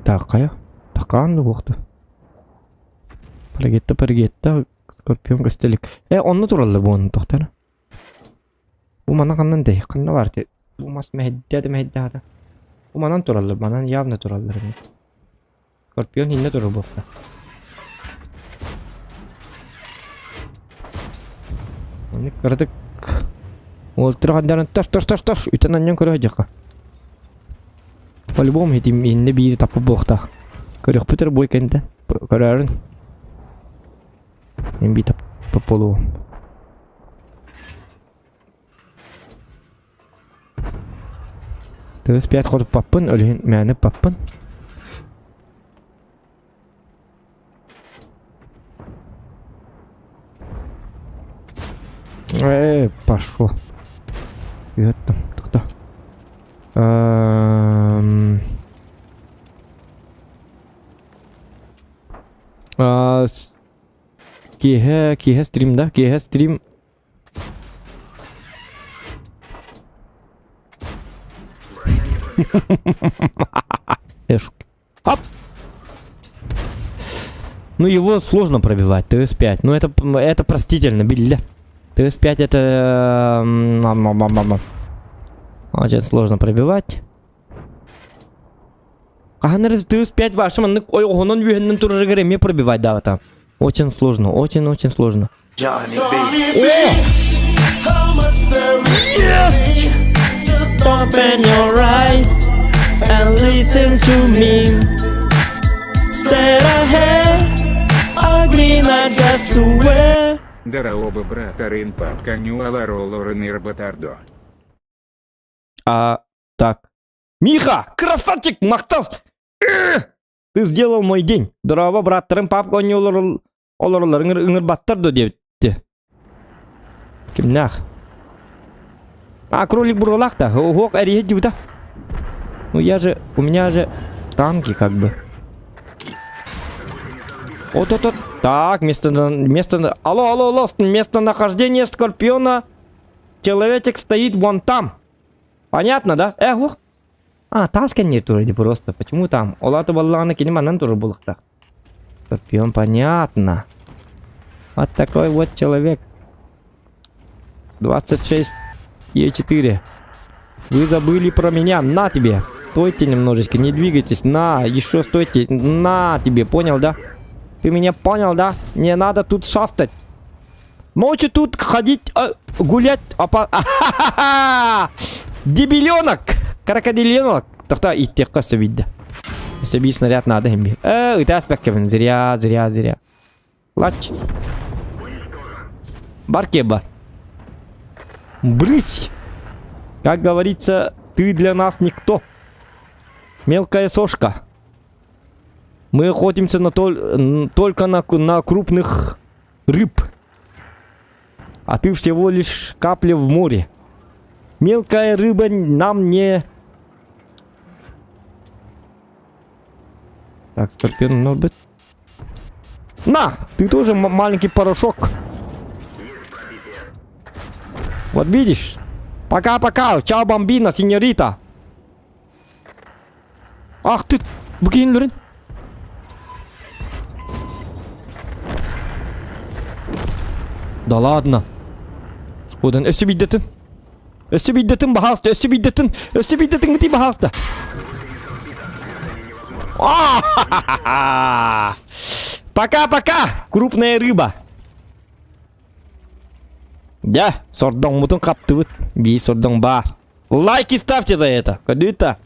Так, хайа? Такаан да буохта. Паргетта, паргетта, Скорпион көстөлүк. Э, онно тураллар бу онно тохтар. Бу манан ханнан дэй, ханна бар ти? Бу мас мэһэйдэ да мэһэйдэ хата. Бу манан тураллар, манан явно тураллар эбит. Скорпион иннэ турар буолла. Оннук кыратык уолтура хандаран таш таш таш таш үтэн анньан көрө сылдьыахха. По-любому итим иннэ биири таппыт буолуохтаах. Көрүөхпүт эрэ буой кэнтэн. Көрөөрүн. Мин биир таппыт буолуом. Тыгыс пять хотуппаппын, өлүһүн мээнэ ыппаппын. Э, пошло. Үөттüm, тохто. Эм... А, киэһэ, киэһэ стрим да? Киэһэ стрим Эшки. Оп! Ну, его сложно пробивать, ТС-5. Ну, это, это простительно, билля. ТС-5 это... Очень сложно пробивать. Хаһан эрэ ТС-5 ваша маннык ойоҕоһунан үөһэннэн турарыгар эмиэ пробивать даҕата. Очень сложно, очень-очень сложно. Johnny B. Yes! Just open your eyes and listen to me. Straight ahead, a green light just to wear. Дороба брат Арын папка нюаларолорын А, так. Миха, красавчик, махтал! Ты сделал мой день. Дороба бырааттарым папка оонньуу олороллор ыҥырбаттар дуо диэбитти. Кимнээх? А, кролик буруолаах да. Уһуох эриһэ дьыбыта. Ну я же, у меня же танки как бы. Вот, вот, вот. Так, место, место, алло, алло, алло, местонахождение Скорпиона. Человечек стоит вон там. Понятно, да? Эх, ух. А, таас кэнниэр турар дии просто. Почему там? Ол аата буоллаҕына кини манан турар буолуохтаах. Скорпион, понятно. Вот такой вот человек. 26 Е4. Вы забыли про меня. На тебе. Стойте немножечко, не двигайтесь. На, еще стойте. На тебе, понял, да? Ты меня понял, да? Не надо тут шастать. Ночью тут ходить, э, гулять, опа... Дебиленок! Крокодиленок! Тохта иттиэххэ өссө биирдэ. Өссө биир снаряд наада иһин биир. Э, ытааспаккабын. Зря, зря, зря. Лач. Бар кеба. Брысь! Как говорится, ты для нас никто. Мелкая сошка. Мы охотимся на тол только на, на крупных рыб. А ты всего лишь капля в море. Мелкая рыба нам не... Так, скорпион, может быть. На! Ты тоже маленький порошок. Вот видишь? Пока-пока. Чао, бомбина, сеньорита. Ах ты! Бу киһиннэрин Да ладно. Шкодан өссө биирдэтин. Өссө биирдэтин баһаалыста, өссө биирдэтин, өссө биирдэтин гытый баһаалыста. Пока-пока, крупная рыба. Дьэ, сордоҥмутун хаптыбыт. Биир сордоҥ баар. Лайки ставьте за это. Көрдүүт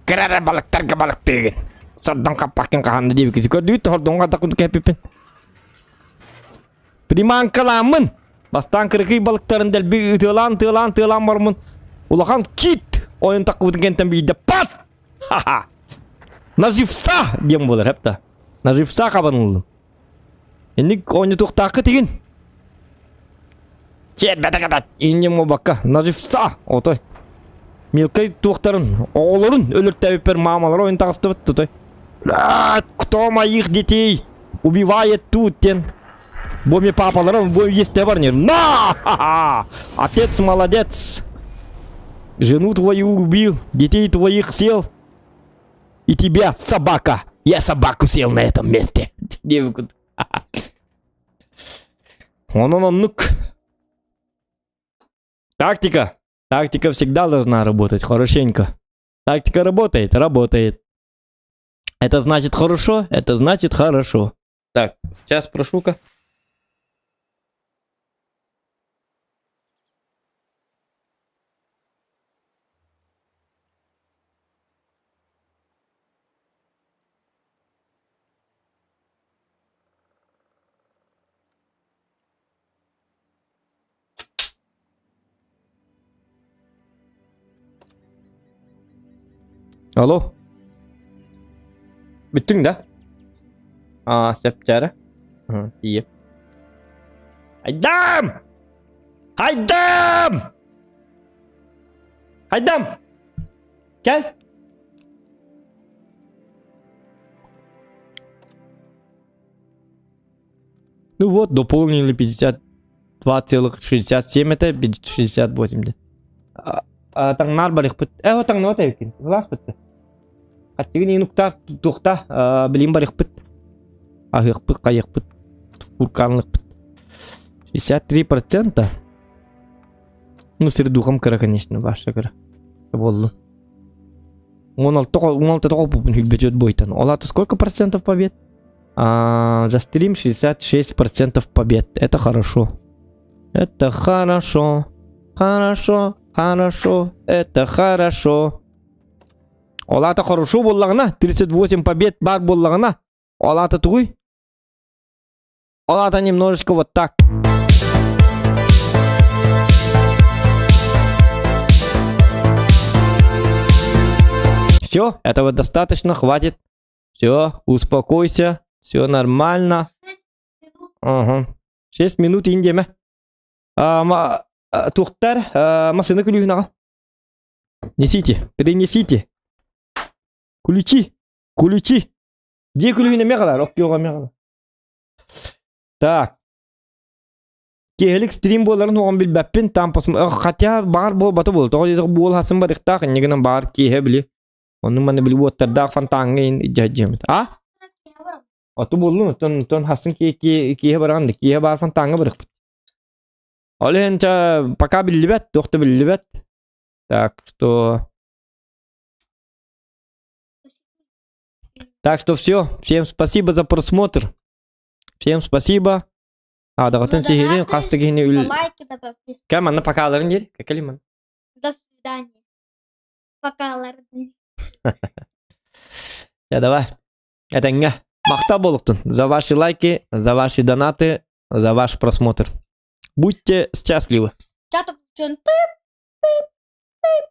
Кыра эрэ балыктарга балыктыыгын. Сордоҥ хаппаккын хаһан да диэбиккин. Көрдүүт сордоҥҥо да курдук кэппиппин. Приманкалааммын. Бастаан кыракый балыктарын дэлби ытыалаан тыалаан тыалаан бармын. Улахан кит ойун таккыбытын кэнтэн биирдэ пат! Ха-ха! На живца диэн буолар хепта. На живца хабан ыллым. Инник оонньотуохтааххыт игин. Чиэрбэтэ инньэ буолбакка, на живца отой. Милкай туохтарын, оҕолорун өлөртөөбүппэр маамалара ойон таҕыстыбыт тутой. Кто моих детей убивает тут диэн. Бу мне папалара, бу есть бар не. На! Отец молодец. Жену твою убил, детей твоих съел. И тебя, собака! Я собаку съел на этом месте. Диэбит Онон оннук. Тактика. Тактика всегда должна работать хорошенько. Тактика работает, работает. Это значит хорошо, это значит хорошо. Так, сейчас прошу-ка. Алло. Бүттүҥ да? Аа, сөп чара. Тиийэ. Айдам! Айдам! Айдам! Кэл! Ну вот, дополнили 52,67, это 68. Таҥнаар барыхпыт. Э, таҥныбат эбиккин. Кылаас бытты. Хаттыгын инуктар туохта билим барыхпыт. Аһыахпыт, хайыахпыт, курканлыкпыт. 63%. Ну, сир духом кыра, конечно, баша кыра. Боллу. 16 16 тоҕо хүлбөтүөт буйтан. Ол аты сколько процентов побед? А, за стрим 66% побед. Это хорошо. Это хорошо. Хорошо, хорошо, это хорошо. Ол аата хорошо буоллаҕына, 38 побед баар буоллаҕына, ол аата тугуй? Ол аата немножечко вот так. Все, этого достаточно, хватит. Все, успокойся, все нормально. Ага. 6 минут индиэмэ. Туохтар массыына күлүүһүн аҕал. Несите, принесите. Ключи, ключи. Дьиэ күлүүһүн эмиэ аҕалар, оккуоҕа эмиэ аҕалар. Так. Киэһэлик стрим буоларын оҕом билбэппин, там хотя баар буолбата буол. Тоҕо диэтэх буол хасын барыктаах, инньэ гынан баар киэһэ били. Онну манна били уоттардаах фонтаҥҥа ин дьаһдьыамыт. А? Оту буоллун, оттон оттон хасын киэһэ бараҕын да киэһэ баар фонтаҥҥа барыахпыт. Ол иһин чэ пока биллибэт, туох да биллибэт. Так что... Так что все. Всем спасибо за просмотр. Всем спасибо. Адаҕытын сиһилин хас да киһини үл... Лайки да подписки. Кэм манна покаларын диир. Кэкэлиман. До свидания. Покаларын. Я давай. Этэҥҥэ. Махтал буолуохтун. За ваши лайки, за ваши донаты, за ваш просмотр. Будьте счастливы. Чат отключен. Пып, пып, пып.